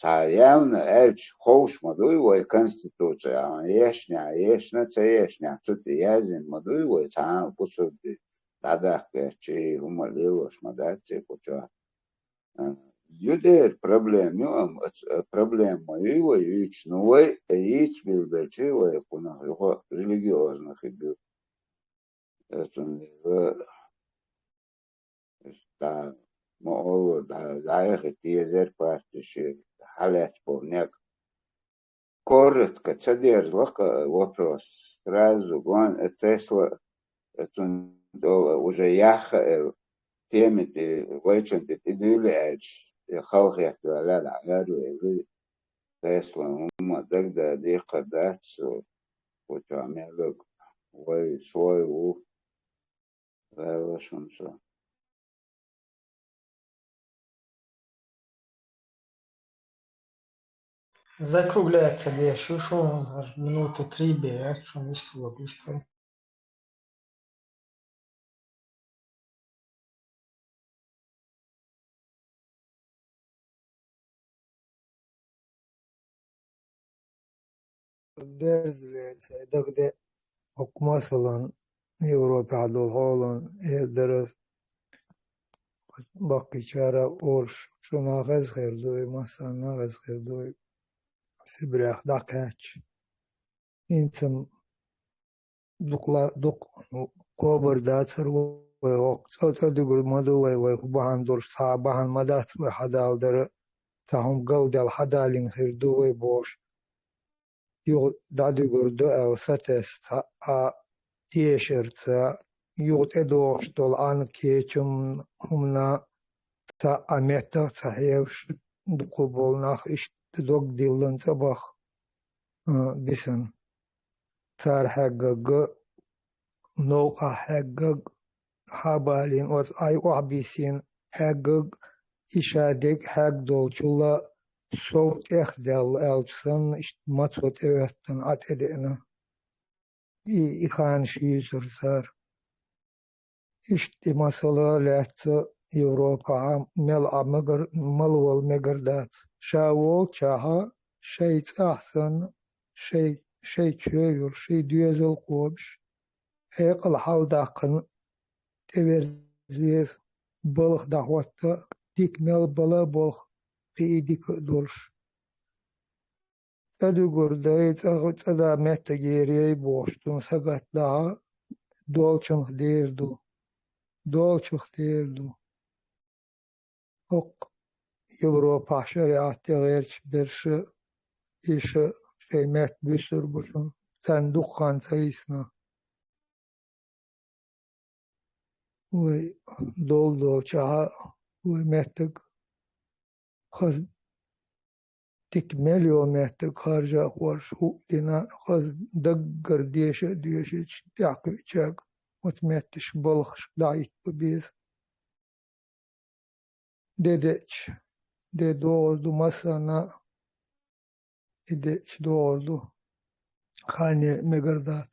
ца явно эльч ховш ма дуй вай конституция, а ешня, ешня, ца ешня, цути язин ма дуй вай, ца бусурди, дадах чи хума лилош ма да, чи куча. Юдер проблем, ю, ам, проблема, ю, вай, юч, ну, вай, ич билбечи, вай, куна, юха, религиозных, ибю. Эцун, э, ста, мо олу, да, заехать, езер партиши, халят полняк. Коротко, цадер, лока, вопрос. Сразу, гон, э, Тесла, эцун, дола, уже яха, э, темит, вайчанти, ти дюли, э, халхят, ла, ла, ла, ла, ла, Тесла, ума, дагда, дикка, дацу, куча, мелук, вай, свой, у, вайлашунца. Закругляться, да, шушун, минуты три бе, а что не стало быстро. Дерзлер, сайдагде, хукмасалан, Европа хадул холун, эрдеров, баккичара орш, шунагаз хердуй, масанагаз хердуй, Сибрях дакач. Инцам дукла-, дук-, кобар дацар вай, ок, цо-, цо дугур маду вай, вай ху бахан дурш, ца бахан мадац вай хадалдара, ца хум галдал хадалин хирду вай бош. Юг дадугур ду ал сатес ца а тешер ца, юг тедош дол ан кечум хумна ца а меттах ца хевш дукубол нах ишт дог диллан ца бах, а, бисан. Цар хьаггагга, новкъа хьаггаг, хьабалин оц ай охьбисин хьаггаг, иша дег хьаг долчула сов тӀех дал алчсан ишт мацо тӀеоттан а тӀедеъна. И, и хан ши юсур цар. Ишт и масала лаьцца Европа а мел а мегар, малвал мегар дац. Ша волчахьа шай цӀахь санна, шай, шай чоюр, шай доьзал кхобуш. хьекъал хьалдаккхана тӀеверза веза, балха дӀахӀотта, дика мел бала а болх, кхы и дика а долуш. ЦӀа дуьгур дай, цӀа, цӀа да меттаг ер яй бохуш, цунна сагатдахьа, долчунах дер ду. Долчух дер ду. ХӀокху Европахь шариӀат тӀе гӀерташ берш а, иша шайн метта буьсур бу шуна, царна дукха хан ца йисна. Вай долу долчохь а, вай меттаг хаза дика мел йолу меттаг харжа а хоржуш, хӀуъа дина, хаза даггара деша а доьшуьйтуш, тӀаьхьакхуьучуьнга оцу метташ балхашка дӀахӀитта беза. Де деъча, де догӀур ду массарна а, и деъча догӀур ду, хан ян мегар дац.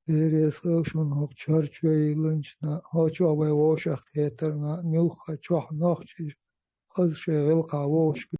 Дела реза хуьлда шуна хӀокху чар чойланчунна, хӀокху чохь вай вовшах кхетарна, муьлхха чохь нохчий хаза шайн гӀиллакхахь вовшах